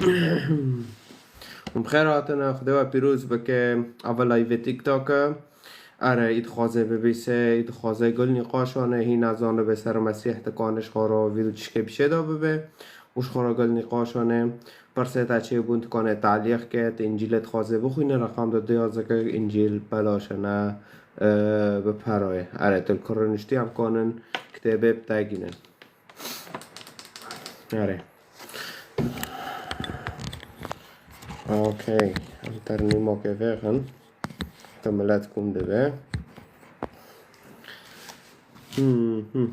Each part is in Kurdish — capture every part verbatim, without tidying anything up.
Hûn bi xêr hatine, Xwedê we pîroz bike. Ava live TikTok e. Erê, î dixwaze bibîse, î dixwaze gul nîqaşane, hî nezanibe ser Mesîh dikane ji xwe re vîdyo çişkê bişê de bibe û ji xwe re gul nîqaşane. Pirsê te çêbûn dikane talîq ke, tu Încîlê dixwaze bixwîne, reqam de duyazeke Încîl belaş e, ne, e, bi pera ye. Erê, tu li ku rûniştî em kanin kitêbê bi te gînin. Erê. Okey. Em ternîmokê vêxin. Te milet kom dibe. Hmm, hmm.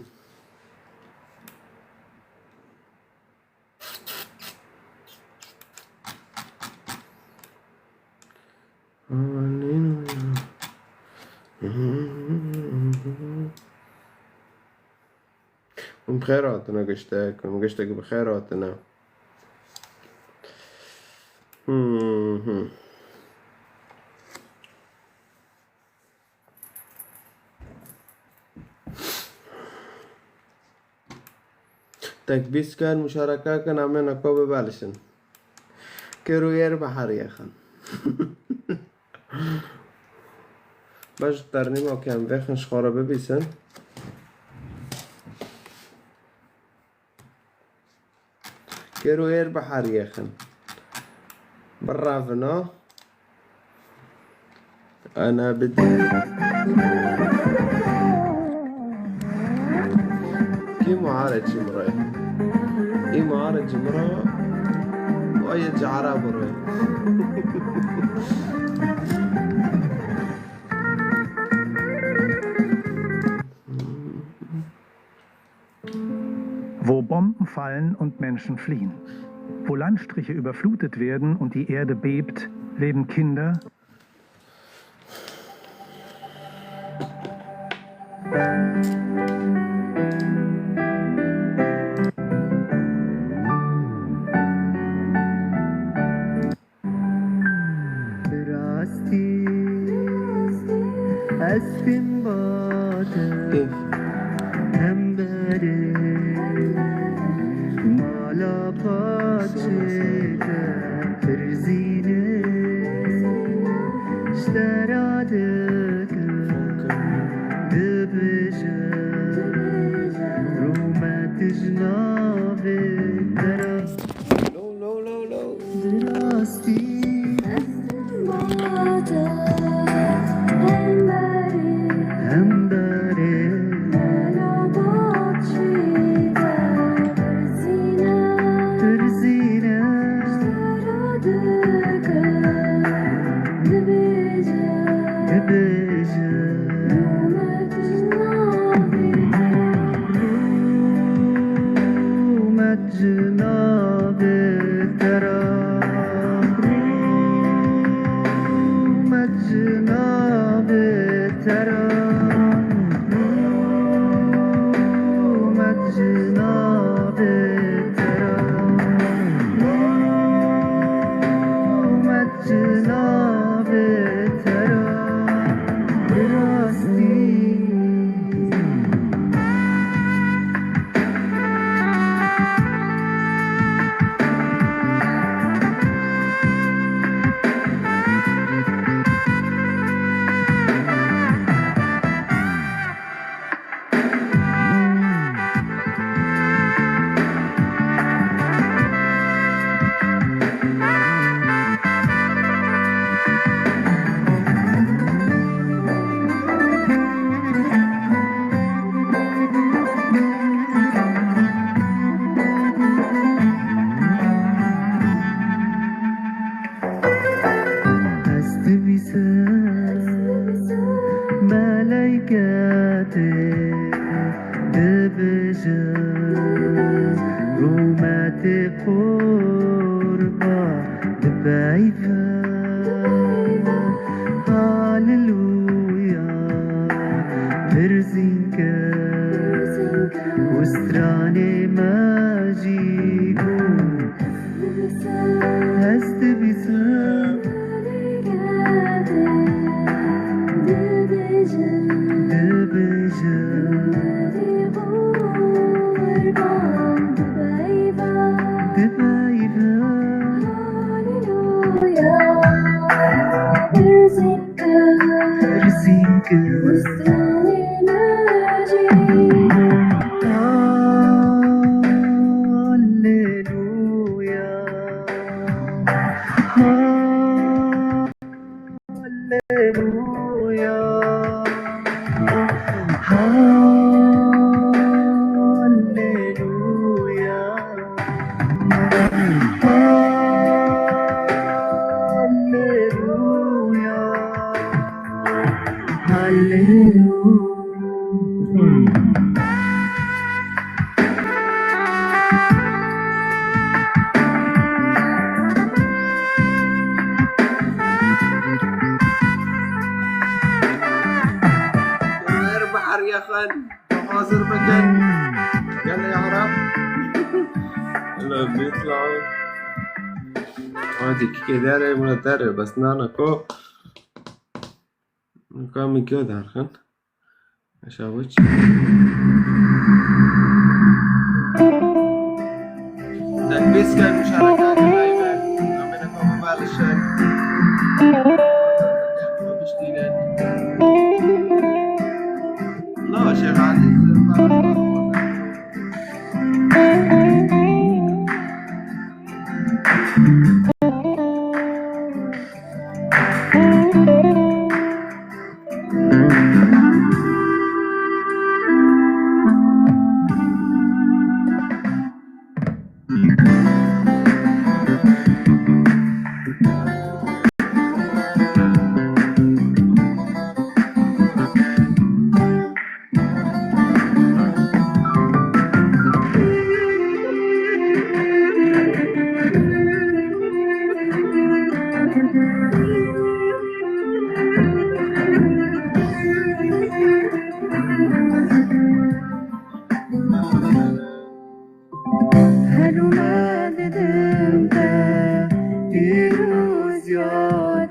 Hûn bi xêr hatine giştek, hûn giştek bi xêr hatine. Hmm, hmm. Tek bîst ker muşareke kin, em ê nako bibelişin. Kir û êr bi heriyê xin. Baş ternîmokê em vêxin ji xwe re bibîsin. Kir û êr bi heriyê xin. Birevina. Ana bidî. Kî muharê çi mirê? Î muharê çi mirê? Ay cara birê. Wo Bomben fallen und Menschen fliehen. Wo Landstriche überflutet werden und die Erde bebt, leben Kinder. Bi rastî ez tim ba te hemberê mala paçê te pirzînê ji te re dikim dibêje rûmet ji navê te re. Low, low, low, low. Bi rastî. Hemberê. Pirzîne. Dibêje. Rûmet ji navê te re, rûmet ji navê te re, rûmet ji navê te re, rûmet ji navê te re, bi rastî. Ez dibîsim, meleyketê dibêjin, rûmetê qurban dipeyve. Haleluya, pirzînke û stranê me jî bû. Ez dibîsim. Dibêjim. Dibêjim. Dibêjim. Alleluia. Alleluia. Alleluia. Alleluia. Alleluia. Her biheriya xwe hazir bikin. Gelê Arab. Hello, Beatles. Hadi, kike dere, buna dere, bes nana ko. Kamî kê derxin? Aşağı çi? Dengvêsken muşareke kirayî me. Amene ko bibalişen. Biştîne. La, Şêx Elî, Her û me didim te, pîroziya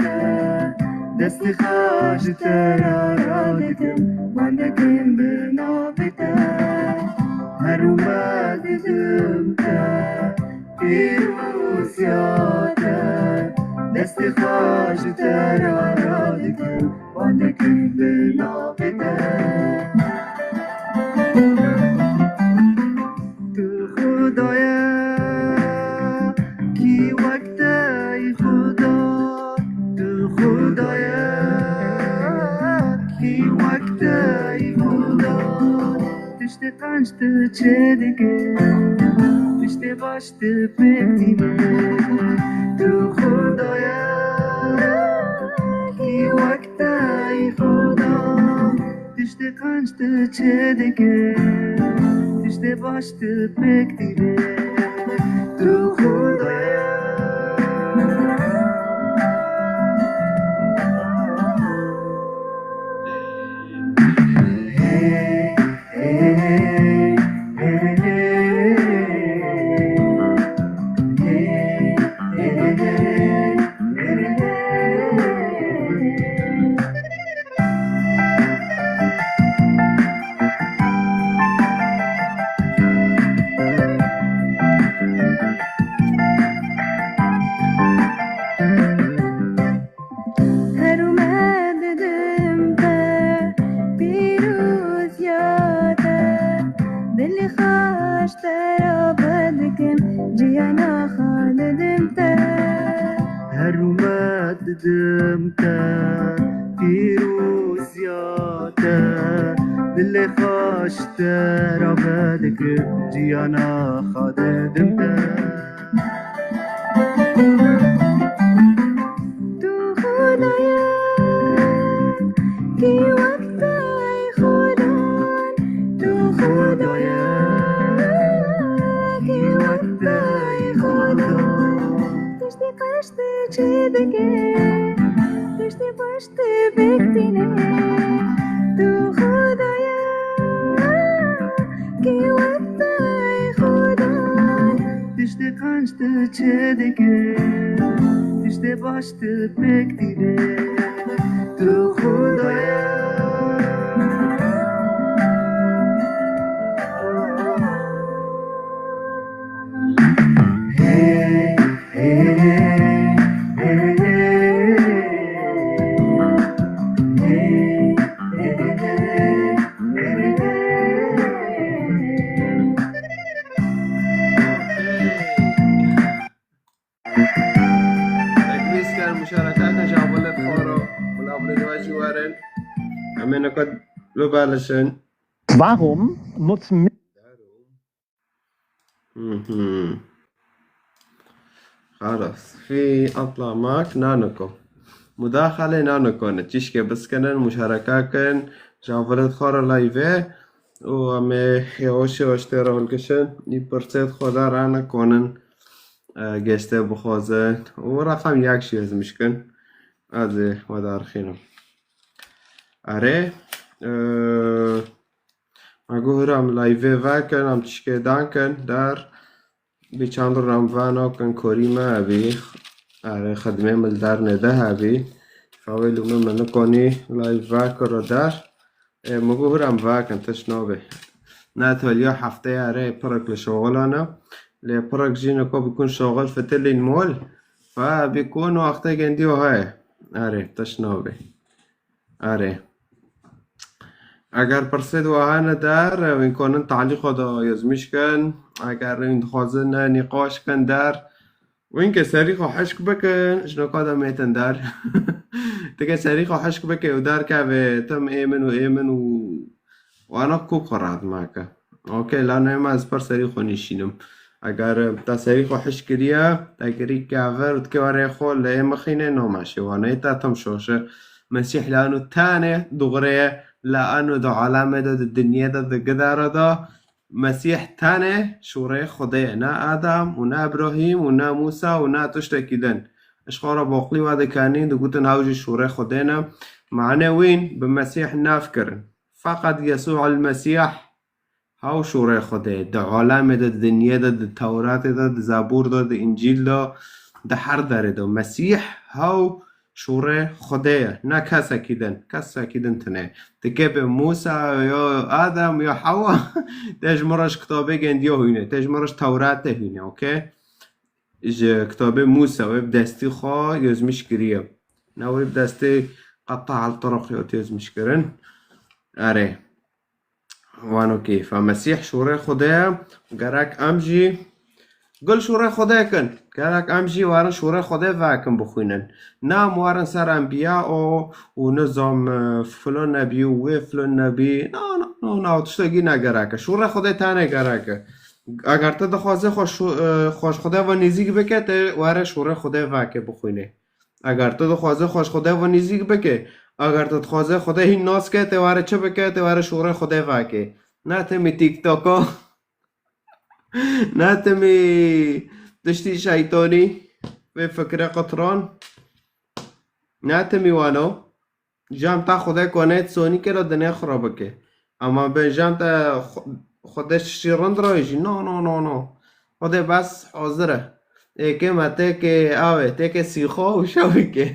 te, destê xwe ji te re radikim, wan dikim bi navê te. Her û me didim te, pîroziya te, destê xwe ji te re radikim, wan dikim bi navê te. Tu Xuda ye, kî wek te ey Xuda? Tu Xuda ye, kî wek te ey Xuda? Tiştê qenc tu çêdike, tiştê baş tu pêk tîne. Tu Xuda ye, kî wek te ey Xuda? Tiştê qenc tu çêdike, tiştê baş tu pêk tîne. Tu Xuda ye. Her û me didim te, pîroziya te, dilê xwe ji te re vedikim, ciyana xwe didim te. Her û me didim te, pîroziya te, dilê xwe ji te re vedikim, ciyana xwe didim te. Tu Xuda ye, kî wek te ey Xuda? Tu Xuda ye, kî wek te ey Xuda? Tiştê qenc tu çêdike, tiştê baş tu pêk tîne. Tu Xuda ye, kî wek te ey Xuda? Tiştê qenc tu çêdike, tiştê baş tu pêk tîne. Tu Xuda ye. Hey, hey, hey, hey, hey. Em ê neka bibelişin. Warum nutzt Mist Mhm. Xelas. Fî atlamak naniko. Mudaxale naniko ne. Çîşkê biskinin, muşareka kin, javilêt xwe re layvê û em ê yavaş yavaş tê re hilkişin. Î pirsêt xwe de rane konin, e, gêştê bixwazin. Û reqem yek jî hizmiş kin. Ez ê we de arxînim. Erê, e, me got hira em layvê vekin, em çîşkê dan kin, der. Bi çand rû em vana kin korî me ebî. Erê, xidmê min li der nêde hebî. Fawê lûme min nikonî layv vekiro der. E, me got hira em vekin, tişt nabê. Ne taliya hefteyê erê pirek li şoxilane. Lê pirek jî niko bikun şoxil fitilîn mol. Fe bikun wextê gendiyo heye. Erê, tişt nabê. Erê. Eger pirsê di we hene der, wîn konin talîqo de yazmiş kin. Eger wîn dixwazin nîqaş kin der. Wîn ke serî xwe hişk bikin, ji noka de mêtin der. Ti ke serî xwe hişk bike û derkeve tim ê min û ê min û wana kûk xwe rahat make. Okey, la ne me ez per serî xwe nîşînim. Eger te serî xwe hişk kiriye, te kirî kever û dike werê xwe li ê mixîne, no meşê wane, te tim şoşe. Mesîh lanu tane dûxireye, la anu di alamê de, di dinyê de, di gidara de, Mesîh tane şûrê Xwedê ye, ne Adam û ne Ibrahîm û ne Mûsa û ne tiştekî din. Ji xwe re boqlî we dikenîn, digotin hew jî şûrê Xwedê ne. Mane wîn bi Mesîh nav kirin. Feqet Yesû el Mesîh hew şûrê Xwedê ye. Di alemê de, di dinyê de, di Tewratê de, di Zebûr de, di Încîl de, di her derê de. Mesîh hew şûrê Xwedê ye. Ne kesekî din. Kesekî din tune. Dike bi Mûsa ya Adem ya Hewa. Te ji min re ji kitabê gendiya hûne. Te ji min re ji Tewratê hûne. Okey? Ji kitabê Mûsa wê bi destî xwe yazmiş kiriye. Ne wê bi destê qeta al turuq ya yazmiş kirin. Erê. Wano keyfa. Mesîh şûrê Xwedê ye. Gerek em jî gul şûrê Xwedê kin. Gerek em jî werin şûrê Xwedê vekin bixwînin. Ne em werin ser enbiya o û nizam, e, filon nebî û wê filon nebî. Na, na, na, na, tiştekî ne gerek e. Şûrê Xwedê tane gerek e. Eger tu dixwazê xwe şû-, e, xwe ji Xwedê ve nêzîk bike, te were şûrê Xwedê veke bixwîne. Eger tu dixwazê xwe ji Xwedê ve nêzîk bike, eger tu dixwazê Xwedê hîn nas ke, te were çi bike, te were şûrê Xwedê veke. Ne timî TikToka, ne timî tiştî şeytanî, vê fikre qitran. Ne timî wano. Cem te Xwedê konê sonî kiro dinê xwe re bike. Ama ben cem te Xwe-, Xwedê şî rind re jî. No, no, no, no. Xwedê bes hazir e. Êkê me têkê avê, têkê sîxo û şewî ke.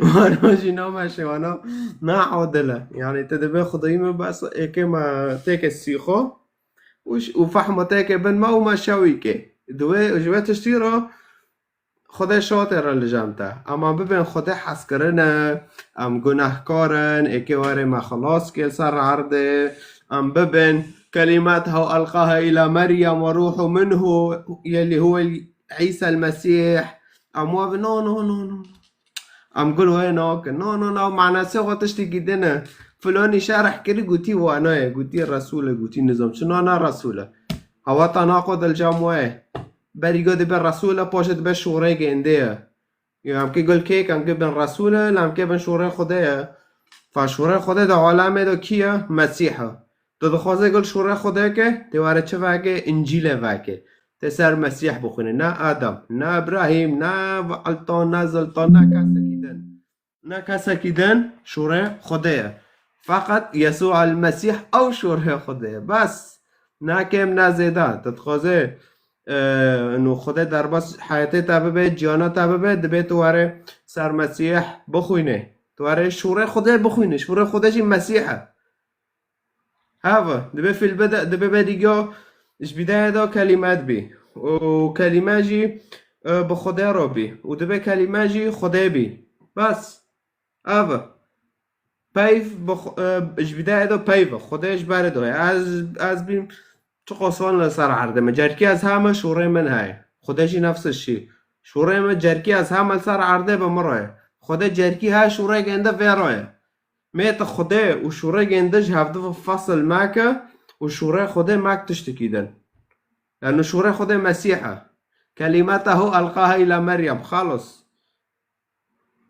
Wana jî name şewana na adil e. Yani te dibê Xwedayî me bes êkê me têkê sîxo û ş-, û fehmo têkê bin me û me şewî ke. Di wê, ji wê tiştî re Xwedê şatê re li cem te. Em, em bibên Xwedê hezkirine, em gunehkar in, êkê were me xilas kê li ser erdê, em bibên kelimat hew elqaha îla Meryem we ruhu minhu, yelî huwe Îsa el Mesîh. Em wa bi-, no, no, no, no. Em gul wê nakin. No, no, no, manasê xwe tiştekî din e. Filonî şerh kirî, gotî wana ye, gotî Resûl e, gotî nizam. Çi nana Resûl e? Hewa te naqo dilcam we ye. Berî go dibe Resûl e, paşê dibe şûrê gêndê ye. Ya em kê gul kêk, em kê bin Resûl e, la em kê bin şûrê Xwedê ye. Fa şûrê Xwedê di alemê de kî ye? Mesîh e. Tu dixwazê gul şûrê Xwedê ke, tê were çi veke? Încîlê veke. Tê ser Mesîh bixwîne. Ne Adam, ne Ibrahîm, ne Eltan, ne Ziltan, ne kesekî din. Ne kesekî din şûrê Xwedê ye. Feqet Yesû el Mesîh ew şûrê Xwedê ye. Bes. Ne kêm ne zêde. Tu dixwazê, e, nû Xwedê derbas heyetê te bibe, ciyana te bibe, dibê tu were ser Mesîh bixwîne. Tu were şûrê Xwedê bixwîne. Şûrê Xwedê jî Mesîh e. Hava, dibe fil bide, dibe bedigo, ji bidayê de kelîme dibî. Û kelîme jî, e, bi Xwedê re bî. Û dibe kelîme jî Xwedê bî. Bes. Ev e. Peyv bi xwe-, e, ji bidayê de peyv e. Xwedê ji berê de ye. Ez, ez bîm çiqas wan li ser erdê me. Cerkî ez heme şûrê min heye. Xwedê jî nefs şî. Şûrê min cerkî ez heme li ser erdê bi min re ye. Xwedê cerkî her şûrê gende vê re ye. Mê tu Xwedê û şûrê gênde ji hevdu ve fesil meke û şûrê Xwedê mek tiştekî din. Yani şûrê Xwedê Mesîh e. Kelîmetehu elqaha îla Meryem. Xalos.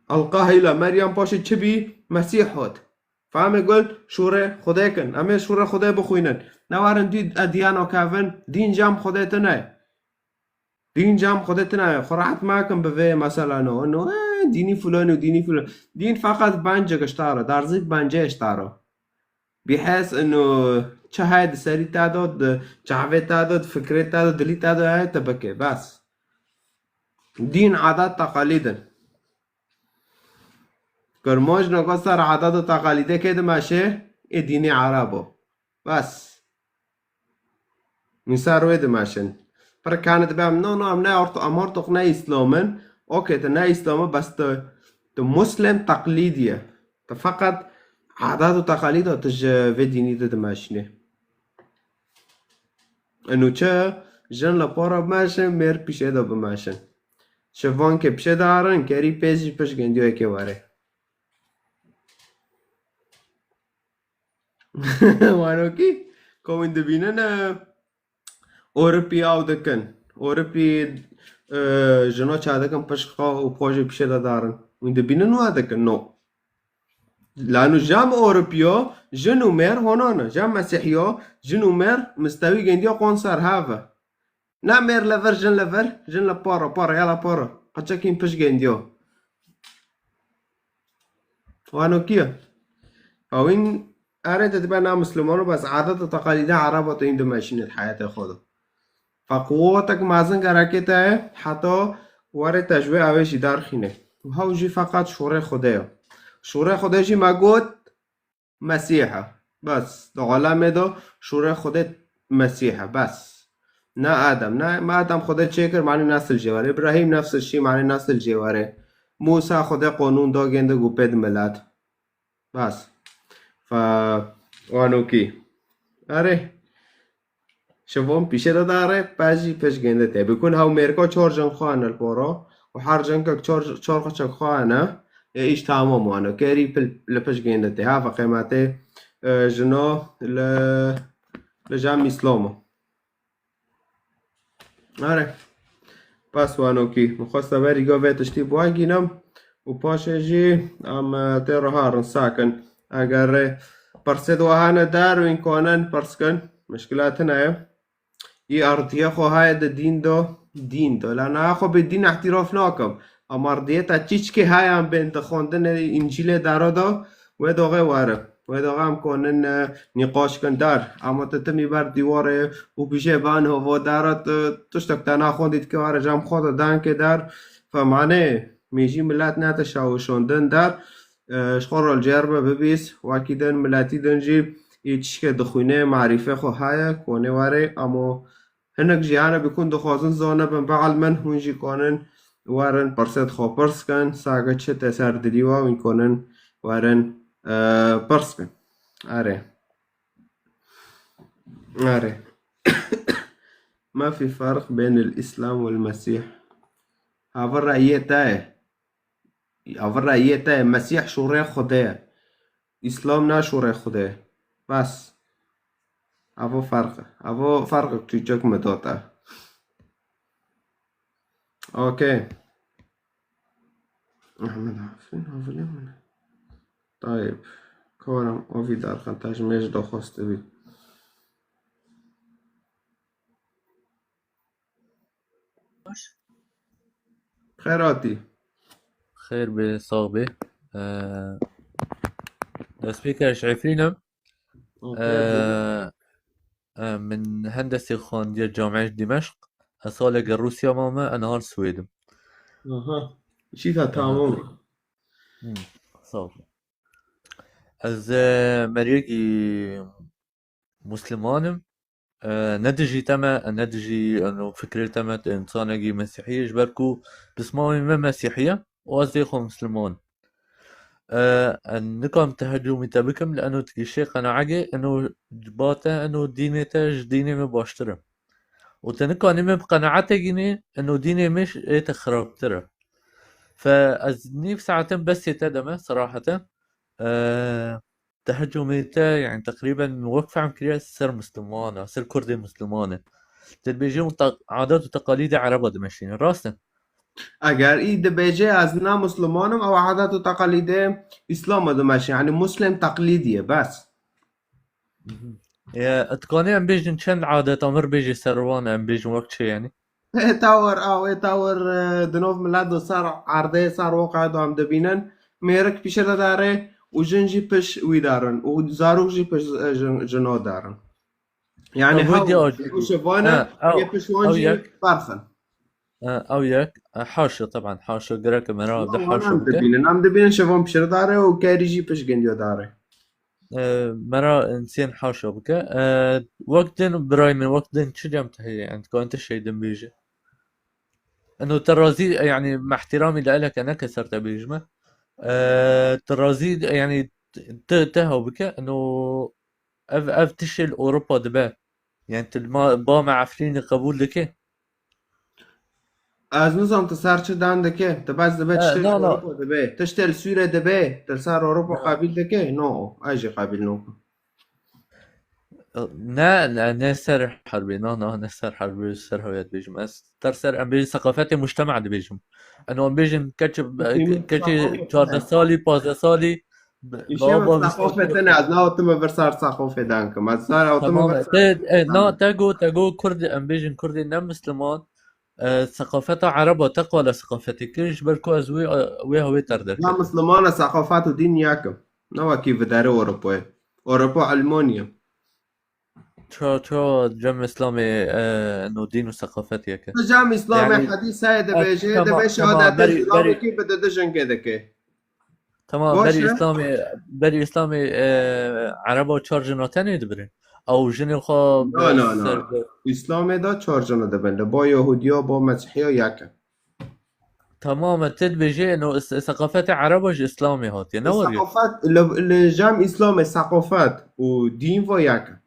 Elqaha îla Meryem paşê çi bî? Mesîh hot. Fehmê gul şûrê Xwedê kin. Em ê şûrê Xwedê bixwînin. Newerin dî ediyana kevin. Dîn cem Xwedê tune. Dîn cem Xwedê tune. Xwe rehet mekin bi vê mesela no. No, eh, dînî filan û dînî filan. Dîn feqet bencek ji te re. Derzî bencê ji te re. Bîhes ino çi heye di serî te de, di çavê te de, di fikrê te de, dilî te de heye te bike. Bes. Dîn, adat, teqalîd in. Kurmanc naka ser adat û teqalîdê kê dimeşe, ê dînê Ereb o. Bes. Min ser wê dimeşin. Pir kane dibe em, no, no, em ne orto-, em ortoq ne Îslam in. Okey, tu ne Îslam e, bes tu, tu Muslim teqlîdî ye. Tu feqet adat û teqalîda tu ji vê dînî de dimeşinê. Eno çi? Jin li para bimeşin, mêr pîşê de bimeşin. Şivankê pişê de herin, kerî pê jî pişt gendiyo yekê were. Wanokî, ko wîn dibînin, e, Ewropî ew dikin. Ewropî, e, jino çadikin pişt xwe û xwe jî pişê de darin. Wîn dibînin wa dikin? No. Lanu jam Ewropiyo, jin û mêr hona ne. Jam Mesîhiyo, jin û mêr mistewî gendiyo qon ser hev e. Ne mêr li vir, jin li vir, jin li para, para, ya li para. Qeçekîn pişt gendiyo. Wano kî ye? Ewîn erê te dibe na Mislimano, bes adet û teqalîda Ereba te hîn dimeşîne di heyetê xwe de. Fe quwetek mezin gerekê te ye, heta werê te ji wê ew ê jî derxîne. Û hew jî feqet şûrê Xwedê ye. Şûrê Xwedê jî me got, Mesîh e. Bes. Di alemê de şûrê Xwedê Mesîh e. Bes. Ne Adem. Ne, me Adem Xwedê çêkir, manî nesil jê were. Îbrahîm nefs şî, manî nesil jê were. Mûsa Xwedê qonûn da gênde û pê di milet. Bes. Fe wanokî. Erê. Şevon pîşe de dare, pejî pişt gênde te. Bikun hew mêrka çar jin xwe hene li para û her jinkek çar, çar xeçek xwe hene. Ê îş tamam wane. Kerî pil, li pişt gênde te. Ha, ve qêmetê, e, jina li, li cem Îslam e. Are. Bes wanokî. Min xwesta berî go vê tiştî bi we gînim û paşê jî em, e, tê re herin sakin. Eger, e, pirsê di we hene der û înkanin pirs kin, mişkila tune ye. Î ardiye xwe heye di dîn de, dîn de. La niha xwe bê dîn îhtîraf nakim. Em ardiyeta çîçkê heye em bên di xwendinê Încîlê dera de, wê doxê were. Wê doxê em konin, e, nîqaş kin der. Ama tu timî ber dîwarê û bijê ban hova dera tu tiştek te naxwendî dike were cem xwe de denkê der. Fe manê mêjî milet nete şawişandin der. E, ji xwe re li cêr be bibîs, wekî din miletî din jî î tişkê dixwîne, marîfê xwe heye, konê were, amo hinek jî hene bikun dixwazin zane bin, bielmin, hûn jî konin werin pirsê xwe pirs kin, sage çi te ser dilî we, hûn konin werin, e, pirs bin. Erê. Erê. ما في فرق بين الإسلام والمسيح. Hava reyê te ye. Ava reyê te ye, Mesîh şûrê Xwedê ye. Îslam ne şûrê Xwedê ye. Bes. Avo ferq e. Avo ferqek çûçek me da te. Okey. Ehmed Afîn, havîlê min e. Tayib. Karam, o vî derxin, te ji mêj daxwastibî. Xêr hatî. Xêr be, sax be. Ee, destpêker ji Efrîn im. Ee, e, min hendesê xwendiye Camiyê Dimeşq. Ez saleke Rûsya mame, ez niha li Swêd im. Aha. Şîta tamam. Hmm, sağ ol. Ez, e, meriyekî Musliman im. E, ne dijî te me, ne dijî, eno, fikrê te me, tu însanekî Mesîhî yî, ji ber ku pismamê me Mesîhî ye û ez dê xwe Musliman. E, ez nikan tehecûmî te bikim, li eno tu gişê qenaegê, eno ba te, eno dînê te ji dînê me baştir e. Û te nikanî me bi qenaetê gînî, eno dînê me ji ê te xirabtir e. Fe ez nîv saetin besê te deme, seraheten. e, tehecumê te, yani teqrîben wek fehm kiriye ser Misliman e, ser Kurdê Misliman e. Te dibêje û te-, adet û teqalîdê Ereba dimeşîne. Rast e? Eger î dibêje ez ne Misliman im, ew adet û teqalîdê Îslam e dimeşîne. Yani Muslim teqlîdî ye, bes. Mhm. E, dikanê em bêjin çend adet, em vir bêjê ser wan, em bêjin wek çi yani? Ê tawir, aw, ê tawir, e, di nov milet do ser erdê, ser waqayê do em dibînin. Mêrik pişire dare û jin jî piş wî darin û zarok jî piş, e, jin, jino darin. Yani Ew hew, diya û şevane Ha, ew, yê piş wan ew jî yek. Berxin. Ha, ew yek. E, haşa, teban, haşa, gerek mera Wan, de wan haşa em bike. Dibînin. Em dibînin şevan pişire dare û kerî jî piş gendiya dare. E, mera insên haşa bike. E, wek din, birayê min, wek din çi cem te heye? Yani, dikarin te şey din bêje. Eno te razî, yani, mehtiramî li eleke neke ser te bêjime. E, te razî, yani, te, te hew bike. Eno ev, ev tiştê li Ewropa dibe. Yani, tu li ma, ba me Efrînê qebûl dike? Ez nizam tu ser çi dan dike. Tu bes dibe E, tiştê li na, na. Ewropa dibe. Tiştê li Sûrê dibe. Tu li ser Ewropa Na. Qebîl dike? No, ez jî qebîl nakim. Ne, ne, ne ser herbê, na, na, ne ser herbê, ser hewya dibêjim. Ez ter ser, em bêjin seqafetê mujtema dibêjim. Eno em bêjin keçi, Peki, keçi seqafet çardeh ne? Salî, pazdeh salî, b-, Îşe baba min bîst seqafet ne, ez navê te me vir ser seqafê dan kim. Ez sar ew te me Tamam, vir ser te, e, na, na. Te go, te go Kurd, em bêjin Kurdê ne Misliman, e, seqafeta Ereba te qala seqafetê kir, ji ber ku ez wê, wê hewê ter Na derket. Mislimana seqafet û dîn yakim. Ne wekî viderê Ewropayê. Ewropa Almanya. Ça, ça cem Îslamê, e, no dîn û seqafet yek e. Cem Îslamê Yani, hedîs heye e, dibêje, tamam, dibê tamam, şehadet berî, Îslamê berî, kî bi dide jingê dike. Tamam, Baş berî e? Îslamê, berî Îslamê, e, Ereba çar jina tenê dibirin. Ew jinê xwe Na, bi na, na. ser Îslamê de çar jina dibin. Li ba Yahudiya, ba Mesîhiya yek e. Tamam, e, te dibêje, eno, se-, seqafetê Ereba ji Îslamê hatiye, ne weriye? Seqafet, li, li cem Îslamê seqafet û dîn va yek e.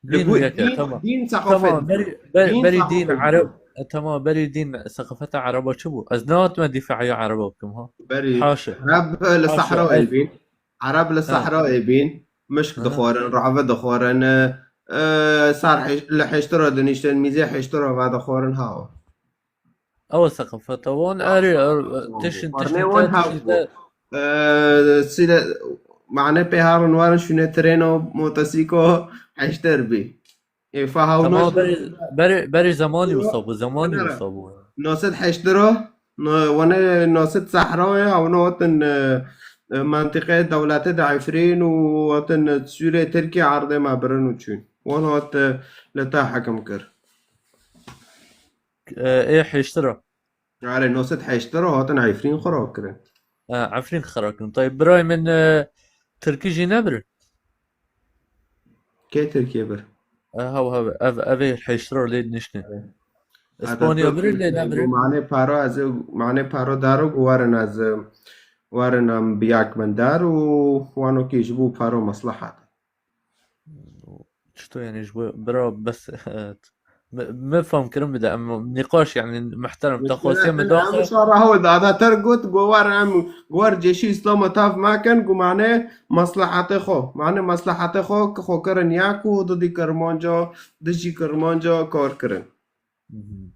Li Dîn go-, yek e, dîn, tamam. Dîn seqafet Tamam, bû. Berî, ber-, Dîn berî dîn seqafet bû. Ereb, e, tamam, berî dîn seqafeta Ereba çi bû? Ez nehatime dîfaya Ereba bikim, ha? Berî Haşa. Ereb li Haşa, Sehrayê ez bîn. Ereb li Ha. Sehrayê bîn. Mişk Aha. dixwarin, rave dixwarin, e, e, ser heş-, li heştira diniştin, mîzê heştira vedixwarin, ha. Ew seqafeta wan, erê, er, Wan bû. Tişin, Xwarnê tişin wan te, hev tişin bû. Te. Ee, sile, mane pê herin werin şûne trêno, motosîko, heşter bî. Ê, fa hewno Tamam, berî, berî, berî zemanî wisa bû, zemanî Nere? Wisa bû. Noset heştiro, no, wane noset sehra ye, hewno hatin, e, e, mentiqê dewletê de Efrîn û hatin Sûrê Tirkî erdê me birin û çûn. Wan hat, e, li te hekim kir. E, ê heştira. Erê, noset heştira hatin Efrîn xira kirin. E, Efrîn xira kirin. Tayyip, birayê min, e, Tirkî jî nebir. Kê Tirkiye bir? E, hev, hev, ev, ev ê heştira lê niştin. Erê. Îspanya Atatürk bir lê işte, nebir. Bu mane paro ez, mane paro daro ku werin ez, werin em biyak min dar û wano ki ji bu paro maslahat. Çito yani ji bo bira bes, e, me, me fam kirin bide, em nîqaş yani muhterem, te xwestiye me Em da. Şara hewê dada ter got, go war em, go war ceşî Îslama tav makin, go mane maslahatê xwe, mane maslahatê xwe ki xwe kirin ya ku didî Kirmanca, dijî Kirmanca kar kirin. Mhm.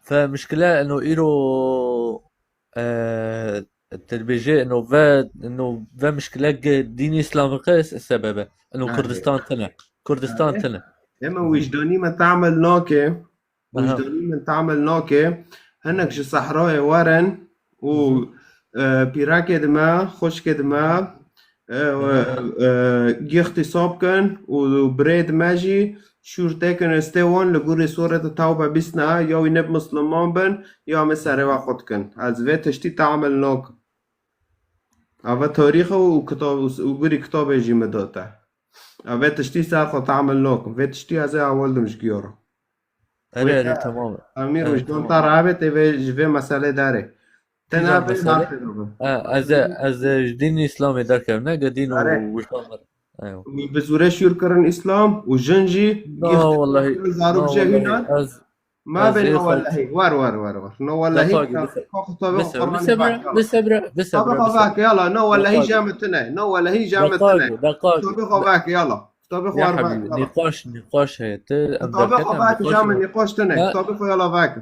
Fe mişkile eno îro, e, te dibêje eno ve, eno ve mişkile ge dîn Îslamî qe se-, sebebe. Eno Erê. Kurdistan tine. Kurdistan Erê. Tine. Ema wijdanî me tamel nake. Aha. Wijdanî min tamel nake. Hinek ji sehrayê werin û, Hı hı. e, pîrekê di me, xwişkê di me, e, Hı hı. e, gîxtî sab kin û birê di me jî şûr têkin stê wan li gorî sûretê tewbe bîsne, ya wî neb misliman bin, ya me serê we xwe dikin. Ez vê tiştî tamel nakim. Eve tarîx e û kitab û, û gorî kitabê jî me date. Eve tiştî ser xwe tamel nakim. Vê tiştî ez ê ewil dim ji giyo re. Erê, erê, Wêta, tamam. Emîr, erê, wijdan tamam. Te rabe tê vê, ji vê meselê derê. Te Kîjan nabe mesele? Nabe. E, ez, ez ji dîn Îslamê derkevim, ne ge dîn û Erê. Wijdan ver. Eywa. Wî bi zûrê şûr kirin Îslam û jin jî Na, gîx wallahî, kirin, zarok na, jê wallahî, hînan. Ez, Ma Ez bê ê no xwe wellehî. Wer, wer, wer, wer. No wellehî. Deqagî, bise-, Kitabê xwe bise-, Qur'anê bisebire, vak, yala. Bisebire, bisebire, Kitabê xwe bisebire. Vak, yala. No wellehî Deqagî. Jame tine. No wellehî jame tine. Deqagî, deqagî. Kitabê xwe vak, yala. Kitabê xwe Ya wer vak, hebîbî, yala. Nîqaş, nîqaş heye. Te em Kitabê derket xwe em vak, nîqaş jame nîqaş tine. Ha? Kitabê xwe yala vak.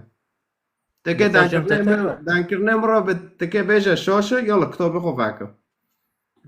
Teke Nîqaş jame denkirine, te denkirine min re bi teke bêje şaşe, yala kitabê xwe vak.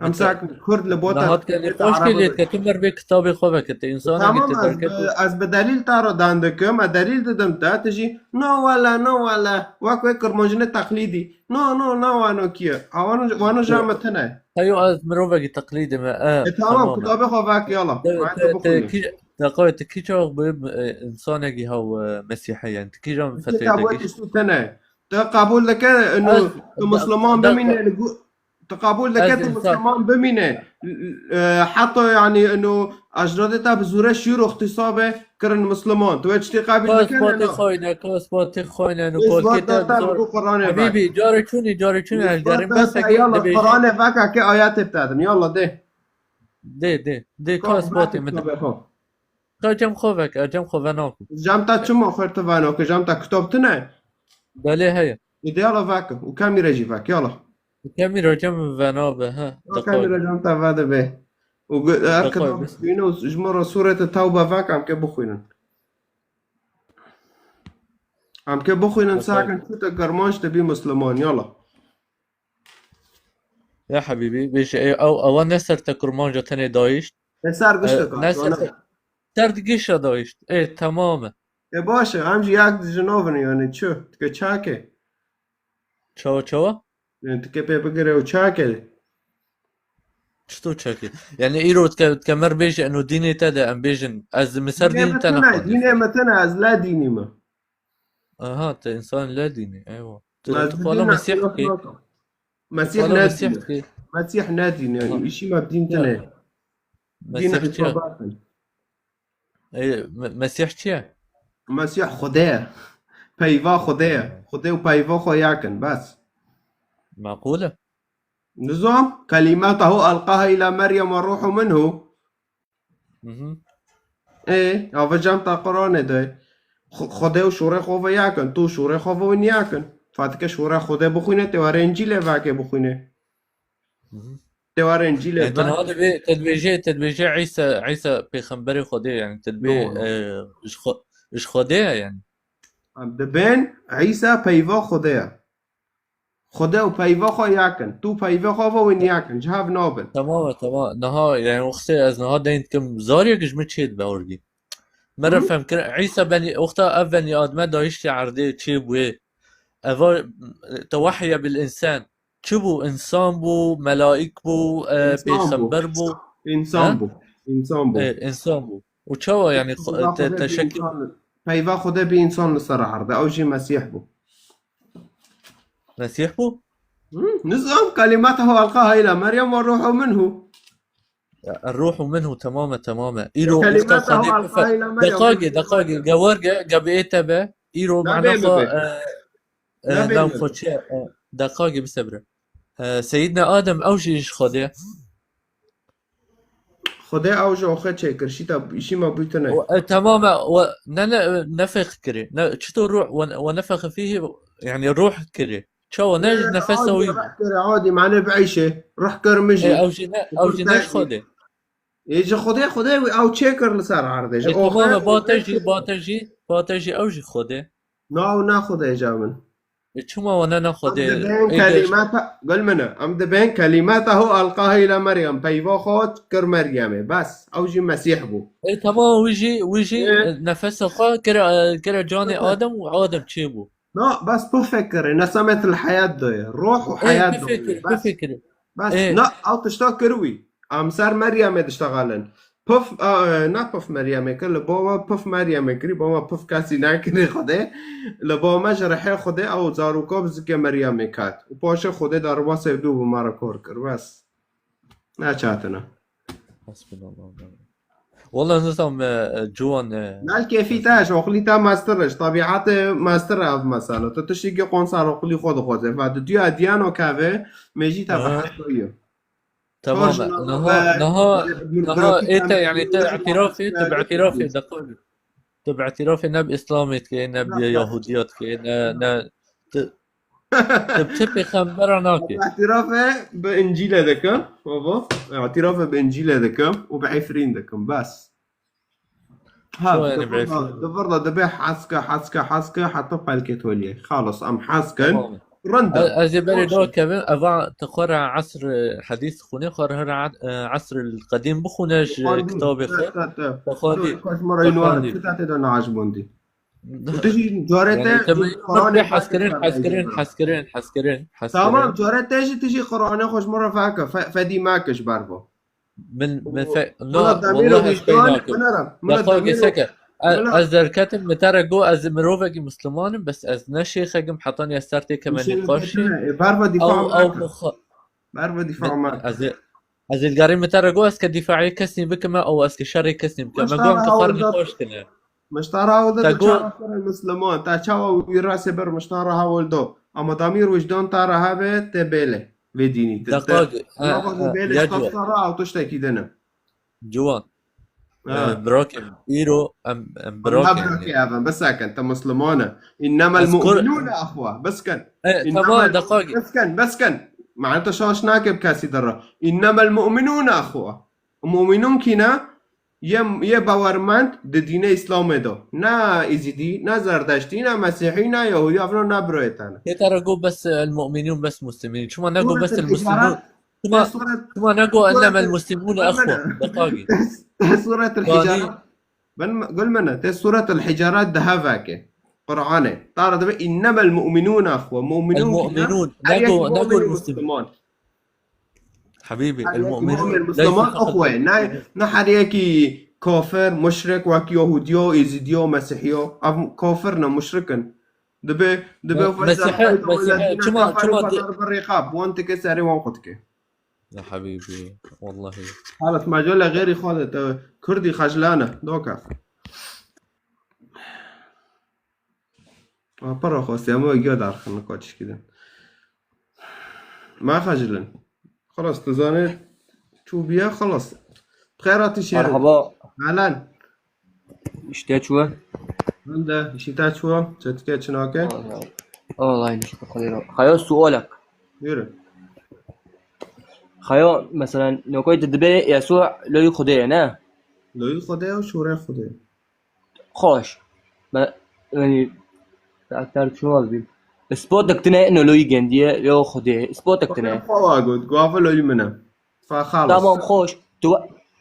Em Dike. Sak Kurd li bo te Nihat ke nîqaş kê lê dike tu mer bê kitabê xwe veke, te însanekî Tamam, te ez derket bi, û ez bi delîl te re dan dikim, ez delîl didim te, tu jî, "No wele, no wele." Wek wê kirmanjine teqlîdî. "No, no, no, wano kiye." Ha, wano, wano jame tine. Heyo ez mirovekî teqlîdî me, e, E, tamam, tamam e. Kitabê xwe vek, yala. Te, Ma te, te te bixwîne. kî, te qawê te kî çax bi, e, însanekî hew, e, mesîhî, yani, te kî jam Te fetê te tabu giş. Tiştî tine. Te qebûl dike, inu, Ez, tu da, Misliman da, bimîne, li gu-, Tu qebûl dike Ez tu insan Misliman bimîne. E, heta yani inu ecdadê te bi zûre şîr û îxtîsabe kirin Misliman. Tu wê tiştî qebûl Ka dike ne isbatê na? Xwayne, ka isbatê xwayne, inu Isbat kolkê te da te zor. Bi Qur'anê vek. Hebîbî, carê çûnî, carê çûnî ez Isbat gerim da bes te, eke yala, li bêjî. Qur'anê vek eke ayetê te din. Yala de. De, de, de, ka Ka isbatê vek min de. Kitabê xwe. Ka cem xwe vek, e, cem xwe venaku. Cem te çima xwe tu venaku? Cem te kitab tine? Belê heye. Îde yala vek. Û kemî re jî vek, yala. Kemî re cem vena be, he. Ya kemî re cem te ve dibe. Û gu-, her Daqay kitab bes. Bixwîne û ji min re sûrete Tewbe vek, em ke bixwînin. Em ke bixwînin, Daqay. Sakin çû te kermanc te bî Misliman, yala. Ya hebîbî, bêje, ê, ew, ewa ne ser te kurmanca tenê dayişt. Te ser E, gişt ne ser te, ser di gişa dayişt. Ê, tamam e. E, baş e, em jî yek ji nav in, yani çi? Dike çake. Çawa, çawa? Yani dike pê bigire û çake. Çito çake? Yani îro dike, dike mer bêje, eno dînê te de em bêjin. Ez mi ser Dînê dînê me te tine, nexwendî. Dînê me tine, ez le dînî me. Aha, te însan le dînî, eywa. Tu, Ez tu bi xwala dîn Mesîh ixtilaf kî? Nakim. Mesîh Xwala ne Mesîh dîn e. Kî? Mesîh ne dîn e. Ha. Îşî me bi dîn Ya. Tine. Dîn Mesîh çi ye? Îslam batin. Ê, Me-, Mesîh çi ye? Mesîh Xwedê ye. Peyva Xwedê ye. Xwedê û peyva xwe yakin, bes. Meqûl e. Nizam, kelimetahu elqaha ila Meryem ve ruhu minhu. Mhm. Ê, ava cem ta Qur'anê de. Xu-, Xwedê û şûrê xwe ve yakin, tu şûrê xwe ve win yakin. Fatike şûrê Xwedê bixwîne, te were Încîlê vake bixwîne. Mhm. Te were Încîlê Yani, tu vake. Niha dibê, te dibêje, te dibêje Îsa, Îsa pêxemberê Xwedê, yani, te dibê, Yo, yo. E, ji Xwe-, ji Xwedê ye, yani. Em dibên Îsa peyva Xwedê ye. Xwedê û peyva xwe yakin. Tu peyva xwe ve win yakin. Ji hev nabin. Tamam e, tamam. Niha, yani, wextê ez niha deyn dikim, zariyek ji min çê dibe orgî. Mere Hı? Fehm kir, Îsa benî, wexta ev benî Adme dayiştî erdê çê bûyê. Eva, tewahhiye bil insan. Çi bû? Însan bû, melaîk bû, e, Însan bû. Pêxember bû? Însan He? Bû. Însan bû. E, însan bû. Û çawa, yani, xo-, Peyva te, Xwedê te bi şekil însan, peyva Xwedê bi însan li ser erde. Ew jî Mesîh bû. Mesîh bû? Hı? Nizam, kelimetahu elqaha ila Meryem ve ruhu minhu. Ya, ruhu minhu, tamam e, tamam e. Îro Kelimetahu wexta Xwedê elqaha bife-, ila Meryem. Deqagê, deqagê, ge werge, ge bi ê te be. Îro Nabê mana xwe, bibe. E, e, Nabê nam bibe. Xwe çi ye? E, deqagê bisebire. E, Seyîdna Adem ew jî ji Xwedê ye. Xwedê ew ji oxê çêkir, şîta, şîma bûtine. O, e, tamam e, we, ne, ne, nefex kirî. Ne, çito ruh, we, we nefexe fîhî, yani ruh kirî. Çawa ne ji nefesa wî bû? Ruh kir, adî, mane bi eyşê. Ruh kir min jî. E, ew jî ne, ew jî ne ji Xwedê. Ê, ji Xwedê, Xwedê wî ew çêkir li ser erdê. Ji E, oxê tamam e, ba te jî, ba te jî, ba te jî ew jî Xwedê. Na, ew ne Xwedê ca min. E, çima wana ne Xwedê? Em dibên Ê, kelimeta, gul min e. Em dibên kelimetahu elqaha ila Meryem. Peyva xwe kir Meryemê. Bes. Ew jî Mesîh bû. E, tamam, wî jî, wî jî, Ê. E, nefesa xwe kire, e, kire canê Adem û Adem çê bû. Na, bes pufek kire. Nesemetil heyat doye. Ruh û Ê, heyat doye. Bifekir, bifekir. Bes, Ê. Na, ew tişta kir wî. Em ser Meryemê diştexelin. Puf, e, e, ne puf Meryemê kir, li bo me puf Meryemê kirî, bo me puf kesî nekirî Xwedê. Li bo me ji rihê Xwedê ew zaroka bi zikê Meryemê ket. Û paşê Xwedê derbasê dû bi me re kor kir. Bes. Ne çatine. Hasbunallah. Wala nizam, e, e, ciwan, e, Nal kêfî te, ji oxlî te mestir e, ji tebîetê mestir e ev mesele. Tu tiştî ki qon ser oxlî xwe dixwaze. Va di duya diyano keve, mêjî te Ha. Behs koyuyor. Tamam. Niha, niha, niha ê te, yani, te îtirafê, te bi îtirafê, deqayê. Tu bi îtirafê ne bi Îslamê dikê, ne bi Yahûdiya dikê, ne, ne, tu, tu bi çi pêxembera nakê? Îtirafê bi Încîlê dikim, baba. Îtirafê bi Încîlê dikim û bi Efrîn dikim, bes. Ha, Çawa yani di vir de, bi Efrîn? Di vir de dibê hezke, hezke, hezke, heta pelkê toliyê. Xalas, em hezkin. Tamam. Rind e. Ez, ez ê berê Baş e. Nakevim, eva tu xwe re esr, e, hedîs dixwîne, xwe re hira, e, esr el qedîm bixwîne ji Xwendî. Kitabê Te, xwe. Te, te. Te xwendî. Te xwe ji me re Te ûnî were, xwendî. Çi te tê de neajibandî? Û tu jî carê Yani te te jî min Qur'anê pê hes kirin, hes kirin, hes kirin, hes kirin, hes kirin. Tamam, carê te jî tu jî Qur'anê xwe ji me re veke, fe-, fedî meke ji ber vo. Min, min fe-, na, Mila Demîr û wallahi ez pey Wijdan, nakim. Min ara, mila Deqa Demîr û, seke. Ez, mila ez derketim, min te re got ez mirovekî Misliman im, bes ez ne şêxek im, heta niha ser tê keme Mişê nîqaşê. Dikine, e, berva dîfa Ew, ew meke. Muxa-, Berva dîfa Min, meke. Ez ê, ez ê li garê min te re got ez ke dîfaê kesî bikime, ew ez ke şerê kesî bikime. Mişta Me got em ke xwe re hewlda nîqaş kine. Mişta re hewlda Te tu got çawa ser Misliman, te çawa wî rasê ber mişta re hewlda. Ama Demîr û Wijdan te re hebe, te bêle. Vê dînî. Te, te, Deqa gi-, e, naxwe e, bêle ya ji tefsa re ew tiştekî din e. Ciwan. Ha. E, birakim, îro em, em Em birakim, ha birakê yani. Ev in, bisekin, te Misliman e. Înnemel Ez kur- mu'minûne exwe, biskin. E, tamam, Înnemel, deqa gi- biskin, biskin. Mane te şaş nake bi kesî de re. Înnemel mu'minûne exwe. Mu'minûn kî ne? Yê, yê bawermend di dînê Îslamê de. Ne Îzîdî, ne Zerdeştî, ne Mesîhî, ne Yahûdî, evno ne birayê te ne. Tê te re got bes el mu'minûn, bes muslimîn. Çima ne got bes Sûretul el muslimûn? Hicaret, Çima, tê sûret, çima ne got ennemel Sûretul, muslimûn gul exwe? Mene. Deqa gi. Tê Sûretul Yani Hicaret. Ben, gul mene, tê Sûretul Hicaret di heveke. Qur'anê. Tara dibe innemel mu'minûn exwe. Mu'minûn kî ne? El mu'minûn. Her Ne yek got, ne got mu'min û muslim. Musliman. Hebîbî, Her el yek mu'minûn mu'min, leysa Musliman, faqat exwe. Ne, ne her yekî kafir, muşrik, wek Yahûdiya, Êzîdiya, Mesîhiya. Ev kafir ne, muşrik in. Dibe, dibe Me-, vajda Mesîhe, xwe de Mesîhe, wellezîne çima, keferû çima te- fedar bi rîqab. Wan tike serê wan qutike. Ya hebîbî, wallahî. Halet mecale xêrî xwe de te Kurdî xeclane. Doka. Pera xwestiye me giya derxin koçişkî din. Me xecilin. Xelas, tu zanê çû biye, xelas. Bi xêr hatî şêrê. Merhaba. Helen. Îşte çû. Hende, îşî te çû. Çetike çinake. Vallahi, vallahi, îşte xwedê re. Xeyo sualek. Yürü. Xeyo, mesela, nokoy tu dibê Yesû loyî Xwedê ye, ne? Loyî Xwedê ye û şûrê Xwedê ye. Xweş. Me, yanî, aktar çûna dibîm. Spotek tine ino loyî gendiye, yo Xwedê. Spotek tine. Xwe wa got, guava loyî min e. Fa xalas. Tamam, xweş. Tu,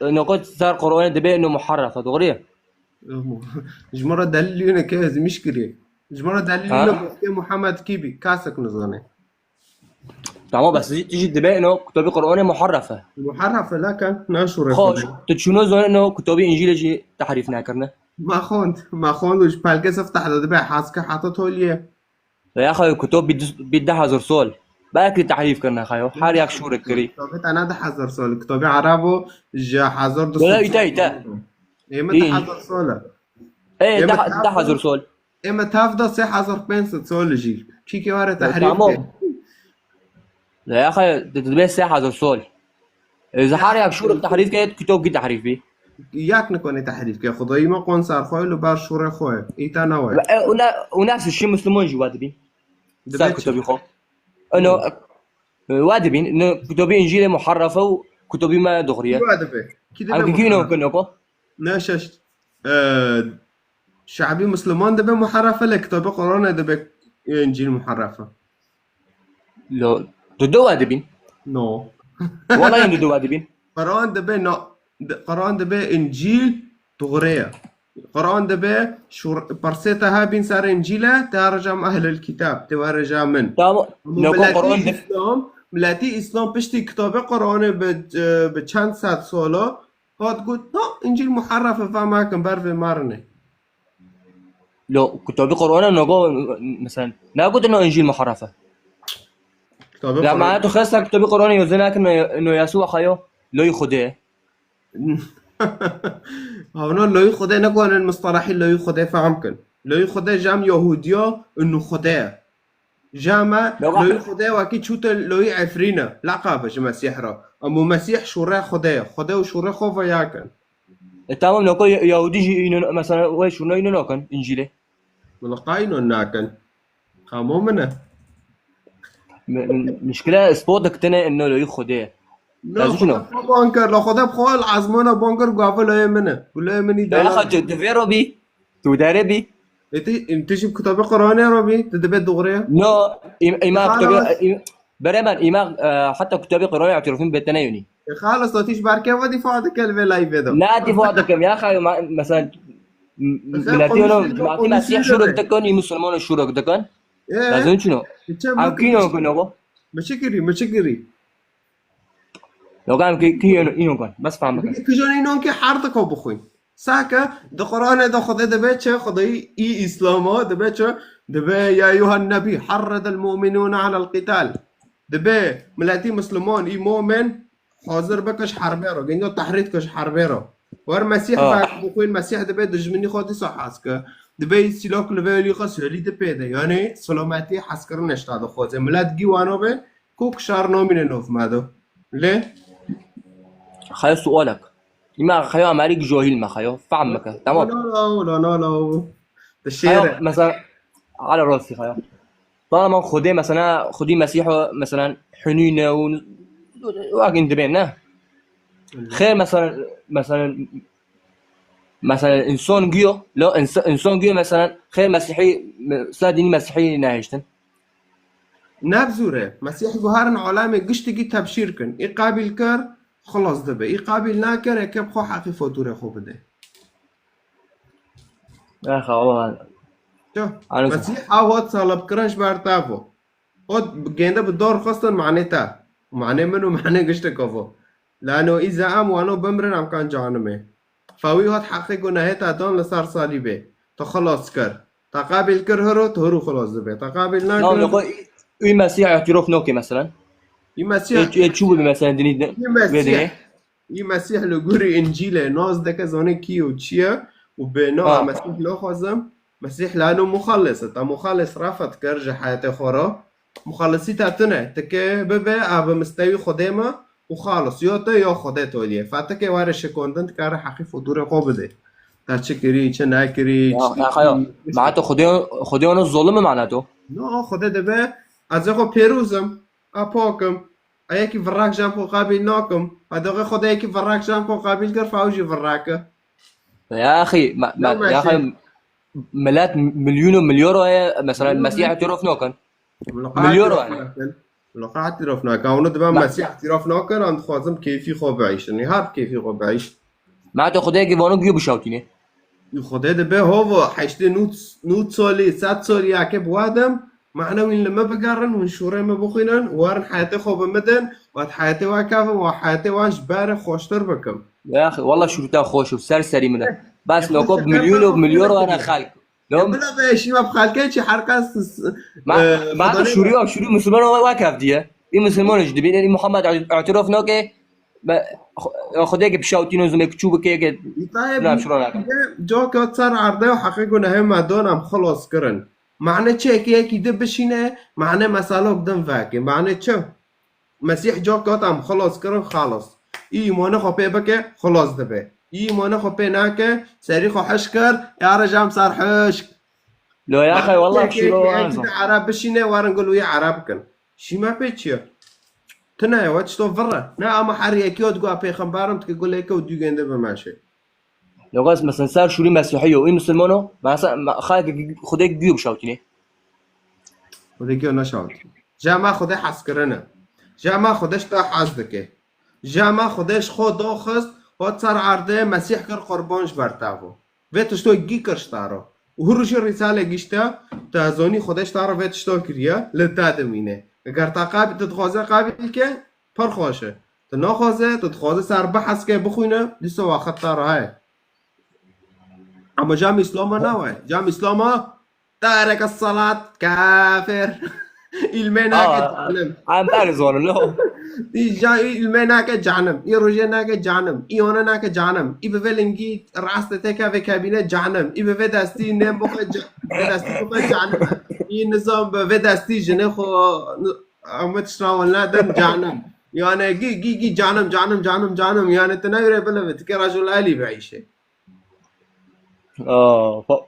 noqot ser Qur'anê dibê ino muharref e, doğru ye? Ji min re delîl yine ke ez mişkirî. Ji min re delîl Ha? Yine Muhammed kî bî? Kasek nizane. Tamam, bes tu jî dibê ino kitabî Qur'anê muharref e. Muharref e, lakin naşûre Xweş, xwe. Tu çûno zanî ino kitabî Încîlê jî tehrîf nekirine? Ma xwend, ma xwend û ji pelkê sifteh de dibe, hezke heta toliyê. Ve ya xwe kitab bî du-, bî deh hezar sol. Belkî tehrîf kirine xeyo. Her yak şûrik kirî. Kitabê te ne deh hezar sol. Kitabê Erebo ji hezar du sed Böyle îte, îte. Ê, min Î. deh hezar sol e. Ê, Ê, deh, min deh hezar sol. Ê, me tev da sê hezar pênc sed sol jî. Kî kê were tehrîf Tamam. Kê? La ya xwe, di, di, sê hezar sol. E, ji her yak şûrek tehrîf ke, kitobkî tehrîf bî. Yak nikone tehrîf ke. Xwedayî me qon ser xwe li ber şûrê xwe. Îta ne we. E, û ne, û ne şî Musliman jî we dibîn. Dibe Ser çi? Kitobî xwe. Eno, e, we dibîn, ne kitobî Încîlê muharrefe û kitobî me dixuriye. Kî we dibe? Kî dibe Em kî muharref? No, no ko? Ne şeş, e, şe'bî Musliman dibe muharrefe, le kitabê Qur'anê dibe, e, Încîl muharrefe. Lo, tu do we dibîn? No. Wala yên tu do we dibîn? Qur'an dibe na-, di-, Qur'an dibe Încîl dixure ye. Qur'an dibe şûr-, persê te hebîn ser Încîle, te reja me ehlil kitab, te we reja min. Tamam. Ama No, ko miletî Qur'an di- Îslam, miletî Îslam piştî kitabê Qur'anê bi, e, bi çend sed sala, Hat got, "Na, Încîl muharref e, va me kin, ber vê me rinê." Lo, kitabî Qur'anê no go, mesela, ne gotin no Încîl muharref e? Kitabê Ya Qur'an- mane tu xesta kitabî Qur'anê yo zina kin no, no Yesû xeyo, loyî Xwedê. Hawna loyî Xwedê ne gonin mustalahî loyî Xwedê fehm kin. Loyî Xwedê jam Yahûdiya û nu Xwedê ye. Jame, Lo- loyî Xwedê wekî çûte loyî Efrîn e. Leqab e ji Mesîh re. Emo Mesîh şûrê Xwedê ye. Xwedê û şûrê xwe veya kin. E, tamam, noko Yahudî jî îno, mesela, wê şûna îno nakin, Încîlê. Wala qayno nakin. Xamo min e. Mi-, mi-, mişkile spotik tine ino loyî Xwedê ye. Na, Xwedê bi xwe ban kir, la Xwedê bi xwe li ezmana ban kir, gava loyê min e. Gu loyê min î Ya dela. Xace, tu vê ro bî, tu derê bî. E, ti, tu jî bi kitabê Quranê ro bî, tu dibê doğru ye. No, im-, îma Xalas. Kitabê, im-, beremen, îma, e, heta kitabê Quranê etirafin bê te neyonî. E, xalas, tu tîş berke ve dîfa dike li vê layvê de. Ne dîfa dikim, ya xayo, ma-, mesela, m-, Mesela, milletî konuşuyor, onu, cemaatî konuşuyor Mesîh şûrok öyle. Dikin, î Musulmano şûrok dikin. E, Lazim çino? E, çem Ew kîno konuşuyor. Kino bu? Mi çi kirî, mi çi kirî? Yok, em ki, ki, ino, ino kan. Bas faham kan. Ki jon înon ki her diko bixwîn. Sake, di Quranê de Xwedê dibe çi, Xwedayî î Îslama dibe çi, dibe ya eyyuhan nebî, harridil mu'minûne alel qîtal. Dibe miletî Musliman, î mu'min, hazir bike ji herbê re, gênca tehrît ke ji herbê re. Wer Mesîh Ha. Bixwîn, Mesîh dibe dijminî xwe dîsa hez ke. Dibe î sîlok li vê lî xwe sêlî di pê de. Yani selametî hezkirin eşta dixwaze. Milet gî wano be, ku kişar namîne nov me do. Lê? Xeyo sualek. Îma xeyo Amerîk johîl me xeyo. Fehm meke. Tamam. La, la, la, la, la. Di Xeyo, şêre. Mesela, ala rastî xeyo. Tamam, Xwedê mesela, Xwedî Mesîh o, mesela, hunîne û wek in dibên, ne? Xêr, mesela, mesela, mesela, insan giyo, lo, insa-, insan giyo, mesela, xêr Mesîhî, me-, sa dînî Mesîhî nehiştin. Ne bi zû re. Mesîh guherin alemê giştigî tebşîr kin. Î qabîl kir, xilas dibe. Î qabîl nakir, eke bi xwe heqî faturê xwe bide. Exa, Allah. Ço? Alo. Mesîh ha hot salib kirin ji ber te vo. Hot gênde bi dor xistin manê te. Manê min û manê gişteke vo. Lano î ze em wano bimrin em kan canimê. Fewî hat heqê gunehê te dan li ser salîbê. Tu xilas kir. Te qabîl kir hiro, tu hiro xilas dibe. Te qabîl Tamam, nakir. Loko, î Mesîh îtirof noke, mesela. Î Mesîh. Ê, ê, çû bibe, mesela, dinî de, Î Mesîh. Vê dinê. Î Mesîh li gorî Încîlê nas dike, zane kî û çi ye û bê na Ha. Mesîh naxwazim. Mesîh lano muxallis e. Te muxallis refet kir ji heyetê xwe re. Muxallisî te tune. Tike bibe a bi mistewî Xwedê me û xalis. Yo te yo Xwedê tolî ye. Fetikê were şikandin dikare heqî faturê xwe bide. Te çi kirî, çi nekirî, Ya, çi ya, xayo. Mana to Xwedê, Xwedê ono zolim e mana to? No, Xwedê dibe ez ê xwe pêroz im, a pak im. A yekî virek jan xwe qabîl nakim. A doxê Xwedê yekî virek jan xwe qabîl kir, fa ew jî virek e. Ya axî, ma, ma, Ya ya axî, Mesîh. Milet milyon û milyon euro ye, mesela, Milyon Mesîh ne? Îtirof nakin. Wala Milyon euro euro yani. Nakin. Wala îtirof nakin. Onu dibe Ma- Mesîh îtirof nakin, em dixwazim keyfî xwe biîşin. Her keyfî xwe biîş. Ma to Xwedê ki vano giyo bişawtîne. Xwedê dibe hova, heştê nû, nû solî, sed solî yake bi wa dem, Mane wîn li me bigerin, wîn şûrê me bixwînin, werin heyetê xwe bi min din, we di heyetê we kevim, we heyetê wan ji berê xweştir bikim. Yaxî, wela şûrî te xweş û ser serî min e. Bes loko bi milyon û milyon wana xelk. Ya Lom- bila be şî me bi xelkê çi her kes, Ma, e, ma tu Xwedê şûrî wa, şûrî Musulman wa, wa kevdiye. Î Musulman ji dibîne, î Muhammed îtirof nake, be, xu-, Xwedê ke pişawtîno zimê kiçû bike ke Îtayê na bi-, şûra nake. Coka ser erdê û heqê gunehê me don em xilas kirin. Mane çi? Yekî yekî di bişîne, mane mesalok din veke. Mane çi? Mesîh cok got em xilas kirin, xalas. Î îmanê xwe pê bike, xilas dibe. Î îmanê xwe pê nake, serî xwe hişk kir, ya re jam ser hişk. Lo ya xey, wallah Yekî şîro yekî wan di zon. Ereb bişîne, werin gul wî Ereb bikin. Şîme pê çi ye? Tune ye, we tişto vir e. Ne ama her yekî ot got pêxemberim dike guleke û dû gende bimeşe. Logas mesela ser şûrî Mesîhî yo, î Musulmano, mesela, me-, xalek Xwedê giyo bişawtîne. Xwedê giyo neşawtîne. Ja me Xwedê hez kirine. Ja me Xwedê ji te hez dike. Ja me Xwedê ji xwe doxist, hot ser erdê Mesîh kir qurban ji ber te vo. Vê tişto gî kir ji te re. Û hûr jî rîsale gişte, te zonî Xwedê ji te re vê tişto kiriye, li te dimîne. Eger te qab-, tu dixwaze qabîl ke, Pir xweş e. Tu naxwaze, tu dixwaze ser biheske bixwîne, dîsa wexta te re heye. Ama cam Îslama nawe. Cam Îslama tareke salat kafir. Îlmê nake Aa, cehennem. Em berê zonin, lo. Î ca-, î îlmê nake cehennem. Î rojê nake cehennem. Î wana nake cehennem. Î bi vê lingî rastê teke vê kebîne cehennem. Î bi vê destî nêm bixwe ce-, vê destî bixwe cehennem. Î nizam bi vê destî jinê xwe Ama tişta wela dem canim. Yani gî, gî, gî canim, canim, canim, canim. Yani tu newre bile ve, tu kê rajul elî be îşe. Aa, xo-,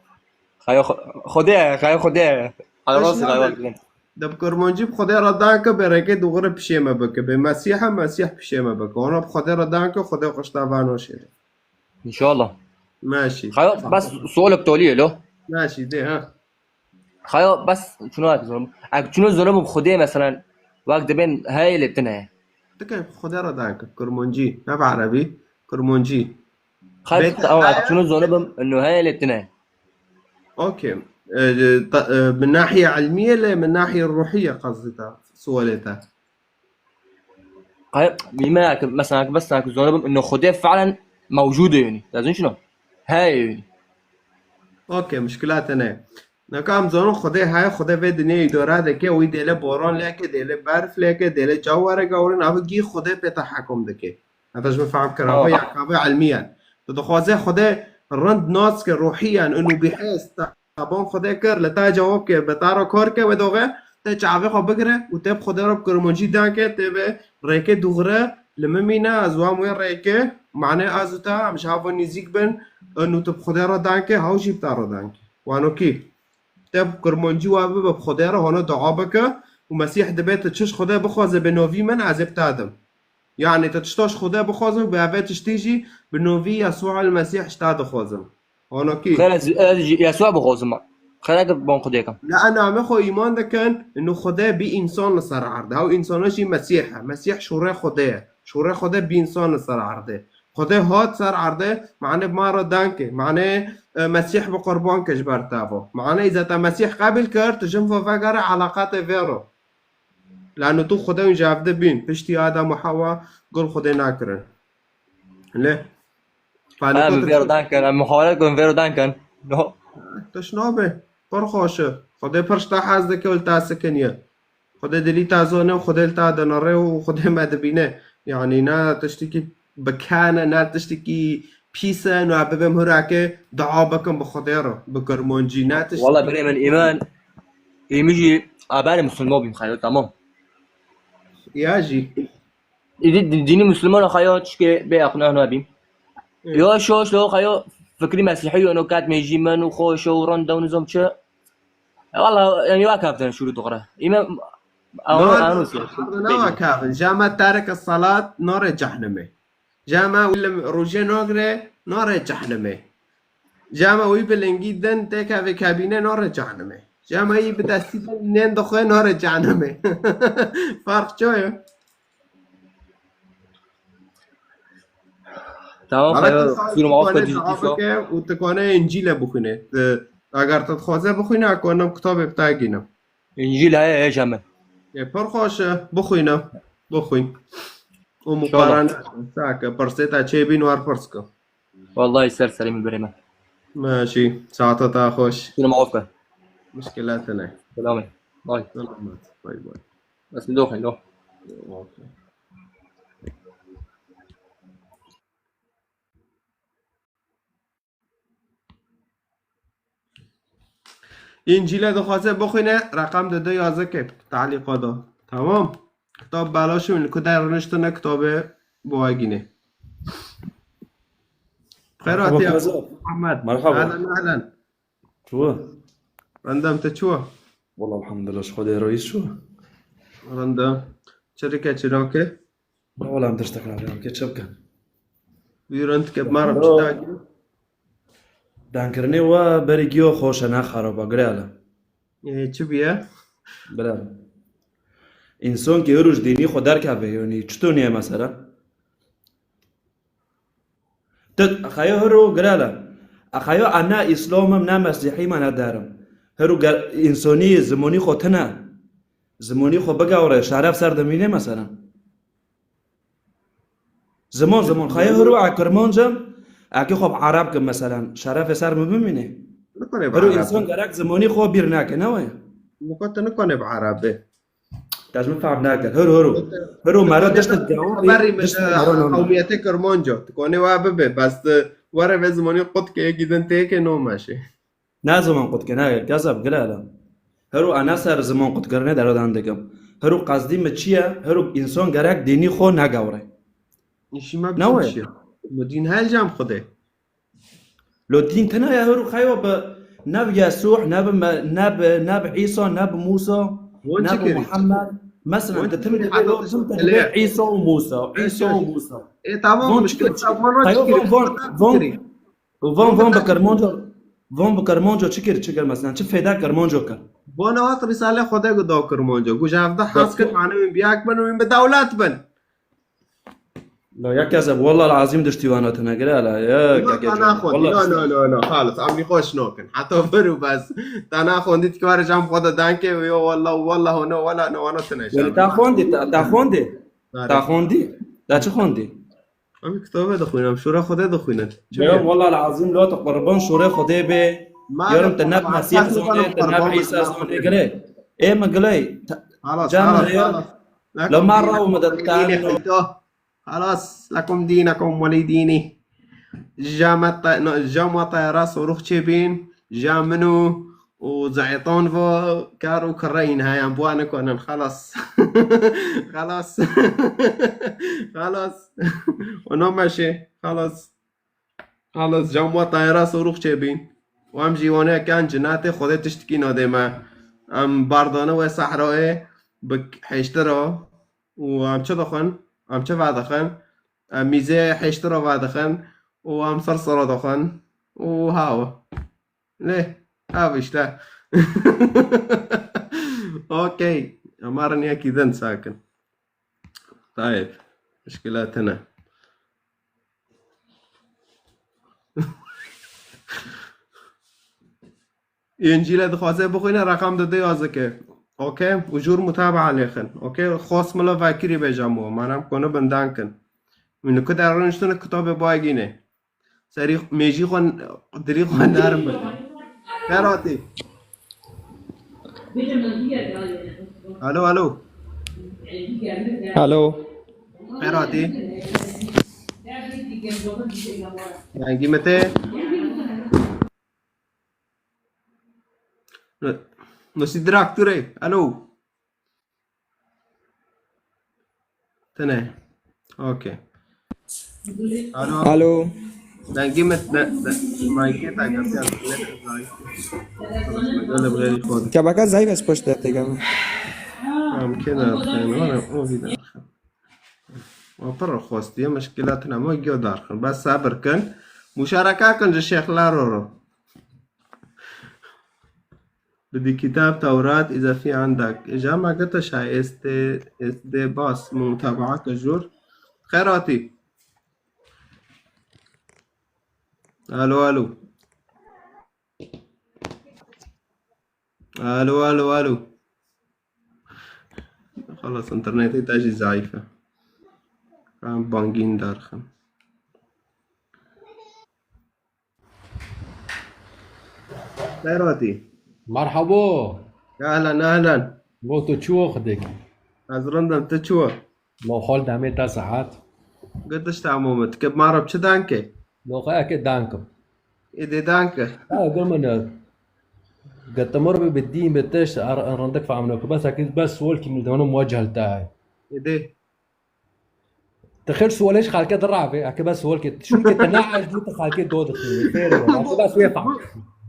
xayo xo-, Xwedê, xayo Xwedê. Ala Eş rastî xayo nabe. Xwedê. De bi kurmancî bi Xwedê re danke, bi rêkê dûxire pişê me bike. Bi Mesîha, Mesîh pişê me bike. Ona bi Xwedê re danke, Xwedê xwe ji te vano şêre. İnşallah. Meşî. Xayo, bes sualek tolî ye lo. Meşî, de ha. Xayo, bes çuna ek zonim. Ek çuna zonim bi Xwedê, mesela, wek dibên heye lê tine ye. Dike bi Xwedê re danke, kurmancî. Ne bi erebî, kurmancî. Xayo, Bêt-, tamam, ek çuna zonim, ino heye lê tine ye. Okey. E, ta-, e, min nahiye ilmiye lê min nahiye ruhiye qasdê te, sualê te. Qe-, mîme, mesela, bes, zanibim, ino Xwedê fiilen mewcûd e, yanî. Dezin şino? Heye, yanî. Okey, muşkila te ne. Neka em zanin Xwedê heye, Xwedê vê dinyayê îdare dike, wî dêle boran leke, dêle berf leke, dêle cawareke urin, ev gî Xwedê pê te hekum dike. Heta ji min fehm kir, Ha. Ev ya kavê ilmiyen. Tu dixwaze Xwedê rind nas ke ruhiyen, inu bihês, te Taban Xwedê kir, li te cewab ke, bi te re kar ke, wê doxe, te çavê xwe bigire û te bi Xwedê re bi kurmancî danke, te bi rêkê dûxire li min mîne, ez wam wê rêkê, mane ez û te, em ji hava nîzîk bin, û tu bi Xwedê re danke, haw jî bi te re danke. Wano kî? Te bi kurmancî wa bibe bi Xwedê re, hona dua bike û Mesîh dibê tu çi ji Xwedê bixwaze bi novî min, ez ê bi te dim. Yani, tu tişta ji Xwedê bixwaze û bi evê tiştî jî bi novî Yesûa el Mesîh ji te dixwazim. Hona kî? Xêr, ez, ez jî Yesûa bixwazim. Xêr, ez bon Xwedê kim. Li enamê xwe îman dikin, inu Xwedê bî însan li ser erdê. Ew însana jî Mesîh e. Mesîh şûrê Xwedê ye. Şûrê Xwedê bî însan li ser erdê. Xwedê hat ser erdê, mane bi ma re danke. Mane, e, Mesîh bi qurban ke ji ber te vo. Mane îza te Mesîh qebîl kir, tu jin vo vegere eleqetê vê re. Lano tu Xwedê û ji evde bîn. Piştî Adam û Hewa gul Xwedê nakirin. Lê. Em vê re danken, em muhawalet kun vê re danken. No. Tişt nabe. Pir xweş e. Xwedê pir ji te hez dike û li te sekiniye. Xwedê dilî te zane û Xwedê li te dinere û Xwedê me dibîne. Yanî ne tiştekî bi kene, ne tiştekî pîs e, no bibim hurake dua bikim bi Xwedê re, bi kurmancî, ne tiştekî Wala birê min, îman, îmî jî aberê Musulman bîm xeyo, tamam. Ya jî. Îdî di-, dînî Musulman xeyo çike bê aqna huna bîm. Evet. Yo şo, şo xeyo fikrî Mesîhî yo, no kat mejî men û xo şo û ron dew nizam çi. E, wala, yani, wa kaftin şuru dogre. Îme, anu, Nor, anu siya. Nor kafin. Jama tarek salat nore cehneme. Jama wî li rojê nagre, nare cehnimê. Jama wî bi lingî din têke vê kabîne nare cehnimê. Jama yî bi destî din nên dixwe nare cehnimê. Farq ço ye? Tamam, Bana xeyo, tu sürüm tu af kane kadar dua dîsa. Bike û tu kane Încîle bixwîne. Tu, eger tu dixwaze bixwîne, ez kanim kitabê bi te gînim. Încîl heye, heye ji min. Ê, pir xweş e. Bixwîne. Bixwîn. Û muqarene sake. Pirsê te çêbîn wer pirs ke. Wallahî ser serê min birê min. Meşî. Saeta te xweş. Şunu maf ke. Muşkilate ne. Selamê. Bay. Selamet. Bay bay. Bes min doxin, dox. Okey. Încîle dixwaze bixwîne, reqem dide yazike talîqa de. Tamam. Kitab belaş in, li ku der rûniştine kitabê biwagîne. Xêr Merhaba, hatiye Kazım. Muhammed. Merhaba. Ehlen, ehlen. Çuwa? Rindem te çuwa? Wala elhamdülillah, ji Xwedê re yî çuwa? Rindem. Çirike çirake? Wala em tiştek nabê, em kê çi bikin? Wî rind ke bi me re Alo. Çi dagî? Dankirinê we berî giyo xweş e, ne xerab e, girê ele. Ê, çi bûye? Bira. Însan ki her roj dînî xwe derkeve, yanî çito niye mesela? Tu, xeyo her ro girele. Xeyo a ne Îslam im, ne Mesîhî me, ne derim. Her ro ger-, însanî zimonî xwe tine. Zimonî xwe bigewre, şeref ser dimîne mesela. Ziman, ziman. Xeyo her ro a Kirmanc im, a ki xwe bi Ereb kim mesela. Şerefê ser min bimîne. Nikane bi Her ro Ereb. Însan gerek zimonî xwe bîr neke, ne weye? Muka tu nikane bi Ereb be. Te ji min fehm neke. Hiro, hiro. Hiro, mera dişt digewirî, Berî min, dişt e, mera nane. Qewmiyetê Kirmanca. Tu konê wa bibe. Bes tu were vê zimanî qut ke yekî din têke no meşe. Ne ziman qut ke, ne, kezeb, gile hele. Hiro, ene ser ziman qut kirine deredan dikim. Hiro, qezdî mi çi ye? Hiro, însan gerek dînî xwe negewre. Îşî me Ne bi we? Çi ye? Mi dîn hel cam Xwedê. Lo dîn tune ye, her û xeyo bi ne bi Yesûh, ne bi me-, ne bi, ne bi Îsa, ne bi Mûsa, Wan ne çi bi kirî? Muhammed. Mesela, Wan di çi tim kirî? Heta helo, tim te dibê Îsa û Mûsa, Îsa û Mûsa. E, tamam, Van çi kir? Xeyo van, van, van, van, van bi Kermanca, van bi Kermanca çi kir, çi kir mesela? Çi fêda Kermanca kir? Van hat Risale Xwedê gu da Kermanca. Gu ji hevde hez kir, mane win biyak bin, win bi dewlet bin. La ya kezeb, wallah azîm diştî wana tune gire la. Ya Ina kezeb, ta naxwendî. Wallah. No, no, no, no. Xalis, em nîqaş nakin. Heta bir û bes. Ta naxwendî, tu kare cam xwe de dankê û yo wallah, wallah, no, wallah, no, wana tune. Wele ta xwendî, ta, ta xwendî. Nare. Ta xwendî. Ta çi xwendî? Em kitabê dixwînin, em şûra Xwedê dixwînin. Çi Yo, bê? Wallah azîm lo tu qurban şûrê Xwedê bê. Ma Yarım te ne bi Mesîh zonê, te ne bi Îsa zonê gire. Ê min giley. Halas, Cem halas, ya. Halas. Lo ma raw mi de tano. Halas, lekum dînekum welî dînî. Jama te-, no, jama teyara sorux çêbîn, ja min û, û zeytan va kar û kireyîn heyan, buwa nikonin, xelas. Xelas. Xelas. Û nameşê, xelas. Xelas, jama teyara sorux çêbîn. Û em jî wane ken cinatê Xwedê tiştikî nadê me. Em bardane we sehrayê bi hêştira. û em çi dixwin? Em çi vedixin? Em mîzê hêştira vedixin û em sirsira dixwin û haw. Lê, ev işte. Okey. Em herin yekî din sakin. Tayeb. Mişkile tine. Încîle dixwaze bixwîne, reqam dide yazike. Okey? Û jûr mutabaa lêxin. Okey? Xos mila vekirî bêjam û. Manam konu bindan kin. Min ku der rûniştine kitabê bayegîne. Serî mêjî xwe, dilî xwe nerm bike. Xêr hatî. Alo, alo. Alo. Xêr hatî. Dengî me tê. Nasî dirak tu rê. Alo. Tene. Okey. Alo. Alo. Dengê me, de, de, mayke ta gel, gel, gel. Kebeka zayıf ez poşt de tegam. Tamam, kenara sen, var ya, o vida. Wa pir xwestiye, mişkilatina me giyo darxin. Bes sabir kin. Muşareka kin ji şêxla ro ro. Bidî kitab Tewrat îzefî endak. Îja me gete şay êstê, êstê bas mutabaa ke jûr. Xêr hatî. Alo, alo. Alo, alo, alo. Xelas, internetê te jî zayîf e. Em bangîn derxin. Xêr hatî. Merhabo. Ehlen, ehlen. Bo tu çi wo xidek? Ez rind im, tu çi wo? Lo xol demê te saet. Gitiş tamam e. Tu ke ma re çi danke? Lo xwe eke dankim. Êdê danke. Ha, gumine. Gitimir bi, bi dîn, bi tişt, ar-, rindik fehmino ku bes eke bes sual ki min dewano muweceh li te hay. Êdê. Ti xêr sualê ji xelkê dirave, eke bes sual ke, çunke ti ne ecdî ti xelkê do dixînî. Xêr e, eke bes wê fam.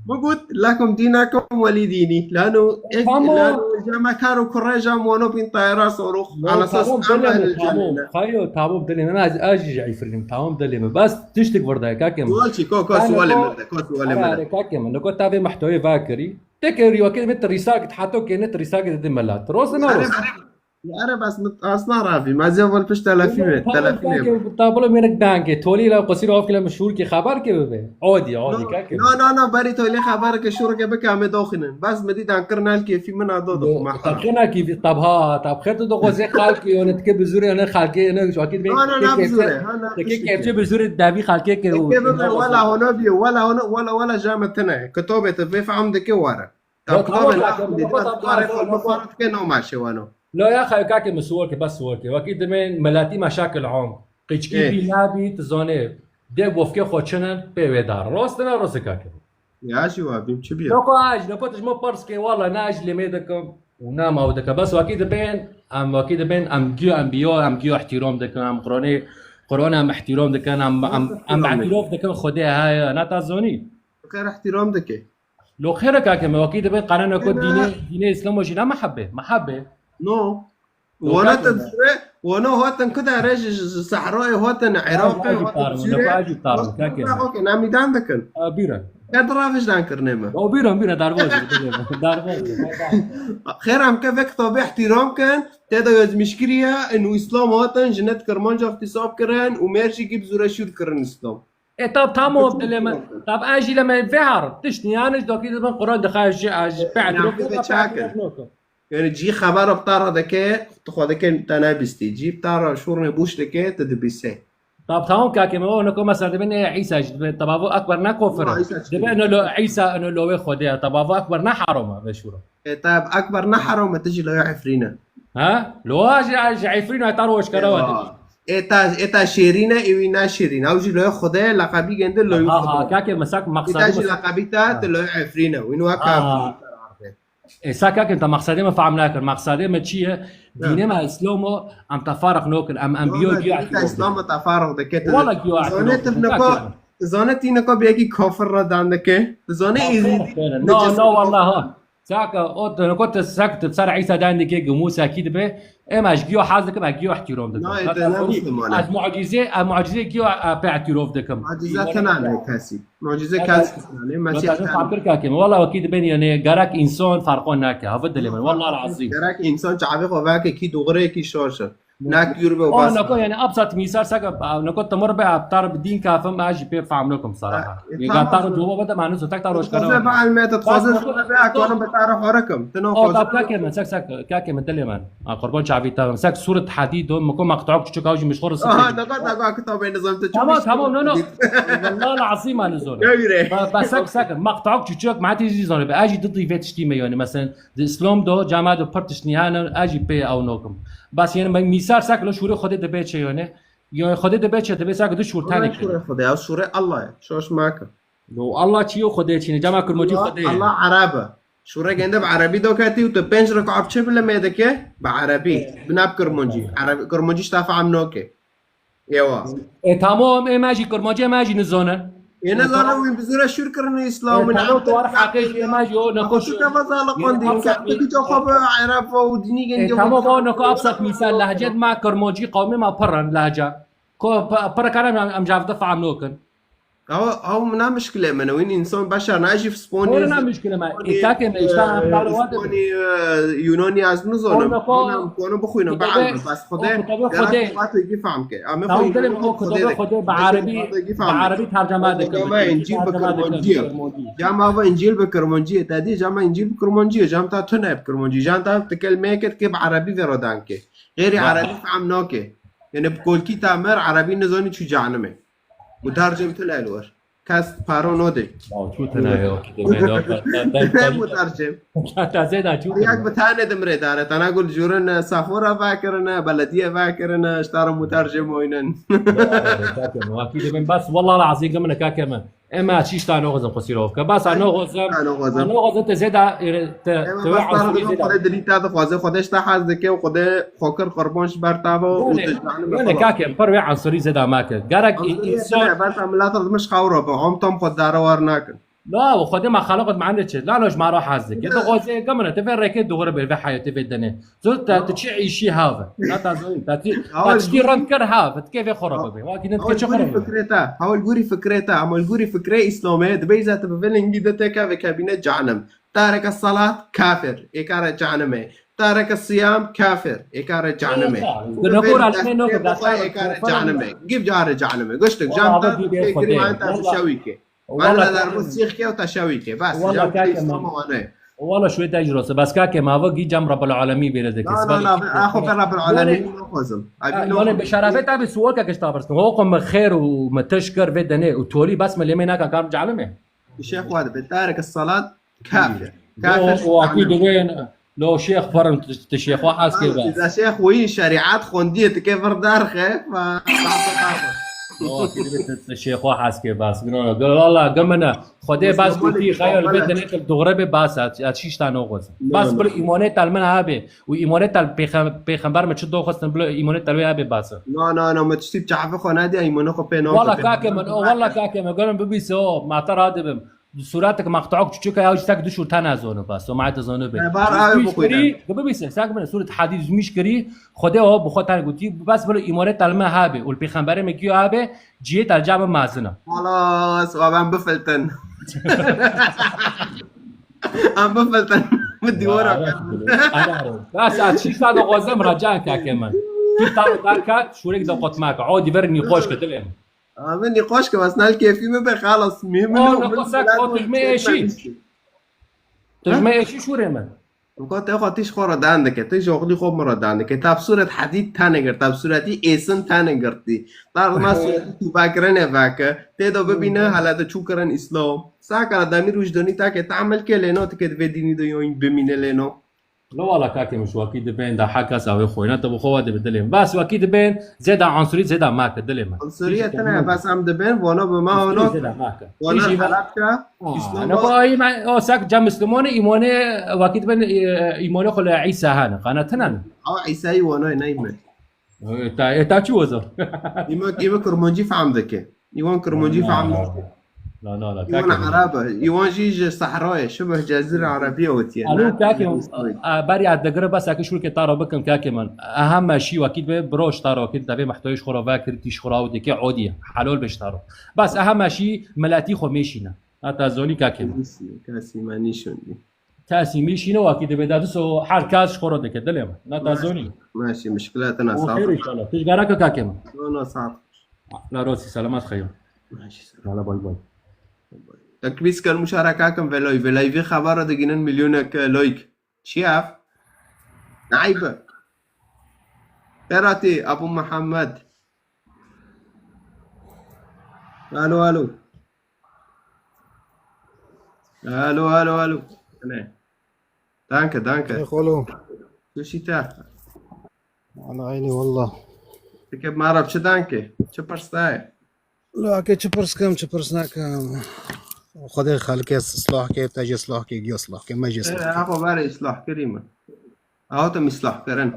Bu, bu got, "Lekum dînekum welî dînî." Lano, ek, Tamam. Lano, jeme kar û kurê jam wano bin tayara sorux. Yo, Ala esas tamam, dilê min, tamam. Xayo, tamam, dilê min. Ez, ez jî ji Îfrînim, tamam, dilê min. Bes tiştik vir de, kake min. Sual çi, ko, ko, Lano, sualê ko, min de, ko, sualê min de. Are, kake min. Niko tavê mehtewê vakirî. Tek rîwakê min ti rîsakit, hato ke ne ti rîsakit di melat. Roz ne roz. Are, Ya Ereb, ez mit-, ez naravîm. Ez ya van pişt telefî me, Tamam, telefî me. Kake, tablo mênek dange. Tolî la qasîr of kile meşhur ki xeber ke bibe. Adi, adi, No, kake. no, no, no, berî tolî xeber ke şûr ke bike em ê doxînin. Bes mi dî dankir nel kêfî min a do doxim. Tabxêna ki, tab ha, tabxêr tu doxozê xalkê, yone tike bizûrê, yone xalkê, yone şakî be. No, no, na bizûrê, ha, na Tike bizûrê. Kevçe bizûrê devî xalkê ke. Tike bibe, wela hono biye, wela hono, wela, wela jame tine. Kitobê te vê fehm dike were. Lo, Tam tamam, kitabê tamam, naxwendî, tamam, tamam, tamam, tamam. Xwe dike, no ma şewano. Lo ya xeyo kake min sual ke, bes sual ke. Wekî dimên melatî meşakil am. Qîçkî Ê. bî nabî, tu zanê. Dê bofkê xwe çinin, pê wê dar. Rost ne rost kake. Ya jî wa bîm, çi bîya? Noko aj, noko tu ji min pirs ke, wala ne aj lê me dikim. Û ne ma dike. Bes wekî dibên, em wekî dibên, em giyo em biyo, em giyo ihtiram dikin, em Qur'anê Qur'an em ihtiram dikin, em, em, em ihtiram dikin Xwedê heye, ne ta zonî. Xêr ihtiram dike. Lo xêr e kake me, wekî dibê qanûna ku dînê, dînê Îslam jî ne mehebbe, mehebbe. No. Wana te zure, wana hatin ku dere ji, ji, ji sehrayê hatin Iraqê, hatin Sûriyê. Okey, ne mîdan dikin. Bîre. Ker di ravêjdan kirine me. O bîre, bîre, darboz, darboz. Xêr em ke ve kitabê ihtiram kin, tê de yazmiş kiriye, inu Îslam hatin, jinet Kirmanca ihtisab kirin û mêr jî gî bi zure şûr kirin Îslam. E, tab, tamam, dilê me. Tab, ez jî lê me vê har. Tişt niyan ji dokî dibin Quran dixaye ji, ez ji pê etrafê çakin. Yani cî xebera bi tara dike, tu xwe dike te nebîstî. Cî bi tara şûrnê bûş dike, tu dibîsê. Tab, tamam, kake me, o niko mesela dibin, e, Îsa jî dibin, tabavo ekber ne kofir. Dibin, ino lo, Îsa, ino lo wê Xwedê ye. Tabavo ekber ne haram e, vê şûra. E, tab, ekber ne haram e, tu jî lo ya Efrîn e. Ha? Lo, a jî, a jî Efrîn e, ta roşkara wa. E, ta, e, ta şêrîn e, ewî ne şêrîn. Ew jî lo ya Xwedê ye, leqebî gende lo ya Xwedê. Ha, ha, kake me sak maqsadê. E, ta jî leqebî ta, tu lo ya Efrîn e. Wî wa kafir. E, sa kake, te maqsadê me fehm nakir. Maqsadê me çi ye? Dînê me Îslam o, em tefarq nokin. Em, em biyo giyo. Dînê te Îslam o tefarq dike. Wala giyo. Zane tu niko, zane tî niko bi yekî kafir re dan dike. Zane Êzîdî. No, no, wallah ha. Saka, o te niko te sak te ser Îsa dan dike, ku Mûsa kî dibe. Em ez giyo hez dikim, ez giyo ihtiram dikim. Na, e, te ne Müslüman e. Ez mucizê, ez mucizê giyo, e, pê ihtirof dikim. Mucize tenane kesî. Mucize kesî tenane. Mesîh tenane. Fakir kake. Wala wekî dibên yani gerek insan farqo nake. Hava dilê min. Wala lazim. Gerek insan çavê xwe veke kî doğru kî şaş e. Nak yürü be. O bas. Nako yani absat misal saka, nako tamur be aptar din kafim, ez jî pê faham nakim saraha. E, e, tamam. Gatar cevap da manu tak tar hoş karar. Xweze be elmete, xweze be akarim be tarif harakim. Tino xweze. Kake min, sak, sak, kake min dilê min. A, qurban çavî te bim. Sek sûret hedî do, min ku meqtûk çiçek ew jî min ji xwe re. Aha, sekir. Daga, daga, kitabê nizam te. Tamam, tamam, no, no. Wallah lazim an zor. Ba, ba, sek, sek, meqtûk çiçek, ma tî jî zor. Ez jî didî vê tiştî me yani. Mesela, di Îslam do, cama do pir tiştî hene, ez jî pê ew nokim. Bas yani, ben misal sek lo şûrê Xwedê dibe çi yani. Yani Xwedê dibe çi, dibe sek di şûr tenê. Şûrê Xwedê, ew şûrê Allah ye. Şoş make. Lo Allah çi yo Xwedê çi ne, cama Kirmancî Xwedê. Allah Ereb e. Şûre gende bi erebî doketî û tu pênc rekaat çi bile me dike? Bi erebî. Bi ne bi kirmancî. Erebî, kirmancî ji te fehm nake. Ewa. E, tamam, e, me jî kirmancî, me jî nizanin. E, nizanin, wî bi zûre şûr kirine Îslamê. E, tamam, tu war heqê jî, me jî o nekoş. Tu keva zala qandî. Kevtî tu xwe bi ereb û dînî gende. E, tamam, o neko absat misal, lehcet me kirmancî, qewmê me pir in lehce. Ko, pir, pir karim em, em ji hev de fehm nokin. Ew, ew ne mişkilê min e. Wîn însan beşer ne, ez jî Sponî. Were ne mişkilê me. Îtakê me, işte, e, em kar wa de. Sponî, e, Yunanî ez nizanim. Ona ko, ona, ona bixwînim, be elbet. Bas Xwedê, gerek Xwedê. Xwedê gî fehm ke. Em xwe Xwedê, Xwedê, be erebî, be erebî tercüme dikin. Cama Încîl bi kirmancî ye. Cama va Încîl bi kirmancî ye. Te dî cama Încîl bi kirmancî ye. Cam ta tune bi kirmancî. Cam ta ti kelmeyeke dike bi erebî vê re dan ke. Xêrî erebî fehm nake. Yani bi kolkî ta mer erebî nizanî çû cehenimê. Mutercim tu lel wer. Kes paro node. Ya, çû tene ya, ki deme ya. Mutercim. Tazê da çû. Yak bi tane dimrê dare. Tana gul jûrin, e, safora vekirine, belediye vekirine, ji tara mutercim oynin. Kake min, wekî dibin, bas, wallah lazim, gimine kake min. Ema çî şta noxozim qusîrov ke. Bas, a noxozim. A noxozim. A noxozim te zêda, e, te, te bas, para dibin, Xwedê dilî te dixwaze, Xwedê ji te hez dike û Xwedê xwe kir qurban ji ber te ve û tu ji cehenimê xelas. Kake, pir wê ensurî zêda make. Gerek însan. Bes em mileta dimiş xew re be, hom tom xwe dare war nakin. La, Xwedê me xeleqt me ne çi. La, no ji me re hez dike. Tu xwezê gemine, tu vê rêkê dogre be, vê heyatê vê denê. Tu, tu, tu çi îşî have. La, ta zoyî, ta tî, ta tiştî rind kir have. Tu kê vê xwe re bibe. Wa kî ne tu kê çi xwe re bibe. Fikre ta, hewil gurî fikre ta, hewil gurî fikre Îslamê, dibê îza tu bi vê lingî de teke vekebîne cehennem. Tareke salat, kafir, êkare cehennemê. Tareke siyam, kafir, êkare cehennemê. Gunekor alîne no, êkare cehennemê. Gib care cehennemê. Guştik, cam ta, fikri man ta şewî ke. Wala derbo sîx ke û te şewî ke. Bas, cam ta Îslam wane. Wala şuê te jî rost e. Bas kake ma va gî cam Rabbul Alemî bêre dike. Na, na, na, axo ke Rabbul Alemî naxwazim. Yani bi şerefê te bi sual ke kişta birstin. Ho qo me xêr û me tişt kir vê denê û tolî bas me lê me naka kam cehennemê. Şêx wa dibe, tareke salat kafir. Kafir. O, o akî dibên, lo şêx parin, tu şêx wa hez kê be. Îza şêx wî şerîat xwendiye, tu kê vir derxe, fa, fa, fa, fa. Şêxo hez kê bas. Gel, gel, Allah, gel mene. Xwedê bas gotî, xeyal bê dinê til doğru bê bas, ez çi tişta naxwazim. Bas bir îmanê tel min hebe û îmanê tel pêxem-, pêxember min çi doxwestin, bila îmanê tel wê hebe bas. Na, na, na, me tiştî bi çavê xwe nediya, îmanê xwe pê nake. Wala kake min, o, wala kake min, gel min bibîse, o, ma te radibim. Sûretek maqtuak çuçuka ya, ji tek du şûr tane zano bas, o, ma te zano be. E, bar awe bixwîne. Bibîse, sak min, sûret Hadîd zimîş kirî, Xwedê o bi xwe tane gotî, bas bila îmanê tel min hebe û li pêxemberê min giyo hebe, cihê tel ca min mezin e. Xelas, wa ben bifiltin. Em bifiltin. Min dîwara kir. Bas, ez çi ka dixwazim, racan kake min. Tu taro derket, şûrek de qot make. O, dîver nîqoş ke dilê min. Abi nîqoş ke, bas nal kêfî min be, xelas. Mühim. O, nîqoş ke, tu ji me êşî. Tu ji me êşî şûrê min. Got, te xwe tîş xwe re dan dike, te ji oxlî xwe min re dan dike. Te bi sûret Hadîd tane girt, te bi sûretî Êsin tane girtî. Te rima sûretî Tûba kirine veke, tê de bibîne, hele te çû kirin Îslam. Saka demîr wijdonî take te emel ke lêno, tike di vê dînî de yoyîn bimîne lêno. Lo wala kake min ji wekî dibên, da hekas avê xwêna, te bi xwe ve dibe dilê min. Bas wekî dibên, zêda ansurî, zêda make dilê min. Ansuriye tine, bas em dibên, vana bi me, vana. Zêda make. Vana Helebke. Îslam ne ba, o sak cem Müslümanê, îmanê, wekî dibên, e, îmanê xwe li Îsa hene. Qana tine ne? Aw Îsayî wanay neyme. E, ta, e, ta çi weza? Îme, îme Kurmancî fehm dike. Îwan Kurmancî fehm dike. Na, na, na, Îwan kake. Ereb e. Îwan jî ji Sehrayê, şibih Cezîre Erebiye wetiye. Alo, kake, e, berî ez digire, bes eke şûrkê ta re bikim, kake min. Eha meşî wekî dibê, biro ji ta re wekî, devê mehtweyê ji xwe re vekir, tî ji xwe re ew dike, odî ye. Helal be ji ta re. Bes eha meşî miletî xwe mêşîne. Heta zonî kake min. Kesî, kesî me nîşandî. Kesî mêşîne wekî dibê, de diso her kes ji xwe re dike, dilê min. Heta zonî. Meşî, mişkile tine. Xêr inşallah. Tu ji gereke kake min. No, no, sax. La rastî selamet xeyr. Hala bay bay. Te kibîs kir muşareka kim velay, velay vê xebera digînin milyonek like. Çi ev? Neybe. Beratî, Abu Muhammed. Alo, alo. Alo, alo, alo. Ne. Danke, danke. Hey, xolo. Tu şî te? Ana eynî wallah. Peki, mara çi danke? Çi pirs daye? La ke çi pirs kim, çi pirs nakim. Xwedê xelkê islah ke, te jî islah ke, giya islah ke, me jî islah ke. Ee, abo bare islah kirî min. Aho te islah kirin.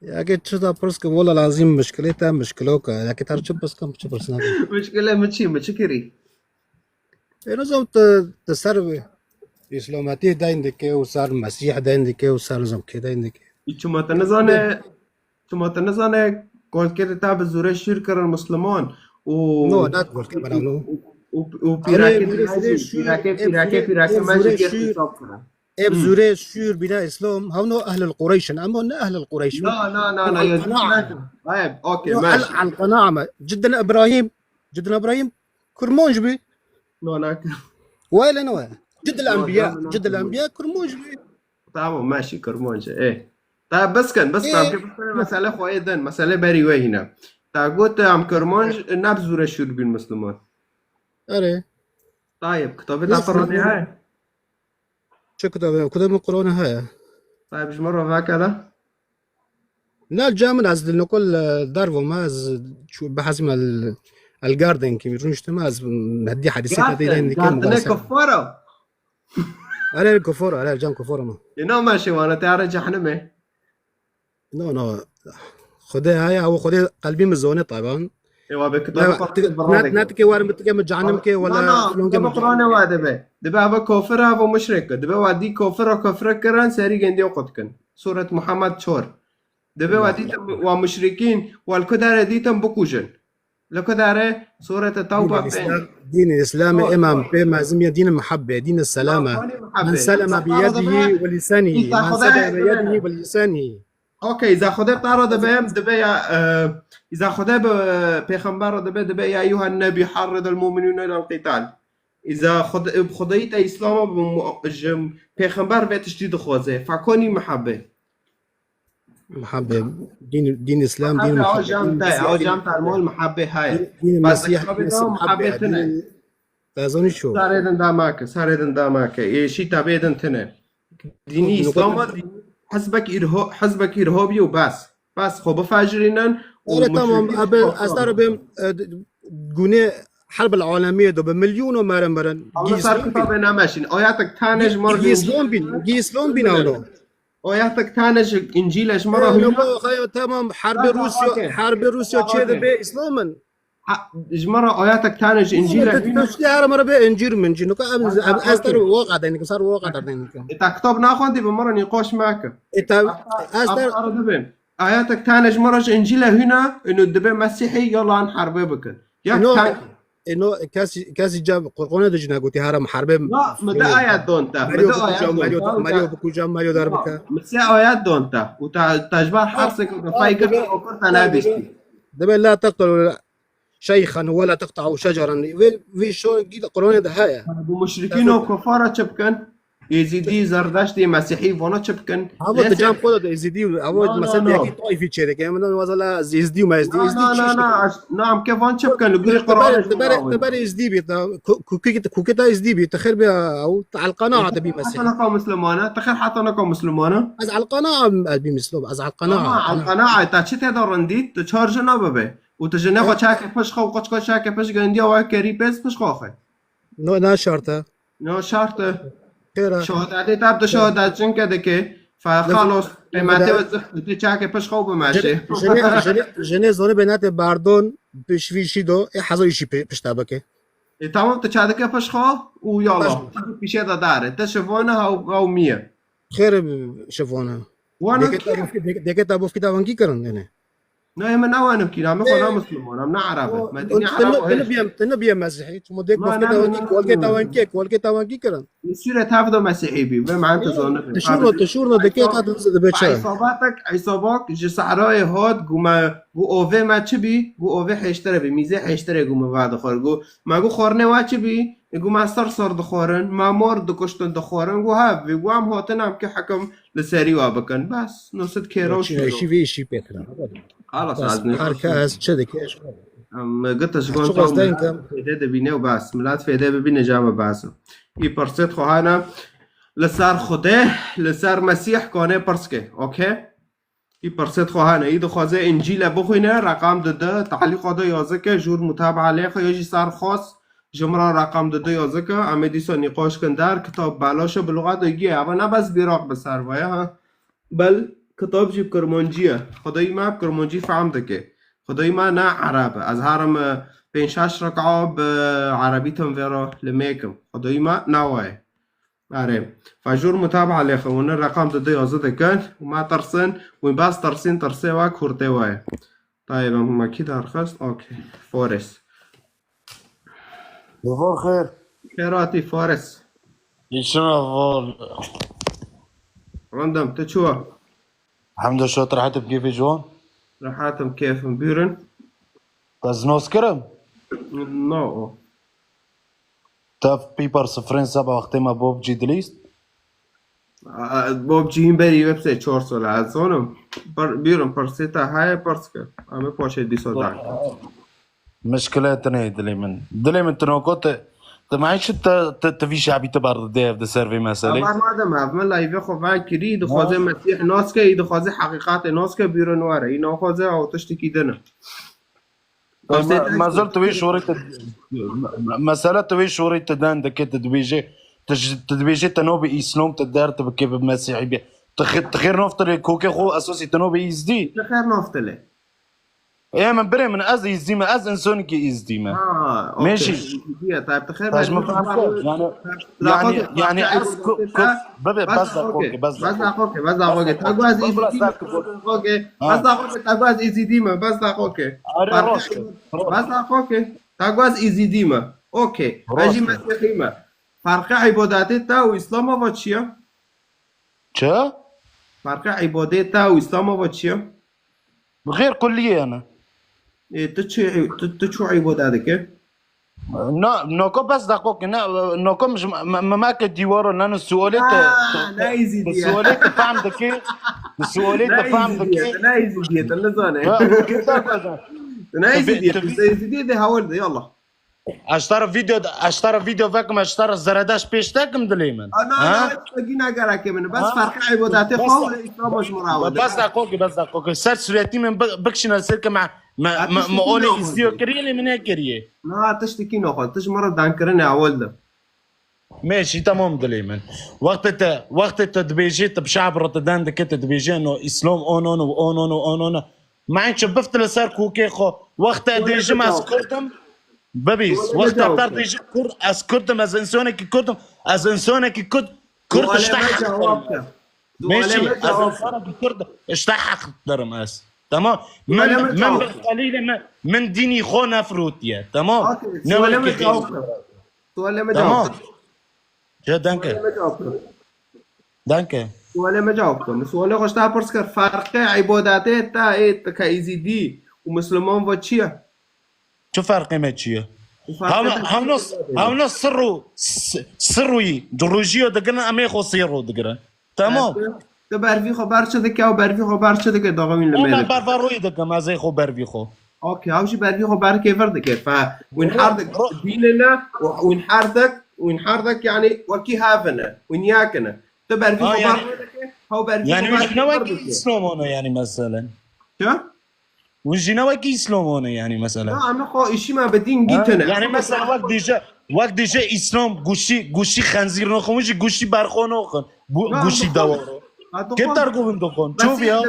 Ya ke çi da pirs kim, wala lazim mişkilê te mişkilo ke. Ya ke tar çi pirs kim, çi pirs nakim. Mişkilê mi çi, mi çi kirî? Ê, nizam tu, tu ser Îslametiyê deyn dike û ser Mesîh deyn dike û ser nizam kê deyn dike. Çima te nizane, çima te nizane kolkê te bi zûrê şûr kirin Musliman û No, ne kolkê bera no. û, û, û Ama pîrakê, ev zûrê pîrakê, şûr, pîrakê, ev pîrakê, zûrê, pîrakê ev me zûrê jî şûr, kirin Îslam kirin. Ev Hmm. zûrê şûr bîna Îslam, hewno ehlil Qureyşin, ama ne ehlil Qureyşin. Na, na, na, na, Al-Qana'a. Yazık. Hayır, okey, Yo, maşi. Al-, Al-Qana'a me. Cidden Ibrahim, Cidden Ibrahim, Kurmanc bî. No, ne. Wayê lê ne wayê. Cid el No, Enbiya, no, no, Cid el no. Enbiya Kurmanc bî. Tamam, meşî Kurmanc e. Ê. Ta bes kin, bes Ê. Tamam, mesele xwe ê din, mesele berî we hîne. Ta got em Kurmanc ne bi zûre şûr bîn Musliman. Erê. Tayeb, kitabê ta Nasıl? Qur'anê heye? Çi kitabê? Kitabê Qur'anê heye. Tayeb, ji min re veke de. Ne, ca min ez li nokol, e, dervo me ez çû-, bihezim el, el garden ki rûniştim ez Mehdî hadîsê te Garden, dî dayên dike Garden e mubarese. Kufara. Erê kufara, erê can kufara me. E, na me şewana te are cehenime. No, no. Xwedê heye, ew Xwedê qelbî min zone taban. Ewa be Ne, kitabê Qur'anê ti-, bi ne, radek. Ne tike werim tike min cehennem ke wala Na, na, filon ke kitabê min Qur'anê cehennem ke. Wa dibe. Dibe ava kofir ava muşrik. Dibe wa dî kofir ava kofir kirin serî gendiyo qut kin. Suret Muhammed çor. Dibe wa dîtin wa muşrikîn, wa li ku dere dîtin bikujin. Li ku dere Surete Tewba Dînê pênc. Îslam, dînê Îslamê Çor, emam çor. Pê mezim ya dînê muhabbe, dînê selame. Wa xanî muhabbe. Men seleme bi Îsa yedihi xwe ve lisanî. Îsa Men xwe seleme bi yedihi ve lisanî. Okey, îza Xwedê tara dibe, dibe ya, e, îza Xwedê bi pêxember re dibe, dibe ya eyyuhen nebî harridil mu'minîne alel qîtal. Îza Xwed-, Xwedayî te Îslama bi mu-, ji pêxember vê tiştî dixwaze. Fekonî muhabbe. Muhabbe. Dîn, dîn Îslam, dîn Muhabbe, aw muhabbe, cem dîn te, aw Mesîh, cem te, mol muhabbe haye. Dîn, dîn Bas Mesîh, kitabê dîn te muhabbe Mesîh, tine. Dîn, te zanî ço? Sarê din dama ke, sarê din dama ke. Ê şî tabê din tine. Dînî Nokta- Îslama, dîn, hizbek îrho-, hizbek îrhobî û bes. Bes xwe bifejirînin Öyle tamam, abi, ez dara bêm, e, d-, gune Herb el Alemiye do bi milyono meren meren. Allah ser kitabê nemeşin. Ayetek tane ji mor Gîslon bin, Gîslon bin awno. Ayetek tane ji İncil'e ji mor Tamam, herbe Rusya, herbe Rusya çê de be İslam'ın. Ha, ji me re ayetek tane ji Încîlê hîne. Tu, tu ştê here me re bê încîr mincî. Nuka em, em, ez te re waqe deynikim, ser waqe te deynikim. E, te kitab naxwendî, bi me re nîqaş meke. E, te, ez te re dibêm. Ayetek tane ji me re ji Încîlê hîne, ino dibê Mesîhî, yala em herbê bikin. Yek tane. E, no, kesî, kesî ca Qur'anê de jî negotî here em herbê. Na, me de ayet don te. Me de ayet don te. Meriyo bikujam, meriyo derbike. Me sê ayet don te. Û te, te ji ber hersek û te fay kir, te okur te nebîstî. Dibe la teqtulu şeyhan ve la teqta'u şeceran. Vê, vê şo gî Qur'anê de heye. Bu muşrikîn û kufara çi bikin? Êzîdî, Zerdeştî, Mesîhî, vana çi bikin? Havo tu cam xwe de Êzîdî, havo mesela yekî taifî çêdike. Em de waza la Êzîdî û Êzîdî, Êzîdî çi? Na, em ke van çi bikin? Li gurî Qur'anê te ber Êzîdî bî, te kukê te Êzîdî bî, te xêr bê ew, te elqana te bî Mesîhî. Heta naka Mislimana, te xêr heta naka Mislimana. Ez elqana bî Mislom, ez elqana. Ama elqana, te çi tê de rindî, tu çar jina bibe. Û tu ji nexwe çakê pişt xwe û qeçka çakê pişt gindiya we kerî pêz pişt xwe xwe. No, na şart e. No şart e. Xêr e. Şehadetê te bi tu şehadet jinke dike. Fe xalos, qîmetê we zixt, tu çakê pişt xwe û bimeşê. Jinê, jinê, jinê, jinê zonê bê nete berdon, pişvî şî do, ê hezar îşî pê-, pişta bike. E, tamam, tu çadike pişt xwe û yala. Pişê de dare. Te şivane haw, haw miye. Xêr e şivane. Wana deke ta bofkî, deke, deke ta bofkî ta wengî kirin, yani. Na, ê me ne wanim kî, na, me xwe ne Misliman, em ne Ereb in. Me dinê Ereb o hêj. Te ne biyem, te ne biyem Mesîhî. Çimo dek bofkê ta wengî, kolkê ta wengî, kolkê ta wengî kirin. Sûre tev de Mesîhî bî, ve me te zanibin. Te şûrno, te şûrno deke ta dibe çi? Îsabatek, îsabak ji sehrayê hat, gu me, gu ovê me çi bî, gu ovê hêştirê bî, mîzê hêştirê gu me ve dixwar, gu me gu xwarnê we çi bî, gu me ser ser dixwarin, me mor dikuştin dixwarin, gu hev bî, gu em hatin em ki hekim li serî we bikin. Bes, no sit kêra û şîro. Şî vê şî pê kirin. Xalas, ez ne. Her kes çi dike, ez. Em gita ji gon tam fêde dibîne û bes. Milet fêde bibîne, cama bes. Î pirsêt xwe hene li ser Xwedê, li ser Mesîh kanê pirs ke. Okey? Î pirsêt xwe hene. Î dixwaze Încîle bixwîne, reqam dide, tehlîqa de yazike, jûr mutabaa lê xwe ya jî ser xwest, ji min re reqam dide yazike, em ê dîsa nîqaş kin der, kitab belaş e, bi luxet û giye, eva ne bes bîraq bi ser ve ye, ha. Bel kitab jî bi kirmancî ye. Xwedayî me bi kirmancî fehm dike. Xwedayî me ne ereb e. Ez herim, e, pênc şeş reka bi erebî tim vê re li mêkim. Xwedayî me ne wa ye. Erê. Fe jûr mutabaa lê xwe. Hûn reqam dide yazî dikin. Û me tirsin. Wî bes tirsîn, tirsê we kurtê we ye. Tayê be, me kî derxist? Okey. Faris. Bi xêr. Xêr hatî Faris. Îşin ahval. Rindem, tu çi wa? Hemda şat, rehet im, kêfê ciwan. Rehet im, kêfim. Bûrin. Ez nas kirim? No. Tev pîper sifrên seba wextê me Bob G dilîst. A, Bob G hîn berî website çar sal e, ez zanim. Pir-, bîrim, pirsê te heye, pirs ke. Em ê paşê dîsa deng. Mişkile tune ye dilê min. Dilê min tinoka te, te me çi te, te, te vî şabî te berdidê ev di ser vê meselê? Em nadim ev, min layvê xwe vekirî, dixwaze Mesîh nas ke, î dixwaze heqîqatê nas ke, bîrin were. Î naxwaze ew tiştekî din e. Me-, mezil tu wê şorê te, me-, mesele tu wê şorê te den dike, tu dibêje, tu ji, tu dibêje te nabê Îslam, te der tu bike bi Mesîhî bê. Tu xê-, tu xêr naftilê kokê xwe esasî tu nabê Îzdî. Tu xêr naftilê. Ê min birê min, ez Îzdî me, ez însanekî Îzdî me. Ha, okey. Mêjî. Îzdî ye, tayyib, tu xêr. Te ji min fehm kir. Yani, yani, yani ez ku-, ku-, bebe, bes daxoke, bes daxoke, bes daxoke. Ta gwa ez Îzdî me, bes daxoke, bes daxoke. Bes daxoke. Bes daxoke. Ta gwa ez Îzîdî me. Okey. Ez jî Mesîhî me. Ferqê îbadetê te û Îslama ve çi ye? Çi? Ferqê îbadê te û Îslama ve çi ye? Bi xêr kulliyê ne. Ê, tu çi, tu, tu çi îbade dike? Na, noko bes daxoke, ne, noko me, me, me, me ke dîwaro, ne, ne, sualê te, ha, te, te, ne Îzîdî ye. Sualê te fehm dike, sualê te fehm dike. Ne Îzîdî ye, tu nizane. Ha, tu ne Îzîdî ye, tu Îzîdî de hawil de, yallah. Ez ji te re vîdeo, ez ji te re vîdeo vekim, ez ji te re zeredeş pêş dekim dilê min. Ha, na, na, hiç tiştekî ne gerekê min. Bes ferqê îbadatê xwe û Îslam ji min re awe de. Bes deqokê, bes deqokê. Ser sûretî min bi-, bikişîne ser ke me, me, me, me olê îzdiyo kiriye, lê min nekiriye. Na, tiştekî naxwe. Tu ji min re dankirinê ewil de. Mêşî, temam dilê min. Wextê te, wextê te dibêjê, tu bi şe'b re tu den dike, tu dibêjê, no, Îslam, on, on, on, on, on, on, on. Ma çi bifte li ser kokê xwe. Wexta dêjim ez Kurd im, bibîs. Wexta te dêjî Kurd, ez Kurd im, ez însanekî Kurd im, ez însanekî Kurd, Kurd ji te heqdir im. Mêşî, ez însanekî Kurd, ji te heqdir im ez. Tamam. Min, min bi delîlê min, min dînî xwe nefirotiye. Tamam. Ne wekî xêr. Sualê me cewab. Tamam. Danke. Sualê me cewab bide. Danke. Sualê me cewab bide. Min sualê xwe ji te pirs kir. Ferqê îbadetê te ê te ke Êzîdî û Misliman ve çi ye? Çi ferqê me çi ye? Hewna, hewna sirru, s-, sirruyî, rojiyo digirin, em ê xwe sirru digirin. Tamam. Tu, tu bervî xwe ber çi dike û bervî xwe ber çi dike daxil wî li me dike? Berva rûyî dikim, ez ê xwe bervî xwe. Okey, ew jî bervî xwe ber kêvir dike. Fe, wîn her dik dînine û wîn her dik, wîn her dik, yanî wekî hev in, wîn yek in. Tu bervî xwe ber wê dike, ew bervî xwe ber kêvir dike. Yanî wî jî ne wekî Îslam hone, yanî meselen. Çi? Wî jî ne wekî Îslam hone, yanî meselen. Na, em xwe îşî me bi dîn gîtine. Yanî mesela wek dije, wek dije Îslam guşî, guşî xenzîr noxin, wî jî guşî berxwe noxin. Guşî dewaro. Kê ter govin doxin? Çû biya?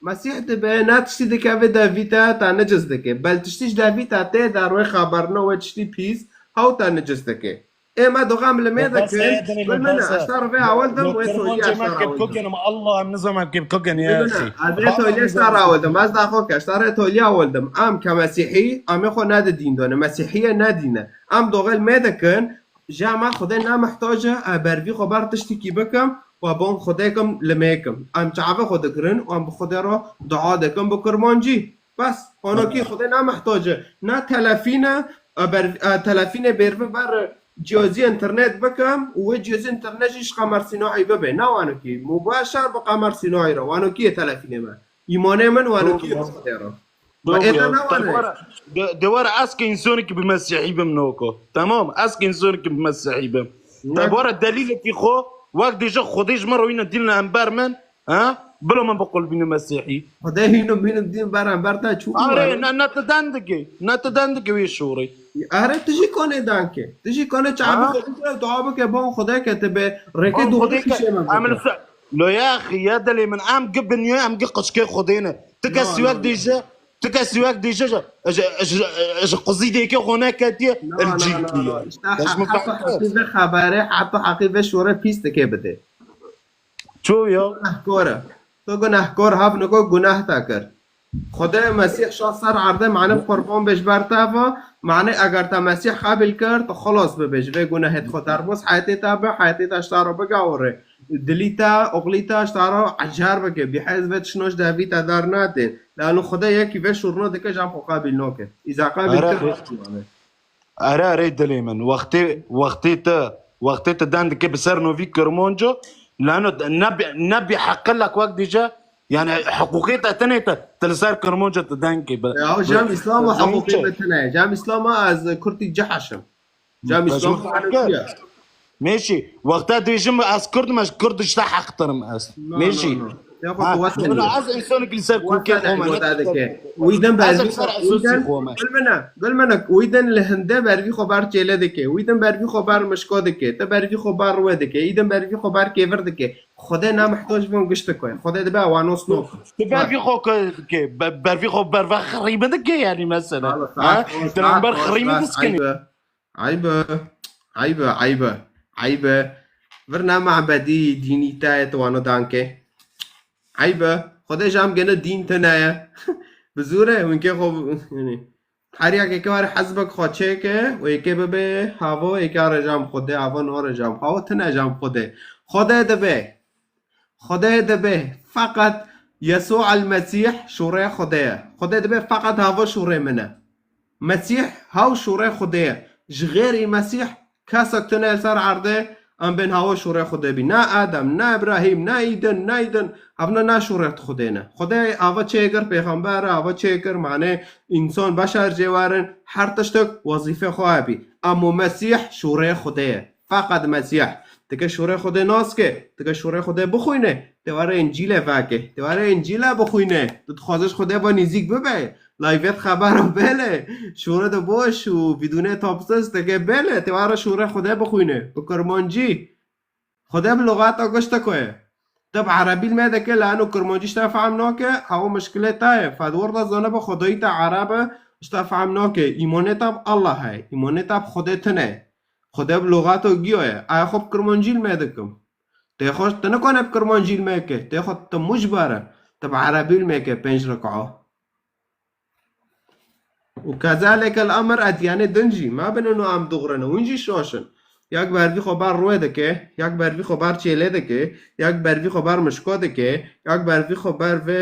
Mesîh dibe, ne tiştî dike vê devî te, te niciz dike. Bel tiştî ji devî te tê de rê xeberine wê tiştî pîs, hew te niciz dike. Ê me doxem li me dikin. Gul mine, ez te re vê awil dim, wê soyî ez te re awil dim. Allah, em nizam em kê kokin ya. Gul mine, ez ê tolî ez te re awil dim. Ez da xwe ke, ez te re tolî awil dim. Em ke mesîhî, em ê xwe ne di dîn done. Mesîhiye ne dîn e. Em doxel me dikin, ji me Xwedê ne mihtac e, e, bervî xwe ber tiştekî bikim, û bon Xwedê kim li me kim. Em çavê xwe digirin û em bi Xwedê re dua dikin bi kurmancî. Bes, hanokî Xwedê ne mihtac e. Ne telefîn e, e, ber, e, telefînê bêrvin ber cihazî înternet bikim û wê cihazî înternet jî ji Qemer Sînahî bibe. Ne wanokî. Mobile şer bi Qemer Sînahî re. Wanokî ye telefînê me. Îmanê min wanokî ye bi Xwedê re. Ma ê te ne wane. De, de were ez ke însanekî bi Mesîhî bim noko. Tamam, ez ke însanekî bi Mesîhî bim. Te were delîlekî xwe, wek dêje Xwedê ji min re wîne dîn li hember min, ha? Bila min biqulbîne Mesîhî. Xwedê hîno bînim dîn ber hember te çû. Are, ne, ne tu den dike, ne tu den dike wê şorê. Are, tu jî konê danke. Tu jî konê çavê xwe bike, dua bike, bon Xwedê ke te be rêkê dûrî kişê me. Lo ya axî, ya dilê min, em gi binyayê, em gi qicikê Xwedê ne. Ti kesî wek dêje, ti kesî wek dêje ji, ji, ji, ji qizî dêkê xwe neketiye, il cî kiriye. Heta heqî vê xeberê, heta heqî vê şorê pîs dike bide. Ço ya? Gunehkor e. Tu gunehkor, hev niko guneh te kir. Xwedê Mesîh şa ser erdê, mane qurban bêj ber te ve, mane eger te Mesîh qebîl kir, tu xilas bibê ji vê gunehê xwe derbas heyetê te be, heyetê te ji te re bigewire. Dilî te, oxlî te ji te re ecer bike, bî hez vê tiştno ji devî te dernatê. Lano Xwedê yekî vê şûrno dike, jam xwe qebîl nake. Îza qebîl kir, rast mane. Erê, erê dilê min. Wextê, wextê te, wextê te den dike bi ser novî kirmanco, lano nebî, nebî heqilek wek dîje, yani hiqûqê te tenê te, te li ser kirmanco te den ke. Ya, cem Îslam û hiqûqê me tine. Cem Îslam ez kurtî cehşim. Cem Îslam. Mêşî, wexta dêjim ez Kurd im, ez Kurd ji te heqtir im ez. Mêşî. Wela ez însanekî li ser kokê xwe me. Wî din bervî xwe, wî din, gul mine, gul mine, wî din li hinde bervî xwe ber çêle dike. Wî din bervî xwe ber mişko dike. Te bervî xwe ber rûwê dike. Î din bervî xwe ber kêvir dike. Xwedê ne mihtac von gişt dike. Xwedê dibe ewanos nok. Te bervî xwe ke dike. Be-, bervî xwe ber ve xirî min dike yani mesela. Te ber xirî min diskinî. Eyb e, eyb e, eyb e, eyb e. Vir ne mabedî dînî te ye, tu wano danke. Eyb e. Xwedê jam gene dîn tune ye. Bi zû re, hûn kê xwe, yanî, her yekê ke were hezbek xwe çêke û yekê bibe havo, yekê re jam Xwedê, havo nore jam havo, tune jam Xwedê. Xwedê dibe. Xwedê dibe feqet Yesû el Mesîh şûrê Xwedê ye. Xwedê dibe feqet hava şûrê min e. Mesîh hew şûrê Xwedê ye. Ji xêrî Mesîh kesek tune li ser erdê Em bên hawa şûrê Xwedê bî. Ne Adem, ne Îbrahîm, ne Îdin, ne Îdin. Evna ne şûrê Xwedê ne. Xwedê ava çêkir pêxember, ava çêkir, mane însan beşer jê werin, her tiştek wezîfê xwe hebî. Ema Mesîh şûrê Xwedê ye. Feqet Mesîh. Dike şûrê Xwedê nas ke, dike şûrê Xwedê bixwîne, dê were Încîlê veke, dê were Încîlê bixwîne. Tu dixwaze ji Xwedê ve nêzîk bibe. Layvêt xebera bêle. Şûre de boş û bidûnê tapsiz teke bêle. Tê were şûrê Xwedê bixwîne. Bi kirmancî. Xwedê bi lugata gişteko ye. Te bi erebî li me dike, lano kirmancî ji te fehm nake, ew mişkilê te ye. Fedwar de zane bi xwedayî te ereb e, ji te fehm nake. Îmanê te bi Allah heye. Îmanê te bi Xwedê tune ye. Xwedê bi lugata giya ye. Aya xwe bi kirmancî li me dikim. Tê xwe te nikane bi kirmancî li me ke. Tê xwe te mucber e. Te bi erebî li me ke pênc reka. Û kezalike el emr, edyanê din jî, ma bin ino em dixwirine, hûn jî şaş in. Yak bervî xwe ber rûyê dike, yak bervî xwe ber çêlê dike, yak bervî xwe ber mişko dike, yak bervî xwe ber vê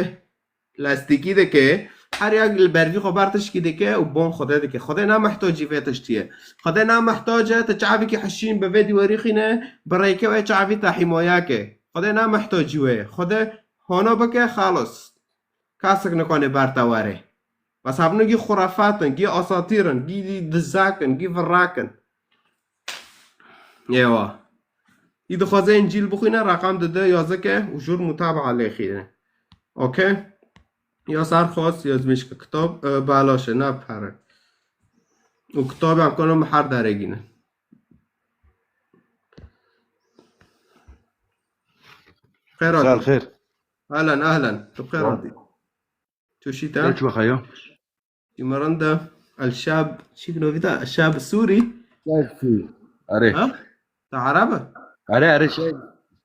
lastîkî dike, her yak li bervî xwe ber tişkî dike û bon Xwedê dike. Xwedê ne mihtacî vê tiştî ye. Xwedê ne mihtac e, tu çavekî hişîn bi vê dîwarî xîne, bi rêkê wê çavî te hîmaya ke. Xwedê ne mihtacî wê ye. Xwedê hona bike, xalos. Kasek nikane ber te were. Bes hevno gî xurafat in, gî asatîr in, gî dizak in, gî virak in. Êwa. Î dixwaze Încîl bixwîne, reqam dide yazike û jûr mutabaa lê xîne. Okey? Ya serxwaz, ya zimîşke kitab, e, belaş e, ne pere. Û kitabê em kanin her derê gînin. Xêr Sal hatin. Xêr. Ehlen, ehlen. Tu xêr Wa- hatî. Tu şî te? Xêr çi xeyo? Cimeran de El Şab, çi novî de? El Şab Sûrî? Şab Sûrî. Erê. Ha? Te Ereb e? Erê, erê, şey.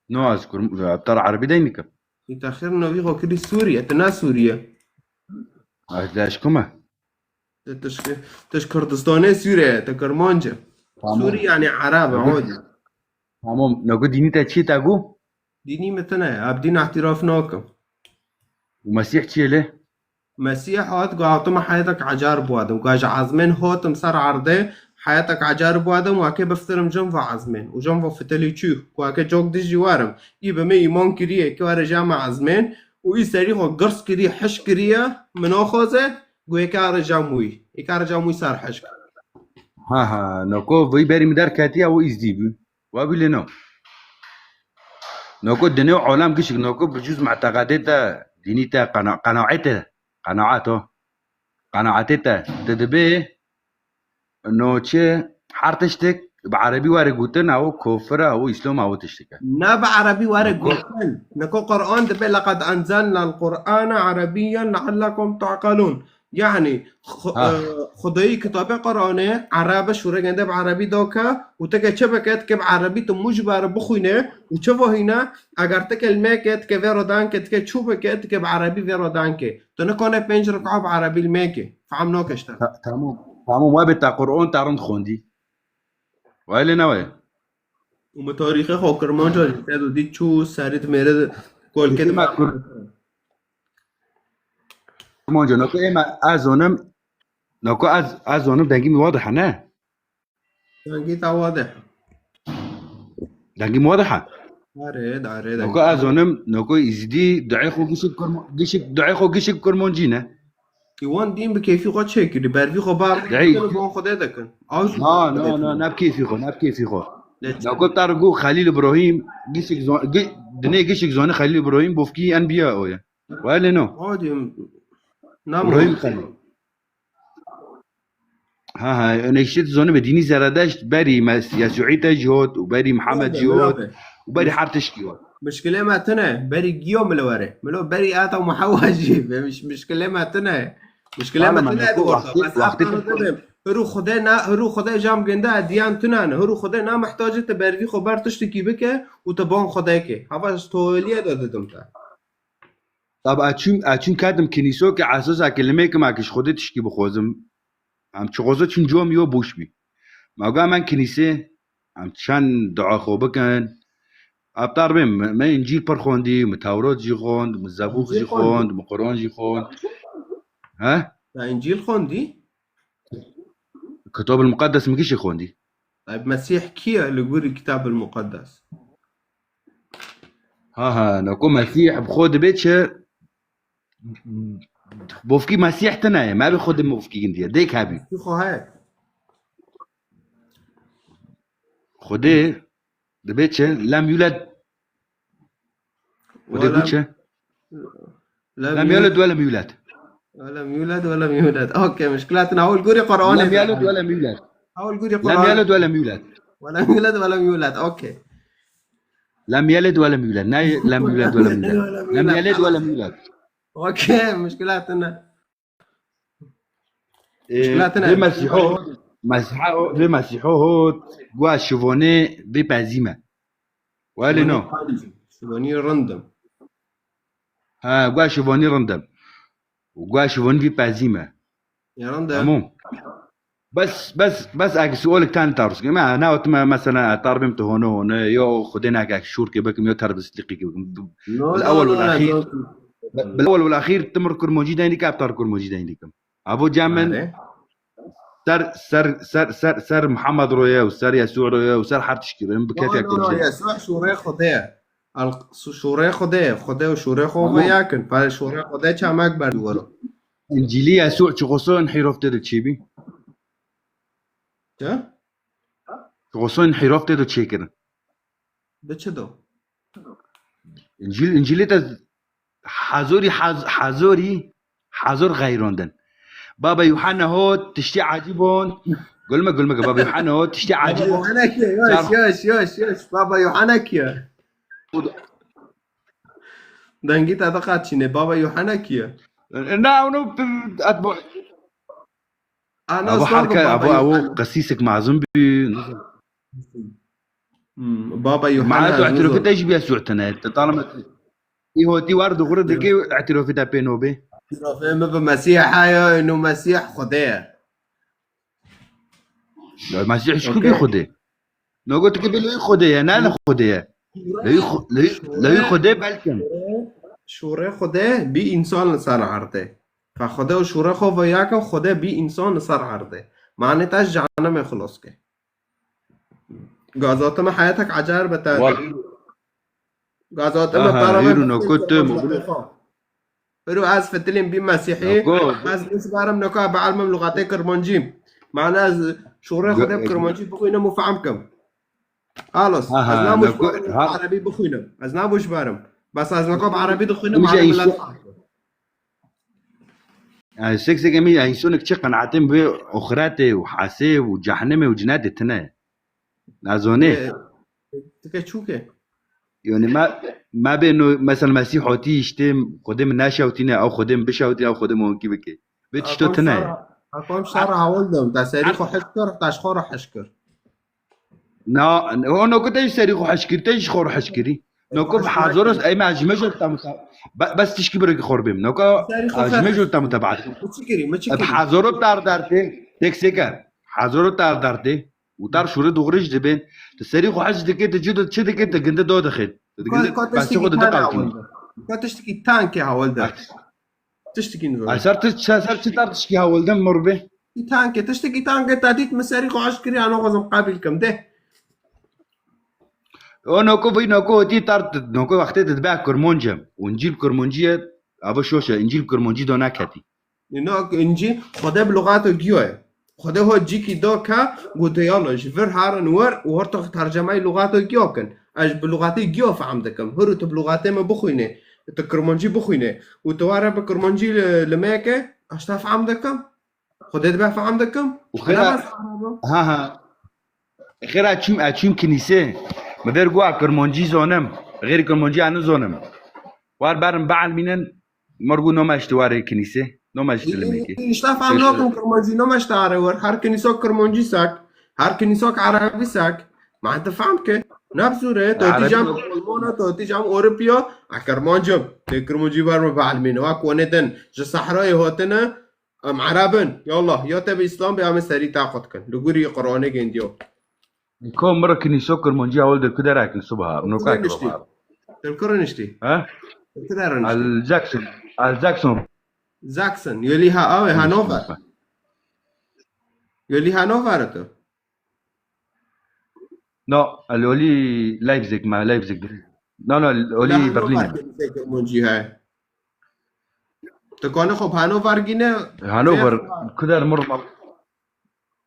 No, ez kur, aptal Erebî dey nikim. Î te xêr novî xwe kirî Sûriye, tu ne Sûriye. Ez de eşkuma. Te tişk-, te ji Kurdistanê Sûriye, te Kirmanc e. Tamam. Sûrî yani Ereb e, Tamam. odî. Tamam. Nako dînî te çi te gu? Dînî me tune ye, ev dîn îhtîraf nakim. Û Mesîh çi ye lê? Mesîh hat, got, hatime heyetek ecar biwadim. Got, ji ezmên hatim ser erdê, heyetek ecar biwadim, wekê biftirim cem ve ezmên. Û cem ve fitilî çû, wekê cok dijî werim. Î bi me îman kiriye, ki were cem ezmên. Û î serî xwe girs kiriye, hiş kiriye, min axwaze, got, ê kare cem wî. Ê kare cem wî ser hişk. Ha ha, nako vî berî min derketiye, û îzdî bû. Wa bî lê no. Noko dinê û alem gişik, noko bi cüz mu'teqedê te, dînî te, qena-, qenaetê, qenaet o. Qenaetê te, te dibê, no çi, her tiştek bi erebî were gotin, ew kofir e, ew îslam e, ew tiştek e. Ne bi erebî were Noko gotin. Niko Qur'an dibê, "Leqed enzelnel Qur'ane erebiyyen leallekum ta'qilûn." Yani, xu-, Ha. e, Xwedayî kitabê Qur'anê Ereb e, şûre gende bi Erebî dake û teke çi bike, tike bi Erebî tu mucber bixwîne û çi vahîne, eger tike li me ke, tike vê re dan ke, tike çû bike, tike bi Erebî vê re dan ke. Tu nikane pênc reka bi Erebî li me ke. Fehm nake ji te. Ta-, tamam. Tamam, we bê te Qur'an te rind xwendî. Wayê lê newayê. Û min tarîxê xwe Kirmanca jî te dît çû serî di mêre kol ke Ema Kur-, Kirmanca, noko ema ez zonim, noko ez, ez zonim dengî min wadih e, ne? Dengî te wadih e. Dengî min wadih e? Are, are, Noko dengî. Ez zonim, noko îzidî duê xwe gişik Kirma-, gişik, duê xwe gişik Kirmancî ne? Ki wan dîn bi keyfî xwe çêkirî, bervî xwe bar Dayî. Dikin û van Xwedê dikin. Ew jî Na, van na, Xwedê na, dikin. Ne bi keyfî xwe, ne bi keyfî xwe. Lê çi? Nako tar gu Xelîl Îbrahîm, gişik zon-, gi-, dinê gişik zonî Xelîl Îbrahîm bofkî enbiya o ye. Wele no. Hadi, nam Îbrahîm olsun. Xelîl. Ha, ha, ene işte zonu be dînî Zeredeşt berî Mes-, Yesûî te jî hot û berî Mihemed Birader, jî hot birader. Û berî her tişkî hot. Mişkilê me tune, berî giyo min li were. Min lo berî ata Muhewa jî be, miş-, mişkilê me tune. Mişkilê Bala me me tune nako di gorta. Wextê, Bes wextê ata dibim. Hiru Xwedê na, hiru Xwedê jam gende diyan tune ne. Hiru Xwedê na mihtacê te bervî xwe ber tiştekî bike û te ban Xwedê ke. Hava ji toliyê de didim te. Tab a çûm, a çûm ketim kinîso ke esas a kelimeyê ke ma ke ji Xwedê tişkî bixwazim. Em çi xweza çûm com yo boş bî. Ma ga men kinîsê, em çend dua xwe bikin. Aptar bê, me, me Încîl pir xwendî, me Tewrat jî xwend, me Zebûx Încîl jî xwendî? Xwend, me Quran jî xwend. He? Te Încîl xwendî? Kitab el Muqeddes min gişê xwendî. Tayyib, Mesîh kî ye li gorî Kitab el Muqeddes? Ha, ha, nako Mesîh bi xwe dibe çi? Bofkî Mesîh tine ye. Me bi Xwedê bofkî gindiye. Dêk hebî. Xwe heye. Xwedê dibe çi? Lem yuled. Xwedê got çi? Lem yuled we lem yuled. Lem yuled we lem yuled. Okey, mişkila tine. Hewil gorî Qur'anê. Lem yelid we lem yuled. Hewil gorî Qur'anê. Lem yelid we lem yuled. We lem yuled we lem yuled. Okey. Lem yelid we lem yuled. Ne lem yuled we lem yuled. Lem yelid we lem yuled. Okey, mişkila tine. Ê, vê Mesîho, Mesîha, vê Mesîho hot, gua şivonê vê pezî me. Welê no. Şivonî rindim. Ha, gua şivonî rindim. Û gua şivonî vê pezî me. Ya rindim. Tamam. Bes, bes, bes ag sualek tane tarz kim. Ma, na, wet me, mesela, tar bim tu hone hone, yo Xwedê nake şûrkê bikim, yo terbistlîqî bikim. No, no, no, no. Bil ewel wal axîr, bil ewel wal axîr, timir kurmancî deynî ke, tar kurmancî deynî kim. Abo cem min ser, ser, ser, ser, ser Muhammed roye û ser Yesû roye û ser her tişkî roye, bi kefek. No, no, no, Yesû şûrê Xwedê ye. Al, su-, şûrê Xwedê ye. Xwedê û şûrê xwe ve yakin. Pe şûrê Xwedê çamek ber wero. Încîlî Yesû çi xoso inhîrof tê de çêbî? Çi? Çi xoso inhîrof tê de çêkirin? Bi çi do? Încîl, Încîlê te hazorî, haz-, hazorî, hazor xeyrondin. Baba Yuhanna hot tiştê acîbon. Gulme, gulme, Baba Yuhanna hot tiştê acîbon. Baba Yuhanna kî ye? Yoş, yoş, yoş, yoş. Baba Yuhanna kî ye? Dengî te diqat çîne. Baba Yuhanna kî ye? Na, onu at bu. Abo herke, abo, abo qesîsek mezin bî. Hmm, Baba Yuhanna. Ma tu etirafê te jî biya sûtene. Te talama. Î hotî war dixure dike etirafê te pê nobê. Etirafê min bi Mesîh heye, ino Mesîh Xwedê ye. Ya Mesîh şikû bî Xwedê. No got ki bi lewî Xwedê ye, ne li Xwedê ye. Lewî Xw-, lewî, lewî Xwedê belkin. Şûrê Xwedê bî însan li ser erdê. Fe Xwedê û şûrê xwe ve yakin, Xwedê bî însan li ser erdê. Manê te ji cehennemê xilos ke. Gazatime heyetek ecer be te. Gazatime para ve. Hiro ez fitilîm bî Mesîhî, ez nişberim neka bi elmim luxatê kirmancî. Mane ez şûrê Xwedê bi kirmancî bixwînim û fehm kim. Halos, ez nabû ji ber erebî bixwînim. Ez nabû ji ber im. Bes ez neka bi erebî dixwînim, mane milet. Yani sek sek emî, yani sonik çi qenaetim bi oxiretê û hesê û cehennemê û cinetê tine. Nazone. Tike çûke. Yani me, me bê no, mesela Mesîh hotî işte, Xwedê min neşewtîne, ew Xwedê min bişewtîne, ew Xwedê min wenkî bike. Bê tişto tine. Hekom şer hawil dom, te serî xwe heş kir, te ji xwe re heş kir. Na, o noko te ji serî xwe heş kir, te ji xwe re heş kirî. Noko bi hazoro, ey me ji me jor te muta-, be-, bes tişkî biro ki xor bim. Noko ji me jor te mutabaat. Bi hazoro tar darte, tek seker. Hazoro tar darte. Û tar şûrê dûxrij dibin. Tu serî xwe hez dike, tu cî de çi dike, tu ginde do dixin. Tu ginde, ka tiştekî hawil de. Ka tiştekî tankê hawil de. Tiştekî nizam. Ay ser tu, ser, ser çi tar tiştekî hawil de mor be? Î tankê, tiştekî tankê te dît, min serî xwe hez kiriye, ano xwezim qebîl kim de. O noko vî noko tî tar, noko wextê tu dibe kurmonc e. Û Încîl kurmoncî ye, ava şoş e, Încîl kurmoncî do neketî. Îna Încîl Xwedê bi luxato giyo ye. Xwedê ho cîkî do ke gote, yala ji vir herin wir û horta tercemeyê luxato giyo kin. Ez bi luxatê giyo fehm dikim. Hiro tu bi luxatê me bixwînê, tu kirmancî bixwînê û tu were bi kirmancî li, li me ke, ez te fehm dikim. Xwedê dibe fehm dikim. Û xira, ha, ha. Xira çûm, e, çûm kinîsê. Mi ver got, "Kirmancî zonim. Xêrî kirmancî anu zonim." War berin bielmînin, mir got, "Noma işte warê kinîsê. Noma işte limekê." Îşte fehm nakim kirmancî, noma işte are war. Her kinîsok kirmancî sak. Her kinîsok erebî sak. Ma tu fehm ke. Nebzûre, to tî cam Almana, to tî cam Ewropiya. A kirmancim. Tê kirmancî ber mi bielmînin. Wa konê din. Ji sehrayê hotine. Em Ereb in. Yallah, ya te bi Îslam be, em ê serî te xwe dikin. Li gorî Qur'anê gêndiyo. Ko mir kinîso kirmancî hawil dir ku dera kinîso biha. No ka kiro biha. Til kuro niştî. Ha? Til kuro niştî. Al Jackson. Al Jackson. Jackson. Yolî ha awe Hanover. Yolî Hanover tu. No, li olî Leipzig me, Leipzig. No, no, li olî Berlin me. Kiliseya Kirmancî heye. Tu kanî xwe bi Hanover gîne. Hanover, ku der mir mal.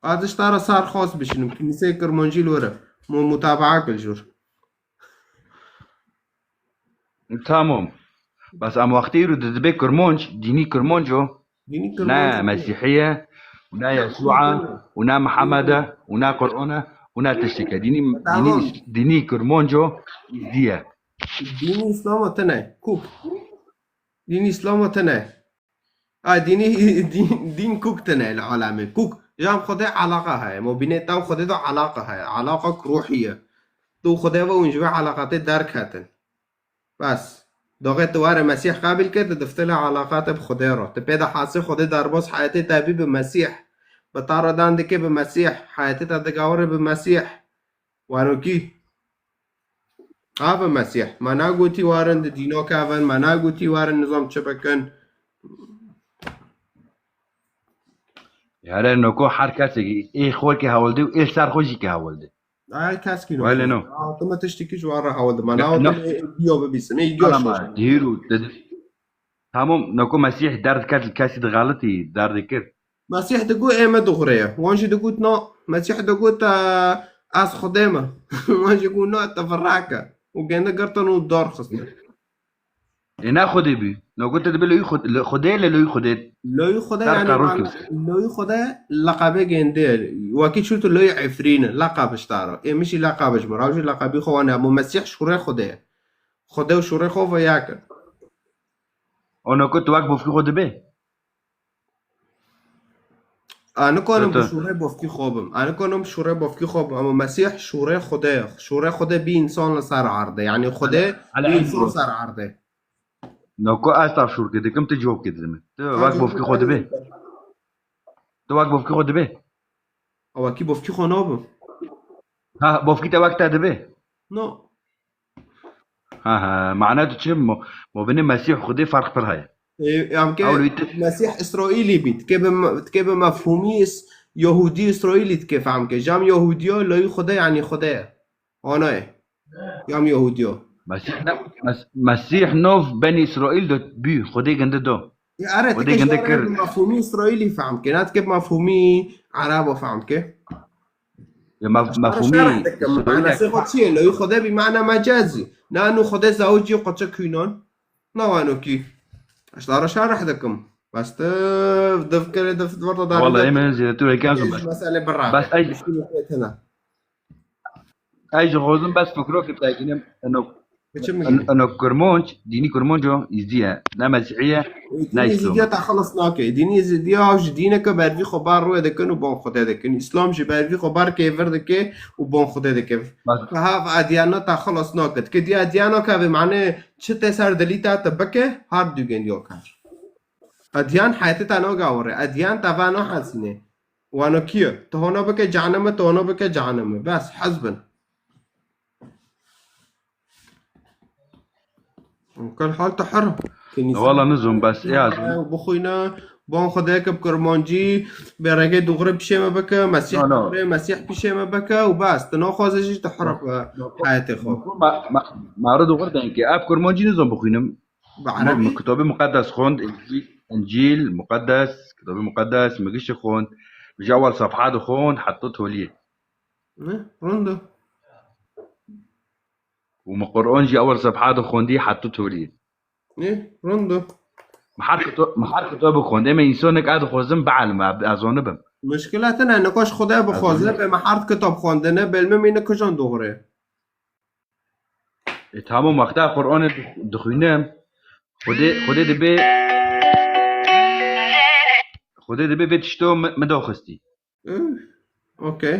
Ez ji te re ser xas bişînim. Kiliseya Kirmancî li wir e. Mu mutabaa kir jor. Tamam. Bes em wextê îro di dibe Kirmanc, dînî Kirmanc o. Dînî Ne Kirmanc. Mesîhî ye, û ne Yesûa, û ne Mihemed e, û ne Qur'an e, û ne tişteke. Dînî, dînî, Tamam. Îs-, dînî Kirmanc o, Îzdî ye. Dînî Îslam o tune. Kûk. Dînî Îslam o tune. A, dînî, dîn, dîn kûk tune li alemê. Kûk. Jam Xwedê alaqa heye. Mobînê te û Xwedê de alaqa heye. Alaqa ruhî ye. Tu Xwedê ve hûn ji vê alaqatê derketin. Bes. Doxê tu were Mesîh qebîl kir, tu difte li alaqa te bi Xwedê re. Tu pê de hasê Xwedê derbas heyetê te bî bi Mesîh. Bi te re dan dike bi Mesîh. Heyetê te digawire bi Mesîh. Wano kî? Ava Mesîh. Me nagotî warin di dîno kevin, me nagotî warin nizam çi bikin. Here noko her kesekî ê xwe ke hewldê û ê ser xwe jî ke hewldê. Ay, keskî no. Wele no. Aa, tu me tiştekî ji wan re hewldê. Me Ne-, navê ne- te ê diyo bibîsim. Ê diyo Ana ma, şoş. Dihîr û te-, Tamam, noko Mesîh derd ket li kesî dixelitî, derdê kir. Mesîh digot, "Ê me dixure ye." Wan jî digot, "Na." Mesîh digot, "E, ez Xwedê me." Wan jî got, "Na, te virake." Û gende girtin û dar xistin. Ê ne Xwedê bî. Noko te dibe loyî Xwed-, li Xwedê le loyî Xwedê. Loyî Xwedê Ser yani qarûr mane-, kibise. Loyî Xwedê leqebê gende. Wekî çû tu loyî Efrîn, leqeb ji te re. Ê min jî leqeb ji min re. Ew jî leqebî xwe wane. Ama Mesîh şûrê Xwedê ye. Xwedê û şûrê xwe ve yek in. Û noko tu wek bofkî xwe dibe? Ez nikarim bi şûrê bofkî xwe bim. Ez nikarim şûrê bofkî xwe bim. Ama Mesîh şûrê Xwedê ye. Şûrê Xwedê bî însan li ser erdê. Yanî Xwedê bî însan ser erdê. Noko ez te şûrkê dikim, tu civabkê didî min. Tu wek bofkî xwe dibe? Tu wek bofkî xwe dibe? Ew wekî bofkî xwe nabim. Ha, bofkî te wek te dibe? No. Ha, ha, mane tu çi? Mo-, mobînê Mesîh û Xwedê ferq pir heye. Ê, em ke Ew lî tu- Mesîh Îsraîlî bî, dike bi me-, dike bi mefhûmî Îs-, Yahûdî Îsraîlî dike fehm ke. Jam Yahûdiya layî Xwedê, yanî Xwedê ye. Ana ye. Jam Yahûdiya. Mesîh ne, Mes-, Mesîh nov Benî Îsraîl de bû, Xwedê gindi do. Ê, ere, Xwedê dike gindi jare kir. Bi mefhûmî Îsraîlî fehm ke. Ne dike bi mefhûmî Ereba fehm ke. Ya mef-, Ji te re mefhûmî şerh dikim. Îsraîlî Manasê xwe çi ye? Lewî Xwedê bî mana mecazî. Nanu Xwedê zawicî qeçe kûnan. Na wano kî. Ji te re şerh dikim. Bes tu div kere div, div, div, Wala ê min zêdetir ê kem Ê bes. Mesele bira. Bes ey Muşkil tena. Ey ji xozim bes fikro ki tekinim. Eno, Biçim en-, eno Kurmanc, dînî Kurmanc o, Îzdî ye. Ne Mesîhî ye, ne Îslam. Dînî Îzîdiya te xilas nake. Dînî Îzîdiya ew ji dîneke bervî xwe bar rûyê dikin û bon Xwedê dikin. Îslam jî bervî xwe bar kêvir dike û bon Xwedê dike. Bas. Te ha edyana te xilas nake. Dike diya edyana ke vê mane çi tê ser dilî te te bike, her du gendiyo kar. Edyan heyetê te nagawire. Edyan te ve nahesîne. Wano kî ye? Tu hona bike ceheneme, tu hona bike ceheneme. Bes, hez bin. Kal hal tu her. Wala nizom, bes, ê ez. Bixwîne, bon Xwedê ke bi Kurmancî, bê regê dûxurê pişê me bike, Mesîh No, no. dûxurê, Mesîh pişê me bike û bes. Tu naxwaze jî tu her No. bi heyetê xwe. Ma, ma, ma re dûxur denke. Ev Kurmancî nizom bixwînim. Bi Min, erebî? min kitabê muqeddes xwend, Încîl, Încîl, muqeddes, kitabê muqeddes, min giştî xwend. Ji ewel sefha dixwend, heta toliyê. Ne? Rind e. Û min Qur'an jî ewel sefha dixwendî, heta toliyê. Ne? Rind e. Min her kito-, min her kitabê xwend. Ê me însanek ez dixwazim bielime, ez zanibim. Muşkila tune, nikoş Xwedê bixwaze, bê me her kitab xwendine, bêlme mîne kijan dûxurê. E, tamam, wexta Qur'anê dix-, dixwînim, Xwedê, Xwedê dibê, Xwedê dibê vê tişto mi, mi doxistî. Eh, okey.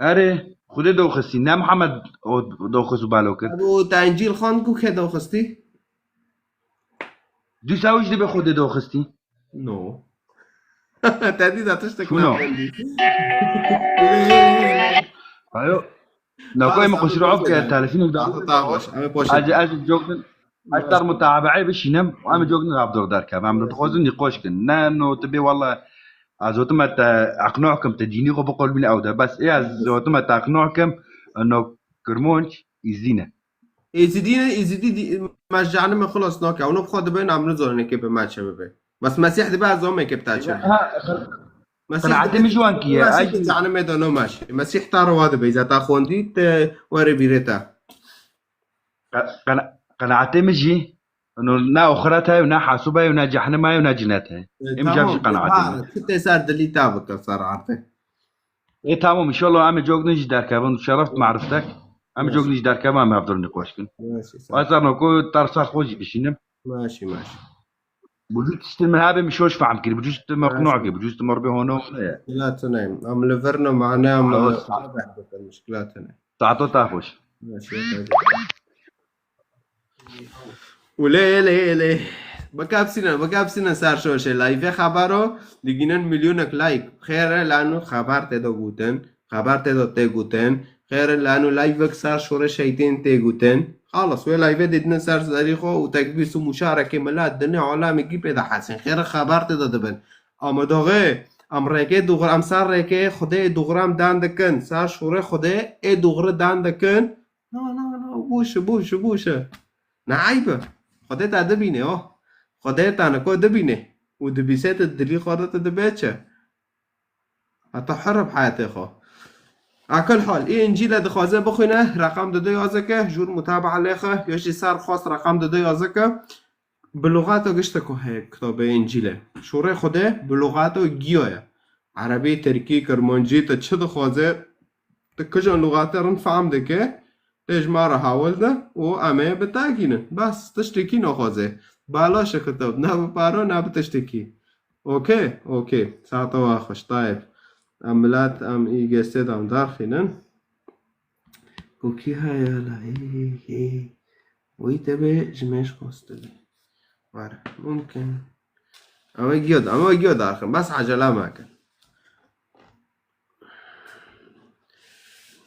Erê, Xwedê doxistî, ne Mihemed o doxist û balo kir. Ev o te Încîl xwend ku kê doxistî? Dîsa wî jî dibê Xwedê doxistî. No. Te dî da tiştek Şûno. naxwendî. Ayo. Nako em Xwesî Rauf ke telefînek da. Taxo taxo baş. Em ê poşet. Ez, ez cokdin. Ez tar mutabe'e bişînim. Em cokdin Abdur derkem. Em dixwazin nîqoş kin. Ne no tu bê walla. Ez hotime te eqnû kim, te dînî xwe biqolbîne ew de. Bes ê ez hotime te eqnû kim, no Kirmanc Êzidî ne. Êzidî ne, Êzidî dî-, me ji cehnimê xilas nake. Ew ne bi xwe dibe, em nizanin kê bi me çi bibe. Bes Mesîh dibe, ez zanim kê bi te çi bibe. Ha, Mesîh qenaetê dibe, min ji wan kî ye? Mesîh Ay di cehnimê de no meşî. Mesîh ta rewa dibe. Îza ta xwendî, te were bîrê te. Qe-, qena-, qenaetê min jî, no, ne oxiret heye, ne hesûb heye, ne cehnima ye, ne cinet heye. E, Em tamam, jî qenaetê ha, min. Tu tê ser dilî te bike ser erdê. Ê, tamam, inşallah em ê cok din jî derkevin. Şereft mariftek. Em ê cok din jî derkevin, em hevdûr nîqaş kin. Maşî, sağ ol. Wazar no ku tersa xwe jî bişînim. Maşî, maşî. Bi cûz tiştin min hebe min şoş fehm kir. Bi cûz tiştin min qinû kir. Bi cûz tiştin min ribê hono ne ye. Muşkila tune. Em li vir ne mane em Xelas, sağ ol. Behs bikin. Muşkila tune. Saeto te xweş. Maşî, maşî. Û lê, lê, lê. Bikepsînin, bikepsînin ser şoşê. Layvê xebero digînin milyonek layk. Xêr e lano xeber tê de gotin. Xeber tê de tê gotin. Xêr e lano layvek ser şoreşê tê gotin. Xalas, wê layvê didin ser serî xwe û tekbîr û muşarekê milet dinê alemekî pê de hesin. Xêr e xeber tê de dibin. Ama doxê, em rêkê dûxir, em ser rêkê Xwedê dûxiram dan dikin. Ser şoreşê Xwedê ê dûxiri dan dikin. Na, na, na, boş e, boş e, boş e. Ne eyb e. Xwedê te dibîne, o. Xwedê te niko dibîne. Û dibîse te dilî xwe de te dibe çi? Heta hir e bi heyatê xwe. Akil hal, ê Încîle dixwaze bixwîne, reqam dide yazike, jûr mutabaa lêxe, ya jî ser xwest reqam dide yazike. Bi lugata gişteko heye kitabê Încîlê. Şûrê Xwedê bi lugata giya ye. Erebî, tirkî, kirmancî, tu çi dixwaze, tu kijan lugate rind fehm dike, tê ji me re hewil de û em ê bi te gînin. Bes, tiştekî naxwaze. Belaş e kitab, ne bi paro, ne bi tiştekî. Okey, okey. Saeta we xweş, Tayeb. Em milet, em î gestê de em derxînin. Kokî heye la, hê, hê, hê. Wî te bê ji me ji xwest dibe. Were, mumkin. Em ê giyo, em ê giyo daxin. Bes ecele mekin.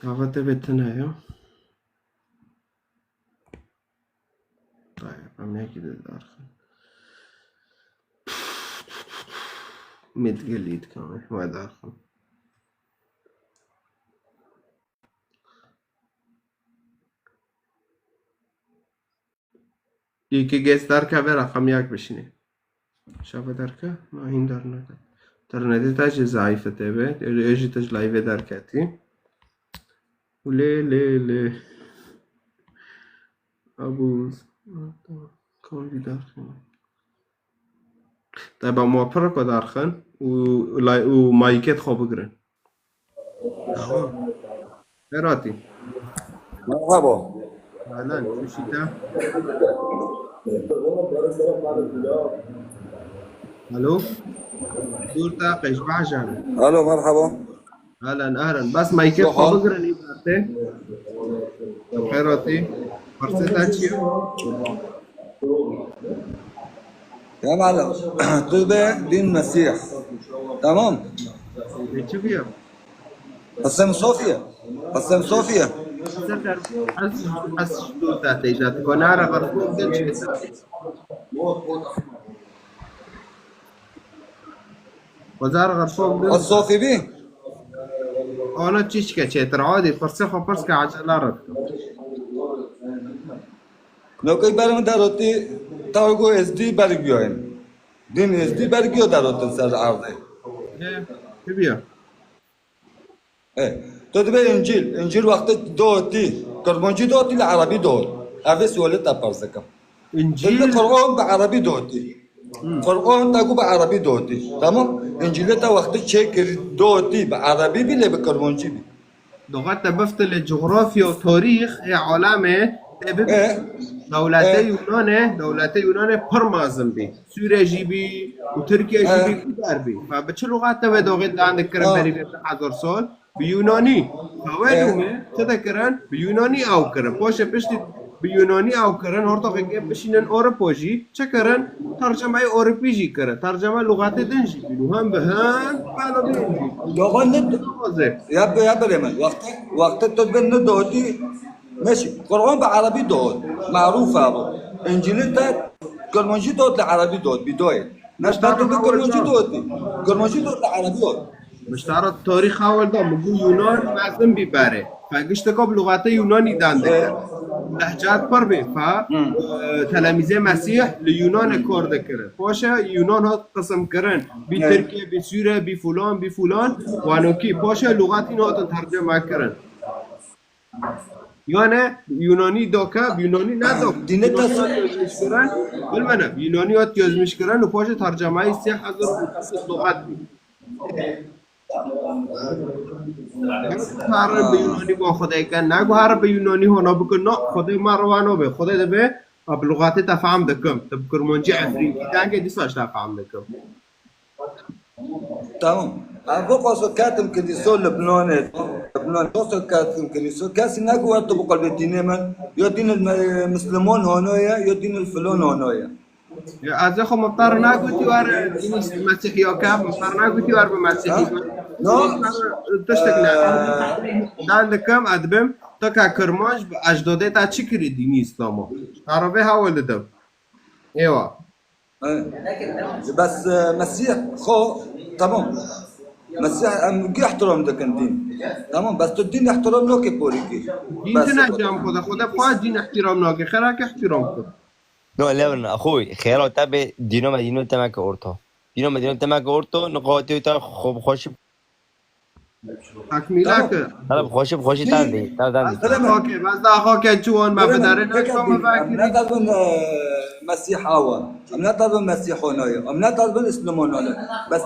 Gava te bê tune ya. Tayeb, em yekî de daxin. Mêdgilî dikan, we daxin. Î ki gês derkeve, reqem yek bişînê. Şeve derke? Na, hîn derneke. Ternetê te jî zayîf e tê be. Ê jî te ji layvê derketî. Û lê, lê, lê. Abû, kan vî derxîne. Te ba ma pir ko derxin û lay-, û mayîkêt xwe bigirin. Awa. Beratî. Merhaba. Ahlan, kuşî te. Alo. Dur ta qeş bajan. Alo, merhaba. Ahlan, ahlan. Bas mayîkê xwe bigirin, î bertê. Xêratî. Pirsê te çi ye? Ya malum, tu be din Mesîh. Tamam. E, çi biya? Qisem Sofiye. Qisem Sofiye. Ez, ez tu te teyza. Konara garfo gel çi? Wezar garfo gel. Qisem Sofiye bi? Ana çiçke çêtir. Adî, pirsê xwe pirs ke, acele ret. Nokey berim deroti, tago Êzdî bergiyoyin. Din Êzdî bergiyo derotin ser erdê. He, tu biya. E, tu dibe Încîl. Încîl wextê dotî, Kirmancî dotî, li Erebî dot. Evê sualê te pirs dikim. Încîl. Dibe Qur'an bi Erebî dotî. Hmm. Qur'an te ku bi Erebî dotî. Tamam? Încîlê te wextê çêkirî dotî, bi Erebî bî lê bi Kirmancî bî. Doxa te bifte li cografya û tarîx ê alemê tê bibî. E. Dewletê E. Yunanê, dewletê Yunanê pir mezin bî. Sûre jî bî û Tirkiye jî E. bî, ku der bî. Fa bi çi luxat te wê doxê dan dikirin E. berî vê hezar sal? Bi Yunanî. Fa wê E. dumê çi dikirin? Bi Yunanî ew kirin. Paşê piştî bi Yunanî ew kirin, ortaxê kê bişînin Ewropa jî. Çi kirin? Tercemeyê Ewropî jî kirin. Terceme luxatê din jî kirin. Hem bi hin, bela bin jî. Doxan ne Wazê. Ya be, ya berê min. Wextê, wextê tu bin ne dotî, meşî. Qur'an bi Erebî dot. Marûf e bu. Încîlê te Kirmancî dot, li Erebî dot. Bîdoyê. Naş, ben tu Kirmancî dotî. Kirmancî dotî, Erebî dotî. Miştara tarîxa welda min got Yunan mezin bî berê. Fe gişteka bi lugata Yunanî dan dikir. Lehcat pir bê. Fe, e, telemîzê Mesîh li Yunanê kar dikirin. Paşa Yunan hat qisim kirin. Bî Tirkê, bî Sûre, bî fulan, bî fulan. Wanokî. Paşa lugatîn hatin terceme kirin. Yani Yunanî doke, Yunanî ne dok. Dîne Yunanî tesir. Hat yazmış kirin. Bilmene. Yunanî hat yazmış kirin û paşa tercemayî sê hezar û heft sed lugat bî. Herin bi Yunanî ba Xwedê ke, ne ku herin bi Yunanî hona bikin, no, Xwedê me rewa nabe. Xwedê dibe, a bi lugatê te fehm dikim. Tu bi Kirmancî Efrînkî dengê dîsa ji te fehm dikim. Tamam. Ev bo qaso ketim kiriso Libnanê. Libnan qaso ketim kiriso. Kesî neku tu bi qelbê dînê min. Ya dîn el-, Müslüman hanoye, ya dîn el-, filan hanoye. Ya ez ê xwe miftar nagotî war dînî Mesîhiya ke, miftar nagotî war bi Mesîhî. Ha? No. Tiştek ne. Dan dikim, ez dibim, tu ke Kirmanc bi ecdodê te çi kirî dînî Îslama? Te re vê hewl didim. Êwa. He. Bes, e, Mesîh xo, tamam. Mesîh em gî ihtiram dikin dîn. Tamam, bes tu dîn ihtiram nake porî kî. Dîn bes tine cem xwe de, xwe de xwe dîn ihtiram nake, xera ke ihtiram kir. No, lewin, axoy, xêra te bê dîno me dîno temeke orto. Dîno me dîno temeke orto, niqatê te xwe bi xweşî. Takmîla ki. Hala bi xweşî, bi xweşî tan dî, tan, tan dî. Bes da xo ke, bes da xo ke ciwan me bidarê, ne ço me vekirî. Em ne dazin, e, Mesîh awa. Em ne dazin Mesîh onaye. Em ne dazin Îslam onaye. Bes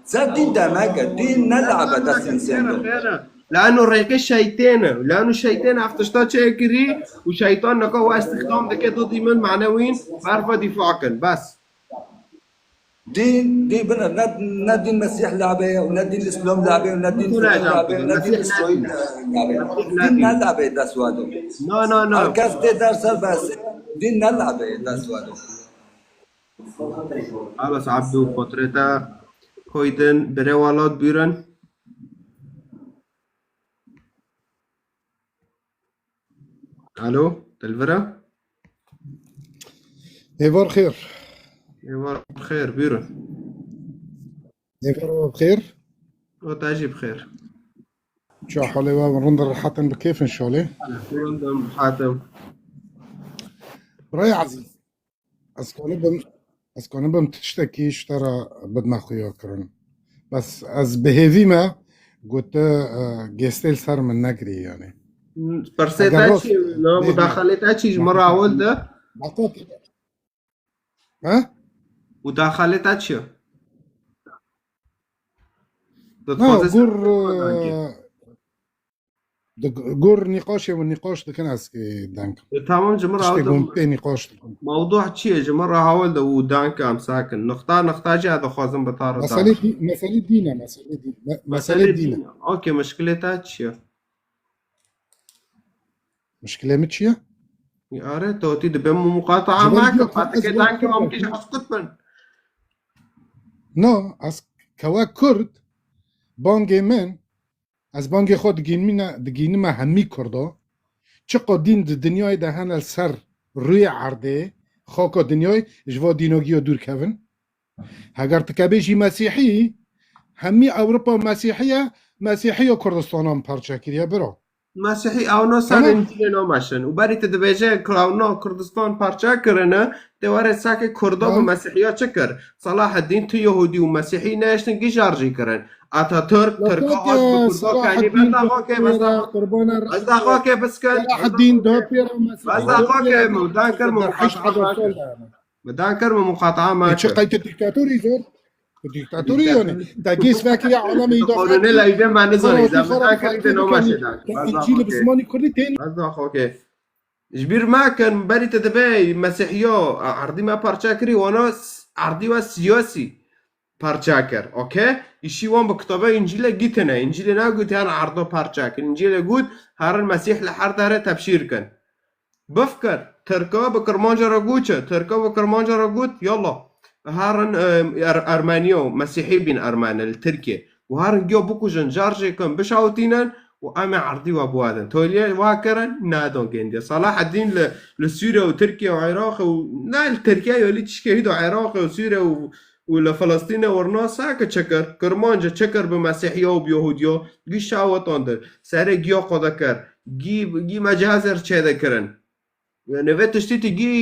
se dîn demeke, dîn ne lebe dest însan do. Lano rêkê şeytên e. Lano şeytên ev tişta çêkirî û şeytan nika we îstîxdam dike didî min manewîn berfa dîfa kin. Bes. Dîn, dîn bine, ne, ne dîn Mesîh labe ye, ne dîn Îslam labe ye, ne dîn Filan labe ye, ne dîn Îsraîl labe ye. Dîn ne labe ye dest we do. No, no, no. Her kes tê der serbest, dîn ne labe ye dest we do. Abas Abdû, portreta Koydin, bire welat bûrin. Alo, dilvira? Êvar xêr. Êvar xêr, buyurun. Êvar xêr. O te jî bi xêr. Ça halê we, rind in, rehet in, bi kêf in şalê? Rind in, rehet in. Birayê ezîz, Ez kanibim, ez kanibim tiştekî ji te re bidime xuya kirin. Bes ez bi hêvî me got tu, e, gêstê li ser min nekirî, yanî. Pirsê te çi ye? Mudaxalê te çi ji min re ewil de? He? Mudaxalê te çi ye? Na, gur, e, Di gur nîqaşê min nîqaş dikin ez, e, deng. E, tamam, ji min re tiştê hewil de got pê nîqaş dikin. Mewdû çi ye? Ji min re hewil de û deng em sakin. Nixta, nixta jî ez dixwazim bi te re meselê deng. Dî-, meselê dîn e, meselê dîn. Me-, meselê dîn e. Okey, mişkilê te çi ye? Mişkilê min çi ye? Ya are, to tî dibe min muqataa me ke, patikê deng ke em kî ji esqit bin. No, ez kewe Kurd, bangê min Ez bangê xwe digînmîne-, digînime hemî Kurdo. Çiqo dîn di dinyayê de hene li ser rûyê erdê, xaka dinyayê, ji va dînogiya dûr kevin. Heger tu kebê jî Mesîhî, hemî Ewropa Mesîhî ye, Mesîhiya Kurdistanan parçe kiriye, bira. Mesîhî ewna ser Tamam. Încîlê nameşin. Û berî tu dibêje ku ewna Kurdistan parçe kirine, tê were seke Kurda bi Tamam. Mesîhiya çi kir? Selaheddîn tu Yehûdî û Mesîhî nehiştin gî şarjî kirin. Atatürk, Tirka hat bi Kurda kenî. Bes daxwakê, bes daxwakê, bes daxwakê biskir. Selaheddîn da pêra Mesîhî. Bes daxwakê, min dan kir, min muqataa kir. Min dan kir, min muqataa me kir. Çi qey tu dîktatorî zor? Tu dîktatorî yanî. Te gês vekiriya alemê îdafet. Qanûnê leyvê me nizanî. Min dan kir, te noma şêdan. Te Încîlî bi zimanî kurdî tên. Bes daxwakê. Ji bîr mekin, berî te divê Mesîhiya erdî me parçe kirî, wana s-, erdî we siyasî parçe kir. Okey? Îşî wan bi kitaba Încîlê gîtine. Încîlê negotî hene erda parçe kin. Încîlê got, herin Mesîh li her derê tebşîr kin. Bifikir, Tirka bi Kirmanca re got çi? Tirka bi Kirmanca re got, yalla, herin, e, Er-, Ermeniya û Mesîhî bîn Ermeni li Tirkiyê. Û herin giya bikujin, şarjê kin, bişewitînin û em ê erdî we biwedin. Toliyê wa kirin, nedon gendiya. Selaheddîn li, li Sûriye û Tirkiye û Iraqê û ne li Tirkiye, ya li tişkê hî do Iraqê û Sûriye û, û li Filistînê werna sake çekir, kirmanca çekir bi Mesîhiya û bi Yahûdiya, gî şawetandir, serê giya xwe dekir, gî, gî mecazir çêdikirin. Yani vê tiştî tu gî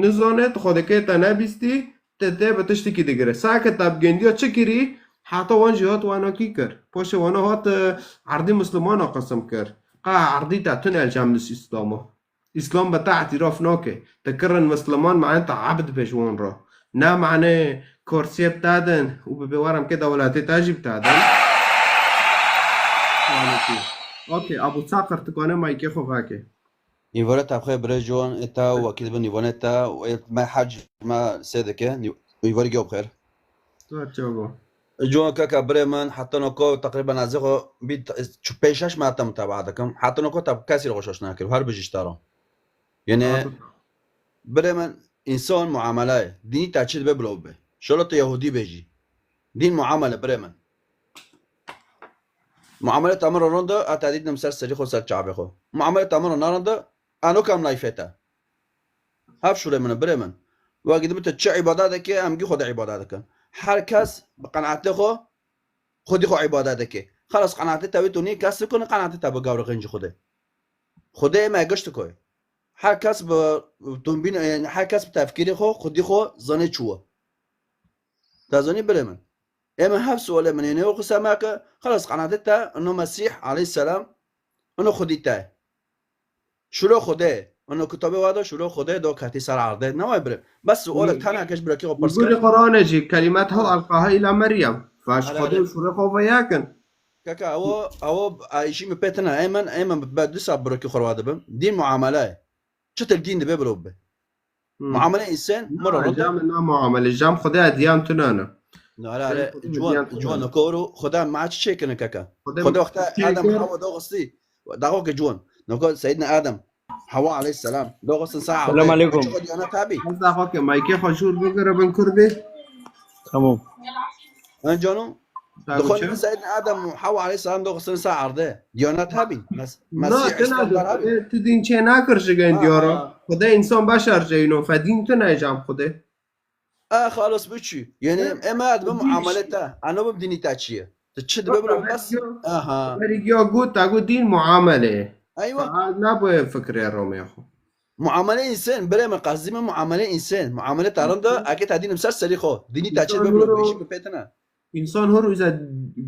nizane, tu xwe dikê te nebîstî, te, te bi tiştekî digire. Sake te bi gendiya çi kirî, heta wan jî hat wanakî kir. Paşê wana hat, e, erdî Mislimana qesim kir. Qa erdî te tune li cem Îslama. Îslam bi te îtiraf nake. Te kirin Misliman, mane te ebd be ji wan re. Ne mane kursiyê bi te din û bi bêwarem ke dewletê te jî bi te din. Okey, Abu Sakir, tu kane maykê xwe veke. Îvare te bi xêr birê Ciwan, ê te û wekî dibin Îvanê te û ê me hec me sê dike. Îvare giyo bi xêr. Tu çawa? Ciwan keka birê min, heta noko teqrîben ez ê xwe bî çi pênc şeş me te mutaba dikim. Heta noko te kesî re xweşaş nakir. Her bijî ji te re. Yanî birê min, însan muamele ye. Dînî te çi dibe bilo bibe. Şolo tu Yahûdî bê jî. Dîn muamele birê min. Muamele te min re rind e, a te dîtim ser serî xwe, ser çavê xwe. Muamele te min re nerind e, a nokam layfê te. Hev şûrê min e, birê min. Wekî dibe tu çi îbadet dike, em gî xwe de îbadet dikin. Her kes bi qenaetê xwe, xwedî xwe îbadet dike. Xelas qenaetê te wê tu nî kes nikone qenaetê te bi gawre xêncî xwedê. Xwedê me gişt dikoye. Her kes bi, bi tunbîn, yani her kes bi tefkîrê xwe, xwedî xwe zanê çû ye. Te zanî birê min. Ê min hev sualê min ê, nê wexu se me ke, xelas qenaetê te, ino Mesîh aleyhisselam, ino xwedî te. Şûro Xwedê, ino kitabê wa de şûro Xwedê do ketî ser erdê. Ne way birê. Bes sualek tane keş birakî xwe pirs Gurî kir. Qur'anê jî, kelimet hal elqaha ila Meryem. Faş Hele, Xwedê hele. Şûro xwe ve yakin. Keka, ew, ew, a, îşî min pê tine. Ê min, ê min be du saet birakî xwe ve dibim. Dîn muamele ye. Çitir dîn dibe bilo bibe. Hmm. Muamele însan, min re Na, rind e. Cam na muamele. Cam Xwedê diyan tu nane. Na, hele, hele, Xwedê ciwan, diyan tu ciwan, nane. Nokoro, Xweda ma çi çêkirine keka? Xwedê Xweda wexta çêkir. Adem Hawa doxistî. Daxo ke ciwan. Noko Seyyidina Adem, Hawa aleyhisselam, doxistin sa Selam erdê. Aleyküm. Çi xwe diyana tabi. Ez daxo ke maykê xwe jûr bigire bin kurdî. Tamam. En cano, Tabii dixwin canım. Seyyidina Adem û Hawa aleyhisselam doxistin sa erdê. Diyana tabi. Mes-, Na, Mesîh tena İslam de, dar abi. E, tu dîn çê nakir ji gen Ha, diyara. Ha. Xwedê însan beşer jeyno, fe dîn tu ne cam Xwedê. A, xalas biçî. Yani, Yok, em ad bim bu iş. Muamele te. Ano bim dînî te çi ye? Tu çi dibe Bak, bro ben bes? Yok. Aha. Berî ya got, ta got dîn muamele. Eywa. Saat ne bu fikre romê xwe. Muamele însan, birê min qasdî min muamele însan. Muamele te rind e, eke te dînim ser serî xwe. Dînî te çi dibe bro, bêşî bi pê tine. Însan hor uza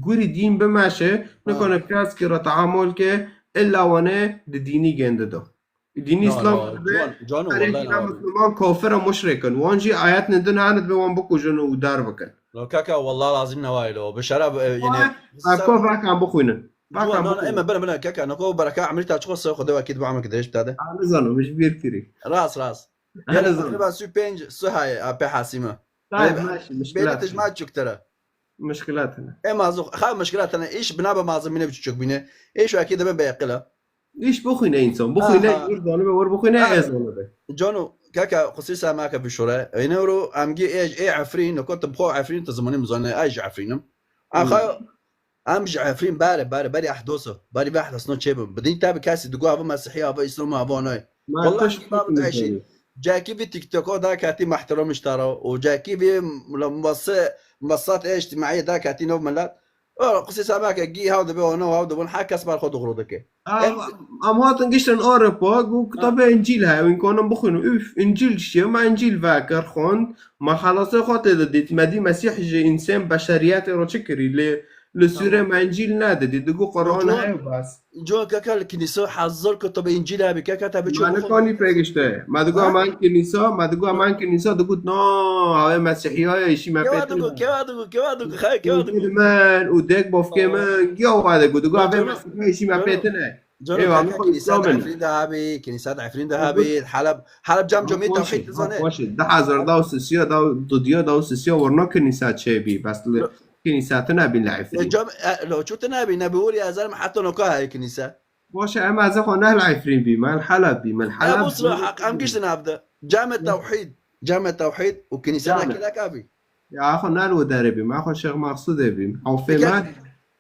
gurî dîn bimeşe, Ha. Nikone kes ki re teamul ke, illa wane di dînî gende do. Dînî Na, Îslam na, dibe, ciwan, ciwan, her wallahî yekî na. Misliman kafir e, muşrik in. Wan jî ayetên din hene dibe wan bikujin û dar bikin. Lo kaka, wallah lazim ne waylo. Bi şeref, e, yine Wan, ha, ko vakan bixwînin. Vakan Ciwan, na, na, bixwînin. Eme bine, bine, kaka, nako bereka emrî ta çiqo se, Xwedê wekî dibe emrî ki dirêj bide de. Ha, nizanim, ji bîr kirî. Rast, rast. Ha, Yani nizanim. Takriben su pênc, su haye, a, pê hasîme. Tayyip, Bê-, maşi, bêne muşkilat. Tijma çuktere. Muşkilat hene. Ema zû, xa muşkilat hene, îş bina be mazim mine biçûk bîne. Îş wekî dibe be yaqila. Îş bixwîne însan. Bixwîne, Aha. Jûr zanibe, wer bixwîne, Aha. Ez zanibe. Cano, kaka, xusîsa me ke bişore. Êne ro, em gî ê, ê Efrîn, niko tu bi xwe Efrîn, tu zimanî mizane, ez ji Efrîn im. Hmm. Axa, em ji Efrîn bare, bare, berî ehdoso, berî ve ehdoso çê bim. Bidîn tabi kesî digo ava Mesihî, ava Îslam, ava onay. Ma Wallah, teşvik ma bide mizane. Cakî vî TikTok o da ketî mehteram îştara û cakî vî mla-, muvası-, muvasat ê îctimaî da ketî nov milet. O qisê semeke gî haw dibe, o no haw dibin, her kes ber xwe dixuro dike. Em, Em, em hatin giştin Ewropa, got, Ha. Kitabê Încîl heye, wîn konin bixwînin. Üf, Încîl çi ye? Me Încîl vekir, xwend. Me xelasê xwe tê de dît. Me dî Mesîh ji însan beşeriyetê re çi kirî? Lê li Sûrê Tamam. me Încîl nedidî. Digo Quran Yok, heye bas. Ciwan keke li kinîsa hezar kitabê Încîl hebî, keke te biçû Ma bixwe. Nikanî pêgişte. Ma digo Ha? Eman kinîsa, ma digo Eman kinîsa, digot, "Na, ew ê Mesîhiya ye, îşî me Kewa pê digo, tune." Kewa digo, kewa digo, xey, kewa digo. Min û dek bofkê Tamam. Min, giya wa digo, digo, Yok, ev ê canım. Mesîhiya, îşî me Canım. pê tune. Canım, Eyvallah, keke, keke, kînîsa Tamam. de Efrîn de hebî, kînîsa de Efrîn de hebî, Heleb, Heleb cem cemî Baş, tewhîd dizane. Baş, du hezar da û sisiya da, dudiya da û sisiya werna kinîsa çê bî, bes li Lo- kinîsa tune bîn li Efrîn. E, cem, e, lo, çu tune bî, ne bi wurî ezer mi heta noka heye kinîsa. Baş, em ez xwe ne li Efrîn bî, me li Heleb bî, me li Ya Heleb bu sıra bî. Hak, em giştin evde. Cem tewhîd, cem tewhîd û kinîsa Cem. de kelek hebî. Ya, xwe ne li derê bîm, xwe Şêx Mexsûdê bîm. Hewfê Peki me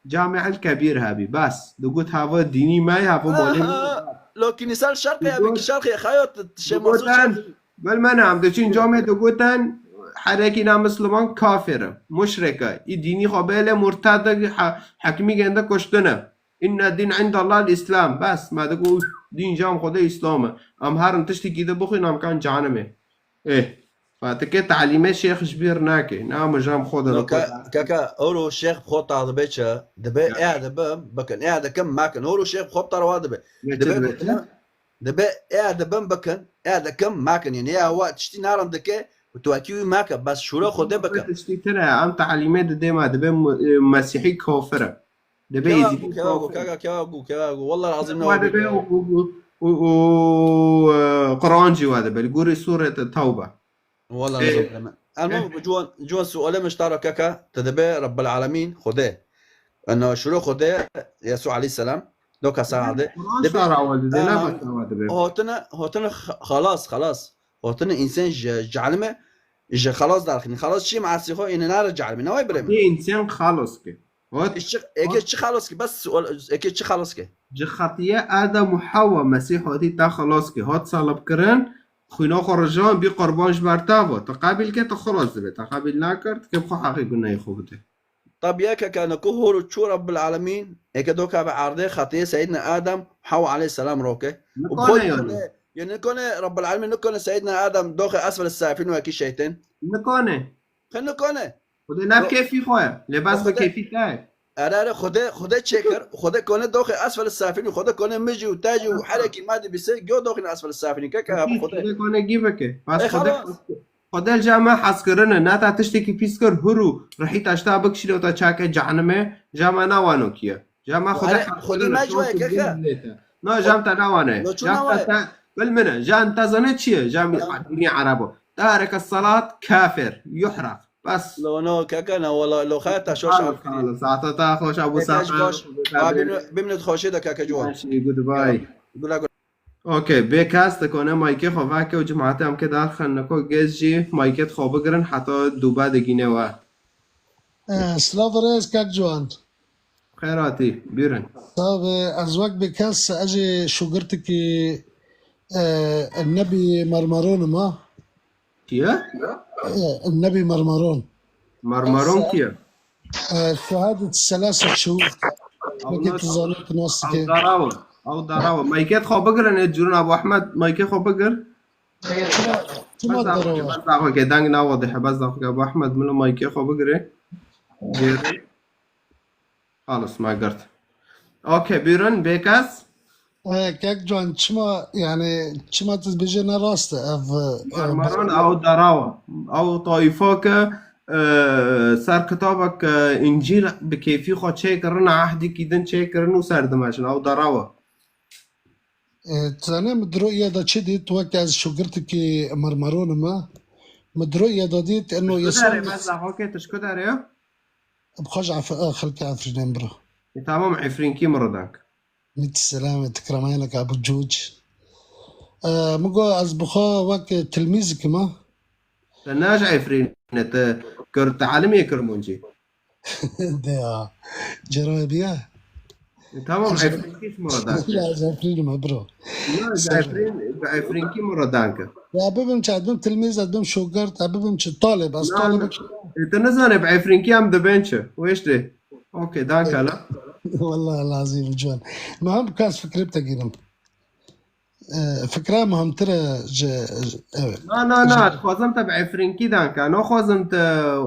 Camî El Kebîr hebî, bes. Digot hava dînî me, hava malê me. Aha, lo kinîsa li şerqê hebî, Digot, ki şerqê xeyot, Şêx Mexsûd digoten, şerqê. Bel me ne, em diçin camê digoten, herekî na misliman kafir e, muşrik e. Î dînî xwe bêle murted e, he-, hekimî gende kuştine. Inne dîn indallah îslam. Bes, me digo dîn cam Xwedê îslam e. Em herin tiştekî de bixwîn, em kan cehenimê. Ê, Fatike talîmê şêx ji bîr nake. Na, em jam xwe de No, dixwe. Ka-, kaka, ewro şêx bi xwe ta dibe çi? Dibe Ya. ê dibe bikin, ê dikim mekin. Ewro şêx bi xwe ta wa dibe. Ne Dibe çi dibe? Dibe ê dibin bikin, ê dikim mekin. Yani ya wa tiştî narin dike, û tu wekî wî meke. Bes şûra Xwedê bikin. Tiştî tune, em talîmê didê me, dibe mu-, e, mesîhî kafir e. Dibê Kewa Êzîdî ku, kewa ku, kafir. Kaka, kewa ku, kewa ku. Wallah lazim Wa ne dibê û, û, û, û, e, Quran jî wa dibê. Li gorî Sûrete Tewbe. Wallah Ê, lazim ne. Elmam, ê. Ciwan, ciwan suale min ji te re kaka, te dibê Rabbil Alemîn, Xwedê. Ena şûro Xwedê, Yesû aleyhisselam, doka saade. Quran Dibê, şara wa dibê, ne aha, başka wa dibê. Hotine, hotine x-, xalas, xalas. Hotine însan ji, ji elime, ji xelas derxîn. Xelas çi, measî xwe, ine nare cehlbî. Ne wayî birê min? Ê însan xelas ke. Hot. Çi, eke çi xelas ke? Bes sual, eke çi xelas ke? Ji xetiye Adem û Hewa Mesîh hatî te xelas ke. Hat salib kirin, xwîna xwe rijan, bî qurban ji ber te ve. Tu qebîl ke, tu xelas dibe. Tu qebîl nakir, tu ke bi xwe heqê gunehê xwe bide. Tabiye ke kene ku hûr û çû Rabbil Alemîn, eke doka be erdê xetiyê Seyyidina Adem Hewa aleyhisselam roke. Û Nikane xwe yani. Nikane, yani nikane Rabbil Alemîn, nikane Seyyidina Adem doxe esfel safilin wekî şeytên. Nikane. Xwe nikane. Xwedê nav Ro-, keyfî xwe ye. Lê bes Xwedê bi keyfî te ye. Ere, ere, Xwedê, Xwedê çêkir. Xwedê kone doxe esfel safilin. Xwedê kone mijî û tecî û herekî me dibîse, gyo doxin esfel safilin. Ke, ke, Xwedê. Xwedê kone gî bike. Bas Ê, Xwedê xelas. Xwedê li cem me hez kirine, ne te tiştekî pîs kir, hûr û rihî te ji te bikişîne û te çake cehenimê, cem me ne wano kiye. Cem me Xwedê Xwedê hez kirine, me şans ciwaye û keke. Din dilê te. Na, cem te ne wane. Lo çû Cem ne te, waye? Te, bil min e, cem te zane çi ye? Cem Ya. Dinî Erebo. Tareke salat kafir, yuhraq. Bes. Lo no keke ne wala, lo xayr te şoş Sağ ol, afirî. Sağ ol. Saate te xweş, Abu Keke Safar. Xweş. Bimne, bimne xweşê de keke ciwan. Her şey, goodbye. Gula gula. Okey, bê kes dikone maykê xwe veke û cemaetê em ke darxin niko gez jî maykêt xwe bigirin heta dûbe digîne we. Eh, silav rêz kek Ciwan. Xêr hatî, bîrin. Tabi, ez wek bê kes, ez jî şogirtikî, eh, Nebî Mermeron im, ha. Kî ye? Eh, Nebî Mermeron. Mermeron kî ye? Eh, şehadet selase şû. Ew Wekî nas-, tu zanî, tu nas ew dike. Darawa. Ew darawa. Maykêt xwe bigirin, ê Cûrûn Abu Ehmed, maykê xwe bigir. Çima, çima Bes daxweke, darawa? Bes daxweke, deng nawadî he, bes daxweke. Abu Ehmed, milo maykê xwe bigire. Gêrê. Xalis, me girt. Okey, bîrin, bê kes. Eh, kek Can, çima, yani, çima tu dibêje ne rast e, ev, eh, Marmaron, ew darawa. Ew taifa ke, eh, ser kitabek, eh, Încîl bi kêfî xwe çêkirine, ehdîkî din çêkirin û ser dimeşin. Ew darawa. Eh, tu zanî min di royê de çi dît, wek ez şogirtikî Marmaron im, min di royê de dît, eno Tişku dere, Yesû bes daxweke tişku dere ya? Bi xwe ji Ef-, eh, xelkê Efrînê bira. E, tamam, Efrînkî min re dank. Mit selamê, tikiramayene ka bi cûc. Eh, min got, ez bi xwe wek tilmîzik im, ha? Te ne ji Efrînê, te kir, te elimê Kirmancî. De ya. Cera biya. E, tamam, Efrînkî ji min re dank. Ya, ez Efrîn im, bro. Ya, ji Efrîn, bi Efrînkî min re dank. Ya, bibim çi, ez bim tilmîz, ez bim şogirt, ez bibim çi, talib, ez Na, talib na. E, tu nizane bi Efrînkî em dibên çi? Wêştê. Okey, danke la. Wallah lazim Can. Muhim kas fikrê te girim. E, fikra muhimtir e ji, ji, evet. Na, na, na, dixwazim te bi Efrînkî danke. Naxwazim te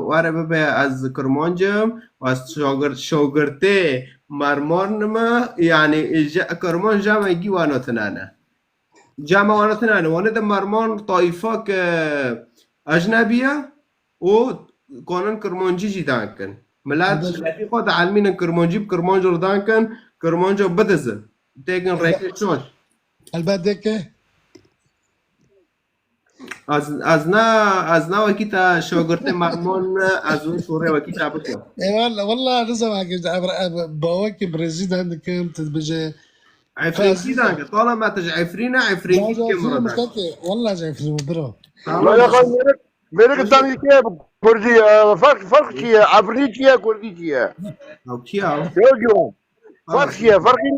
were bibe ez Kirmanc im, ez şogir-, şogirtê Marmaron im, yani, ji, Kirmanc ji me gî wano tune ne. Cama wana tune ne. Wane de Marmaron taifak, e, ecnebî ye û kanin Kirmancî jî dankin. Milet, Elbet. Miletî xwe dielmînin Kirmancî, bi Kirmanc re dankin, Kirmanca bidizin. Têkin Elbet. Rêkê şoş. Elbet deke. Ez, ez na, ez na wekî te şogirtê Marmaron ne, ez wê şûrê wekî te bikim. E, walla, walla, ne zaman ki, ev, ev, bawekî birêzî dan dikim, tu dibêje, Efrînkî danke. Tala me tu ji Efrîn e, Efrînkî Can, kim Efrîn re danke. Keke, walla ji Efrîn, bro. Tamam. Ya, ya, xan, mêrik, mêrik tam yekê ye bi Kurdî, e, ferq, ferq çi ye? Efrîn çi ye, Kurdî çi ye? Ew kî ye? Yok, yok. Tamam. Ferq çi ye? Ferqî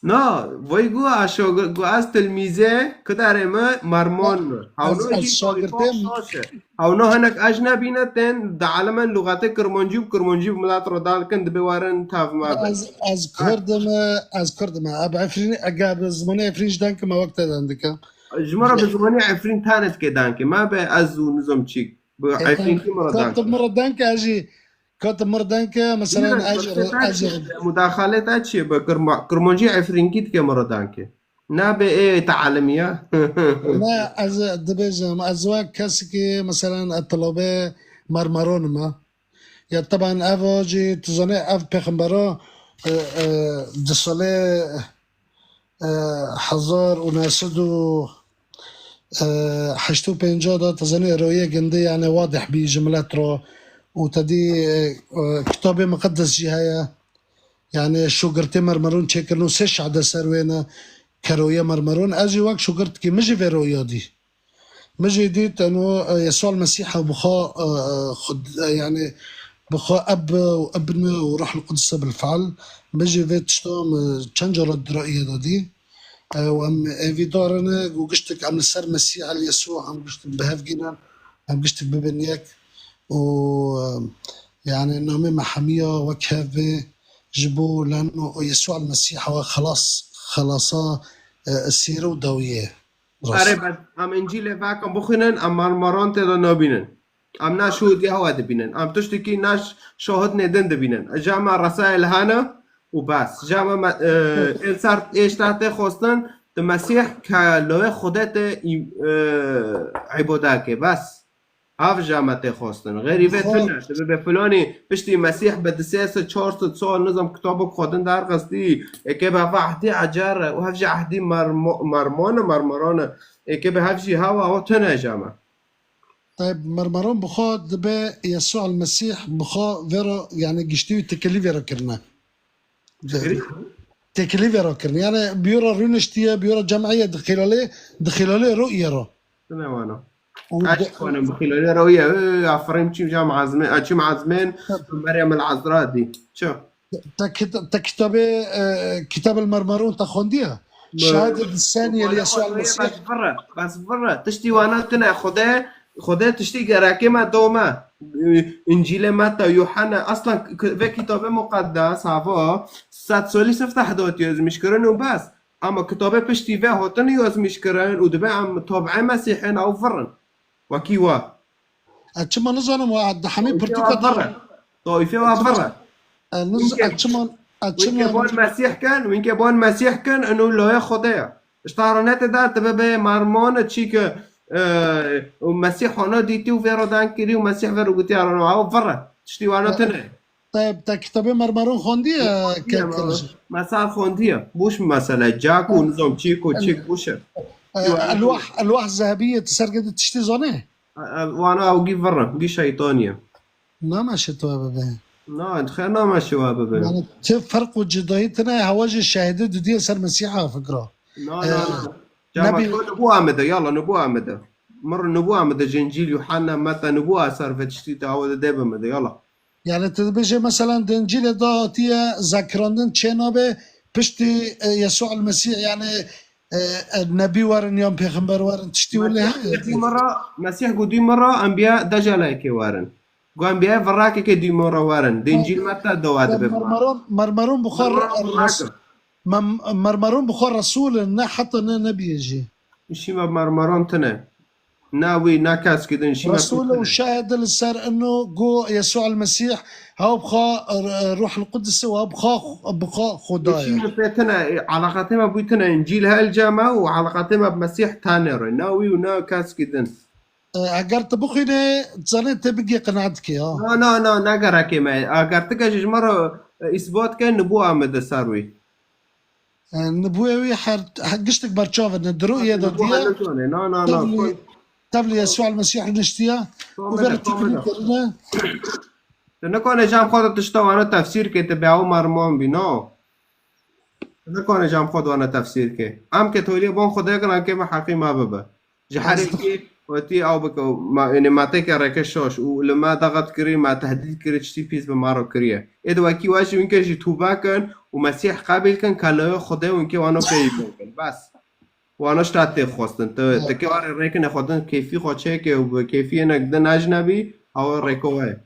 Na, vay gu aşo gu, gu ez tilmîzê, kidarê me mermon me. Hewno jî şagirtê şaş e. Hewno hinek ecnebî ne tên di elemen luxetê kirmancî û kirmancî bi milet re dal kin, dibê werin tev me bin. Ez, ez kurd me, ez kurd me. Eb Efrîn, ege bi zimanê Efrîn ji deng me wek te deng dikim. Ji me re bi zimanê Efrîn tenê dike deng ke. Me be ez û nizam çîk. Bi Efrînkî me re deng ke. Ka tu me re deng ke, ez jî Ka tu mir denke, mesela, ez jî, ez jî. Mudaxale te çi ye? Bi kirma-, kirmancî Efrînkî dike miro denke. Nabe ê te alimiya. Ne, ez dibêjim, ez wek kesekî, mesela, ez tilobe mermeron me. Ya, teban ev jî, tu zanî, ev pêxembera, e, e, di salê e, hezar û neh sed û heştê û pênc de, te zanî, royê gindi, yani, wadih bî ji milet re û te dî, e, e, kitabê miqedes jî heye. Yani, şogirtê mermeron çêkirin û sê şehde ser wê ne ke royê mermeron. Ez jî wek şogirtkî min jî vê roya dî. Min jî dît, eno, e, Yesû el-Mesîh ew bi xwe, e, e, xud-, e, yani, bi xwe Eb û Ibn û Ruh el-Quds bil fiil. Min jî vê tişta min çend cara di rayê de dî. E, û em êvî darine, û giştik em li ser Mesîh el-Yesû, em giştik bi hev gînin, em giştik bibin yek. Û, e, yani, namê me hemiya wek hev bê ji bo leno Yesû el-Mesîh ew xelas, xelasa, e, sêre û dawiyê. Erê, bes em Încîlê vekin bixwînin, em marmaran tê de nabînin. Em na şûdiya hewa dibînin. Em tiştekî na ş-, şahidnê din dibînin. Ja me resayê li hene û bes. Ja me, me, e, ên ser êşta tê xwestin, di Mesîh ke lawê Xwedê tê, e, îbade ke. Bes. Ev ja me tê xwestin. Xerîbê tune. Dibe be filanî piştî Mesîh be di sê sed, çar sed sal nizam kitabok xwe din derxistî. Eke be ev ehdî ecer e û hev jî ehdî mermo-, merman e, mermaran e. Eke be hev jî hewa, ew tune ja me. Tayeb, mermaran bi xwe dibe Yesû el-Mesîh bi xwe vê re, yani, giştî û tekelî vê re kirine. Teklîf? Teklîf vê re kirin. Yani, bi yo re rûniştiye, bi yo re cem'iye, di xîlalê, di xîlalê rû ye re. Tune wana. Û Aç de- konim bi xîlalê rû ye. Ê, aferin çim cam azmên, a, çim azmên, Meryem el Azra dî. Ço? Te kita-, te kitabê, e, Kitab el Mermarûn te xwendiye? Şahid di saniye li Yesû el Mesîh. Bes virre, bes virre. Tiştî wana tune. Xwedê Xwedê tiştî gerekê me do me. Încîlê Meta, Yuhanna, aslan k-, vê kitabê muqeddes, hava, sed solî sifteh dot yazmîş kirin û bes. Ama kitabê piştî vê hatin yazmîş kirin û dibe em tabi'ê Mesîhê ne, ew virrin. Wekî we. Ez çima nizanim, we di hemî pirtûka de. Taîfê wa virre. E, niz-, Winke, ez çima, ez winke çima ban Mesîh kin, winke ban Mesîh kin, ino lawê Xwedê ye. Ji te re netê der, tu bibê mermane çî ke, e, û Mesîh hona dîtî û vê re deng kirî û Mesîh vê re gotî, "Erano, ew virre." Tiştî wana tune. Te, te kitabê mermeron xwendiye, ke, ke, Mesal xwendiye. Boş mesele. Cak û nizam çî ku çîk boş e. E, elwah, elwah zehebiye, tu ser gedi tiştî zanê? E, e, wana ew gî virre, gî şeytanî ye. Nameşe tu bibe. Na, xêr nameşe we bibe. Yani, ti ferq û cudayî tine, hewa jî şehidê dudiye ser Mesîha fikra. Na, E, na, na. Cama nebî- tu nibû amede, yala, nibû amede. Mir nibû amede, ji Încîl, Yuhanna, Meta, nibû asar ve tiştî te awe de dê bimede, yala. Yani, tu dibêje, mesela, di Încîlê de hatiye zekirandin çê nabe, piştî, e, Yesû el-Mesîh, yani, e, e, nebî werin yan pêxember werin, tiştî wele heye? Mesîh got dî min re, Mesîh got dî min re, enbiya decalayekê werin. Got enbiya virakekê dî min re werin. Di Încîl Meta de wa dibe. Mermeron, mermeron bi xwe Mermeron re-, virak e. Mem-, mermeron bi xwe resûl in, ne heta ne nebiyê jî. Şîma mermeron tune. Na wî, na keskî din, şîma Resûl û şahid li ser ino go Yesû el-Mesîh, hew bi xwe, e, Ruh el-Qudus û hew bi xwe, bi xwe Xuda ye. Şîma pê tune, e, alaqatê me bû tune, Încîl hel cama û alaqatê me bi Mesîh tane re. Na wî û na keskî din. E, eger tu bixwînê, zanê te bigê qenaet dikê, ha. Na, na, na, ne gerekê me. Eger tu ke ji me re, e, îsbat ke, nibû amede ser wî. E, nibûyê wî her, her giştik berçav e, ne di rûyê de diye. Na, na, na. Tevlî, tevlî Yesû el-Mesîh niştiye. Û vê re tîkilî kirine. Tu nikane cam xwe de tişta wana tefsîr ke, te be ew merman bî, no. Tu nikane cam xwe de wana tefsîr ke. Em ke tolê bon xwe de kirin, ke me heqî me bibe. Ji herêkî, Wetî ew bike, ma, yani ma têke rêke şaş û li me daxet kirî, ma tehdîd kirî, tiştî pîs bi me re kiriye. Ê di wekî we jî winke jî tûbe kin û Mesîh qebîl kin, keleyê Xwedê winke wano pê îman kin. Bes. Wano şta tê xwestin. Tu, tu ke warê rêkine xwedin kêfî xwe çêke û bi kêfî hinek din nejnebî, ew rêko we ye.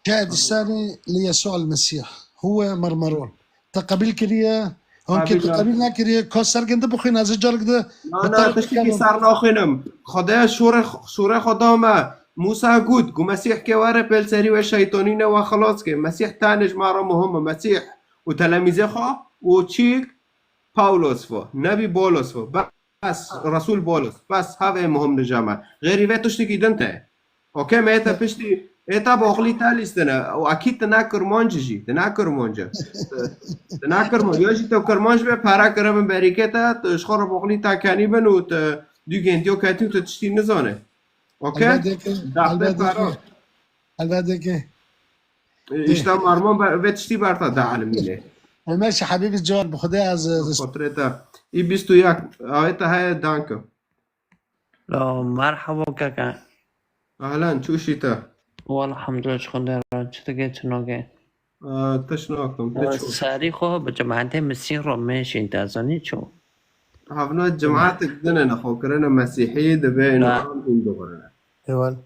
جاء الثاني ليسوع المسيح، هو مرمرون. Te qebîl kiriye, hon ke Qebîl te na- qebîl nekiriye, ka sergin de bixwîn, ez ê carek de Na, bi na, te tiştekî qebîl ser naxwînim. Xwedê şûrê, şûrê xwe da me. Mûsa got, got, Mesîh ke were pêl serî we şeytanîne we xilas ke. Mesîh tenê ji me re muhim e. Mesîh û telemîzê xwe û çîk Pawlos vo. Nebî Bolos vo. Bes, Resûl Bolos. Bes, hev ê muhim dije me. Xêrî vê tiştekî din te. Okey, me ê te piştî, ê te bi oxlî te lîstine. Û ekîd tu ne kirmanc jî, tu ne kirmanc e. Tu, tu ne kirmanc. Ya jî tu kirmanc be, pere kiribin berîkê te, tu ji xwe re bi oxlî te kenî bin û tu dû gêndiyo ketî û tu tiştî nizane. Okey? Elbet ki, Daxtê elbet pera. ki, elbet ki. E, Dê. Îşte marman be, vê tiştî berta da elimîne. Ömer şi Habîbî can, bi Xwedê ez, ez Xotirê te. Î bîst û yek, awê te heye, danke. Lo, merhaba keke. Ahlan, çûşî te. Welhamdulillah, ji Xwedê re, çi dike, çi nake? Aa, tiş nakim, tu çû. Serî xwe bi cemaetê Misîn re mêşîn, te zanî çû? Havna cemaetek din e, xwe kirine Mesîhî, dibe Na. înam hîn dixwirine. Ewan.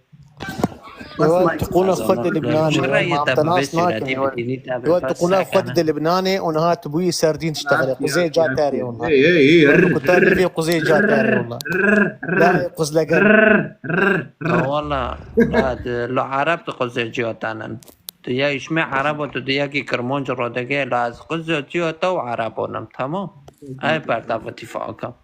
Bas Ewan, Mike, tu qûna xwe di Libnanê, Şura ewan, yê ma te bi nas vê nakin, sûretî ewan. Bidînî te bi Ewan, tu qûna xwe di Libnanê û niha tu bûyî serdîn tiştexile. Quzê ca terê, wala. Hey, hey, hey, Ewan, rrr, tu kutar rrr, vê quzê ca terê, wala. Rrr, rrr, La, quzlegen. Rrr, rrr, rrr. Wala, la, di, lo Arab tu quzê ciya tanen. Tu ya îşmê Arabo, tu di yekî Kirmanc rodege, la ez quzê ciya te û Arabo nem, tamam? Ay berda vê tifaka.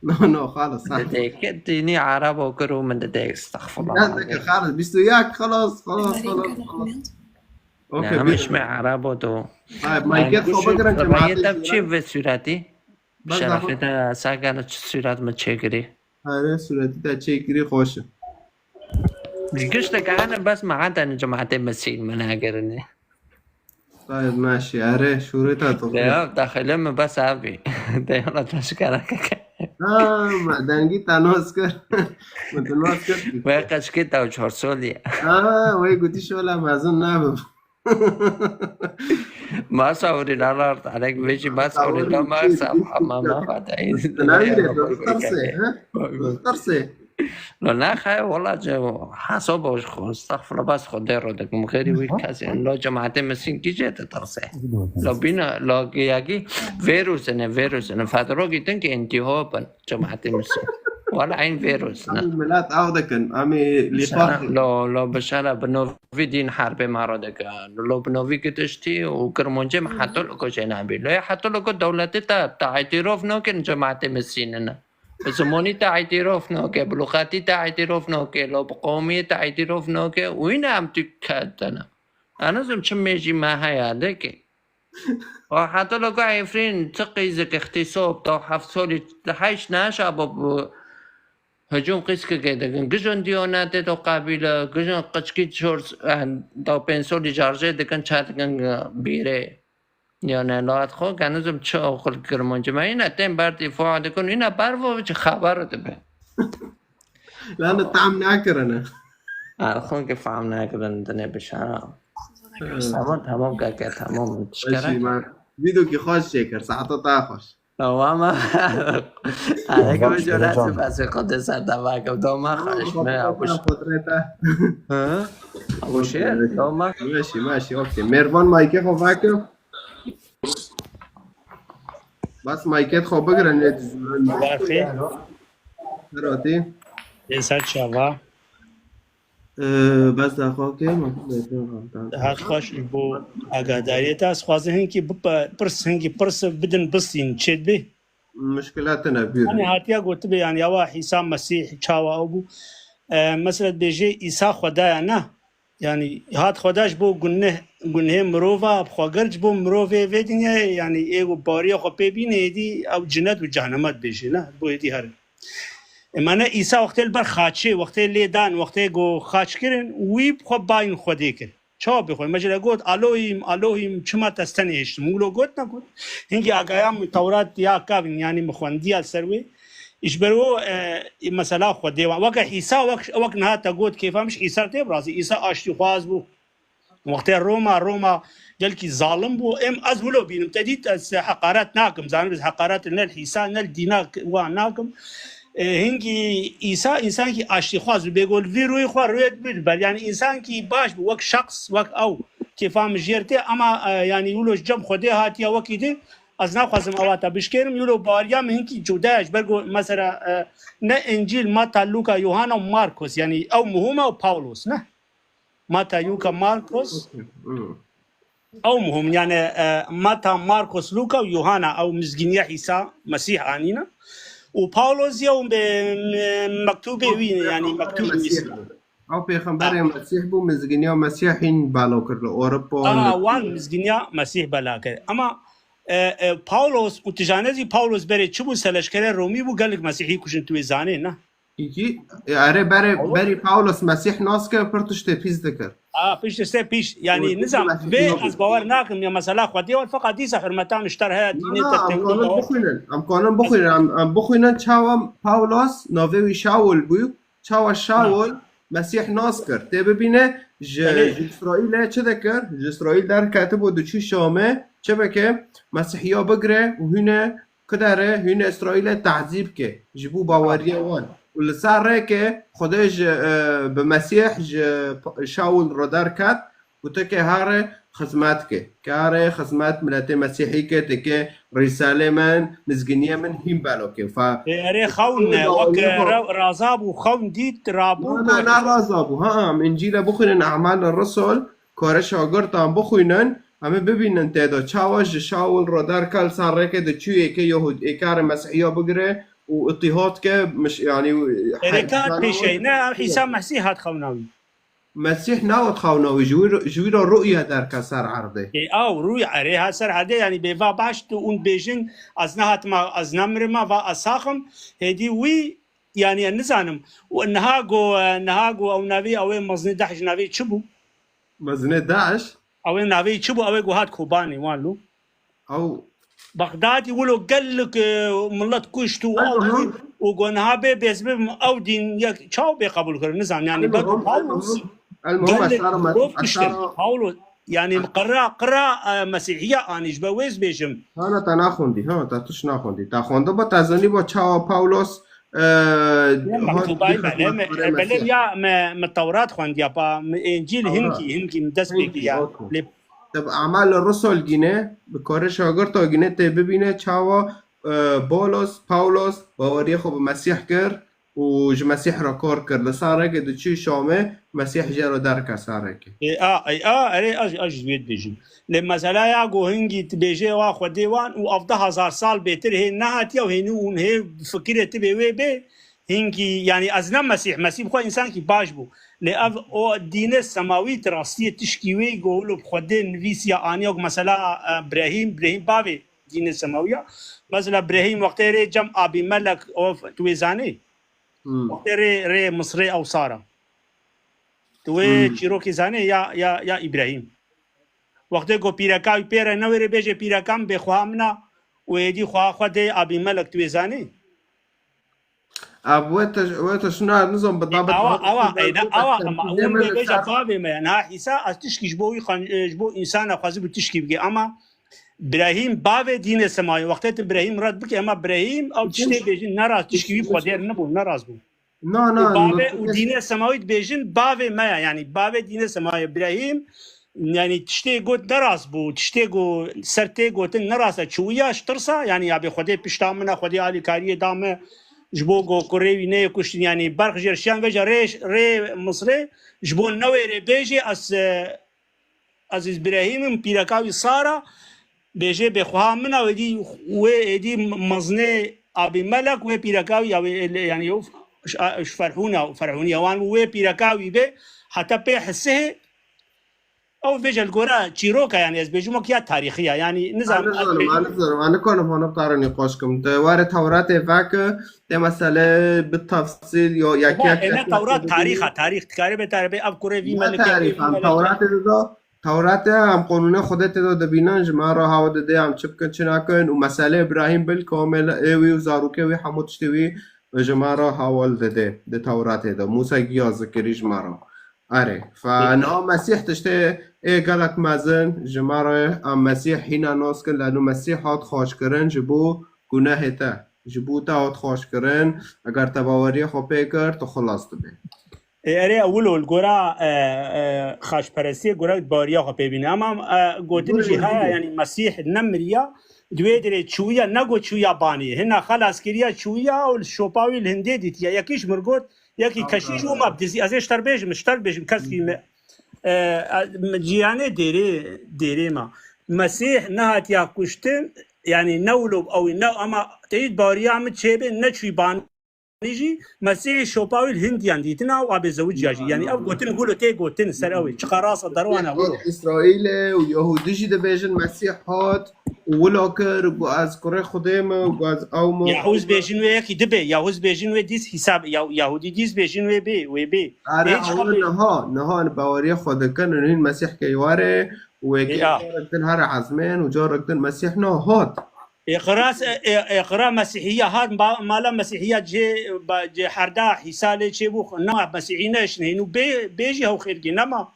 No, no, xalis, ha. Didê ke dînî Erebo kir û min didê, estexfirullah. Ne, ne, xalis, bîst û yek, xalas, xalas, xalas, xalas. Okey, ne, bîst. Mişme Erebo do. Hayır, mayket xwe bigirin, cemaatê rayeta çi ve sûretî? Şerefê te sağ gel, çi sûret mi çêkirî? Hayır, sûretî te çêkirî, xweş e. Giştek hene, bes me heta ne cemaatê Mesîh min hegerine. Tayyip, meşî, erê, şûrê te tu. De ya, daxilê min bes ev bî. De ya, te şikara keke. Ha, me dengî te nas kir. Min tu nas kir. Wê qeçkê te û çar solî. Ha, wê gotî şola mezin nabim. Ma sawrî la lart, alek vêjî ma sawrî la ma sam hamama xwe te. Navîre, tu tirsê, ha? Tu tirsê. Lo, naxê, wela, hesaba ji xwe, estexfirullah, bes Xwedê re dikim, xêrî wî kesê, lo, cemaetê Misîn kî jê ditirsê? Lo, bîna, lo, yekî vêrûs in e, vêrûs in e, fetrokî din ki întîhop in, cemaetê Misîn. Wela eyn vêrûs in e. Em milet ew dikin, em ê lîqax dikin. Lo, lo, bi şere, bi novî dîn herbê me re dikin. Lo, bi novî gidiştî û kirmancê me heto li ku jê nebî. Lo, yê heto li ku dewletê te, te îtîrof nakin, cemaetê Misîn in e. Bi zimanî te îtîrof nake, bi luqetî te îtîrof nake, lo bi qomiyê te îtîrof nake, wî ne em tu ketine. Ez nizim çi mêjî me heye, deke. Wa heta lo ku Efrîn, çi qîzik îxtîsob, da heft solî, heşt neşa bi, bi hicûm qîskeke dikin. Gijon diyonetê do qebîle, gijon qiçkî çor, eh, da pênc solî carjê dikin, çe dikin, eh, bîrê. Yani, lahat xwe, genizim çi oxil kirmanci me. Yine tên ber dîfa dikin, yine ber vo çi xeber dibe. Lan tam nakirine. Ha, xwe ki fam nakirin, dine bişara. Tamam, tamam, keke, tamam. Çi Eşî, kere? Ma video ki xweş çêkir, saeta ta xweş. Tamam. Aleykum selam. Bas xwe de ser dava ke, doma xweş me, abuş. Xatirê te. Ha? Abuş, doma. Meşî, meşî, okey. Mêrvan mayke xwe vake. Bas mayket xwe bigire, ne dizînin. Berfê. Serotî. Êser çava. Ee, bes daxwa ke, ma. Her xweş ji bo agadariyê te. Ez xwazim hinkî bipe-, pirs, hinkî pirs bidin bistîn, çêdibê? Muşkila tune bîr. Hani hatiya gotibe, yani, yawa Îsa Mesîh çawa ew bû? Ee, mesela dibêje Îsa Xweda ya, ne? Yani, hat Xweda ji bo guneh, gunehê mirova, bi xwe girt ji bo mirovê vê dinyayê, yani, ê ku bariya xwe pê bîne, êdî ew cinet û cehnema dibêje, ne? Bo êdî herin. Ema ne Îsa wextê li ber xaçê, wextê lê dan, wextê ku xaç kirin, wî bi xwe bayîn Xwedê kir. Çawa bê xwe? Mesela got, Elohîm, Elohîm, çima te stenê hiştim? Wilo got, negot. Hingî agaya min Tewrat ya kavin, yani min xwendiya li ser wê. Ji ber o, e, mesela Xwedê wan. Weke Îsa, wek, wek niha te got, kêfa min ji Îsa tê birazî. Îsa aştîxwaz bû. Wextê Roma, Roma gelkî zalim bû. Em, ez wilo bînim. Te dît, ez heqaret nakim. Zanim, ez heqaret ne li Îsa, ne li dîna wan nakim. E, hingî Îsa, însankî aştîxwaz bû. Bêgo li vî rûyê xwe rûyê dibî li ber. Yani însankî baş bû. Wek şexs, wek ew. Kêfa min jêr tê. Ama, e, yani wilo ji cem Xwedê hatiye wekî din. Ez naxwazim ewa te bişkêrim. Wilo baweriya min hinkî cuda ye. Ji ber ku mesela, e, ne Încîl, Mata, Luka, Yohana û Markos. Yani ew muhim e û Pawlos, ne? Mata, Luka, Markos. Hmm. Ew muhim, yani, e, Mata, Markos, Luka û Yohana, ew mizgîniya Îsa Mesîh anîne. Û Pawlos ya û be, me-, mektûbê wî, yani mektûbê wî. Ew pêxemberê Ha. Mesîh bû, mizgîniya Mesîh hîn balo kir li Ewropa, Aha, li wan mizgîniya Mesîh bela kir. Ama, e, e, Pawlos û tijane zî Pawlos berê çi bû, seleşkerê Romî bû, gelek Mesîhî kuştin, tu wê zanê, ne? Îkî, e, erê berê, Pawlos? Berî Pawlos Mesîh nas kir, pir tiştê pîs dikir. A, pişt se pîş, yani, Û nizam, piştî vê Mesîh ez bawer nakim ya mesela Xwedê wan, feqat dîsa hurmetan ji ter heye, Na, dînê na, te em tevlî kanin dawa. Bixwînin, em kanin bixwînin, em, em bixwînin çawa Pawlos navê wî Şawul bû, çawa Ha. Şawul Mesîh nas kir. Tê bibîne ji, Belê. Ji Îsraîlê çi dikir? Ji Îsraîl derketibû diçû Şamê, çi bike? Mesîhiya bigire û hûne Kidere hûn Îsraîlê tehzîb ke ji bo baweriya wan. Û li ser rêkê Xwedê ji, e, bi Mesîh ji P-, Şawul re derket û te ke here xizmet ke. Ke here xizmet miletê Mesîhî ke, te ke rîsalê min, mizginiyê min hîn belo ke. Fa- Ê, erê xewn ne, wek ra-, raza bû, xewn dît, rabû, Na, na, got. Na raza bû. Ha, em Încîle bixwînin, Emal Rusul, Kare şagirtan bixwînin, em ê bibînin tê de çawa ji Şawul re derket, li ser rêkê diçû êkê Yahûd-, êkarê Mesîhiya bigire û îtîhat ke, miş-, yanî, Erê he-, ka yanî pêşey, ne, ew Îsa Mesîh hat xewna wî. Mesîh newt xewna wî, ji wî re, ji wî re rûye derket ser erdê. Ê, ew rûy, erê ha ser erdê, yanî bêva baş tu ûn bêjin, ez nehatima, ez nemirima, va ez sax im, hêdî wî, yanî ez nizanim. Û niha go, niha go ew navê, ew ê mezinê DAIŞ navê çi bû? Mezinê DAIŞ? Ew ê navê çi bû? Ew ê ku hat Kobanê, wan lo. Ew Bexdadî wilo gelek, e, millet kuşt û Ew, ew, ew. Û go niha bê bêz bibim ew dîn yek çaw bê qebûl kirin, nizam, yani, Ew, bek ew, Pawlos ew, ew, ew, gelek eşara me-, mirov kuştin. Eşara Pawlos, yani, qira, qira, e, Mesîhiya anî, ji be wêz bêjim. Hana te naxwendî, ha, te tuş naxwendî. Te xwendibû, te zanîbû çawa Pawlos, e, Ya hat mektûbayî bixwe belê me, kurê belê Mesîh. Ya me, me Tewrat xwendiya pa, me Încîl Tewrat. Hinkî, hinkî me dest pê Hinkî, kiriya. Okey. Lê Te bi Emal Rusul gîne, bi karê şagirta gîne tê bibîne çawa, e, Bolos, Pawlos, baweriyê xwe bi Mesîh kir û ji Mesîh re kar kir. Li ser rêkê diçû Şamê, Mesîh jê re derket ser rêkê. Ê, a, ê, a, erê, ez, ez ji wê dibêjim. Lê mesela ya ku hingî dibêje wa Xwedê wan û hevdeh hezar sal bêtir hê nehatiye û hênî hûn hê fikirê tibê wê bê, hingî, yani ez ne Mesîh, Mesîh bi xwe însankî baş bû. Lê ev o dînê semawî di rastiyê tişkî wê ku wilo bi Xwedê nivîsiya aniya ku mesela, e, Brehîm, Brehîm bavê dînê semawî ya. Mesela Brehîm wextê rê cem Abîmelek, o tu wê zanê? Hmm. Wextê rê, rê Misrê ew Sara. Tu wê Hmm. çîrokê zanê ya, ya, ya Îbrahîm. Wextê ku pîreka wî pê re newêrê bêje pîreka min bê xweha min a û êdî xweha xwe dê Abîmelek, tu wê zanê? Ev wê te, wê te şuna nizam bi E, dabet awa, awa, e, ne, awa, ama hûn bê bêje bavê me, yani, ha, Îsa, ez tişkî ji bo wî xan-, e, ji bo însana xwezî bi tişkî bike, ama Brehîm bavê dînê semawî, wextê tu Brehîm red bike, ama Brehîm ew tiştê bêjin nerast, tişkî wî xwedêr nebû, nerast bû. Na, na, Û bavê û dînê semawî dibêjin bavê me ya, yani bavê dînê semawî Îbrahîm, yani tiştê got nerast bû, tiştê ku ser tê gotin nerast e, çiwiya ji tirsa, yani ya bê Xwedê pişta min e, Xwedê alîkariyê da me, ji bo ku kurê wî neyê kuştin, yani berx jêr şiyan veja rê, rê Misrê, ji bo newêrê bêjê ez, e, Ezîz Birehîm in, pîreka wî Sara, bêjê bêxweha min a, wê dî, wê êdî mezinê Abîmelek, wê pîreka wî ya wê, yani, ew, ş-, a, ş-, Ferhûna, Ferhûniya wan bû, wê pîreka wî bê, heta pê hisihê, ew bêje li gora çîroka, yani, ez bêjim wek ya tarîxî ya, yani, nizam, Ez nizanim, ez bêjim. Ez nizanim, ez nikarim hana tara nîqaş kim. Te warê Tewratê veke, te mesele bi tefsîl, yo, yek, Baba, yek, êne yek, Tewrat yek, tarîx a, tarîx, dikarê bê tarîx bê, ev kurê vî Ne melike, tarîx, vî em melike. Tewratê de Tewrate em qonûnê Xwedê tê de dibînin, ji me re hawa dide em çi bikin, çi nakin û meselê Îbrahîm bil kamil ê wî û zarokê wî hemû tiştê wî ji me re hewl dide di Tewratê de. Mûsa giya zikirî ji me re. Erê. Fe niha Mesîh tiştê ê gelek mezin ji me re, em Mesîh hîna nas kin, leno Mesîh hat xaçkirin ji bo gunehê te. Ji bo te hat xaçkirin, eger te baweriya xwe pê kir, tu xilas dibî. Ê, erê, ewilo, li gora, e, e, xaçperestiyê gora baweriya xwe pê bîne. Ama, e, gotin jî haya, yanî Mesîh nemiriya, di wê dirê çûya, ne got çûya banî. Hina xelas kiriya çûya û li şopa wî li hindê dîtiya. Yekî ji mir got, yekî keşîş û ma bi dizî. Ez ê ji te re bêjim, ji te re bêjim, kes kî me, e, e, me cîranê dêrê, dêrê ma. Mesîh nehatiya kuştin, yanî ne wilo ew, ne, ama teyîd baweriya min çêbê, ne çûyî banî jî, Mesîhê şopa wî li Hindiyan dîtina û abê zewiciya jî. Yanî ev gotin gulo tê gotin ser ew ê. Çiqa rast e, derewan e, wilo. Îsraîlê û Yahûdî jî dibêjin Mesîh hat û wilo kir, û got, "Ez kurê Xwedê me", û got, "Ez ew me." Yahûz bêjin wê yekî dibe, Yahûz bêjin wê dîs hîsab, Ya-, Yahûdî dîs bêjin wê bê, wê bê. Are, Ê, çiqa ew bê? Niha, niha li baweriya xwe dikin, û hîn Mesîh kê ware, û wekî Ê, a. Carek din here ezmên û carek din Mesîh nehat. Ê, qira se-, ê, ê, qira Mesîhiya hat, ba-, mala Mesîhiya cê, ba-, cê herda hîsa lê çêbû, xwe, na Mesîhî neşin hênû bê, bê jî hew xêrkî nema.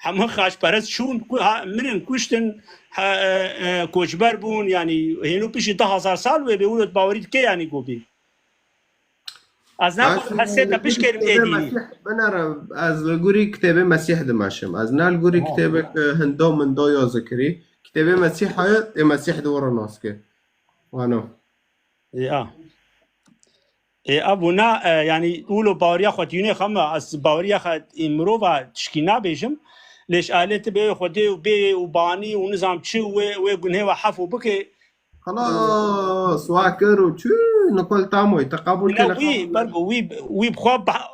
Hemû xaçperest çûn, ku-, ha, mirin, kuştin, ha, e, e, koçber bûn, yanî hênû piştî du hezar sal wê bê, wilo bawerî dike yanî go bê. Ez naxwazim hesê te bişkêrim ê dînî. Mesîh binere, ez li gorî kitêbê Mesîh dimeşim. Ez ne li gorî kitêbek, e, hinda minda ya zikirî. Kitêbê Mesîh heye, ê Mesîh di were nas ke. Wano. Ê, a. Ê, a bûna, e, yanî, wilo baweriya xwe tîne xema, ez baweriya xwe ê mirova tişkî nabêjim. Lêş alê tu bê Xwedê û bê û banî û nizam çi û wê, wê gunhê we hefû bike. Xelas, wa kir û çû, nikol tamoy, te qebûl kir. Wî, bergo, wî, wî bi xwe ba-,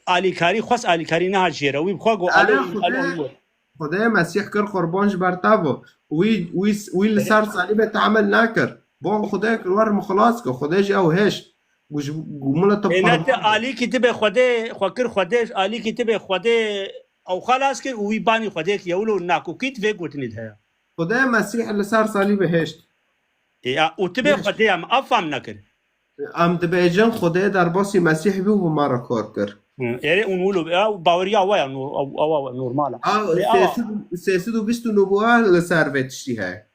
alîkarî, xwest alîkarî nehat jê re. Wî bi xwe got, alo, alo, alo. Xwedê Mesîh kir qurban ji ber te bo. Wî, wî, wî li ser salîbê te emel nakir. Bo Xwedê kir, wer min xilas kir. Xwedê jî ew hêşt. Gu ji, gu mila te. Ê, ne te alîkî dibe Xwedê, xwe kir Xwedê, alîkî dibe Xwedê, ew xelas kir û wî banî Xwedê kir. Ewlo nakokî di vê gotinê de heye. Xwedê Mesîh li ser salîbê hêşt. Ê, a, û tu bê Xwedê em, ev fam nekir. Em dibêjin Xwedê derbasî Mesîh bû û bi me re kar kir. Hı, erê, ûn wilo, ew baweriya we ya nor-, ew, ew, ew normal e. Ew Lê ewa sê sed, sê sed û bîst û nû bû, li ser vê tiştî heye.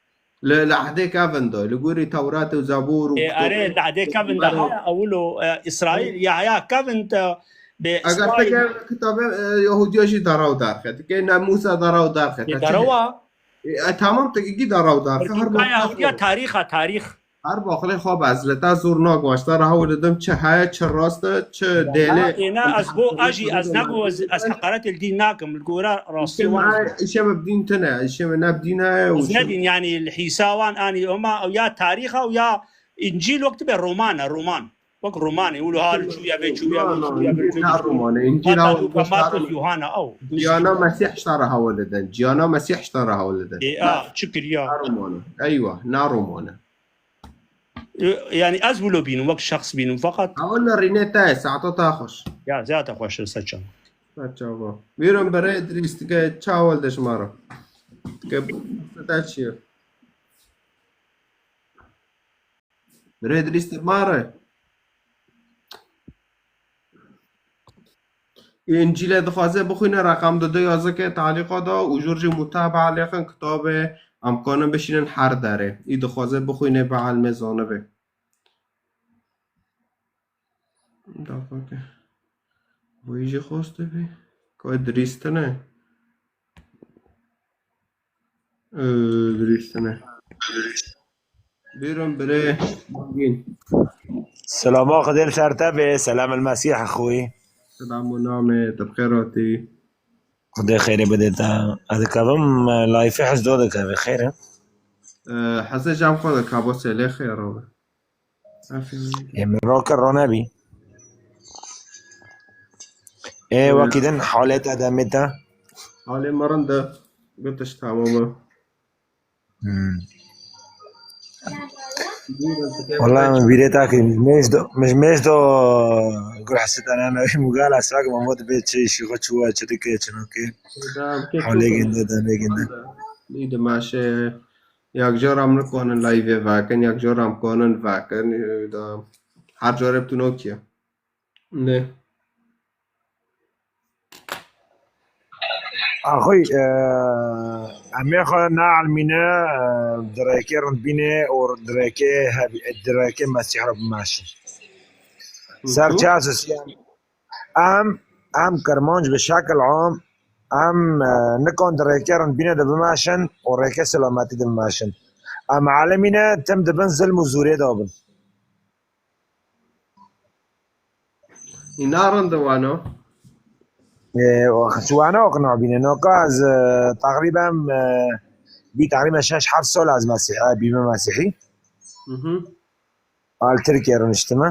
Li, li ehdê kevin de, li gorî Tewrat û Zebûr û Ê, erê, li ehdê kevin de heye, ewilo, e, Îsraîl, Yahya kevin de, bi Eger te Îsraîl. Kitabê, e, Yahudiya jî daraw derxe. Dikê ne Mûsa daraw derxe. Ê, te çi darawa? Ê, e, tamam, te gî dara û dar. Her Ka Yahudiya tarîx a, tarîx. Her baxilê xwe be, ez li te zor nakim, ez te re hewl didim, çi heye, çi rast e, çi dêlê. Êna ez bo a jî, ez nago, ez, ez heqaretê li dîn nakim, li gora rastî wan. Îşê me bi dîn tune, îşê me ne bi dîn heye û. Ez ne dîn, yanî li hîsa wan anî, ema ew ya tarîx a û ya Încîl wek dibe roman e, roman. Wek romanê, wilo ha li çûya vê çûya vê çûya vê çûya. Na romane, Încîl Mata, Luka, Markus, Yohana, ew. Ciyana Mesîh ji te re hewl didin. Ciyana Mesîh ji te re hewl didin. Ê, a, çi kiriya? Na romane. Eywa, na romane. Ê, yanî ez wilo bînim, wek şexs bînim, feqet. Hewl li rînê te ye, saeta te xweş. Ya, ziyade xweş e, ser çava. Ser çava. Bîrim birê Idrîs, dike çawa li dişma re. Dike te çi ye? Birê Idrîs, tu ma re. Încîlê dixwaze bixwîne, reqem dide ya zikê talîqa da û jor jî mutabaa lêxin kitabê em kanin bişînin her derê. Î dixwaze bixwîne bi elmê zanibe. Daqake. Wî jî xwest bî. Ka Idrîs tine. Ee, dirîstine. Buyurun, birê Mangîn. Selama Xwedê li ser te be, selam el Mesîh xwî. Selam û namê, tu bi xêr hatî. Xwedê xêrê bide te. Ez dikevim, e, layfê hizdo dikeve, xêr e? E, hezê cem xwe dikabo, selê xêr be. Ê, min rakir ronebî. Ê, Ee, wekî din halê te demê te? Halê me rind e. Gotiş tamam e. Hmm. Wala min vîrê ta kir. Mêj do, mêj, mêj do gur hesitana ne. Mugala sak ma mot be çi şîxo çuwa çi dike çi nake. Halê ginde, demê ginde. Î dimaşe. Yak cara em nikanin live vekin, yak cara em kanin vekin, e, da her cara bi tu nokiye. Ne. Axuy, e, em ê xwe neelmîne, e, di rêkê rindbînê û di rêkê hev-, di rêkê Mesîh re bimeşin. Ser çi esasî em, em, em Kirmanc bi şekil am, em, e, nikan di rêkê rindbînê de bimeşin û rêkê selametî de bimeşin. Em elimîne tim di bin zilm û zûrê de bin. Îna rind e wano? Ee, ji wana wek nabîne. Noka ez, e, teqrîben, e, bî teqrîben şeş heft sal ez Mesîh-, e, bîme Mesîhî. Mhm. Al Tirkiye rûniştime.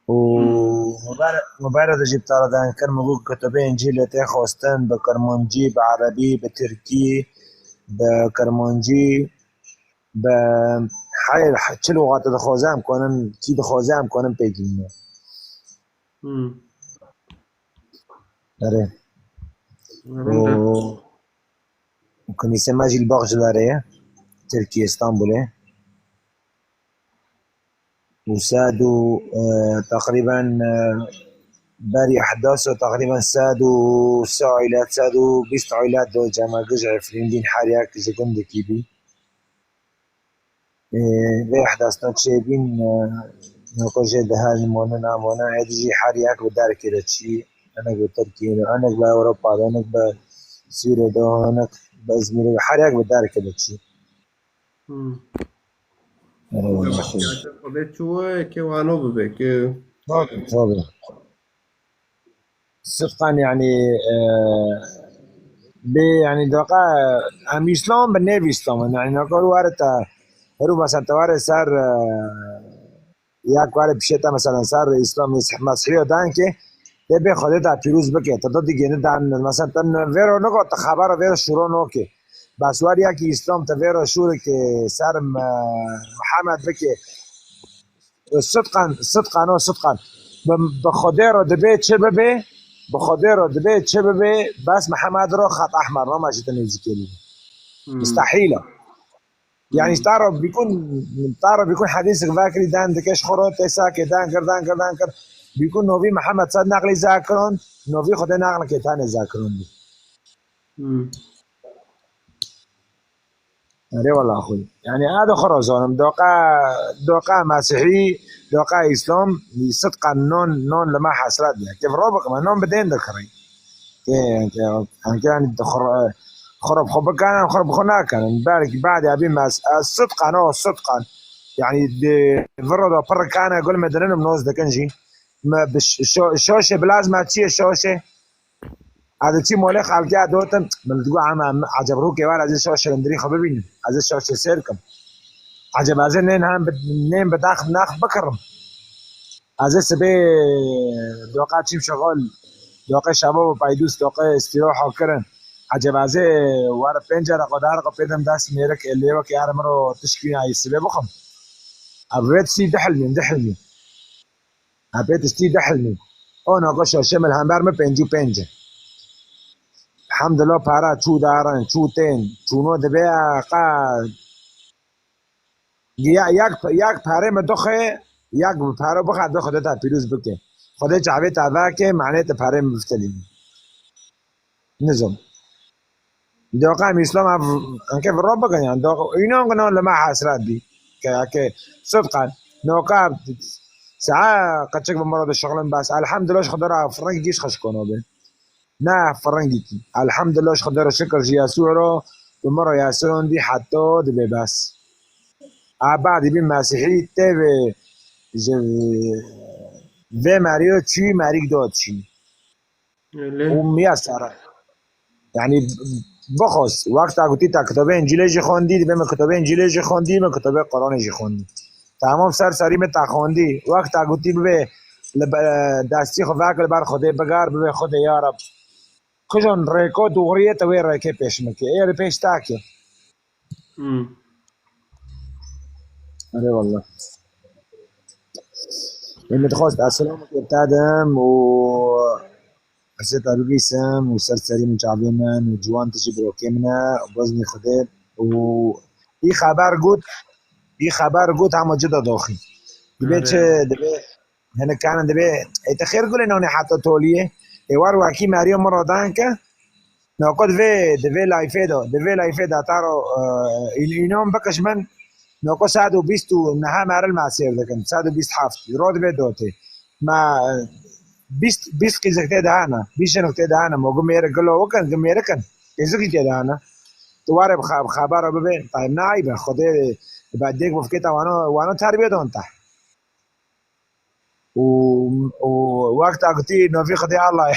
Û Hmm. mubare-, mubare de jî bi te re deng kir, min got kitobê Încîlê tê xwestin bi kirmancî, bi erebî, bi tirkî, bi kirmancî, bi heyr, çi lûxate dixwaze em konin, kî dixwaze em konin pêk bîne. Hmm. Erê. Rind e. Û, û kinîse me jî li Baxcilarê ye. Tirkiye, Stenbolê. Û sed û, e, teqrîben, e, berî ehdas û teqrîben sed û sê aîlet, sed û bîst aîlet do cema giş Efrîn bîn, her yek ji gundekî bî. Ê, vê ehdasna çêbîn, e, noko jê dihelî mone namone, êdî jî her yek bi derkê de çî, hinek bi Tirkiyê de, hinek bi Ewropa de, hinek bi Sûriyê de, hinek bi Izmîrê de, her yek bi derkê de çî. Hmm. Erê, wele xwe. Xwedê çû ke wano bibe ke. Tabii, tabii. Sidqan, yanî, e, bê, yanî, deqa, em Îslam bi nêv Îslam in. Yanî, naka were te, heru mesela te were ser, e, yak were pişê te, mesela ser Îslam, Mesîhiya dan ke, te bê Xwedê te pîroz bike. Te da digêne dan, mesela te vêro niko, te xebera vêro şûro noke. Bes wer yakî Îslam te vêro şûrike ser, e, Mihemed bike. Sidqan, sidqan, o sidqan. Bi, bi Xwedê re dibê çi bibe, bi Xwedê re dibê çi bibe, bes Mihemed re xet ehmer, nama jî te nêzîkê bî. Hmm. Mustehîl e. Yanî Hmm. ta re bîkun, ta re bîkun hedîsek vekirî dan dike ji xwe re tê sake dan kir, dan kir, dan kir. Bîkun novî Mihemed ser neqlî zakiron, novî Xwedê neqlike tane zakiron bî. Hmm. Erê wela xwe. Yanî, a de xwe re zanim. Doqa, doqa Mesîhî, doqa Îslam, sidqan non, non li me hesret diye. Ke viro bikime, non bi dên dikirî. Ke, ke, ke, yanî, xwe re, xwe re bi xwe bikanin, xwe re bi xwe nakin. Belkî badê abî mes-, e, sidqan, o sidqan. Yanî, di viro de pir kane gul me dinin, noz dikin jî. Me bi ş-, şo-, şoşê bilaz me çiye şoşê? Ez diçî molê xelkê ez dotim, min digot, "Ema, em eceb rûkê wer ez ê şaşê hundirî xwe bibînim, ez ê şaşê sêr kim. Eceb ez ê nên hem bi, nên bi dax nax bikirim. Ez ê sibê doqa çîm şixul, doqê şebab û peydûs, doqê îstîroha kirin. Eceb ez ê wer pênc dereqo, deh dereqo pêdim dest mêrik ê lêwekê ere min ro tişkî ayî sibê bixwim." Ez vê tiştî dihilmîm, dihilmîm. Hepê tiştî dihilmî. Ona ku şaşê min hember min pêncî û pênc e. Elhamdulillah, para çû darin, çû tên, çûno dibe, qa ya, yak, yak parê min doxê, yak bi para bixe, doxê de te pîroz bike. Xwedê çavê te veke, manê te parê min biftelî. Nizam. Doqa em Îslam ev, enke viro bikin, yani, doqa, înan ki non li me hesret bî. Ke, ke, sidqan, noka, sae qeçik bi miro dişixulin bes. Elhamdülillah, ji Xwedê re firingî giş xweş kono be. Ne firingî kî. Elhamdülillah, ji Xwedê re şikir ji Yesû re, bi miro Yesû re dî heta dibe bes. A badî bî Mesîhî tê ve ji vê merî çû merîk do çî. Öyle. Û miya sere. Yani, bixwest, wexta gotî te kitobê Încîlê jî xwendî, dibê min kitobê Încîlê jî xwendî, min kitobê Quranê jî xwendî. Tamam, ser serî min te xwendî. Wexta gotî bibê li be-, destî xwe vek li ber Xwedê bigar, bibê Xwedê ya Reb. Kijan rêko doğriyê te wê rêkê pêş min ke. Ê rê pêş te ke. Hmm. Erê wallah. Min dixwest ez selamekê te dim û ez ê te bibîsim û ser serî min çavê min û ciwan tu jî birokê min e, beznî Xwedê û î xeber got, î xeber got hema cida doxî. Dibê Erê. Çi, dibê Hinek kanin dibê, ê te xêr gulê nonê heta toliyê. Ê war wakî Meryem min re dan ke. Noko divê, divê layfê de, divê layfê de taro, e, îl-, înom bikiş min. Noko sed û bîst û neha meril ma sêr dikin, sed û bîst heft. Ro divê dotê. Ma bîst, bîst qîzik tê de hene, bîst jinik tê de hene. Mogu mêre gilo bikin, gi mêrikin. Qîzikî tê de hene. Tu ware bi xa-, bi xebera bibe, tayb naybe. Xwedê, ba dêk bifkê te wano, wano terbiye don te. û, û wexta gotî novî Xwedê Allah.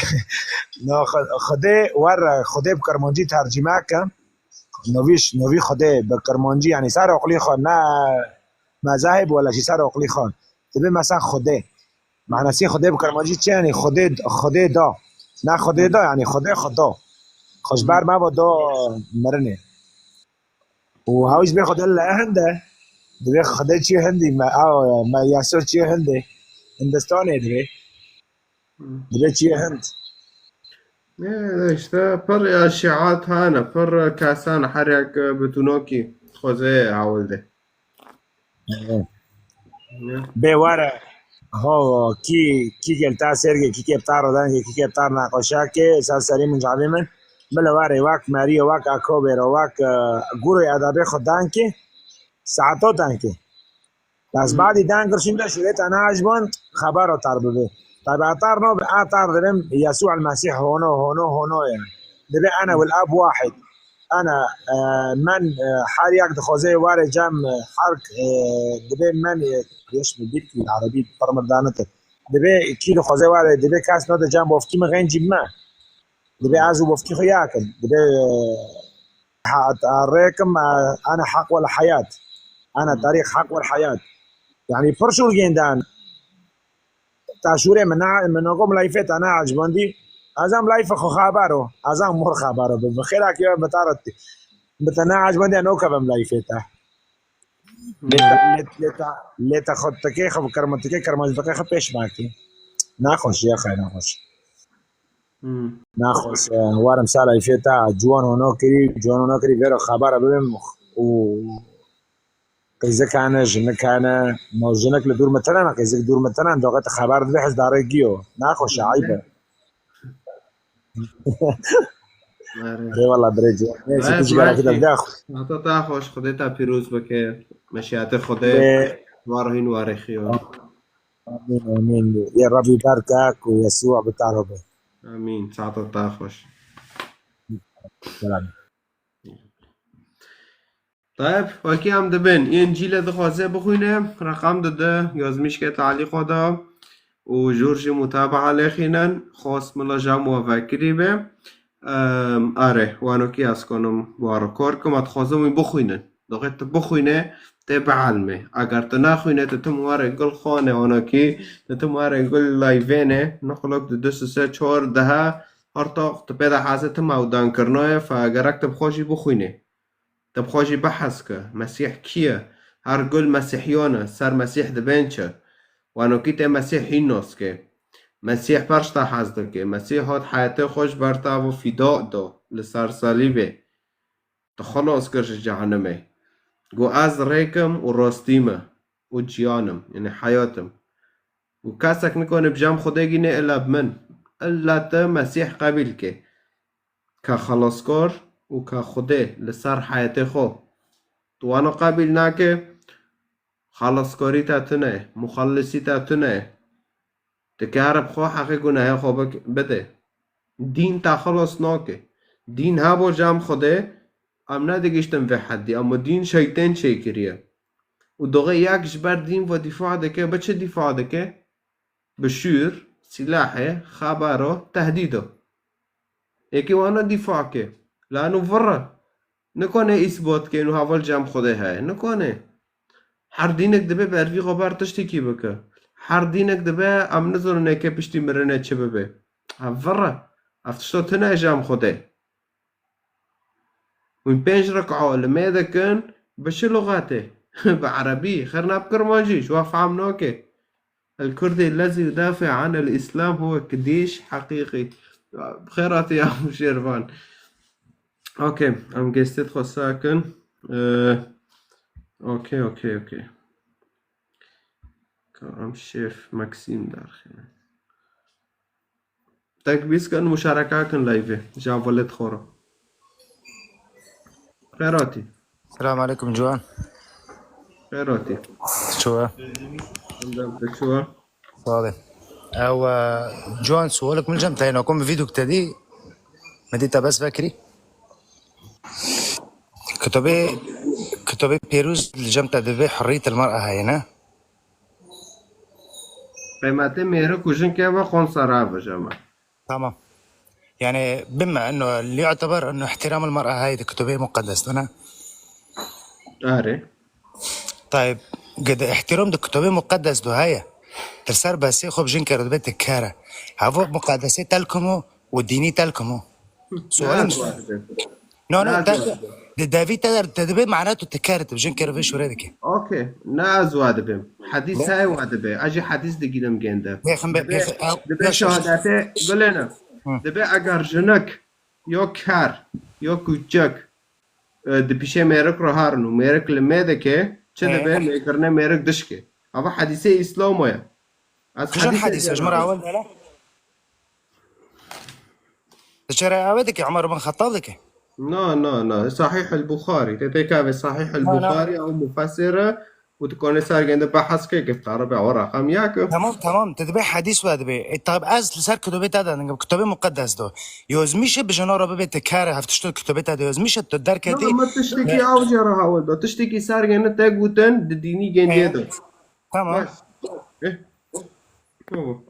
No, Xwe-, Xwedê wer, Xwedê bi Kirmancî tercîme ke. Novî ş-, novî Xwedê bi Kirmancî, yanî ser oqlî xwe, ne mezahib wela jî ser oqlî xwe. Dibe mesela Xwedê. Manasî Xwedê bi Kirmancî çi yanî? Xwedê, Xwedê da. Ne Xwedê da, yanî Xwedê xwe da. Xwe ji ber me ve da mirinê. û hewş bê Xwedê li hinde. Divê Xwedê çi hindî me, aw, me Yesû çi hindê. Hindistanê divê. Hmm. Divê çi hind. Ne, işte pir ya şiat hane, pir kesan her yek bi tunokî xwezê hewil de. Evet. Ne? Bê were, ho, kî, kî gel ta serge, kî kê ta rodanke, kî kê ta naqoşake, ser serî min cavê min. Bila were wak Merî, wak Akobê ro, wak, e, gurê edabê xwe danke, saeto danke. Bes Hmm. badî dan kir şûnde şûrê te neajband, xebero tar bibe. Tabi atar no bi atar dirim, Yesû el Mesîh hono, hono, hono ye. Dibe ene wil ab wahid. Ene, e, men, e, her yek dixwaze ware cem, e, her, e, dibe men, e, yeş mi bir ki Erebî pir mir danite. Dibe kî dixwaze ware, dibe kes no de cem bofkî min xencî me. Dibe ez û bofkî xwe yakin. Dibe, e, ha-, rêkim, e, ene heq wel heyat. Ene tarîx heq wel heyat. Yani pir şûr gêndan. Ta şûrê min na, min noko milayfê te neacibandî. Ez em layfê xwe xebero. Ez em mor xebero. Bi, bi xêra ki bi te re tê. Bi te neacibandî, ez nokevim layfê te. Lê te, lê, lê te, lê te xwe tikê xwe bi kerma tikê kerma ji tikê xwe pêş nakî. Naxweş ya xay naxweş. Hmm. Naxweş, e, warim sa layfê te, ciwan hono kirî, ciwan hono kirî, vêro xebera bibim û Qîzik hene, jinik hene. No jinik li dûr min tune ne, qîzik dûr min tune ne, doxê te xeber dide hizdarê giyo. Naxweş e, eyb e. Are. Eyvallah birê ciwan. Neyse, tu ji gerekî de bide. Hata te xweş, Xwedê te pîroz bike. Meşiyatê Xwedê. Bê- Warhîn warê xiyo. Amîn, amîn. Yê Rebî berke ku Yesû bi te re be. Amîn. Saeta te xweş. Selam. Tayeb, wekî em dibin, Încîle dixwaze bixwîne, reqem dide, yazmîşke talîqa da û jor jî mutabaa lêxînin, xwest min la jam we vekirî be. Em, are, wanokî ez konim wa rikor kim, ez dixwazim wî bixwînin. Doxê tu bixwîne, tê bielmê. Eger tu naxwîne, tu tim were gul xane wanokî, tu tim were gul layvêne, nixulok di du sise çor dehe, her toq tu pê de heze tim ew dankirina ye, fe gerek tu bi xwe jî bixwîne. Tu bi xwe jî bihes ke, Mesîh kî ye? Her gul mesîhiyan e, ser Mesîh dibên çi? Wanokî tê Mesîh hîn nas ke. Mesîh perş te hez dike. Mesîh hat heyatê xwe ji ber te û fîda da li ser salîbê. Te xelas kir ji cehenimê. Got, ez rêk im û rastî me û ciyan im, yanî heyat im. Û kesek nikane bi cem Xwedê gîne illa bi min. Illa tu Mesîh qebîl ke. Ka xelaskar û ka Xwedê li ser heyetê xwe. Tu wana qebîl nake, xelaskarî te tune, muxellisî te tune. Tu kare bi xwe heqê gunehê xwe bik-, bide. Dîn te xelas nake. Dîn hebo cem Xwedê, em nedigihîştin vê heddî, ama dîn şeytên çêkiriye. Û doxê yek ji ber dîn ve dîfa dike, bi çi dîfa dike? Bi şûr, sîlahê, xebero, tehdîdo. Yekî wana dîfa ke. La eno vir e. Nikane îsbat ke eno heval cem Xwedê heye. Nikane. Her dînek dibe bervî xwe ber tiştekî bike. Her dînek dibe em nizanin eke piştî mirinê çi bibe. Ev vir e. Ev tişta tune cem Xwedê. Hûn pênc reka li me dikin, bi çi luxetê? Bi erebî, xêr ne bi kirmancî, ji we fehm nake. الكردي الذي يدافع عن الإسلام هو كديش حقيقي. Bi xêr hatî ya Şêrvan. Okey, em gestê xwe sakin. Ee, okey, okey, okey. Em şêf Maxîm derxîne. Tek bîs kin muşareka kin live. Ja velet xora. Xêratî. Selam aleyküm Ciwan. Xêratî. Çuwa? Endem te çuwa? Sağ olun. Ew, e, Ciwan, sualek min cem teyna kom videok te dî. Me dî te bes vekirî. Kitabê, kitabê pêrûz li cem te dibê Hurriyet el Mer'a heye, ne? Qîmetê mêrik û jinkê ve xon sera ve jeme. Tamam. Yani bima enno li yu'teber enno ihtiram el mer'a hay di kitobê muqeddes de, ne? Arê. Tayib, gede ihtiram di kitobê muqeddes de heye. Ti ser besê xwe bi jinkê re dibe ti kere. Havo muqeddesê telkimo û dînî telkimo. Sualim. No, no, te, di devî te der, te dibe mana tu ti kere, tu bi jinkê re vê şûre dike. Okey. Ne ez wa dibim. Hedîs heye wa dibe. Ez jî hedîs digînim gende. Pêxember, Dibe, pêxe-, ew, dibe yaş, yaş. Şehadetê gulêne. Hı. Dibe eger jinik, yo ker, yo kûçik, e, di pîşê mêrik re harin û mêrik li mê dike, çi He. Dibe mêkirine mêrik dişke. Ava hedîsê Îslamo ye. Ez Kîjan hedîsê hedîs e, ji min re ewil de la? Diçere ewe dike, Umar bin Xettab dike? Na, na, na. Sahih el-Buxarî. Te tê kave Sahih el-Buxarî, ew mufessir e û tu konê ser gende behs ke, gifta re be, o raqam yek e. Tamam, tamam. Te dibe hedîs we dibe. E, tab ez li ser kitobê te de dingim. Kitobê muqeddes do. Yozmîşe bi jino re bibe te kare heftişto kitobê te de yozmîşe tu derketî. Na, me tiştekî ew jê re hawil do. Tiştekî ser gende te gotin di dînî gendiye de. Tamam. Baş. Eh. Tamam.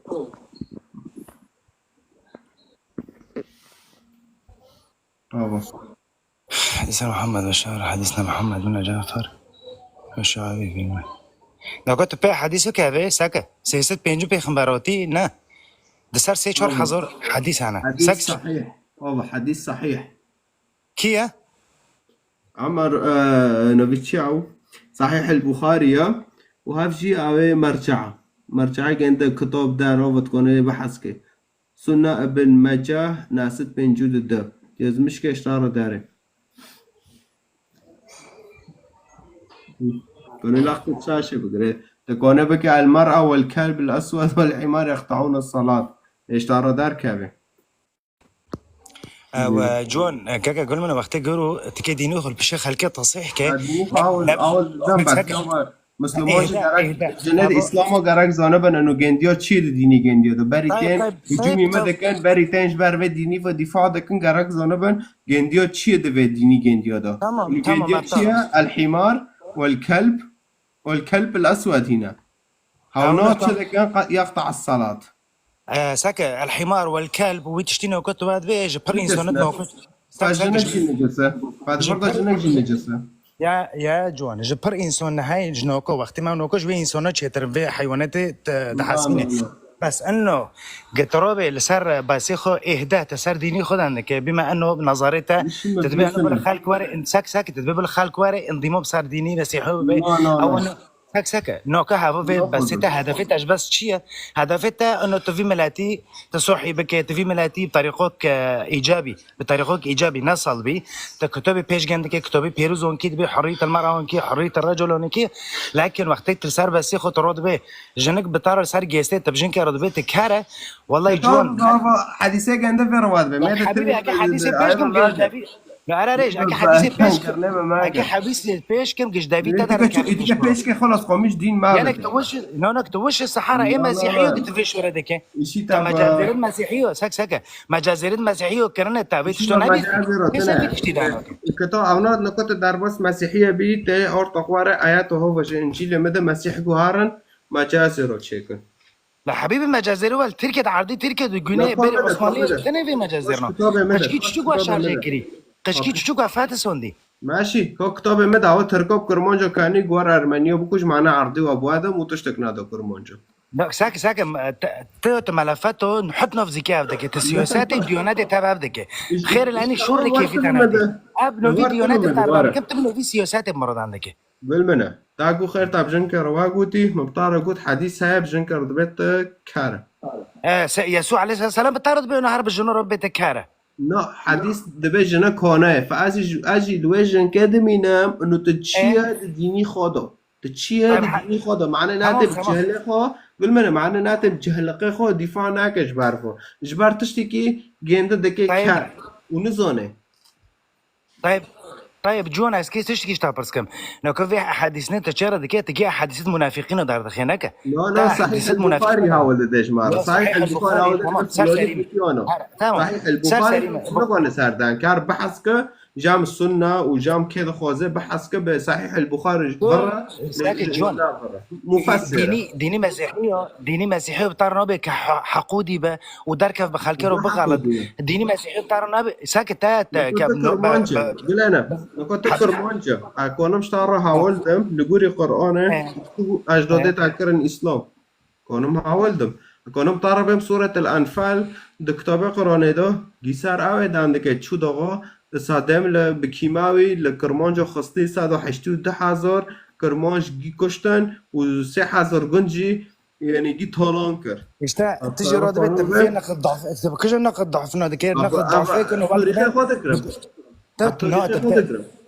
Tamam. Hadîsa Muhammed ve şar, hadîsna Muhammed bin Cafer ve şabi bilme. Naka tu pê hadîso keve, seke. Sê sed pêncî pêxemberatî, ne. Di ser sê çar hezar hadîs hene. Hadîs sahih. Baba, hadîs sahih. Kî ye? Emer, e, navî çi ew? Sahih el-Buxarî ya û hev jî ew ê merca. Merca gende kitab der, o vet konê behs ke. Sunne Ibn Mecah, nesed pêncî û du. Yazmış ke ştara dere. Konê laxtê çaşê bigire. Te kone bike el mer'a vel kelb el eswed vel himar yeqta'un es salat. Ê ştara der keve. Ew, e, John, e, keke gul min, wextê gor û tikê dînî xwe li pişê xelkê tesîh ke. Ha, dînî xwe awil, awil cem bes, cem Misliman jî gerek, jinê di Îslamo gerek zanibin, eno gendiya çi di dînî gendiya de. Berî tên hicûmî me dikin, berî tên ji ber vê dînî ve dîfa dikin, gerek zanibin, gendiya çi di vê dînî gendiya de. Tamam, tamam, gendiya çi ye? El himar, wel kelb, wel kelb el eswed hîne. Hewna çi dikin, qe-, yaqta es salat. E, seke, el himar wel kelb, wî tiştî nokot tu ve dibê, ji pir însanit nokot. Qe jinik jî necis e. Qe ji vir de jinik jî necis e. Ya, ya, ciwan, ji pir însan nehey, ji noko, wextî me noko ji vê însana çêtir in, vê heywanetê te, dihesibîne. Bes inno, gitirobê li ser basê xwe êhdeh, te ser dînî xwe dan dike, bîme inno nazarê te, te dibê inno bil xelk were, in-, sek, sek, te dibê bil xelk were, indîmo bi ser dînî mesîhî bibe. Ew inno, Sek seke, noka heva vê besê te, hedefê te ji bes çi ye? Hedefê te ino tu vî miletî tu sohî bike, tu vî miletî bi terîqok, e, îcabî, bi terîqok îcabî ne salbî, tu kitobê pêş gen dike, kitobê pêrûz onkî dibê, hurrît el mera onkî, hurrît el recul onkî, lakin wextê tu li ser besê xwe tu ro dibê, jinik bi te re ser gêstê, tu bi jinkê re dibê, tu kere, wellahî ciwan. Hedîsê gende vê re wa dibê. Hebîbî, eke hedîsê pêş gen, gêş devî. Li Ererêj, eke hedîsê pêş kim, eke hedîsê pêş kim, giş devî te derkevî pêş kim. Pêş ke xelas, xwe min ji dîn me. Gelek tu wiş, no, no, tu wiş sehara ê mesîhiyo di tu vê şûre dike. Te mecazêrin mesîhiyo, sek seke. Mecazêrin mesîhiyo kirine te vê tişto nebî. Pêse vê tiştî dano. Ke to evna niko te derbas mesîhiye bî, te orta xware ayet ho ve ji Încîlê me de mesîh guharin, mecazê ro çêkin. La hebîbî, mecazêrî wel Tirkiye de erdî, Tirkiye de gune berî Osmanlî tenê vê mecazêrna. Qişkî çiçik wa şarjê kirî. Qişkî çiçik wa fetisondî. Maşî, ko kitabê me dawa Tirko bi Kurmanca kanî guar Ermeniyo bikuj, mana erdî wa bu adam û tiştek nado Kurmanca. Saki, saki, tu, tu melefeto hut nov zîke ev dike, tu siyasetê diyonetê tev ev dike. Xêr lenî şûr li kêfî te nade. Ev novî diyonetê te kim tu novî siyasetê miradan dike. Bil min e. Ta ku xêr te bi jinkê re wa gotî, min bi te re got, hedîs heye bi jinkê re dibê te kar e. E, se-, Yesû aleyhisselam bi te re dibê, her bi jino re bê te kar e. Na, hedîs dibê jine kane ye. Fe ez jî, ez jî li wê jinkê dimînim, û tu çi ye di dînî xwe de. Tu çi ye di dînî xwe de? Mane nate bi cehlê xwe, gul min, mane nate bi cehliqê xwe dîfa nake ji ber xwe. Ji ber tiştekî gêndin dike ker û nizane. Tayeb, Tayeb, Ciwan, ez kê tiştekî ji te pirs kim. Naka vê ehadîsine tu çi re dike, tu gê ehadîsê di munafîqîna derdixê neke. No, no, Sahîh el-Buxarî hawil dide ji me re. Sahîh el-Buxarî hawil dide ji me re. Sahîh el-Buxarî, tu nixwane ser dan kar, behs ke, jam sunna û jam kê dixwaze, behs ke bi Sahîh el-Buxarî ji vir re. Mufessir. Dînî, dînî mesîhî ya, dînî mesîhî bi tar nabe ke heqûdî be û derkev bi xelkê re bixelit. Dînî mesîhî bi tar nabe, seke te, te, ke, Gulene, niko tu Kurmanc e. Konim ji te re hawil dim, li gorî Qur'anê, tu ecdadê te kirin Îslam. Konim hawil dim. Konim te re bêm Suret el-Enfal, di kitabê Qur'anê de, gîsar ew ê dan dike çû daxa, isa dem li bi kîmawî li Kirmanco xistî sed û heştê û du hezar Kirmanc gî kuştin û sê hezar gund jî, yanî gî talan kir. Îşte, tu jî re dibê tu vê neqid daf, tu bi kîjan neqid dafina dikê, neqid dafê kin û wextê xwe dikirim.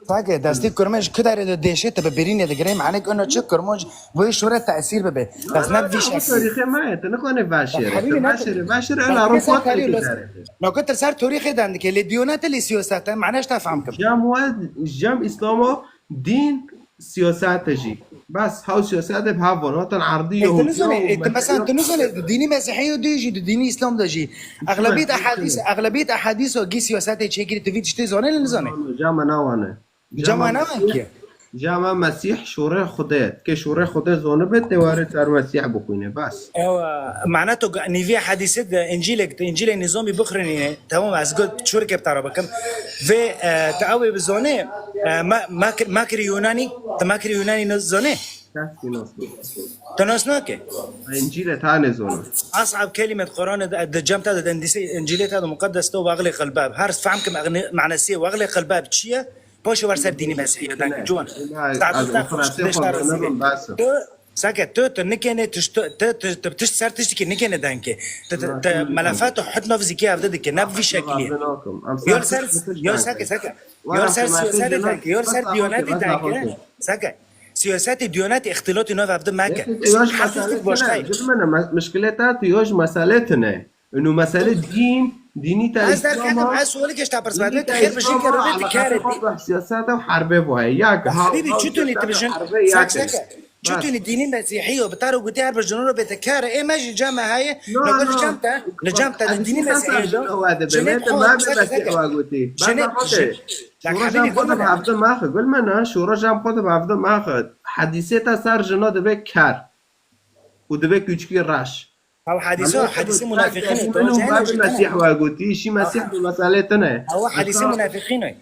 Sake, destê Kurmên ji ku derê de dêşê, tu bi birînê digirê, mane ku ino çi Kurmon ji bo yê şûre tesîr bibe. Bes ne bi vî şeklî. Tarîxê me ye, tu nixwane veşêre. Tu veşêre, veşêre, ela rû xwe tu dikare. Nako tu ser tarîxê dan dike, lê diyonete lê siyasete, mane ji te fehm kim. Cem we, cem Îslamo dîn siyasete jî. Bes, hew siyasete bi hev von, watan erdî Ê, tu Yehûdiya nizane, û ê, tu mesela, tu nizane, di dînî Mesîhî de jî, di dînî Îslam de jî. Exlebiyet ehadîs, exlebiyet ehadîso gî siyasete çêkirî, tu vî tiştê zane lê nizane. Cama nawane. Cama nawan ki. Cama Mesîh şûrê Xwedê. Ke şûrê Xwedê zonibe, tê ware ser Mesîh bixwîne. Bas. Ewa, mana to ga-, nîviya hadîse de Încîlek, Încîlê Nizamî bixwînîne. Tamam, ez got şûreke bi te re bikim. Vê, e, te ew ê bizane, e, ma, ma kir-, ma kirî Yunanî, te ma kirî Yunanî ne zane? Kes ki nas nake. Te nas nake? Încîlê te ne zone. As'ab kelimet Qur'anê de, de cem te de dendîse Încîlê te de muqeddes te û wexlê qelbab. Her fehm kim egne-, manasiyê wexlê qelbab çi ye? Paşê wer ser dînî Mesîhî ye, deng ciwan. Stadî te xwe ji Xwedê ştar resîne. Tu, sake, tu, tu nikêne tişt, tu, tu, tu tişt ser tiştekî nikêne dengê. Tu, tu, tu melefat û hut nav zîkê evde dike, ne bi vî şeklî ye. Yol ser, yol sake, sake. Yol ser siyasetê dengê, yol ser diyonetê dengê. Sake. Siyasetê diyonetê îxtîlatê nav evde meke. Yoj mesele tine. Mişkileta tu yoj mesele tine. Inu mesele dîn, dînî te Îslam. Ez derketim, ez sualê ke ji te pirs, me dibê tu xêr bijî ke, rûvê tu kare dî. Siyaseta û herbê bu heye. Ya ki ha. Habîbî, çi tunî tu bijin? Sek, sek. Çi tunî dînî Mesîhî yo, bi te re gotî her bijin ro bê te kare. Ê me jî cem me heye. No, no, no. Li cem te, li cem te, di dînî Mesîhî de. Jinê xwe, sek, sek. Jinê, jin-, Şûra jam xwe de bi hevde maxe, gul me ne, şûra jam xwe de bi hevde maxe. Hadîsê te ser jina dibe ker. Û dibe kûçikî reş. Ew hadîse, hadîse munafîqîn e. Min û me bi Mesîh we gotî, şî Mesîh bi meselê tine. Ew hadîse munafîqîn e.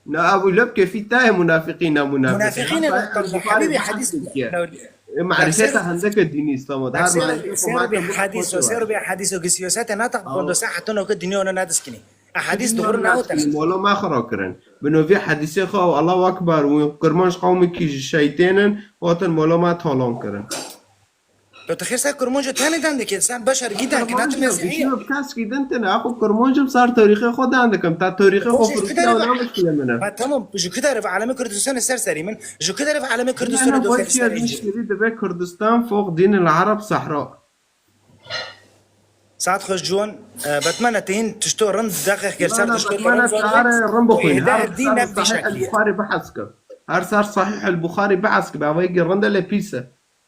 Na, ew leb kefî te ye munafîqîn, ne munafîqîn. Munafîqîn e, Buxarî hebîbî hadîs. Marîfeta hindeke dînî Îslamê. Her marîfet ser bi hadîs, ser bi hadîs û siyasete ne taqbando se heta no ke dînî ona nediskinî. Ehadîs dixurin newtin. Mola me xira kirin. Bi novî hadîsê xwe û Allahu Ekber û Kurmanc qewmekî ji şeytên in, hatin mola me talan kirin. To tu xêr ser Kurmanc tenê dan dikê, sen beşer gî dan ki, ne tu Mesîhî ye. Bi keskî din tine, axo Kurmanc im ser tarîxê xwe dan dikim. Ta tarîxê xwe firûtiya û ne mişkilê min e. Ha, tamam, ji ku derê ve alemê Kurdistanê ser serî min, ji ku derê ve alemê Kurdistanê do ser serî. Mişkilî dibe Kurdistan foq dîn el Arab sahra. Saet xweş ciwan, e, betmene te hîn tişto rind deqeq gel ser tişto rind zor. Rind bixwîn. Her ser Sahih el-Buxarî behs kir. Her ser Sahih el-Buxarî behs kir. Be vegî rind e lê pîs e.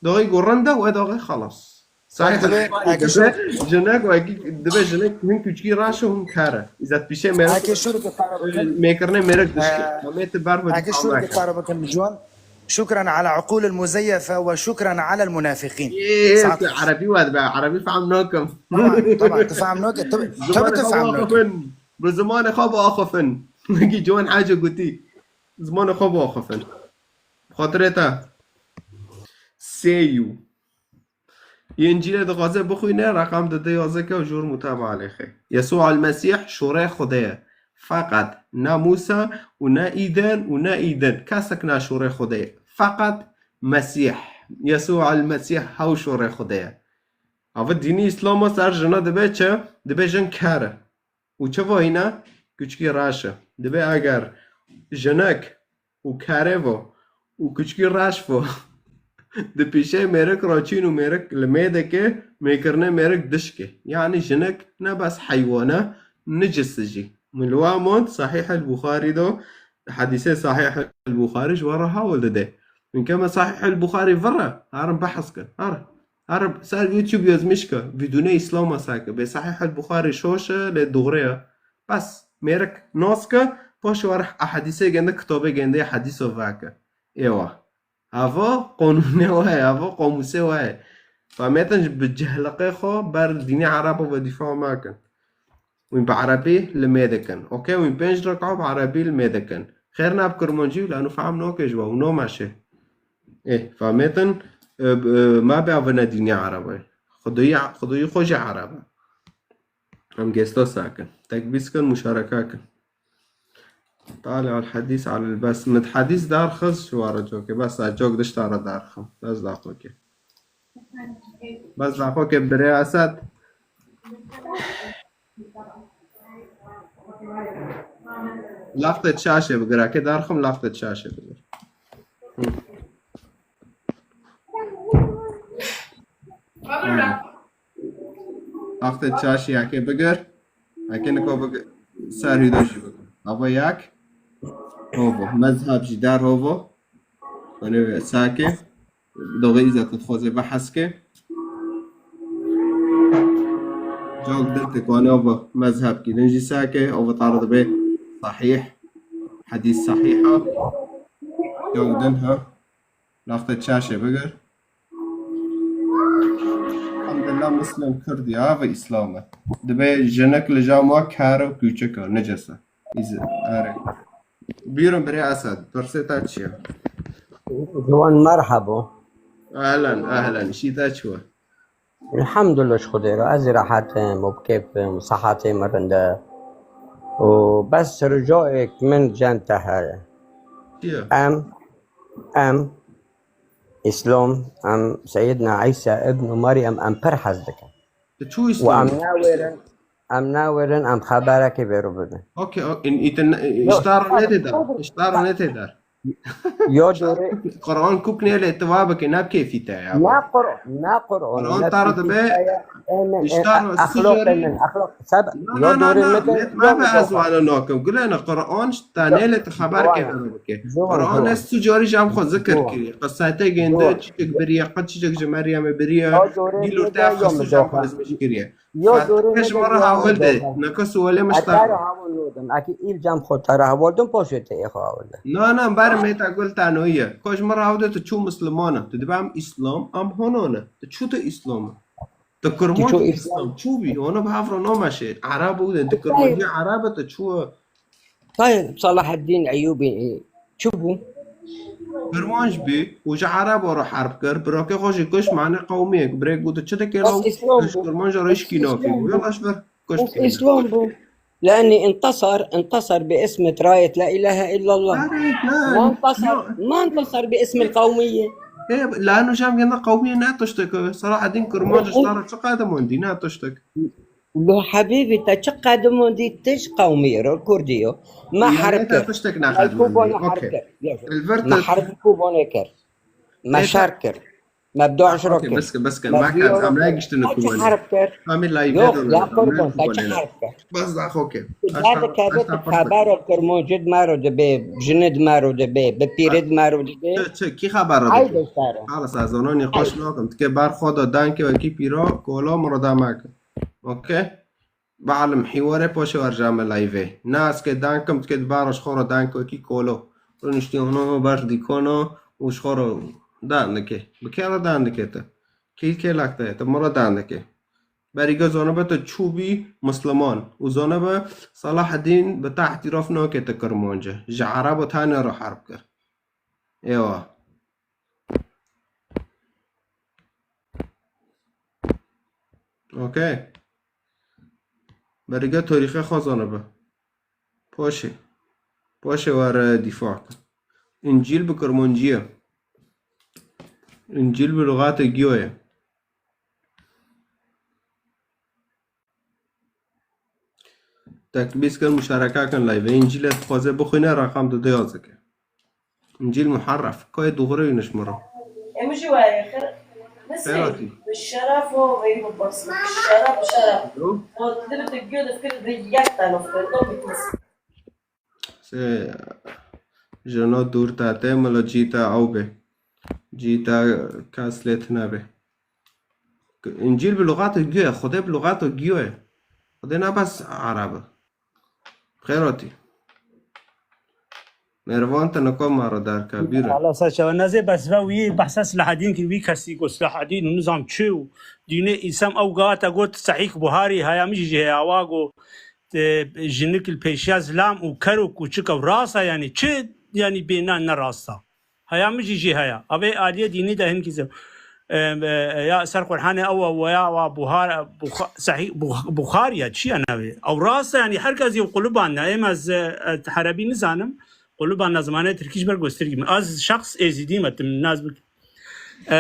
Doxî ku rind e û doxî xelas. Sahih el-Buxarî dibe jinek wekî, dibe jinek hin kûçkî raş û hin kar e. Îzet pîşe mêre. Eke şûreke para bikin. Mêkirine mêrek dişke. Tamê ti ber ve. Eke şûreke para bikin ciwan. Şukran ala uqul el muzeyyefe ve şukran ala el munafiqîn. Erebî wad be, Erebî fehm nakim. Tamam, tamam, tu fehm nake, tu, tu, tu fehm nake. Bi zimanê xwe biaxifin. Wekî Ciwan Hacî gotî. Zimanê xwe biaxifin. Xatirê te. Sêyû. Yê Încîlê dixwaze bixwîne, reqam dide yazeke û jor mutaba alêxe. Yesû el-Mesîh şûrê Xwedê ye. Feqet ne Mûsa û ne îdin û ne îdin. Kesek ne şûrê Xwedê ye. Feqet Mesîh. Yesû el-Mesîh hew şûrê Xwedê ye. Ava dînî Îslama ser jina dibe çi? Dibe jin ker e. Û çi vayîne? Kuçkî reş e. Dibe eger jinek û kerê vo û kuçkî reş vo. Di pîşeyê mêrik re çîn û mêrik li mêdeke, mêkirine mêrik dişke. Yanî jinik ne bes heywan e, nicis e jî. Min li wa mond Sahîh el Buxarî do, hedîsê Sahîh el Buxarî ji we re hewil dide. Min ke me Sahîh el Buxarî vir re, herin behs kin. Her, her ser YouTube yazmış ke, bidûne Îslama sake. Bê Sahîh el Buxarî şoş e, lê doğru ye. Bes, mêrik nas ke, paşê we re ehadîsê gende, kitabê gende, hedîso veke. Êwa. Ava qanûnê we ye, ava qamûsê we ye. Femetin ji bi cehliqê xwe ber dînê Ereba ve dîfa nakin. Wîn bi Erebî li mê dikin. Okey, wîn pênc reka bi Erebî li mê dikin. Xêr ne bi Kirmancî, lano fehm nake ji we, û nameşe. Ê, femetin, e, e, me be ava ne dînê Ereba ye. Xwedayî, Xwedayî xwe jî Ereb e. Em gesta sakin. Tekbîs kin, muşareka kin. Tale al hadîs alel bes. Min hedîs darxiz ji we re cokê. Bes a cok dişta re darxim. Bes daxokê. Bes daxokê birê Esed. Laxtê çaşê bigir. Eke darxim laxtê çaşê bigir. Hı. Hı. Axtê çaşî yekê bigir. Yekê niko bigir. Ser hîdo jî bigir. Ava yek. Hovo. Mezheb jî der hovo. Hani sake. Doge îza ku dixwaze behs ke. Cok din te kane ava mezheb kî din jî sake. Ava tara dibe sahîh. Hedîs sahîh a. Cok din ha. Laxtê çaşê bigir. Elhamdulillah, Muslim Kurd ya ve Îslam e. Dibe jinik li cam wa kar û kûçik e, necese. Îzi, are. Buyurun birê Esed, pirsê te çi ye? Ciwan merhabo. Ehlen, ehlen, şî te çi ye? Elhamdulillah ji Xwedê re ez rehet im û bi kêf im, sihetê min rind e. Û bes ricoyek min cem te heye. Çi ye? Em, em, Îslam, em Seyyidna Îsa ibn Meryem em pir hez dikin. Tu çû Û Îslam? Em nawêrin, em nawêrin, em xeberekê bêro bidin. Okey, okey. Îştar ne tê dar. Îştar ne tê dar. Yo dore. Quran kuk ne lê tiwa bike, ne kêfî te ya. Ne Qur-, ne Quran. Quran tar dibe. Îştar su axloqê min, axloq. Seb, yo dore min. Ma be ez wana nakim. Gulene Quran ta ne lê te xeber kê bike. Quran ez tu cari jam xwe zikir kiriye. Qisete gende çiçek biriye, qe çiçek ji Meryemê biriye. Dîl ortaya xwe su jam xwe zikir kiriye. Yo dore Fatike ji me re hawil de. Neke suwelê me ji te re. Hawil lodim. Eki îl cam xwe te re hawil dim, poşê te ê xwe hawil de. Na, na, ber me te gul tanoyî ye. Ko ji me re hawil de tu çû Musliman e. Tu dibê em Îslam, em hono ne. Tu çû tu Îslam e. Tu Kurmanc Îslam çû bî. Ono bi hev re nameşe. Ereb û de. Tu Kurmancî Ereb e, tu çû e. Tayê Salaheddîn Eyûbî, e, çi bû? Kirmanc bî û ji Ereba re herb kir. Birakê xwe jî kuşt, mane qewmiyek. Birêk got, "Tu çi dikê law?" Bes Îslam bû. Kirmanc re hişkî nakê. Wela ji vir kuşt. Bes Îslam bû. Lenî intasar, intasar bi ismi rayet la ilahe illallah. Ma intasar, ma intasar bi ismi qewmiye. Lano jam genda qewmiye ne tiştek. Salaheddîn Kirmanc ji te re çi qedimandî ne tiştek. Lo hebîbî te çi qedimon dî tij qewmî ro, kurdî yo. Me herb kir. Tiştek ne qedimon dî. Me herb kir. Me herb Kubanê kir. Me şer kir. Me bi daş ro kir. Bes kir, bes kir. Me kir. Em ne giştin Kubanê. Herb kir. Em live. Yo, ya qurban, te çi herb kir? Bes da xo kir. Derdikeve tu xebera Kirmancî di me ro dibe, jinê di me ro dibe, bi pîrê di me ro dibe. Çi, çi, kî xebera dibe? Ay dostlar. Xalas, ez ona nîqaş nakim. Dike ber xwe de denkê wekî pîra, kola min re dema kir. Okey. Balim hîwarê poşê werjame live. Ne ez kê dankim, tu kê dibara ji xwe re dank wekî kolo. Rûniştî ono ber dîkono û ji xwe re dan dike. Bi kê re dan dike tu? Kî kêlak te ye? Tu min re dan dike. Berî ge zanibe tu çû bî Musliman û zanibe Salaheddîn bi te îtîraf nake tu Kirmanc e. Ji Ereba tenê re herb kir. Êwa. Okey. Berî ge tarîxê xwe zanibe. Paşê. Paşê were dîfa ke. Încîl bi Kirmancî ye. Încîl bi lixatê giyo ye. Tekbîs kin, muşareka kin live. Încîlê dixwaze bixwîne, reqam dide yazike. Încîl muherref. Kayê dixwire wî niş min re. Em jî wayê xir. Xêr hatî. Bi şeref û veyî bi bas. Bi şeref, bi şeref. Alo. Got, li bi tu gö difkir bi yek tane fikir. Got, bitmez. Se, jeno dûr te te, milo cî te ew be. Cî te kes lê tune be. Încîl bi luxato gü ye, Xwedê bi luxato gü ye. Xwedê ne bes Arab e. Xêr hatî. Mervan te niko ma re derke, bîre. Ala sa çawa nezê bes ve wî behsa Silahedîn kir, wî kesî got Silahedîn û nizam çi û dînê Îslam ew gata got Sehîh Buharî haya min jî jê heya wa got, e, jinik li pêşiya zilam û ker û kûçik ew rasta yanî çi yanî bêna ne rasta. Heya min jî jê heya. Avê aliyê dînî de hinkî zê. E, e, ya ser Qur'anê ew e, weya wa buhar, buxa-, sehî-, bux-, buxar ya, çi ya navê? Ew rast e, yanî her kes yê quluban ne. Êm ez, e, e, herebî nizanim. Quluban ne zimanê tirkî ji ber gösterî min. Ez şexs êzîdî me, tim naz bik. E,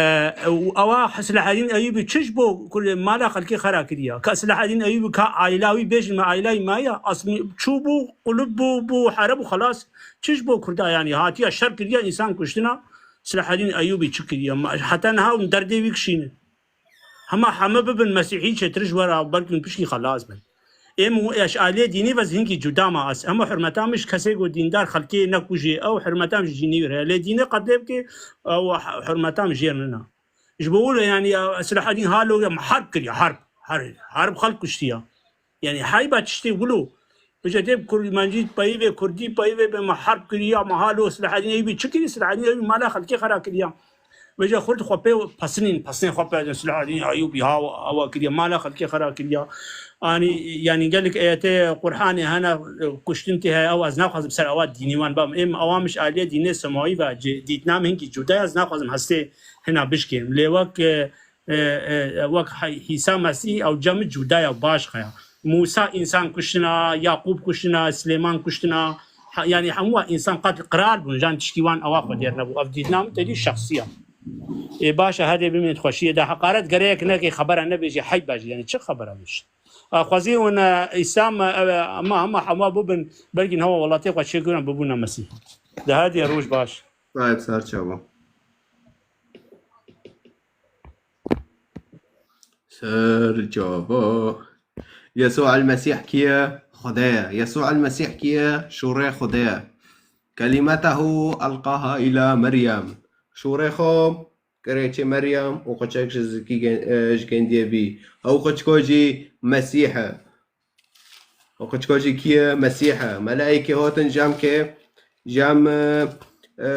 û ewa Silahedîn Eyûbî çi ji bo kur-, mala xelkê xera kiriya? Ka Silahedîn Eyûbî ka aîla wî bêjin me aîla wî me ya? Asmî çû bû, qulub bû, bû hereb û xelas. Çi ji bo Kurda yanî hatiya şer kiriya, însan kuştina? Silahedîn Eyûbî çi kiriye? Ma, heta niha hûn derdê wî kişînin. Hema heme bibin Mesîhî çêtir ji we re, belkî hûn pişkî xelas bin. Êm û eşaliyê dînî ve zî hinkî cuda ma ez. Hema hurmeta min ji kesê ku dîndar xelkê nekujê, ew hurmeta min ji cînî wî re. Lê dînê qedê bike, ew hurmeta min jêr nina. Ji bo wilo yanî, ya, Silahedîn halo ya harb kiriye, harb. Har-, harb xelk kuştiya. Yanî heyba tiştê wilo. Vêca dê bi kurmancî peyivê, kurdî peyivê be me harb kiriya, me halo Silahedîn Eyûbî çi kiriye? Silahedîn Eyûbî mala xelkê xera kiriya. Vêca xurt xwe pê pesinîn, pesinên xwe pê Silahedîn Eyûbî ha, awa kiriya, mala xelkê xera kiriya. Anî, yanî gelek eyetê Qur'anê hene, kuştin tê heye, ew ez naxwazim ser ewa dînî wan bam. Êm ewa min ji aliyê dînê semawî ve, cê-, dîtina min hinkî cuda ye, ez naxwazim hestê hina bişkêm. Lê wek, e, e, e, wek Hay-, Hîsa Mesîh ew cem cuda ya baş xeya. Mûsa însan kuştina, Yaqûb kuştina, Silêman kuştina, ha, yanî hemû wan însan qet qral bûn, jan tişkî wan ewa xwe dêr nebû. Ev dîtina min tedî şexsî ya. Ê baş e, hedê bimîn xweşiyê de heqaret gerek neke, xebera nebêjî, heyb e jî, yanî çi xebera bêjî? A, xwezî hûn, e, Îslam, e, ev, e, hema, hema hema bibin, belkî hema welatê xwe çêkirin, bibûne Mesîh. De hediye roj baş. Sahip ser çava. Ser çava. Yesû el Mesîh kî ye? Xwedê ye. Yesû el Mesîh kî ye? Şûrê Xwedê ye. Kelimetehu elqaha îla Meryem. Şûrê xwe kirê çê Meryem û qeçek ji zikî gen-, e, ji gendiyê bî. Ew qeçko jî Mesîh e. Ew qeçko jî kî ye? Mesîh e. Melaîkê hatin cem ke, cem, e, e,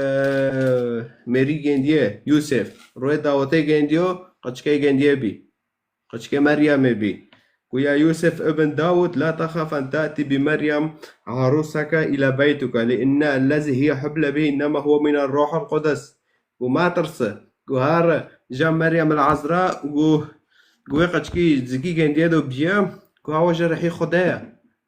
mêrî gendiyê, Yûsef. Rûyê dawetê gendiyo, qeçkê gendiyê bî. Qeçkê Meryemê bî. Gu ya Yûsef ibn Dawud, la texaf en te'tî bi Meryem arûseke îla beytuke, li inne ellezî hiye huble bî inneme huwe mîne ruhul qudus. Gu ma tirse. Gu her cem Meryem el Azra, gu, gu wê qeçkî zikî gendiyê do biye, gu hawa ji rihî Xwedê ye.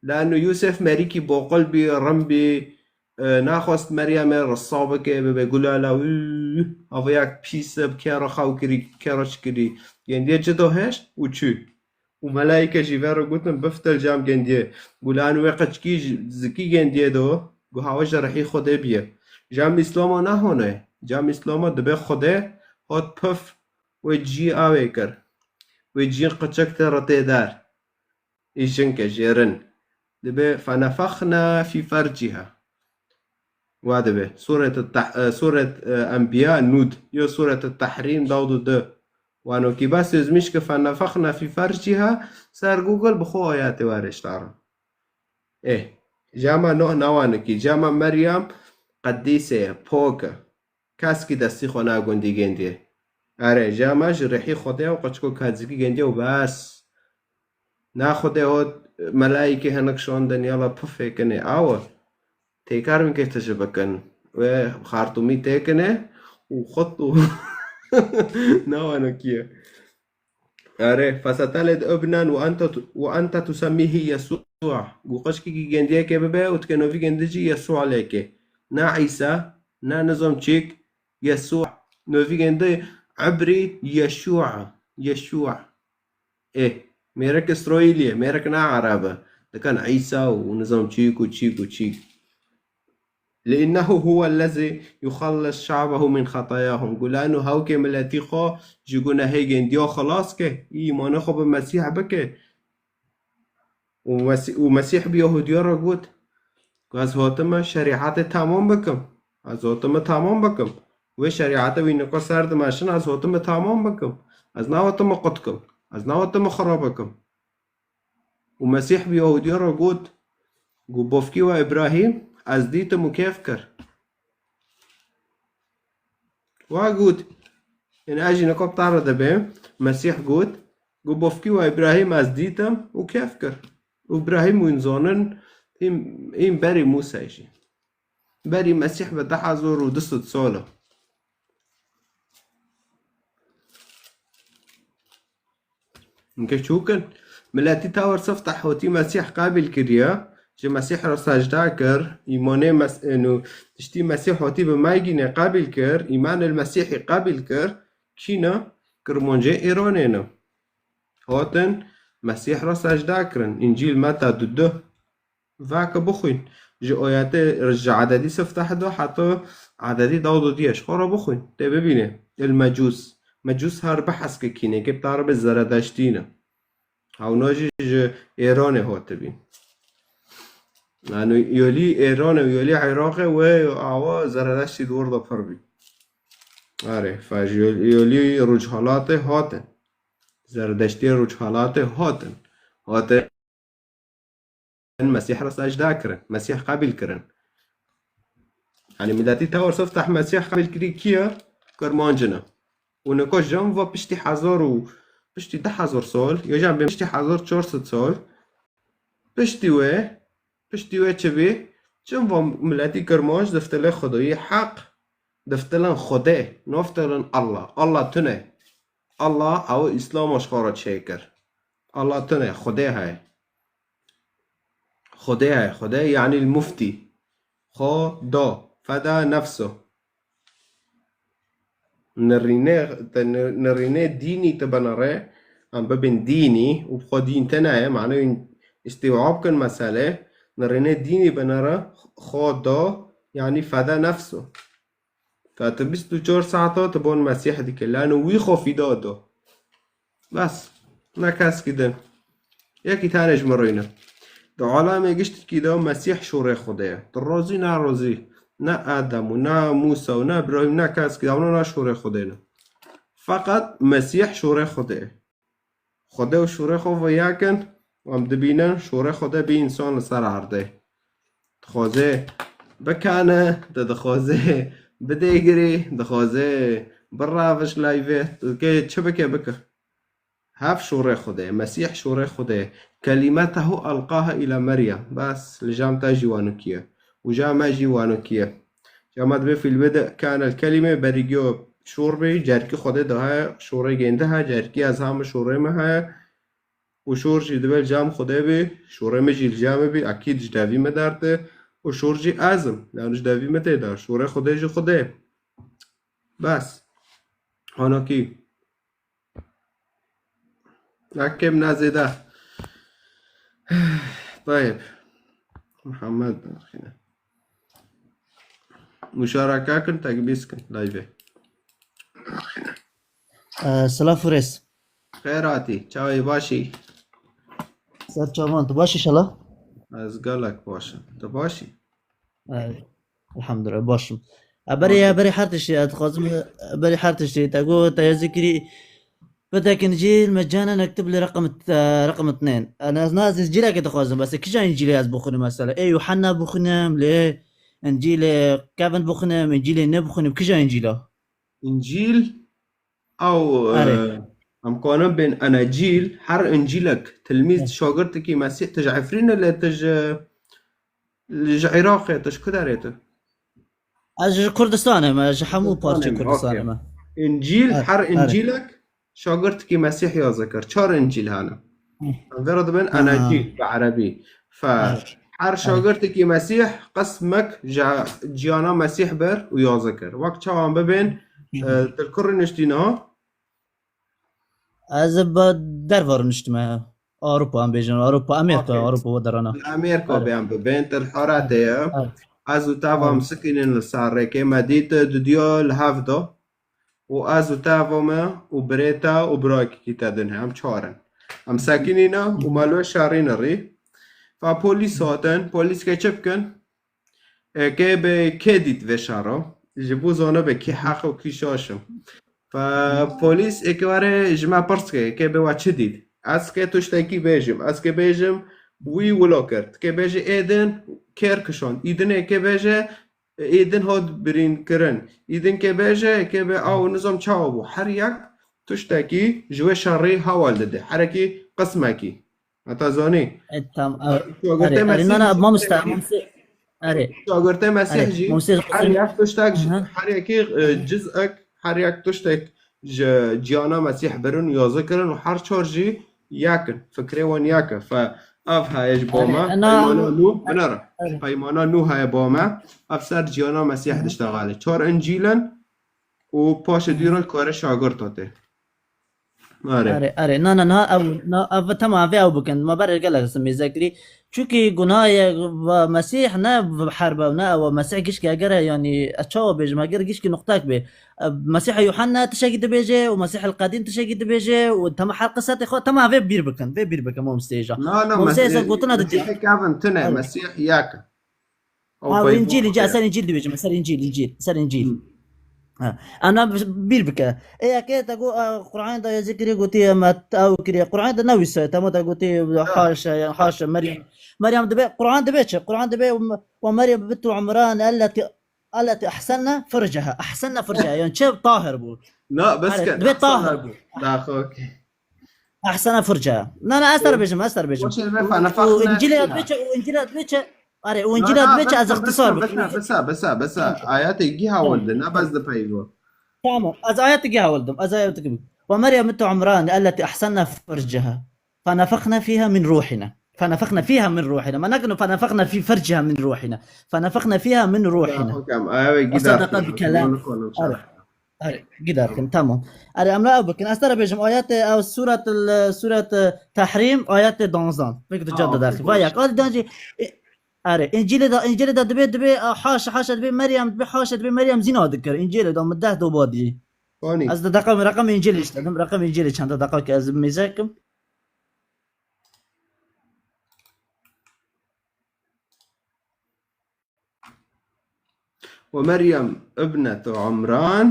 Lanu Yûsef merîkî boqil bî, rim bî, e, naxwest Meryemê risa bike, bibe gulala wî, hava yak pîs e, bi kê re xew kirî, bi kê re çi kirî. Gendiyê çi do hêşt û çû. Û melaîke jî ve re gotin, biftil cam gendiyê. Gulan wê qeçkî ji zikî gendiyê do, gu hawa ji rihî Xwedê biye. Cam Îslama nahone. Cam Îslama dibe Xwedê hot pif wê cî awê kir. Wê cî qeçek te re tê der. Ê jinke jêrin. Dibe fenefexna fî ferciha. Wa dibe. Sûret Tah-, e, Sûret, e, Enbiya nûd. Yo Sûret Tehrîm dawd û du. Wano kî bes yozmiş ki fenefexna fî ferciha ser Google bi xwe ayatê warê ştara. Ê, cama noh nawanekî. Cama Meryem qedîse ye, pok e. Keskî destî xwe nagundî gendiyê. Erê, cama ji rihî Xwedê û qeçko kazikî gendiyê û bes. Na Xwedê hot melaîkê hinek şandin yala pifê kinê awe. Têkar min kê tije bikin. Wê xartûmî têkine û xut û nawanekî ye. Erê, fesetelid ibnen û ente tu-, û ente tusemmîhî Yesû. Gu qeçkî gendiyekê bibe û dike novî gendi jî Yesû lêke. Na Îsa, na nizam çîk, Yesû. Novî gendi ebrî Yeşû. Yeşû. Ê, mêrek Îsraîlî ye, mêrek ne Ereb e. Dikan Îsa û nizam çîk û çîk û çîk. لأنه هو الذي يخلص شعبه من خطاياهم. Got, lano hewkê miletî xwe ji gunehê gendiya xilas ke, îmanê xwe bi Mesîh bike. Û Mesî-, û Mesîh bi Yahûdiya re got, Ez hatime şerîetê temam bikim. Ez hatime temam bikim. Wê şerîetê wî niko ser dimeşin, ez hatime temam bikim. Ez nehatime qut kim. Ez nehatime xirab bikim. Û Mesîh bi Yahûdiya re got, got, Bavkê we Îbrahîm, ez dîtim û kêf kir. Wa got, yani ez jî niko bi te re dibêm, Mesîh got, got, Bavkê we Îbrahîm ez dîtim û kêf kir. Û Îbrahîm wîn zanin, hîn, hîn berî Mûsê jî. Berî Mesîh bi du hezar û du sed sal e. Hinke çûk in. Miletî tawir sifteh hotî Mesîh qebîl kiriye. Ji Mesîh re secde kir. Îmanê Mes-, êno, tiştî Mesîh hotî bi me gînê qebîl kir. Îman el Mesîhî qebîl kir. Kî ne? Kirmancê Êranê ne. Hatin Mesîh re secde kirin. Încîl Meta du du. Vake bixwîn. Ji oyetê, ji ededî sifteh de heta ededî dawdodiye. Ji xwe re bixwîn. Tê bibîne. El Mecûs. Mecûs her behs ke kînê ke taribê Zeredeştî ne. Hewna jî ji Êranê hatibî. Yani yolî Êranê û yolî Iraqê wê awa Zeredeştî di wir de pir bî. Erê, fe ji yol-, yolî Rojhelatê hatin. Zeredeştiyê Rojhelatê hatin. Hatin Mesîh re secde kirin, Mesîh qebîl kirin. Yanî miletî tewr sifteh Mesîh qebîl kirî kî ye? Kirmanc in. Û niko jan va piştî hezar û, piştî du hezar sal, ya jan bê piştî hezar çar sed sal, piştî wê, piştî wê çi bî? Çim va miletî Kirmanc diftilê Xwedayî heq, diftilin Xwedê, naftilin Allah. Allah tune. Allah ew Îslama ji xwe re çêkir. Allah tune, Xwedê heye. Xwedê heye, Xwedê, yanî muftî. Xwe da, feda nefso. Nirînê, te nir-, nirînê dînî te binere, em bibin dînî û bi xwe dîn te neye, mane wî îstîwab kin mesele, nirînê dînî binere, xwe da, yanî feda nefso. Ka tu bîst û çar saeta tu bon Mesîh dike. Lano wî xwe fîda do. Bes. Ne keskî din. Yekî tane ji min rûyne. Di alemê giştikî de Mesîh şûrê Xwedê ye. Tu rozî ne rozî. Ne Adem û ne Mûsa û ne Îbrahîm ne keskî de ne şûrê Xwedê ne. Feqet Mesîh şûrê Xwedê ye. Xwedê û şûrê xwe ve yek in, em dibînin şûrê Xwedê bî însan li ser erdê. Dixwaze bikane, di-, dixwaze bidêgirî, dixwaze birave ji layvê, dike çi bike bike. Hev şûrê Xwedê, Mesîh şûrê Xwedê. Kelîmetehu elqaha îla Meryem. Bes, li cem te jî wano kiye. Û cem me jî wano kiye. Cem me dibê fîlmê de kane el kelîme berî giyo şûr bî, cerkî Xwedê de heye, şûrê gêndi heye, cerkî ez heme şûrê me heye. Û şûr jî dibe li cem Xwedê bî, şûrê min jî li cem min bî, ekîd ji devî min derte. Û şûr jî ez im, yani ji devî min tê de, şûrê Xwedê jî Xwedê. Bes. Hanakî. Ne kêm ne zêde. Tayeb. Muhammed. Muşaraka kin, tekbîs kin, layvê. Ee, silav Furêz. Xêr hatî, çawê başî? Ser çavan, tu baş inşallah? Ez gelek baş im. Tu baş î? Ee, elhamdülillah, baş im. Ee, berê, berê her tiştî, ez dixwazim, berê her tiştî, te got, te ya zikirî, Petek Încîl meccanen ektib li reqem, e, reqem itnên. Ez na ez Încîlekê dixwazim, bes kija Încîlê ez bixwînim mesela? Ê Yuhanna bixwînim, lê Încîlê Kevin bixwînim, Încîlê ne bixwînim, kija Încîla? Încîl, ew, Erê. e, em kanin bên Enecîl, her Încîlek, tilmîz, Hı. şagirtekî Mesîh, tu ji Efrîn î lê tu ji, ji Iraqê, tu ji ku derê tu? Ez ji Kurdistanê me, ji hemû Kurdistanê parçe me, Kurdistanê okey. me. Încîl, Erê, her erê. Încîlek şagirtekî Mesîh yazikir. Çar Încîl hene. Hı. Em vê re dibin Ha. Enecîl bi erebî. Fe, Erê. her Erê. şagirtekî Mesîh qismek ji ciyana Mesîh bir û yazikir. Wek çawan bibên, Hı hı. e, tu li ku rûniştî niha? Ez bi derve rûniştime. Avrupa, em bêjin, Avrupa, Amerîka, Okey. Avrupa we derana. Li Amerîka Erê. bê em bibên, tu li Heratê ye. Erê. Ez û te ve em sikinîn li ser rêkê, me dît didiya li hev da. Û ez û te ve me û birê te û birakekî te din he, em çar in. Em sekinîne û me li wê şerî nirî. Fa polîs hatin, polîs ke çi bikin? Ê, kê bê, kê dît vê şero? Ji bo zanibe kî heq û kî şaş e. Fe polîs ê kê were ji me pirs ke, kê bê we çi dît? Ez kê tiştekî bêjim, ez kê bêjim wî wilo kir. Kê bêjî ê din kêr kişand. Î din ê kê bêje ê din hat birîn kirin. Î din kê bêje kê bê ew nizam çawa bû. Her yek tiştekî ji wê şerî heval dide. Herekî qismekî. Heta zanî. E, tam, e, Şagirtê erê, erê, Mesîh na, na, jî mamoste, mamoste, erê, Şagirtê Mesîh erê, jî mamoste, her yek tiştek ji, Aha. her yekî, e, cizek, her yek tiştek ji ciyana Mesîh birin û yazî kirin û her çar jî yek in. Fikrê wan yek e. Fe ev heye ji bo Erê, me, na, peymana nû, binere. Erê. Peymana nû heye bo me. Ev ser ciyana Mesîh Aha. diştexele. Çar Încîl in û paşê dî re kare şagirt hatê. Erê. Erê, erê. Na, na, na, ew, na, ev, tamam, ev ew bikin. Ma berê gelek simê zekirî. Çunkî gunahê ve Mesîh ne herbe, ne ew. Mesîh gişkî eger, yanî, ez çawa bêjim, eger gişkî nuqtek bê. E, Mesîha Yuhanna tiştekî dibêje û Mesîh el Qedîm tiştekî dibêje û tema her qisetê xwe, tema vê bîr bikin. Vê bîr bikin, mamostê hêja. Na, na, Mamostê hêja Mesîh, gotina didî. Mesîh kevin tune, Erê. Mesîh yek. Ew Ha, peyva Încîl, Încîl, heye. ser Încîl dibêjim, ser Încîl, Încîl, ser Încîl. Hı. Ha. Ana bîr bike. Ê yekê te got, e, Qur'an da ya zikirî gotî, em ew kirî. Qur'an da newîse, tema te gotî, Ha. haşa, yani haşa, Meryem. Meryem dibe, Qur'an dibe çi? Qur'an dibe, "Ve Meryem bintu Imran elleti, elleti ahsenna ferceha." Ahsenna ferceha, yani çi tahir bû. Na, bes Hani, ke, dibe tahir bû. Daha okey. Ahsene fırça. Na, na, ez te re bêjim, ez te re bêjim. Boş ver, Û, û Încelê ya dibê çi, û Încelê ya dibê çi, erê, û Încelê ya dibê çi, ez ixtisar bikim. Besa, besa, besa, besa. Tamam. Ayetê gî hewil de, ne bes de peyvo. Tamam, ez ayetê gî hewil dim, ez ayetê gî. Ve Meryem bintu Imran elleti ahsenne ferceha. Fenefaxne fiha min ruhina. Fenefaxne fiha min ruhina. Ma nakin fenefaxne fi ferciha min ruhina. Fenefaxne fiha min ruhina. Ya, hocam, ayetê gî Wasa de daqa bi kelam. Erê. Erê, gider kim, tamam. Erê, em re ew bikin. Ez te re bêjim, ayetê, ew suret, suret, e, Tehrîm, ayetê danzan. Peki tu ca Aa, didexî. Vay yak, adi dancî, e, erê, Încîlê de, Încîlê de dibê, dibê, e, haşa, haşa, dibê Meryem, dibê haşa, dibê Meryem zîna dikir. Încîlê de min deh doba dî. Anî. Ez de deqa, reqem Încîlê işte, dim, reqem Încîlê çend deqa ke ez mêze kim. ومريم ابنة عمران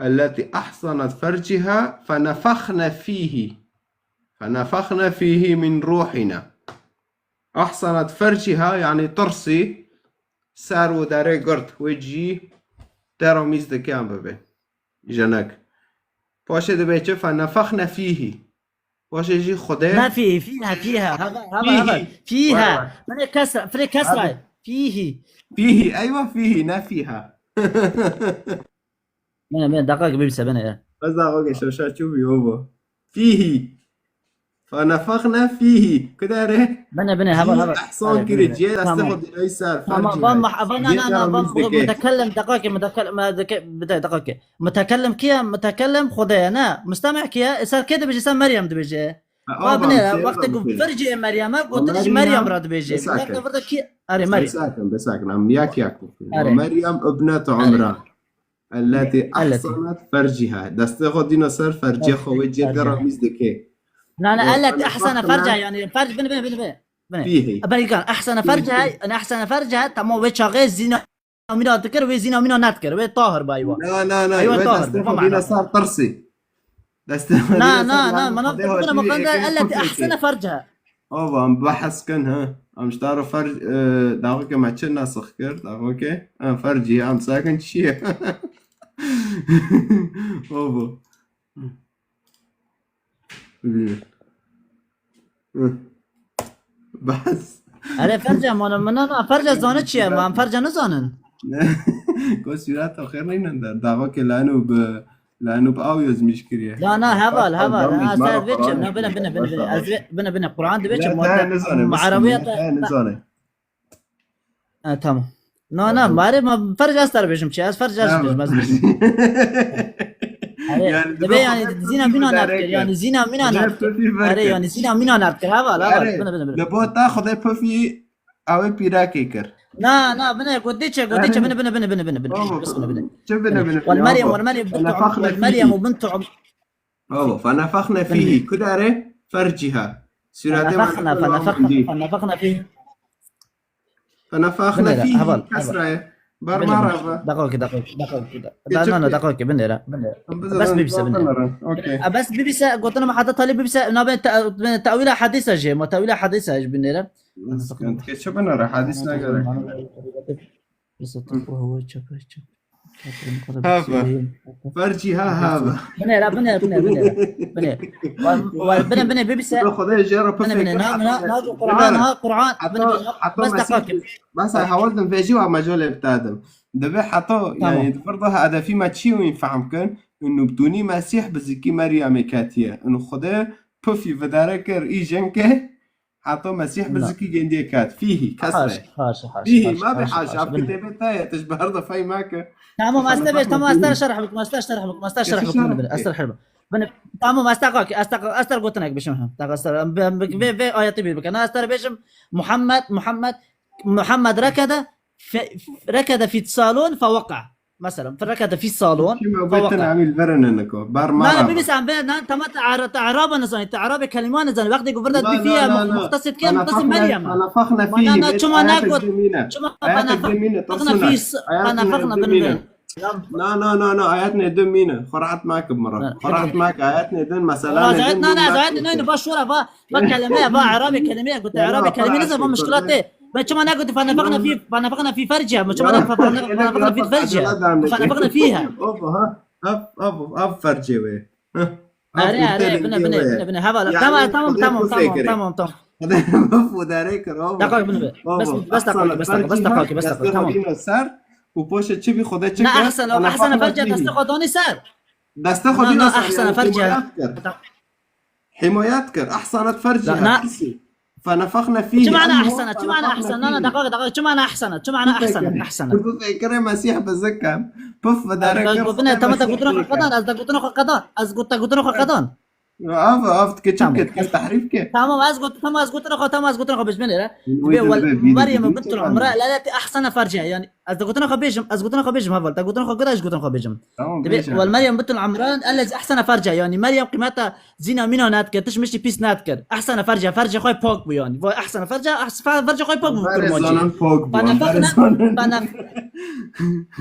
التي أحصنت فرجها فنفخنا فيه، فنفخنا فيه من روحنا. أحصنت فرجها يعني ترسي، سر و دەرێ گرت، wê cî te re mîz dikin bibe. Jinek. Paşê dibê çi? فنفخنا فيه. Paşê jî Xwedê Ne fîhî, fîha, fîha. Hava, hava, hava. Fîhî. Fîha. Were, were. Binê kesra, firê kesra. Abi. Fîhî. Fîhî, eywa fîhî, ne fîha. Bine, bine, deqa ki bibise, bine ya. Bes deqa ki şoşa çû bî, o bu. Fîhî. فنفخنا فيه. Kudere? Bine, bine, hava, hava. Ehsan kiri, ciyê destê xwe dinayî ser. Tamam, van, van, na, na, na, van, mutekellem, deqa ki, mutekellem, bide, deqa ki. Mutekellem kî ye? Mutekellem Xwedê ye, ne? Mustemî kî ye? Ser kê dibêje? Ser Meryem dibêje. Ha, Wa binêre, wextê ku fircê Meryem e, gotin ji Meryem re dibêje. Wextê virde kî? Erê, Meryem. Besakin, besakin. Em yak yak gotin. Erê. Meryem ibnet Imran. Elleti ahsanat ferciha. Destê xwe dîna ser fercê xwe, wê cê te re mîz dike. Na, na, elleti ahsana ferciha, yani ferc, bine, bine, bine, bine. Bine. Fîhî. Bine, kan, ahsana ferciha, yani ahsana ferciha, tamam, wê çaxê zîna mîna dikir, wê zîna mîna nedikir, wê tahir bû eywa. Na, na, na, eywa wê tahir, destê xwe dîna ser tirsî. Destê xwe dîna ser, na, na, na, mana buna bakanda elleti ahsana ferciha. Ava, em behs kin, ha. Em ji te re fer, e, daweke me çi nesix kir, daweke? Ha, fercî, em sakin çi ye? Ava. Bas. Erê, ferce, mana, mana, na, ferce zane çi ye? Ma em ferce nizanin. Ko sûreta xêr neynin der. Dava ke lanu bi, lanu bi aw yazmış kiriye. La, na, heval, heval. Ha, ser vê çi? Na, bine, bine, bine, bine. Ez vê, bine, bine. Quran dibê çi? Ma Arabiyet. Ha, tamam. Na, na, marê ma ferc ez te re bêjim çi? Ez ferc ez bêjim, ez bêjim. Erê, yani, dibê yani zîna mîna nerdikir, yani zîna mîna nerdikir. Erê, yani zîna mîna nerdikir, heval, heval. Bine, bine, bine. Li bo te Xwedê pifî ew ê pîrekê kir. Na, na, bine, gotê çi, gotê çi, bine, bine, bine, bine, bine, bine. Bas bine, bine. Çi bine, bine? Wal Meryem, wal Meryem bintu Umran, wal Meryem bintu Umran. Baba, فنفخن فيه, ku dare? Ferciha. Sûretê فنفخن، فنفخن، فنفخن فيه. فنفخن فيه, heval, heval. Kesra ye. Bar ma ra va. Daqiqe, daqiqe, daqiqe. Na, na, daqiqe, binêre, binêre. Bes bibîse, binêre. Okey. Bes bibîse, gotina me heta talî bibîse, nabê te-, tewîla hedîsa jê, ma tewîla hedîsa jê binêre. Çi binêre, hedîs nagere. Hava. Ferciha hava. Binêre, binêre, binêre, binêre. Binêre. Wal, wal, binê, binê, bibîse. Xwedê jê re pir fêkir. Binê, binê, na, na, na, Quran, ha, Quran. Heta, heta bes daqiqe. Bes ay hawal dim vêjî wa me jolê bitadim. Dibê heta, yani, di vir daha edefî me çi wî fehm kin? Û nûbdûnî Mesîh bi zikî Meryemê ketiye. Û Xwedê pifî vidare kir î jinke. Heta Mesîh bi zikî gêndiyê ket. Fîhî, kesre. Haşa, haşa, haşa. Fîhî, ma bê haşa, haşa. Ev kitêbê te ye, tu ji ber de fey meke. Tamam, ez te bêj, tamam, ez te şerh bikim, ez te şerh bikim, ez te şerh bikim, binêre, ez te şerh bikim. Binêre, tamam, ez te qakî, ez te, ez te gotinek bişim, ha. Te ez te, vê, vê ayetî bîr bike. Na, ez te bêjim, Muhammed, Muhammed, Muhammed rekede, fe-, rekede fî salon, feweqa. Mesela, فركض في الصالون، فوقع. Çima gotin emî li vir in niko? Bar ma. Na, na, bibîse em bê, na, tema te Ara-, te Araba nizanî, te Arabê kelîma nizanî. Wextê ku vir de dibî fî ye, muxtasî dike, muxtasî Meryem. فنفخن فيه, na, na, çima ne got? Çima فنفخن في الص-، فنفخن، binêre. Na, na, na, na, ayetnê din mîne. Xwe rehet make mira. Xwe rehet make, ayetnê din, mesela. Na, na, ez ayet neyne, baş were, va, va kelime ye, va Arabê kelime ye, gote Arabê kelime nizanî, va muşkilat tê. Me çima negotî فنفخن في، فنفخن في فرجها؟ Me çima ne فنفخن في فرجها؟ فنفخن فيها. Of, ha. Ev, ev, ev fercê wê. Heh. Ev Erê, erê, binê, binê, binê, binê. Heval. Yani, tamam, tamam, tamam, tamam, tamam, tamam. Of, dare kir, of. Daqiqe, binê, binê. Bes, bes daqiqe, bes daqiqe, bes daqiqe, tamam. Destê xwe dîno ser û poşê çi bî Xwedê çi kir? Na, ehsen, ehsen ferce, destê xwe danî ser. Destê xwe dîno ser, ehsen ferce. Himayet kir. Ehsenet ferciha. Na, na. Kesî. فنفخن فيه. Çi mana ehsenet? Çi mana ehsenet? Na, na, daqiqe, daqiqe. Çi mana ehsenet? Çi mana ehsenet? Ehsenet. Tu fikirê Mesîh bi zikan. Puf, bi dare kir. Binê, tamam, te gotina xwe qedan. Ez te gotina xwe qedan. Ez got-, te gotina xwe qedan. Av, av, dike çi bike, dike tehrîf ke. Tamam, ez got-, tamam, ez gotina xwe, tamam, ez gotina xwe bêj binêre. Dibê wel Meryem bintul Imran, التي أحصنت فرجها. Yani, ez te gotina xwe bêjim, ez gotina xwe bêjim, heval. Te gotina xwe goda, ez gotina xwe bêjim. Tamam, dibê, bêje. والمريم بنت عمران التي أحصنت فرجها. Yani, Meryem qîmeta zîna mîna nedikir, tişt miştî pîs nedikir. أحصنت فرجها, fercê xwe pak bû yani. Vay, أحصنت فرجها, ehs-, fe-, fercê xwe pak bû. Berê Kurmancî. Zonan pak bû. فنفخنا، berê zonan. فنف-،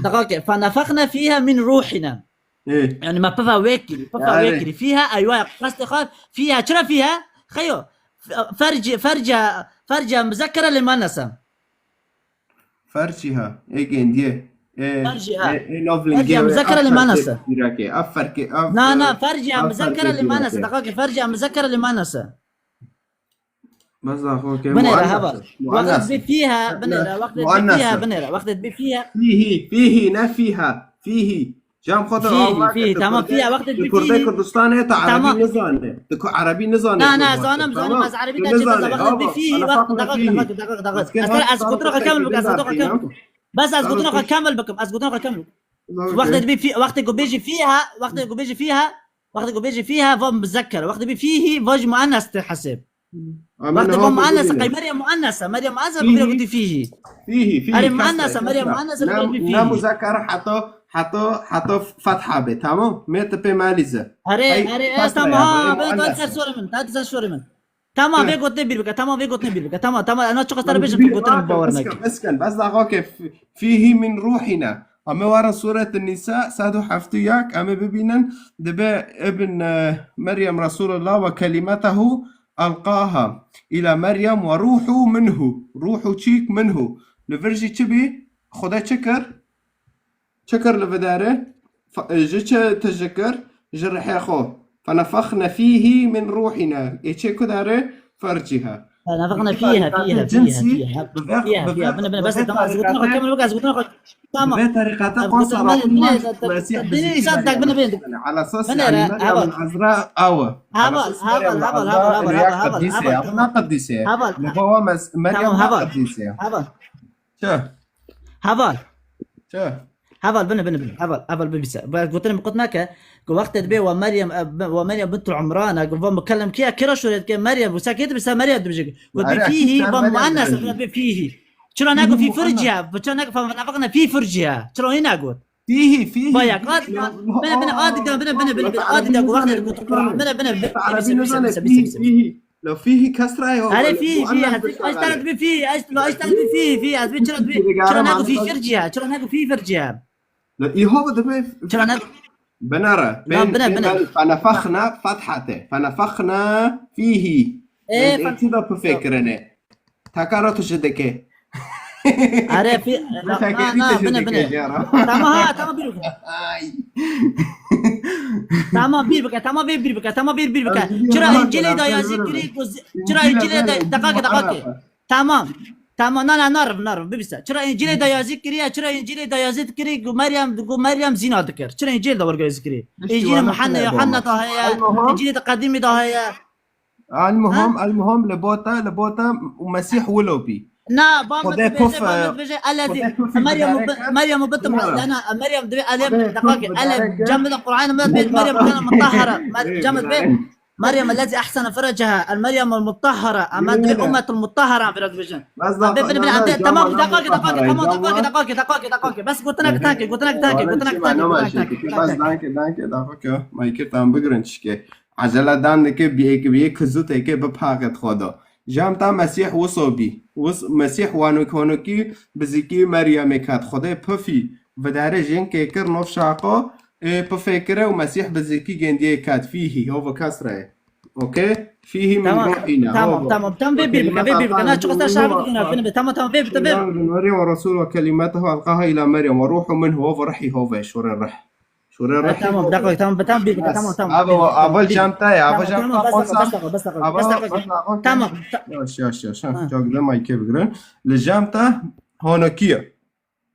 دقيقة. فنفخنا فيها من روحنا. Ê. Yani, me piva wê kirî, piva wê kirî. Fîha, eywa, qestê xwe, fîha, çira fîha? Xeyo. F-, fercê, fercê, fercê muzekere lê muennese. Ferciha, ê gêndiyê. Ê, ferciha. Ê, ê, navlingê ferciha muzekere lê muennese. Ev ferkê, ev ferkê, ev, na, na, ev ferciha muzekere lê muennese. Daqiqe, ferciha muzekere lê muennese. Bes daqiqe, binêre, muennese. Heval. Wextê dibê fîha, binêre, wextê dibê fîha, binêre, wextê dibê fîha. Fîhî, fîhî, ne fîha. Fîhî. Cem xwe tu fîhî, Allah fîhî, tu tamam, Kurdê, fîhî, wextê tu dibê Kurdê fîhî. Kurdistanê, tu erebî nizane. Tu ku erebî nizane. Na, na, zanim, zanim, ez erebî te çê dizane. Wextê dibê fîhî, wextê, daqiqe, daqiqe, daqiqe. Ez kar, ez gotina xwe kemil bikim, ez gotina xwe kemil bikim. Bes ez gotina xwe kemil bikim, ez gotina xwe kemil bikim. Wextê dibê fî-, wextê ku bêjî fîha, wextê ku bêjî fîha, wextê ku bêjî fîha, va muzekker. Wextê dibê fîhî, va jî muennes tê hesêb. Wextê va muennes, qey Meryem muennes e, Meryem muennes e, bi vî re gotî fîhî. Fîhî, fîhî. Erê, muennes e, Meryem muennes e, bi vî fîhî. Ne muzekker, heta, heta, heta fetha bê, tamam? Mê tu pê melîze. Erê, erê, tamam, ha, ben, tu ser şorê min, tu ser şorê min. Tamam, vê gotinê bîr bike, tamam, vê gotinê bîr bike. Tamam, tamam, ena çiqas te re bêjim, tu gotinê min bawer neke. Bes kin, bes daqiqe, fîhî min ruhina. Em ê werin Sûret Nîsa sed û heft û yek, em ê bibînin, dibê Ibn, e, Meryem Resulullah ve kelimetehu elqaha ila Meryem ve ruhu minhu. Ruhu çîk minhu. Li vir jî çi bî? Xwedê çi kir? Çi kir li vê derê? Fe-, ji çi tije kir? Ji rihê xwe. Fenefexne fîhî min ruhina. Ê çê ku derê? Ferciha. Fenefexne fîha, fîha, fîha, fîha. Bi vê, bi vê, bine, bine, bes, tamam, ez gotina xwe kemil bike, ez gotina xwe. Tamam. Bi vê terîqete qansa Rabûn man Mesîh bizî. Bine, bine, bine. Ala esas, yani, Meryem Ezra awe. Heval, heval, heval, heval, heval. Qedîse ya, heval. Buna qedîse ya. Heval. Li bava Mes-, Meryem heval. Qedîse ya. Heval. Çi? Heval. Çi? Heval, bine, bine, bine. Heval, heval bibîse. Ba, gotinê min qut nake. Ku wextê dibê wa Meryem, e, wa Meryem bintul Imran, e, ku va mukellem kî ye, kira şûret ke Meryem, wisa kê dibîse Meryem dibêje. Ku dibê fîhî, va muennes, dibê fîhî. Çira nago fî firciye? Çira nago fî firciye? Çira wî nagot? Fîhî, fîhî. Baya, ad, bine, bine, adî de, bine, bine, bine, bine, adî de, ku wextê ku tu Qur'an, bine, bine, bine, bine, bine, bine, bine, bine, bine. Lo fîhî kesra ye. Erê, fîhî, fîhî, ez, ez tera dibî fîhî, ez, lo, ez tera dibî fîhî, fîhî, ez bî çira dibî, çira nago fî firciye, çira nago fî firciye. Lo, î ho dibe. Çira nago. Binere. Lan, bine, bine. Fenefexna fethate. Fenefexna fîhî. Ê, e, fen- çi da pifê kirine? Takara tu ji dike. Are fi-, na, na, na, bine, bine. Tamam, ha, tamam, bir bike. Ay. Tamam, bir bike, tamam, bir, bir bike, tamam, bir, bir bike. Çira Încîlê de yazî kirî, çira Încîlê de, dakika, dakika. Tamam. Tamam, na, na, nariv, nariv, bibîse. Çira Încîlê de yazî kiriye, çira Încîlê de yazî kiriye, ku Meryem, ku Meryem zîna dikir. Çira Încîlê de wergê yazî kiriye. Încîlê Muhanna, Yohanna de heye, Încîlê de qedîmî de heye. Elmuhim, elmuhim, li bo te, li bo te û Mesîh wilo bî. Na, ba min dibêje, ba min dibêje, ellezî, Meryem û bi-, Meryem û bitim, na, na, Meryem dibê, elem, deqakê, elem, cem bide Qur'an, min dibê, Meryem kana mutahhara, Mer-, cem dibê, Meryem ellezî ehsene fereceha, el Meryem el mutahhara, em dibê ummet el mutahhara, vira dibêjin. Bes da, bes da, tamam, deqakê, deqakê, tamam, deqakê, deqakê, deqakê, deqakê. Bes gotinek tankê, gotinek tankê, gotinek tankê, gotinek tankê. Bes dankê, dankê, deqakê. Ma yekê tam bigirin çikê. Ecele dan dike, biyê, biyê kizûteke bi paqet xwe de. Jam ta Mesîh wiso bî. Wis-, Mesîh wanok honokî bi zikî Meryemê ket. Xwedê pifî vidare jinkê kir nov şaqo, ê, pifê kire û Mesîh bi zikî gêndiyê ket. Fîhî, ho bi kesre ye. Okey? Fîhî min ruhîna. Tamam, tamam, tamam. Vê bir bike, vê bir bike. Na, çiqas şahid bike, na, bine be. Tamam, tamam, vê bike, vê. Meryem ve Resul ve kelimetehu elqaha ila Meryem ve ruhu minhu ve rihî ho ve şorê rih. Şûre rehî. Tamam, bir dakika, tamam, tamam, bir dakika, tamam, tamam. Abi, o, abi, cam te ya, abi, cam te. Tamam, bes, bes, bes, bes, bes. Tamam. Yavaş, yavaş, yavaş. Ha, çok güzel, mayke bigirin. Li cam te honokiye.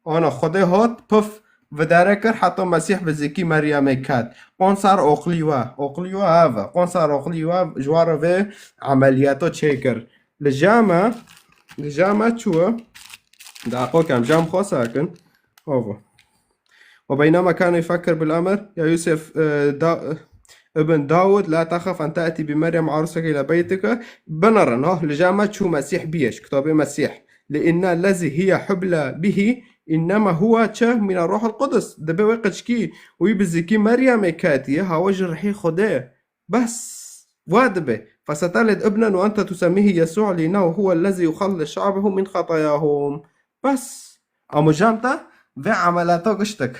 Ona Xwedê hot, pif, vidare kir, heta Mesîh bi zikî Meryemê ket. Qonsar oqlî we, oqlî we eve. Qonsar oqlî we, ji we re vê emeliyato çêkir. Li cam e, li cam e çû. Daqo kem, cam xwe sakin. Ovo. وبينما كان يفكر بالأمر، يا يوسف، آه، دا-، ابن داود، لا تخف أن تأتي بمريم عروسك إلى بيتك. Binirin, ha, li cama çû Mesîh biyê, ji kitabê Mesîh. لأن الذي هي حبلى به إنما هو çi? من الروح القدس. Dibê wê qiçkî wî bi zikî Meryemê ketiye, hawa ji rihê Xwedê. Bes, wa dibe. فستلد ابنا وأنت تسميه يسوع لأنه هو الذي يخلص شعبه من خطاياهم. Bes. Ama cam te vê emelata giştik.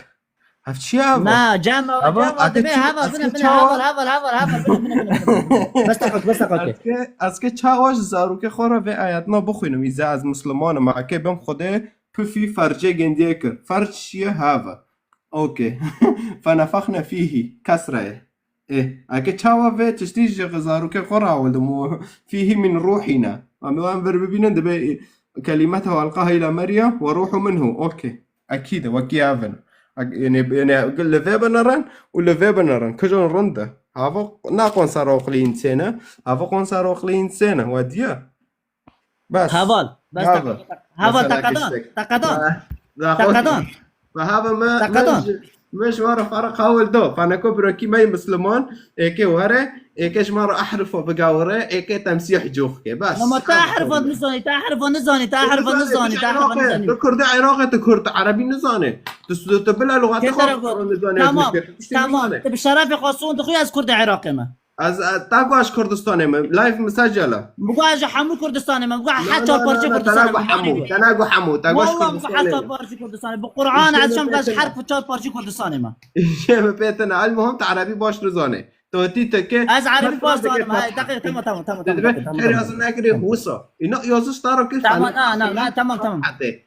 Ev çi ye ev? Na, cam, cam, ake dibe, çi, hava, bine, bine, çawa? Heval, heval, heval, heval, bine, bine, bine, bine. Bes dakika, bes dakika. Eske, eske çawa ji zarokê xwe re vê ayetna bixwînim, îza ez Musliman im, ake bim Xwedê pifî fercê gêndiyê kir. Ferc çi ye? Hava. Okey. فنفخنا فيه. Kesre ye. Ê, eke çawa vê tiştî ji zarokê xwe re hewldim û fîhî min ruhîna. Em ê wan vir bibînin, dibe, e, kelimetehu elqaha îla Meryem ve ruhu minhu. Okey. Ekîd e, wekî ev in. Ek-, yani, yani, li vê binirin û li vê binirin. Kijon rind e. Hava na qonsar oqlî însên e. Hava qonsar oqlî însên e. We diye. Bes. Heval. Bes. Heval. Heval, teqedan. Teqedan. Teqedan. Ve hava me, me ji, me ji we re ferq hawil do. Faneko birokî me yê Misliman, êkê were, êkê ji me re ehrifo bigawire, êkê temsîh cox ke. Bes. Ama te ehrifo nizanî, te ehrifo nizanî, te ehrifo nizanî, te ehrifo nizanî. Tu Kurdê Iraqê, tu Kurd Erebî nizanî. Tu, tu, tu bila lugata xwe nizanî. Tamam, tamam. Tu bi şerefê xwe son dixuye ez Kurdê Iraqê me. Ez, e, ta ku ez Kurdistanê me, live mesaj e la. Bigo ez ji hemû Kurdistanê me, bigo her çar parçe Kurdistanê me. Te nago hemû, te nago hemû, te goş Kurdistanê me. Her çar parçe Kurdistanê. Bi Qur'an ez şam ez her çar parçe Kurdistanê me. Şê me pê tine, el muhim te erebî baş nizanê. Totî teke. Ez erebî baş zanim. Hay, dakika, tamam, tamam, tamam, tamam. Her yazı nekirê wisa. Ina yazı staro kir. Tamam, na, na, na, tamam, tamam.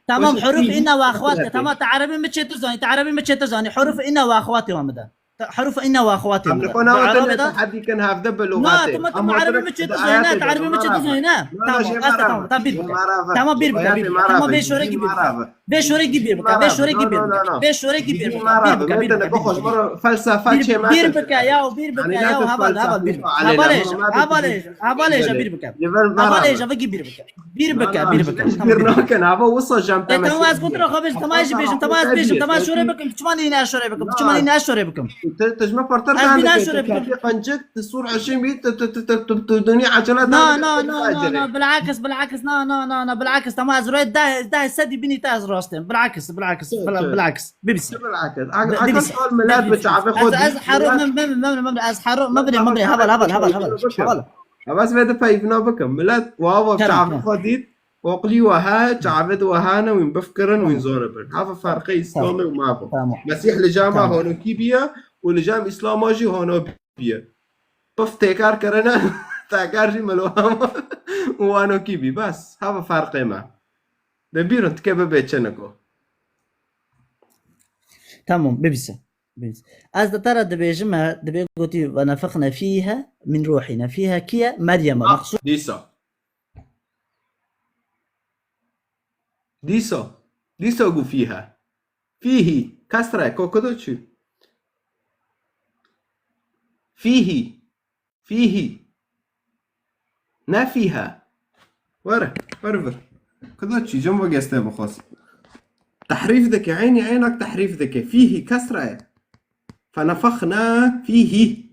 Tamam, huruf inna ve ahwat. Tamam, te erebî mi çêtir zanî, te erebî mi çêtir zanî. Huruf inna ve ahwat wa mi de. Te-, herûf inna ve axewatê. Em li xwe navê te ne, te hedî kin hevde bi lûxatê. Na, tu me, tu me erebî mi çê tu zayne, te erebî mi çê tu zayne. Tamam, asta, tamam, tamam, bir bike. Tamam, bir bike, bir bike. Tamam, vê şorekî bir bike. Vê şorekî bir bike, vê şorekî bir bike. Vê şorekî bir bike. Bir bike, bir bike, bir bike. Felsefe çê me. Bir bike ya, bir bike ya, heval, heval, bir bike. Hevalêj, hevalêj, bir bike. Hevalêj, bir bike. Bir bike, bir bike. Tamam. Bir nakin, hava wisa jem. E, tamam, ez gotina xwe bêjim, tamam, ez jî bêjim, tamam, ez bêjim, tamam, ez şore bikim, tu çima nîne ez şore bikim, tu çima nîne ez şore bikim. Te, te ji me partir Ez bîna şûre bikim. Te qencik, te sûr eşim bî, te, te, te, te, te, te, dunî ecele No, no, no, no, no, bilakis, bilakis, no, no, no, no, bilakis, tamam, ez royê deh, deh sedî bînî te ez rastêm. Bilakis, bilakis, Çi, bil-, çi? Bilakis. Bibîse. Çi bilakis? Bi-, Aka bibîse. Sol milet Bibîse. bi çavi xwe Ez, ez dî, hero, milet mem, mem, mem, mem, ez hero, mem, mem, mem, ez hero, mem, mem, mem, mem, ez hero, mem, mem, mem, ez hero. Bes vê de peyvina bikim. Milet, wa, wa Kerem, çavi kerem. xwe dît, Oqlî we he, çavê di we hene, wîn bifkirin, wîn zor bin. Hava ferqê Îslamê û mavo. Tamam. Mesîh li cama Tamam. honokî biye û li cam Îslama jî hono biye. Pif têkar kirine, têkar jî melo hema û wanokî bî. Bes, hava ferqê me. De bîrin dike bibe çiniko. Tamam, bibîse. Bibîse. Ez de te re dibêjim, he, dibê gotî, "Ve nefexne fîhe min ruhîne." Fîhe kî ye? Meryem e. Ah, Meqsûd dîsa. Dîsa. Dîsa got fîhe. Fîhî. Kesre. Kokudo çi? Fîhî. Fîhî. Ne fîhe. Were. Were vir. Kudo çi? Cem ve geste bixwaz. Tehrîf dike. Eynî eynak tehrîf dike. Fîhî. Kesre. Fenefexna fîhî.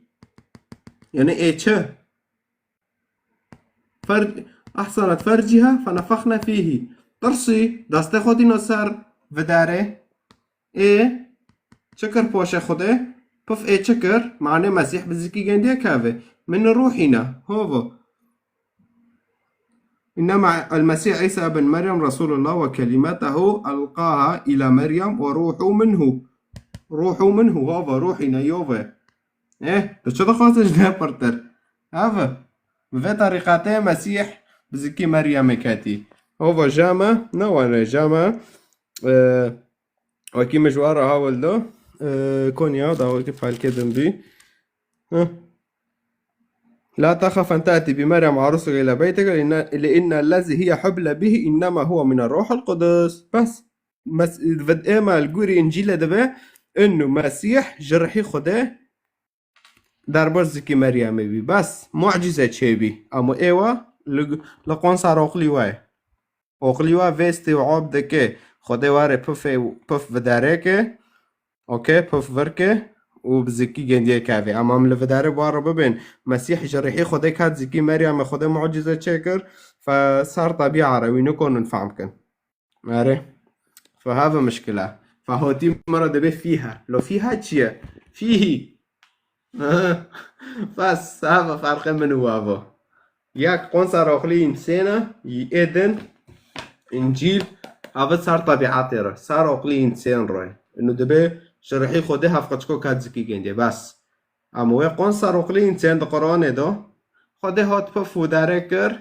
Yani ê çi? Fer-, ahsenat ferciha fenefexne fîhî. Tirsî, destê xwe dîno ser vidarê. Ê, çi kir poşê Xwedê? Pif ê çi kir? Manê Mesîh bi zikî gendiye kevê. Min ruhîne. Hovo. Innema el-Mesîh Îsa ibn Meryem Resulullah ve kelimetehu elqaha ila Meryem ve ruhu minhu. Ruhu minhu. Hovo, ruhîne, yove. Eh, tu çi dixwazî ji ne pirtir? Heve. Bi vê terîqetê Mesîh bi zikî Meryemê ketî. Hova jame, ne wane jame. E, wekî min ji we re hawil do. E, Konya, da wekî pelkê din bî. Heh. La texef en te'ti bi Meryem arusuk ile beytik, inne, li inne lezi hiye huble bihi, innema huve mine ruhul kudus. Bes. Mes-, vid-, êma li gorî Încîlê dibe, innu Mesîh ji rihî Xwedê derbar zikî Meryemê bî. Bes, mucîze çêbî. Ama êwa li, li qonsa roqlî we. Oqlî we vêstê û ab dike. Xwedê were pifê, pif vidareke. Okey, pif virke û bi zikî gendiye kevê. Ama em li vidare bare bibên. Mesîh ji rihî Xwedê ket zikî Meryemê Xwedê mucîze çêkir. Fe ser tebîa re wî nikonin fehm kin. Erê. Fe heve mişkile. Fe hotî min re dibê fîhe. Lo fîhe çi ye? Fîhî. Bes, heve ferqê min û avo. Yek qonsa roqlî însêne, yî ê din, Încîl, heve ser tebîatê re, ser oqlî însên re. Inu dibê, ji rihî Xwedê hevqeçko ket zikî gendiye. Bes. Ama wê qonsa roqlî însên di Qur'anê de, Xwedê hat pif û dere kir,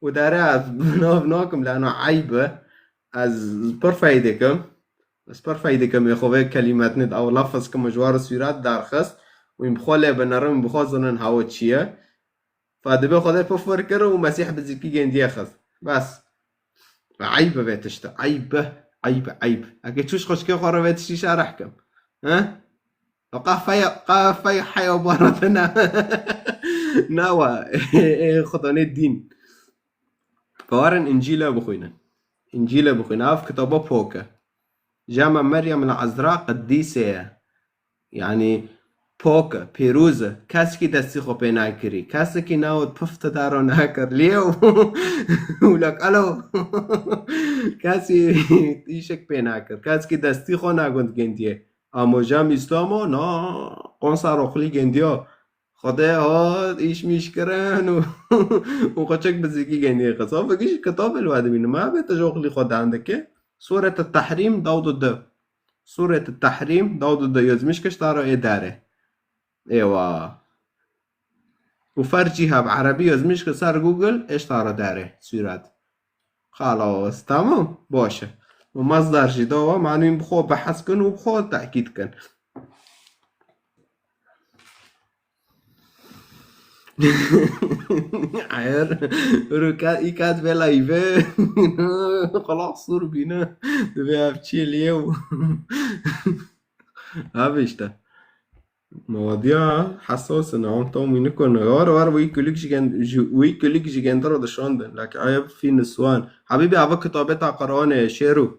û dere ez bi nav nakim, lano eyb e. Ez pir feydikim. Ez pir feydikim, ê xwe vê kelîmetnê de ew lafz kim ji war sûret derxist. Û in bi xwe lê binerin, bi xwe zinin hewa çi ye. Fa dibê Xwedê pifir kir û Mesîh bi zikî gendiye xist. Bes. Eyb e vê tiştê. Eyb e. Eyb e, eyb. Eke çûş xweşkê xwe re vê tiştî şerh kim. He? Qafeya, qafeya heya baratena. Nawa. Ê, ê, xudanê dîn. Bawarin Încîle bixwînin. Încîle bixwînin. Ev kitaba pok e. Jama Meryem el Ezra qedîse ye. Yani pok e, pîroz e. Kesekî destî xwe pê nakirî. Kesekî newt pif te daro nakir. Lêw. Ulak alo. Kesî îşek pê nakir. Kesekî destî xwe nagund gendiye. Ama jam Îslamo na qonsa roqlî gendiya. Xwedê hat îş mîş kirin û, û xwe çek bi zikî gendiye xwe. Safekî jî kitabê li we dibînim. Me bê tu ji oxlî xwe dan dike. Sûret Tehrîm dawd û du. Sûret Tehrîm dawd û du. Yozmiş kiştara ê dare. Êwa. Û fercî ha bi erebî yozmiş ki ser Google êştara dare. Sûret. Xalas, tamam? Baş e. Û masdar jî dawa, manî bi xwe behs kin û bi xwe tekîd kin. Eyer, ru ka, î kat vê live. Xulaq sûr bîne. Divê ev çi lê. Abi işte. Mewadiya hesas in, em tam wî nikun. War war wî kulik ji gen-, ji, wî kulik ji gender dişandin. Lak ayb fî niswan. Habîbî, ava kitabê ta Qur'anê, şêrû.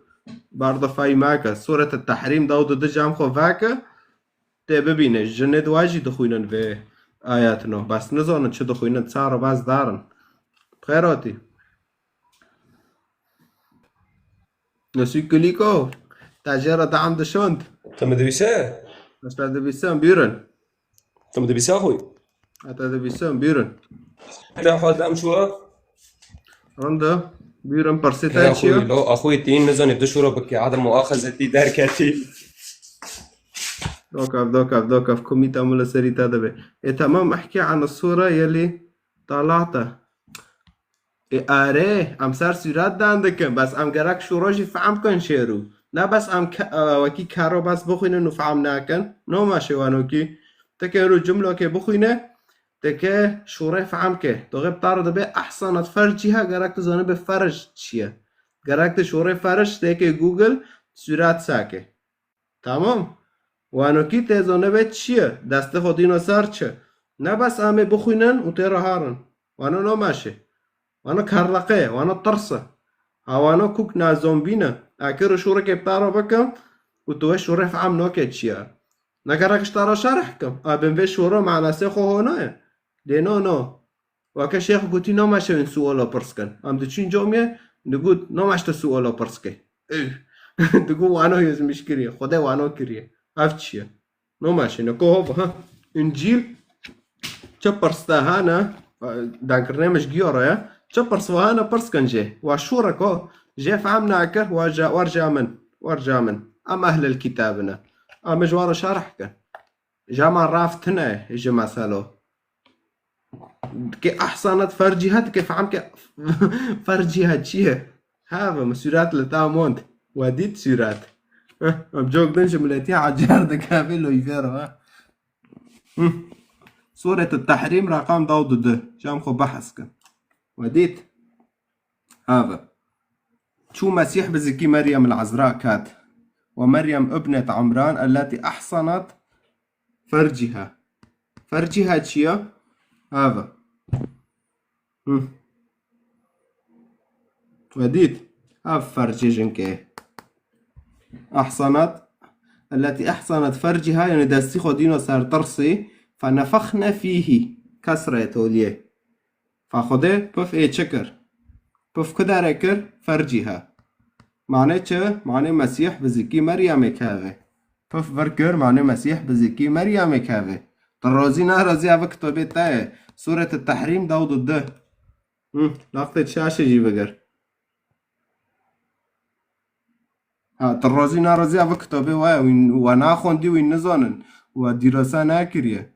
Barda fay meke. Sûret Tehrîm dawd û du jam xwe veke. tê bibîne. Jinê di wa jî dixwînin vê ayetino. Bes nizanin çi dixwînin, çar û bes darin. Xêr hatî. Nasıl Kuliko? Te jê re deam dişand. Tu mi dibîse? Ez te dibîsim, bîrin. Tu mi dibîse xwe? Ez te dibîsim, bîrin. Te xwe dem şûra? Ronda, bîrin, pirsê te çi ye? Axuy, lo, axuy tîn nizanî tu şûra bikî, adam û axezetî derketî. Dokav, dokav, dokav, komîta min li serî te dibe. E, tamam, ihkî an sura yelî talata. Ê, erê, em ser sûret dan dikin, bes em gerek şûro jî fehm bikin şêrû. Ne bes em ke-, e, wekî kero bes bixwînin û fehm nakin. No meşe wanokî. Ti ke rû cumlokê bixwîne, ti ke şûrê fehm ke. Doxê bi te re dibe ehsanat fercîha, gerek tu zanibê ferc çi ye. Gerek tu şûrê ferc têkê Google sûret sake. Tamam. Wanokî tê zanibê çi ye? Destê xwe dîno ser çi? Ne bes em ê bixwînin û tê re herin. Wano no meşe. Wano kerleqe ye, wano tirs e. Ha wano kuk nazombîn e. Eke rû şûrekê bi te re bikim û tu wê şûrê fehm noke çi ye. Ne gerek ji te re şerh kim. A bin vê şûro manasê xwe hona ye. Lê no, no. Weke şêx gotî, "Namaşe win suala pirs kin." Em diçin camiyê, digot, "Namaşte suala pirs ke." Ew. Digot, "Wano yozmiş kiriye. Xwedê wano kiriye." Ev çi ye? Namaşe, ne ko hov, ha? Încîl, çi pirs te hene? Dengkirinê min ji giya re ye. Çi pirs ve hene, pirs kin jê. Wa şûreko jê fehm nakir, wa ja-, wer ja min. Wer ja min. Em ehlil kitabine. Em ji wa re şerh kin. Jama rav tune ji meselo. Ke ehsanat fercîha dike, fehm ke fercîha çi ye? Have, min sûret li te mond. We dît sûret. Heh, em cok din ji miletiya ecar dike vê loyver ha. Hı. Sûret Tehrîm reqam daw du du. Jam xwe behs kin. We dît. Have. Çû Mesîh bi zikî Meryem el-Ezra ket. Ve Meryem ibnet Imran elleti ehsanat fercîha. Fercîha çi ye? Have. Hı. We dît? Ev fercê jinkê. Ehsanat. Elleti ehsanat fercîha, yani destî xwe dîno ser tirsî. Fenefexne fîhî. Kesreyê toliyê. Fa Xwedê pif ê çi kir? Pif ku derê kir? Fercîha. Manê çi? Manê Mesîh bi zikî Meryemê keve. Pif vir kir, manê Mesîh bi zikî Meryemê keve. Tu rozî narazî, ev kitobê te ye. Sûret Tehrîm daw du du. Hı, laqtê şaşê jî bigir. Ha, tu rozî narazî, ev kitobê we ye. Wî, we naxwendî, wî nizanin. We dîrosa nakiriye.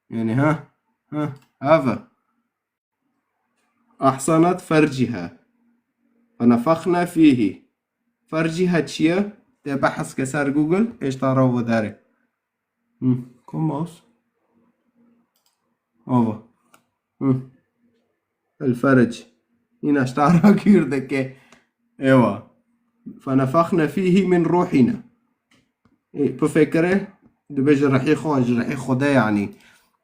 Yani, ha, ha, ev e. Ahsanat ferciha. Fenefexne fîhî. Ferciha çi ye? Tê behs ke ser Google, êşta rav ve derê. Hı, kom mouse? Ava. Hı. El ferec. Îna ji te re kir dike. Ewa. Fenefexne fîhî min ruhîna. Ê, tu fikirê, dibe ji rihî xwe, ji rihî Xwedê, yanî.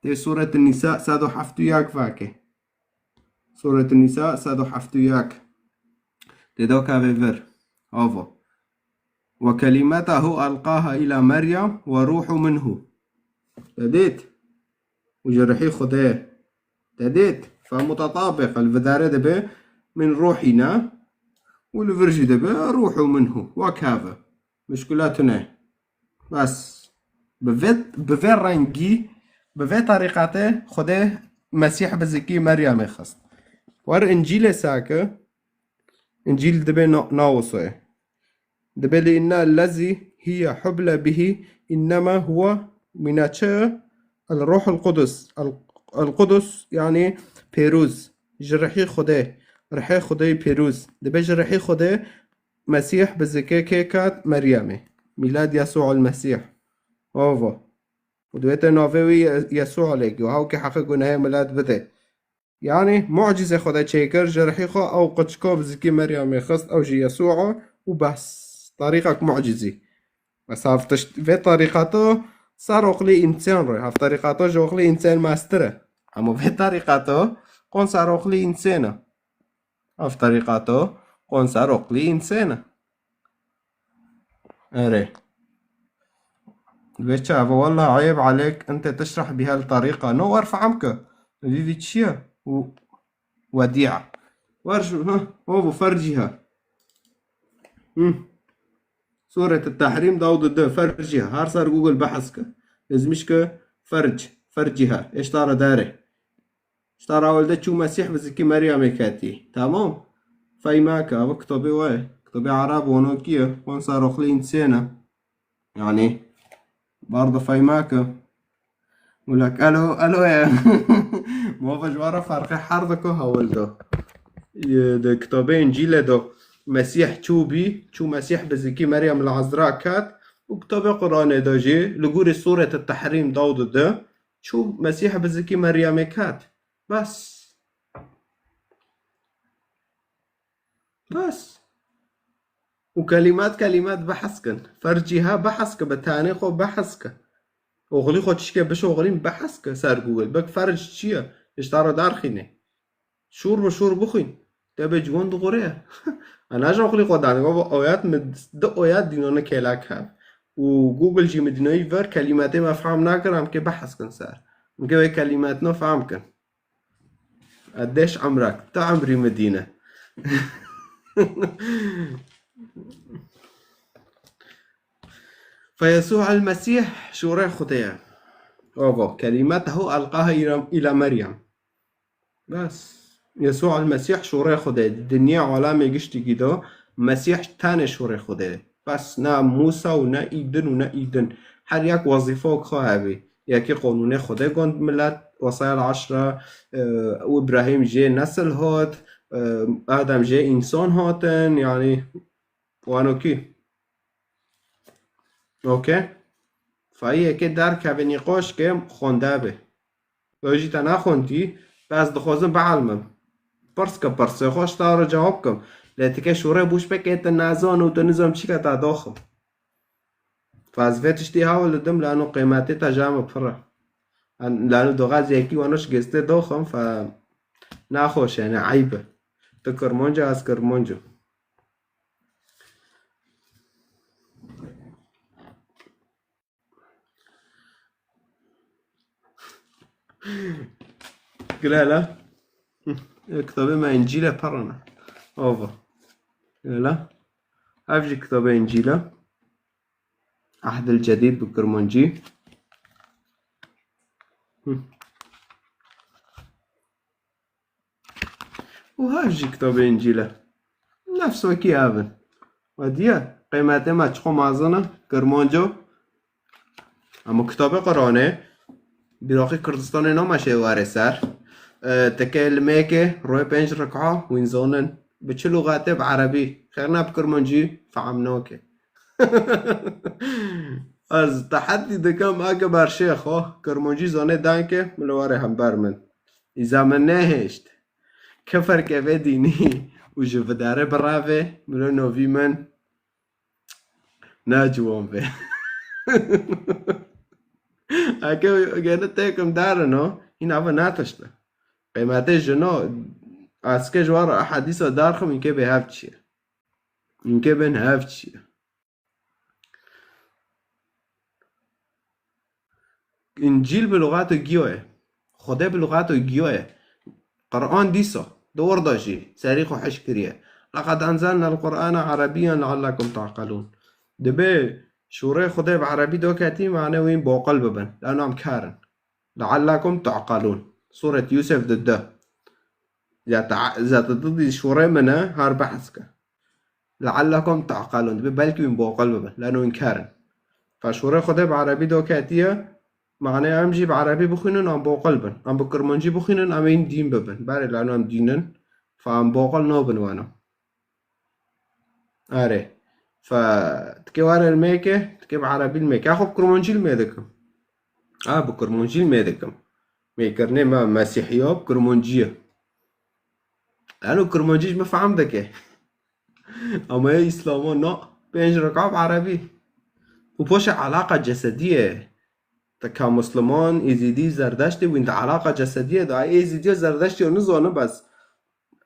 Tê Sûret Nîsa sed û heft û yek vake. Sûret Nîsa sed û heft û yek. Tê da kevê vir. Ava. Ve kelimetahu elqaha ila Meryem ve ruhu minhu. Te dît? Û ji rihî Xwedê. Te dît? Fe mutetabiq, li vidarê dibe min ruhîna û li vir jî dibe ruhu minhu. Wek hev e. Muşkila tune. Bes. Bi vê, bi vê rengî, bi vê terîqetê Xwedê Mesîh bi zikî Meryemê xist. Wer Încîlê sake, Încîl dibe na-, nawisoye. Dibe li inna lezî hiye huble bihî innema huwe mîna çi? El Ruhul Qudus. El, El Qudus, yani pêroz. Ji rihî Xwedê. Rihê Xwedê pêroz. Dibe ji rihî Xwedê Mesîh bi zikê kê kat? Meryemê. Mîlad Yesû el Mesîh. Ava. Û divê te navê wî Ye-, Yesû lê giyo. Hewkê heqê gunehê milet bide. Yani, mucizê Xwedê çêkir, ji rihî xwe ew qiçko bi zikî Meryemê xist, ew jî Yesû û behs. Tarîqek mucizî. Bes hev tişt, vê tarîqeto ser oqlê însan re. Hev tarîqeto ji oqlê însan mestir e. Hema vê tarîqeto qon ser oqlê însan e. Ev terîqato qon ser oqlî însên e. Erê. Vê çava, والله عيب عليك، انت تشرح بهالطريقة. No, wer fehm ke. Vî vî çi ye? Û وديعة. Wer şu, ha, ovo, فرجها. Hı. Sûret Tehrîm, dawd de, فرجها. Her ser Google behs ke. Ezmiş ke فرج، فرجها. Eştara dare. Eştara ewelde çû Mesîh bi zikî Meryemê ketî. Tamam? Feyma ke, ev kitobê we. Kitobê Arab, wano kî ye? Wan saroxlî insêne. Yani, barda feyma ke. Wila elo, elo ye. Ma ve ji we re ferqê her diko hewil do. Ye, di kitobê Încîlê do Mesîh çû bî, çû Mesîh bi zikî Meryem li Ezra ket û kitobê Quranê de jî li gorî Sûret Tehrîm dawd de çû Mesîh bi zikî Meryemê ket. Bes. Bes. Û kelimat kelimat behs kin. فرجها behs ke, bi tenê xwe behs ke. Oxlî xwe tişkê bişoxlîn behs ke ser Google. Bek فرج çi ye? Eştara derxîne. Şûr bi şûr bixwîn. Te bê ciwan dixwire. Ana ji oxlî xwe danê. Baba, oyat mi, di oyat dînane kêlak hev. Û Google jî mi dînayî ver, kelimatê me fehm nakir, em kê behs kin ser. Em kê wê kelimatna fehm kin. Eddeş emrak. Ta emrî mi dîne. فيسوع المسيح şûrê Xwedê ye. Ava, كلمته ألقاها إلى، إلى مريم. Bes. Yesû el-Mesîh şûrê Xwedê. Dinya alemê giştikî de Mesîh tenê şûrê Xwedê. Bes ne Mûsa û ne îdin û ne îdin. Her yek wezîfok xwe hebî. Yekî qonûnê Xwedê gond milet, wesaya el-eşre, e, û Îbrahîm jê nesil hat, e, Adem jê însan hatin, yanî wano kî. Okey. Fayê yekê derkeve nîqoş ke xwende be. Ew jî te naxwendî, bes dixwazim bielmim. Pirs ke pirsê xwe ji te re cewab kim. Lê ti ke şûrê bûş pekê te nazan û te nizam çi ke te doxim. Fa ez vê tiştî hewl didim, lano qîmetê te ja min pir e. An-, lano doxaz yekî wano şigestê doxim, fa naxweş e, yani eyb e. Tu Kirmanc e, ez Kirmanc im. Gilala. Kitabê me Încîl e, pir ne. Ava. Gilala. Ev jî kitabê Încîl e. Ehdil Cedîd bi Kirmancî. Hı. Û hev jî kitabê Încîl e. Nefs wekî ev in. We diye, qîmetê me çiqo mezin e, Kirmanco. Ama kitabê Quranê, bîroqî Kurdistanê nameşe warê ser. E, teke li mêkê, royê pênc reka, wîn zonin. Bi çi lûxetê? Bi erebî. Xêr ne bi Kirmancî, fehm nake. Ez teheddî dikim, eke berşê xwe, Kirmancî zanê danke, min li warê hember min. Îza min nehêşt. Ke ferqê vê dînî û ji vidare birave, milo novî min ne ciwan be. Eke gene têkim darino, hîn ava natişte. Qîmetê jino, ez ke ji wan re ehadîsa darxim, înke bê hev çi ye. Înke bên hev çi ye. Încîl bi lûxato giyo ye. Xwedê bi lûxato giyo ye. Quran dîsa, di wir de jî serî xwe hişk kiriye. لقد أنزلنا القرآن عربيا لعلكم تعقلون. Dibê şûrê Xwedê bi erebî doketî, mane wîn boqil bibin. Lano em kar in. لعلكم تعقلون. Sûret Yûsef di de. Zata, zata di şûrê min e, har behs ke. لعلكم تعقلون. Dibê belkî wîn boqil bibin. Lano wîn kar in. Fa şûrê Xwedê bi erebî doketiye, mane em jî bi erebî bixwînin, em boqil bin. Em bi kirmancî bixwînin, em ên dîn bibin. Berê lano em dîn in. Fa em boqil nabin wana. Erê. Fa tikê were li mêke, tikê bi erebî li mêke. Xwe bi kirmancî li mê dikim. A, bi kirmancî li mê dikim. Mêkirinê me mesîhiya bi kirmancî ye. Eno kirmancî ji min fehm dike. Ama ya Îslama na, pênc reka bi erebî. Û poşe alaqa cesedî ye. Te ka Musliman, Êzîdî, Zerdeştê wîn de alaqa cesedî ye de, ay Êzîdî ya Zerdeştî ya nizane bes.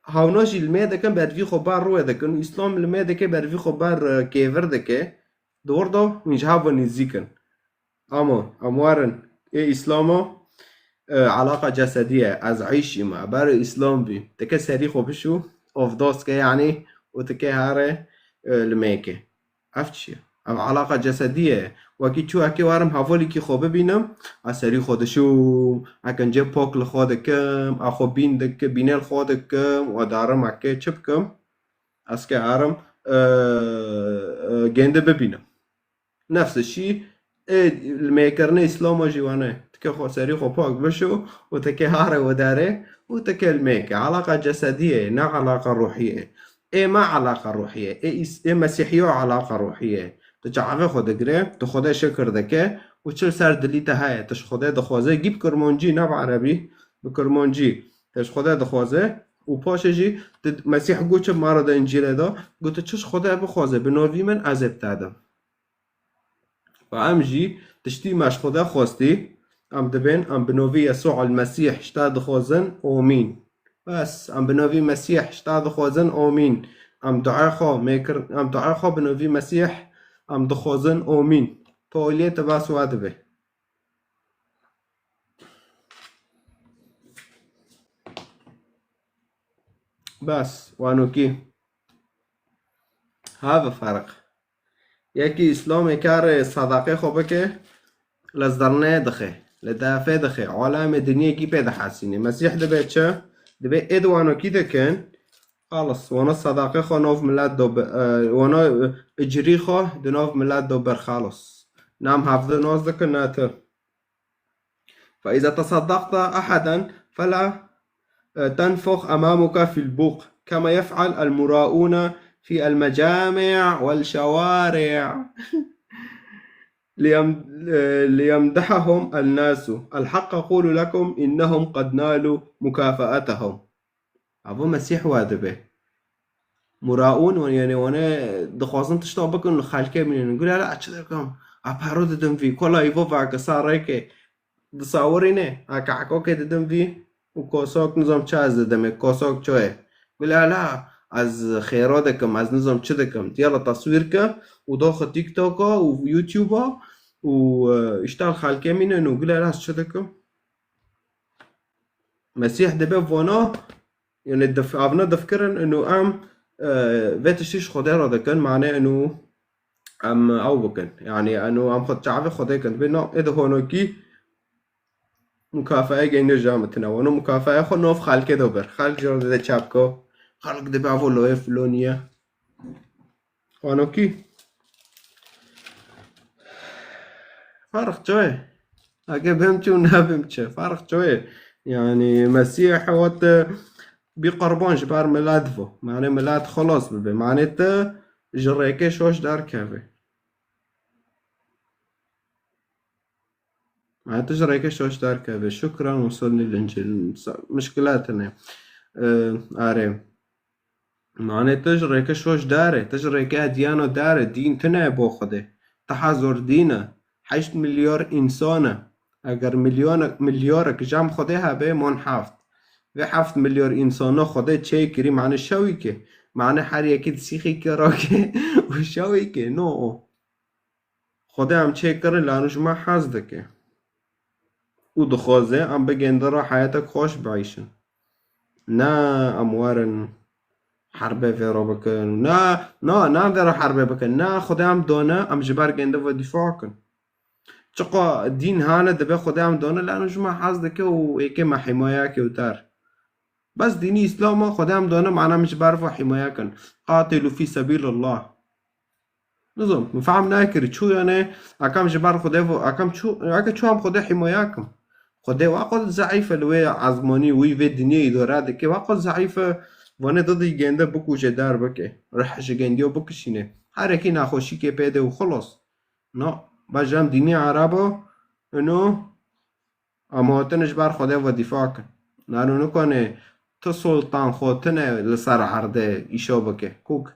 Hawna jî li mê dikin, bervî xwe bar rûê dikin. Îslam li mê dike, bervî xwe bar, e, kêvir dike. Di wir de wîn ji hev ve nêzîk in. Ama, em werin. Ê Îslama, e, alaqa cesedî ye. Ez eyşî me. Ber Îslam bî. Tike serî xwe bişû, ovdos ke yanî, û tike here, e, li mêke. Ev çi ye? Ev alaqa cesedî ye. Wekî çû eke werim hevalîkî xwe bibînim, ez serî xwe dişûm, eke cê pok li xwe dikim, a xwe bîn dik-, bînê li xwe dikim, û darim eke çi bikim? Ez ke herim, e, e, gêndi bibînim. Nefs şî, ê li mêkirinê Îslama jî wane. Tike xwe serî xwe pak bişo û tike hare wedarê û tike li mêke. Alaqa cesedî ye, ne alaqa ruhî ye. Ê me alaqa ruhî ye. Ê îs-, ê mesîhiyo alaqa ruhî ye. Tu çavê xwe digire, tu Xwedê şikir dike û çi li ser dilî te heye. Tu ji Xwedê dixwaze, gî bi kirmancî, ne bi erebî, bi kirmancî. Tu ji Xwedê dixwaze û paşê jî tu Mesîh got çi ma re de Încîlê de, got tu çi ji Xwedê bixwaze, bi novî min ez ê bi te dim. Û em jî tiştî me ji Xwedê xwestî, em dibên, em bi novî Yesû el Mesîh ji te dixwazin, omîn. Bes, em bi novî Mesîh ji te dixwazin, omîn. Em duayê xwe mêkir-, em duayê xwe bi novî Mesîh em dixwazin, omîn. Toliyê te bes we dibe. Bes, wanokî. Have ferq. Yekî Îslamê kare sedaqê xwe bike, li zirnê dixe, li defê dixe, alemê dinyê kî pê dihesîne. Mesîh dibe çi? Dibe ê di wanokî dikin, xalis, wana sedaqê xwe nav milet do bi-, e, wana, e, icrî xwe di nav milet do ber, xalis. Nam hevdi nas dikin, ne tu. فإذا تصدقت أحدا فلا، آه، تنفخ أمامك في البوق كما يفعل المراؤون في المجامع والشوارع ليم-، آه، ليمدحهم الناس. الحق أقول لكم إنهم قد نالوا مكافأتهم. Ava Mesîh wa dibe. Muraûn, yanî wane dixwazin tişta bikin li xelkê bînin. Gule la çi dikim? A paro didim vî, kola îvo vake sareke. Disawirîne, a kahkokê didim vî û kosok nizam çi ez didimê, kosok çoye. Gule la ez xêro dikim, ez nizam çi dikim. Diyala taswîr ke û doxi TikToka û YouTube'a û, e, îşte li xelkê mînin û gule la ez çi dikim? Mesîh dibe vana, yani dif-, avna difkirin inu em, e, vê tiştî ji Xwedê re dikin, mane inu em ew bikin. Yani inu em xwe çavê Xwedê kin. Dibe na, ê di honokî mukafaya geyne jam tine. Wano mukafaya xwe nov xelkê do ber. Xelk jor dide çapko. Xelk dibe avo loye filoniye. Xanokî. Farq çi ye? Eke bim çi û nebim çi? Farq çi ye? Yani Mesîh hewt bî qurban ji ber milet vo. Mane milet xelas bibe. Mane te ji rêkê şoş derkeve. Mane te ji rêkê şoş derkeve. Şukran, wusilnî lincil. Mişkila tine. Ee, are. Mane te ji rêke şoş dare, te ji rêke ediyana dare, dîn tune bo Xwedê. Te hezor dîn e, heşt milyar însan e. Eger milyona-, milyarek cem Xwedê hebe, mon heft. Vê heft milyar însana Xwedê çê kirî, mane şewî ke. Mane her yekî di sîxî ke rake û şewî ke. No. Xwedê em çê kirin, lano ji me hez dike. Û dixwaze em bigên di re heyetek xweş biîşin. Ne em werin herbê vê re bikin. Ne, ne, ne em vê re herbê bikin. Ne, Xwedê em dane, em ji ber gêndi ve dîfa kin. Çiqa dîn hane dibe Xwedê em dane, lano ji me hez dike û êkê me hîmaya ke û ter. Bes dînî Îslam e, Xwedê em dane, mana min ji ber ve hîmaya kin. Qatilu fî sebîlillah. Nizam, min fehm nakirî. Çû yani, ekam ji ber Xwedê ve, ekam çû, eke çû em Xwedê hîmaya kim. Xwedê wa qod zeîf e li wê ezmanî, wî vê dinyê îdare dike, wa qod zeîf e, vane didî gênde bikuje der bike. Rih ji gêndiyo bikişîne. Her yekî nexweşîkê pê de û xilos. No, baş em dînî Erebo, ino, Em hatin ji ber Xwedê ve dîfa kin. Nano nikane tu sultan xwe tune li ser erdê îşo bike. Kûk.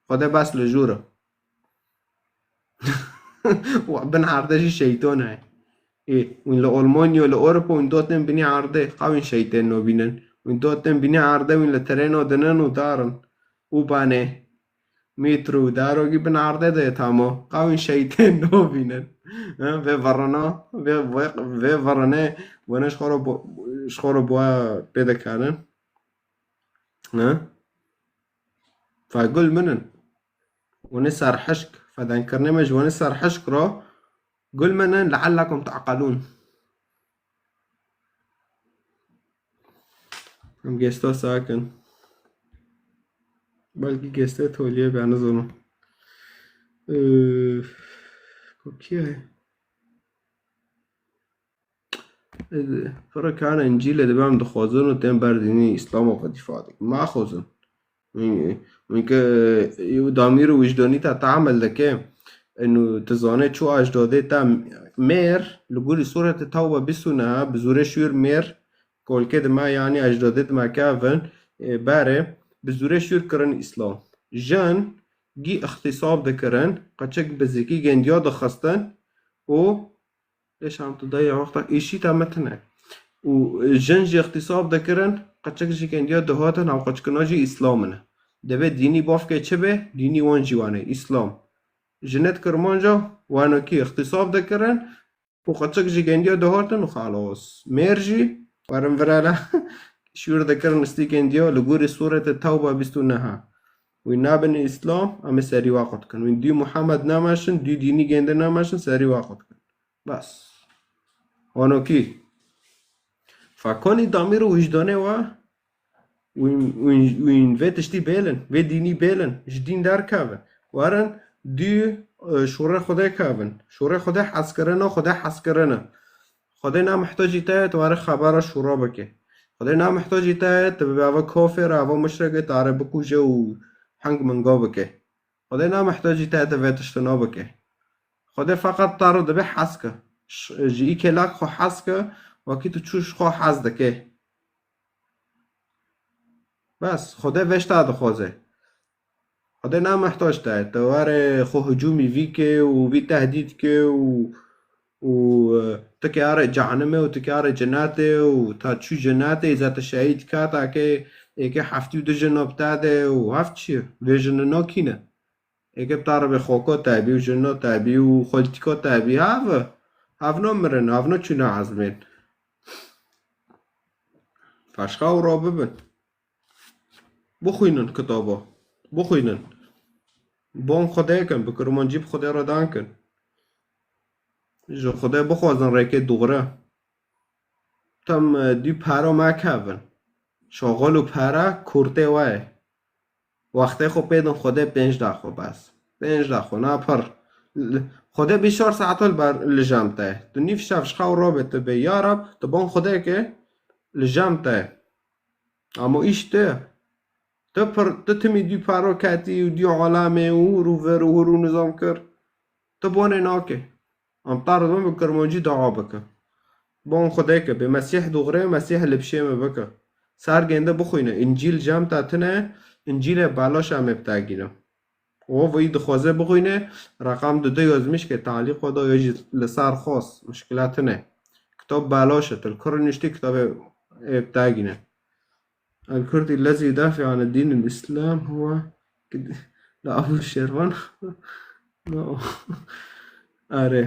Xwedê bes li jûr e. Bin erdê jî şeytan e. Ê, wîn li Almanya, li Ewropa, wîn dotên binî erdê. Qawîn şeytên nobînin. Wîn dotên binî erdê, wîn li trêno dinin û darin. Û banê. Mîtro û darogî bin erdê de ye tamo. Qawîn şeytên nobînin. Ha, vê verrana, vê, vê, vê verrane, wene ji xwe re bo-, ji xwe re boya pê dikanin. Ha? Fe gul min in. Wene serhişk, fedenkirinê me ji wene serhişk re gul min in, leallekum te'qilûn. Em gesta sakin. Belkî gestê toliyê be, nizanim. Ee, ku kî ye? Ee, Pira kana Încîlê dibe em dixwazin û tên ber dînê Îslam û vedîfa dikin. Me axwazin. Wî-, wî ke, ew damîr û wijdanî te teamel dike. Eno tu zane çû ajdodê te mêr, li gorî Sûretê Tewbe bîst û neh, bi zûrê şûr mêr, kolkê dime, yanî ajdodê dime kevin, e, berê, bi zûrê şûr kirin Îslam. Jin gî îxtîsab dikirin, qeçik bi zikî gendiya dixistin û Lê şam tu dayê wexta êşî te me tine. Û jin jî îxtîsab dikirin, qeçik jî gendiya dihatin, ew qeçikina jî Îslam in. Dibê dînî bavkê çi be? Dînî wan jî wan e, Îslam. Jinet kirmanca wano kî îxtîsab dikirin û qeçik jî gendiya dihatin û xelas. Mêr jî werin virele şûr dikirin istî gendiya li gorî Sûretê Tewbe bîst û neh. Wî nabin Îslam, em ê serî wa qut kin. Wî dû Muhammed nameşin, dû dînî gende nameşin, serî wa qut kin. Bes. Wano kî. Fekonî damîr û wijdanê we, wîn, wîn, wîn vê tiştî bêlin, vê dînî bêlin, ji dîn derkevin. Werin dû, e, şûrê Xwedê kevin. Şûrê Xwedê hezkirine, Xwedê hezkirine. Xwedê ne mihtacî te ye, tu were xebera şûra bike. Xwedê ne mihtacî te ye, tu bi ava kafir, ava muşrikê, tu are bikuje û heng minga bike. Xwedê ne mihtacî te, te vê tiştê nabike. Xwedê feqet te re dibe hez ke. Ş-, ji î kelak xwe hez ke, wekî tu çû ji xwe hez dike. Bes, Xwedê vê tişta dixwaze. Xwedê ne mihtac te, te were xwe hicûmî vî ke û vî tehdîd ke û, û, e, tu ke are cehenimê û tu ke are cenetê û ta çû cenetê, îza te şehîd ka, ta ke êke heftî û du jina bi te de û hev çi? Vê jina nakîne. Êke bi te re bê xoka te bî û jina te bî û xultîka te bî. Hev, hevna mirin, hevna çûna ezmên. Feşqa û rabibin. Bixwînin kitaba. Bixwînin. Bon Xwedê kin, bi kirmancî bi Xwedê re dan kin. Ji Xwedê bixwazin rêkê dûgre. Tem, e, dû pera mekevin. Şaxal û pera kurtê we ye. Wextê xwe pê din Xwedê pênc daxwe bes. Pênc daxwe, na pir. L-, Xwedê bîst çar saet li ber li cem te ye. Tu nîv şev ji xew rabe tu bê, ya Reb, tu bon Xwedê ke li cem te ye. Ama îş tu ye. Tu pir, tu timî dû pera ketî û dû alemê û hûr û vir û hûr û nizam kir. Tu bonê nake. Em te re dibin bi kirmancî dua bike. Bon Xwedê ke bê Mesîh dûgre, Mesîh li pişê me bike. Ser gênde bixwîne. Încîl cem te tine, Încîlê belaş em ê bi te gîne. Û vî dixwaze bixwîne, reqam du de yazmiş ke talîq xwe da ya jî li ser xwest, muşkile tine. Kitab belaş e, tu li kur niştî kitabê ê bi te gîne. الكردي الذي يدافع عن الدين الإسلام هو كد-، لا، أبو شيروان. No. Erê.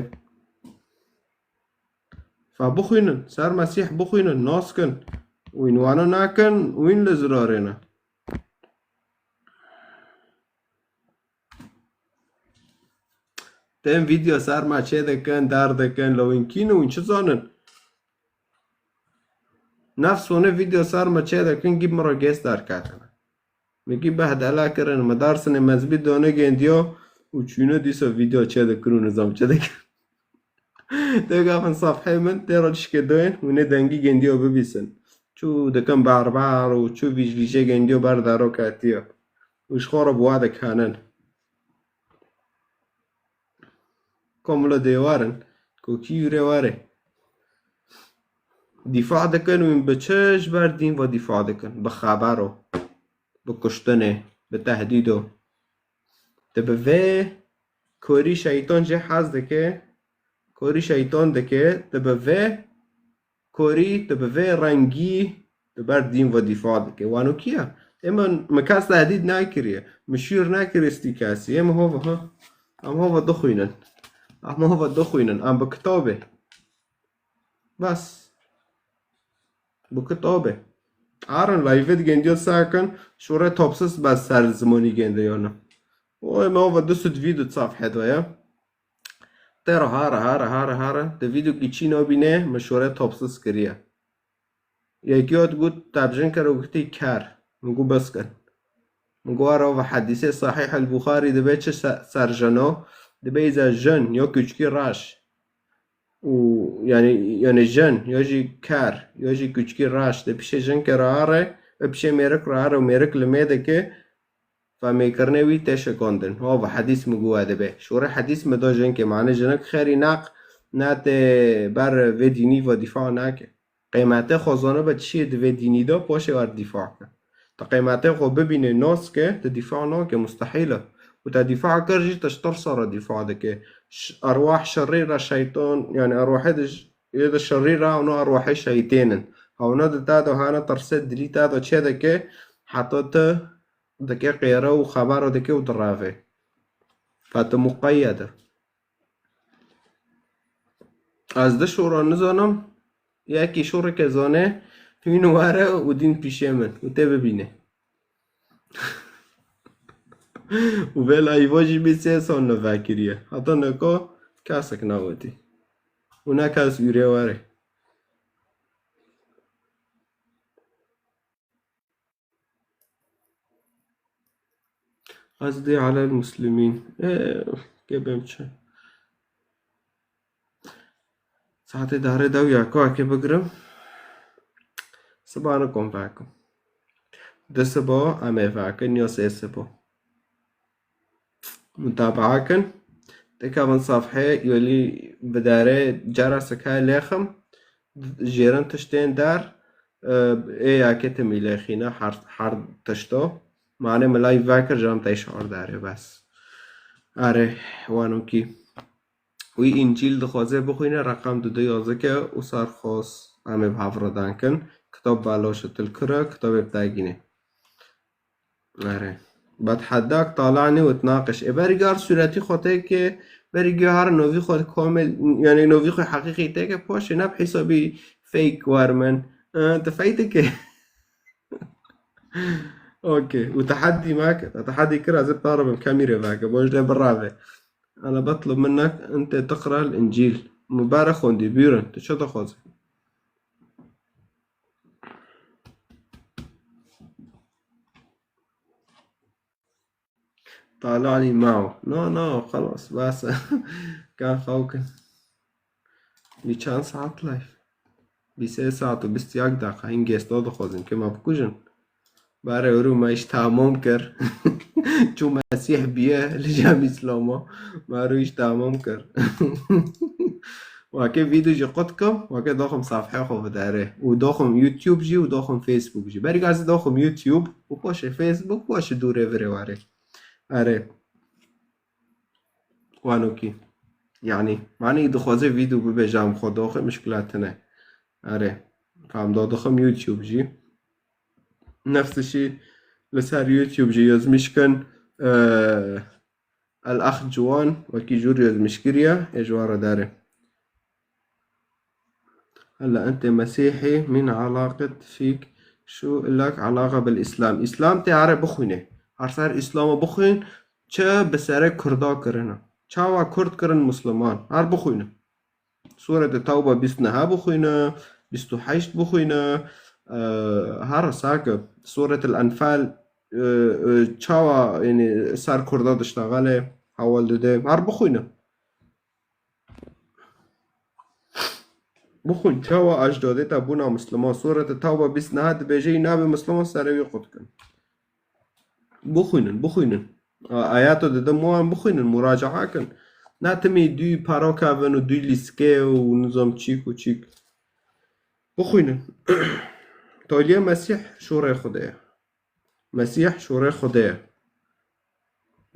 Fe bixwînin, ser Mesîh bixwînin, nas kin. Wîn wana nakin, wîn li zirarê ne. Tên vîdeo ser me çê dikin, der dikin, la wîn kî ne, wîn çi zanin? Nefs hûnê vîdeo ser me çê dikin, gî min re gês derketine. Min gî behdele kirin, min dersine mezbî dane gendiya û çûne dîsa vîdeo çê dikin û nizam çê dikin. Tê gavin safhê min, tê re çişkê doyên, hûnê dengî gendiya bibîsin. Çû dikin berber û çû vîj vîjê gendiya ber dero ketiye. Û ji xwe re bi wa dikanin. Komlo dê werin, kokî yûrê werê. Dîfa dikin û bi çi ji ber dîn ve dîfa dikin? Bi xebero, bi kuştinê, bi tehdîdo. Te bi vê korî şeytan jê hez dike, korî şeytan dike, te bi vê korî, tu bi vê rengî, tu ber dîn ve dîfa dike. Wano kî ye? Ê min, min kes tehdîd nekiriye. Min şûr nekiriye stî kesî. Ê min hova, ha? Em hova dixwînin. Em hova dixwînin. Em bi kitabê. Bes. Bi kitabê. Arin live digên diyo sakin. Şûre topsiz bes ser zimanî gênde yana. Oy, me hova du sed vî du safhe de ya. Te re hare, hare, hare, hare. Di vîdyo kî çî nabîne, min şûre topsiz kiriye. Yekî hat got, te bi jin kir û gotî ker. Min got, bes kir. Min got, ara ve hedîsê Sahîh el-Buxarî dibe çi se-, ser jino? Dibe îza jin, ya kuçkî reş. Û, yani, yani jin, ya jî ker, ya jî kuçkî reş. Di pişê jin ke re are, ve pişê mêrik re are û mêrik li mê dike, femêkirinê wî tê şikandin. Ha, ve hedîs min got, dibe. Şûre hedîs min da jinkê, mane jinik xêrî neq, ne tê ber vê dînî ve dîfa nake. Qîmetê xwe zanibe çi ye di vê dînî de, paşê wer dîfa ke. Te qîmetê xwe bibîne, nas ke, te dîfa nake, mustehîl e. Û te dîfa kir jî, te ji tirsa re dîfa dike. Ş-, erwah şerî re şeytan, yani erwahê de j-, yê de şerî re, hewna erwahê şeytên in. Hewna di te de hene tirsê dilî te de çê dike, heta tu dike qêre û xebera dike û direve. Fe tu muqeyyed e. Ez di şora nizanim, yekî şoreke zane, hîn were û dîn pîşê min û tê bibîne. Û vê layva jî bî sê sal li vekiriye. Heta nika kesek newetî. Û ne kes ûrê were. Qasdî alel muslimîn. Ê, ke bêm çi? Saetê dare dew ya ku eke bigirim. Siba nikom vekim. Di siba em ê vekin ya sê siba. Mutabaa kin. Dikevin safhê yolî bidare cara sike lêxim. Jêrin tiştên der, e, ê yekê timî lêxîne her, her tişto. Mane milay vekir jam tey şar dare bes. Are, wanokî. Wî Încîl dixwaze bixwîne, reqem du du yazike û sar xos em ê bi hev re dan kin. Kitab baloş e, til kure, kitabê bi dagîne. Are. Bad heddak talanî û tnaqiş. E, berî gar sûretî xwe têke, berî gar novî xwe komel, yani novî xwe heqîqî têke, paşê ne bi hesabî fake wermen. E, tu fake dike. Okey. Û teheddî me kir. Teheddî kir, ez ê taribim, kemîrê veke. Boj lê birave. Ana betlib minnek ente tiqra el-Încîl. Min bare xwendî, buyurun. Tu çi dixwazî? Talanî mao. No, no, xelas, bes. Kan xew kin. Bî çend saet live? Bîst sê saet û bîst yak deqa. Hîn gêsto dixwazin ke me bikujin. Bare ûrû me îş tamam kir. Çû Mesîh biye li cem Îslama. Me ûrû îş tamam kir. Weke vîdeo jî qut kim, weke doxim safhê xwe videre. Û doxim YouTube jî û doxim Facebook jî. Berî gazî doxim YouTube û paşê Facebook, paşê dûrê virê warê. Erê. Wanokî. Yani, mani dixwaze vîdeo bibe jam xwe doxe, mişkila tine. Erê. Fam da dixim YouTube jî. Nefs şî li ser YouTube jî yazmiş kin, e, El Ax Ciwan, wekî jûr yazmiş kiriye, ê ji wan re dare. Hela ente mesîhî, min alaqet fîk, şu lak alaqa bil Îslam. Îslam tê, are bixwîne. Her ser Îslama bixwîn, çi bi serê Kurda kirine. Çawa Kurd kirin Musliman? Her bixwîne. Sûrete Tewbe bîst neh bixwîne, bîst û heşt bixwîne, e, her sake. Sûretel Enfal, e, e, çawa, yani, ser Kurda diştexele, hewal dide. Her bixwîne. Bixwîn, çawa ecdadê te bûna Misliman. Sûrete Tewbe bîst neh dibêje, yî nabe Misliman, serê wî qut kin. Bixwînin, bixwînin. A-, ayeta didim wan bixwînin, muracaa kin. Ne timî dû para kevin û dû lîskê û nizam çîk û çîk. Bixwînin. Taliyê Mesîh şûrê Xwedê ye. Mesîh şûrê Xwedê ye.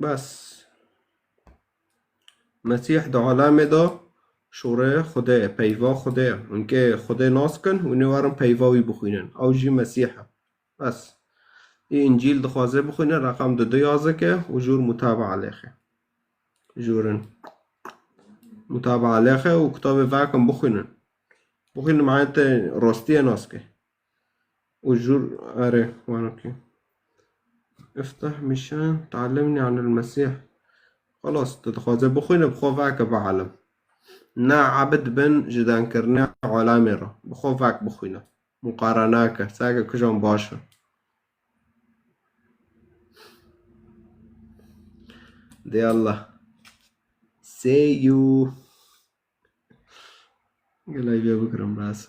Bes. Mesîh di alemê de şûrê Xwedê ye, peyva Xwedê ye. Hinkê Xwedê nas kin, hûn ê werin peyva wî bixwînin. Ew jî Mesîh e. Bes. Î Încîl dixwaze bixwîne, reqam du du yazike û jûr mutabaa lêxe. Jûrin mutabaa lêxe û kitabê vekin bixwînin. Bixwînin, manê te rostiye nas ke. Û jûr, erê, wan okê. افتح مشان تعلمني عن المسيح. Xelas, tu dixwaze bixwîne, bi xwe veke bialim. Ne ebid bin ji dankirinê alemê re. Bi xwe vek bixwîne. Muqarene ke, seke kijan baş e. De Allah. See you. Gelay bê bikirim bes.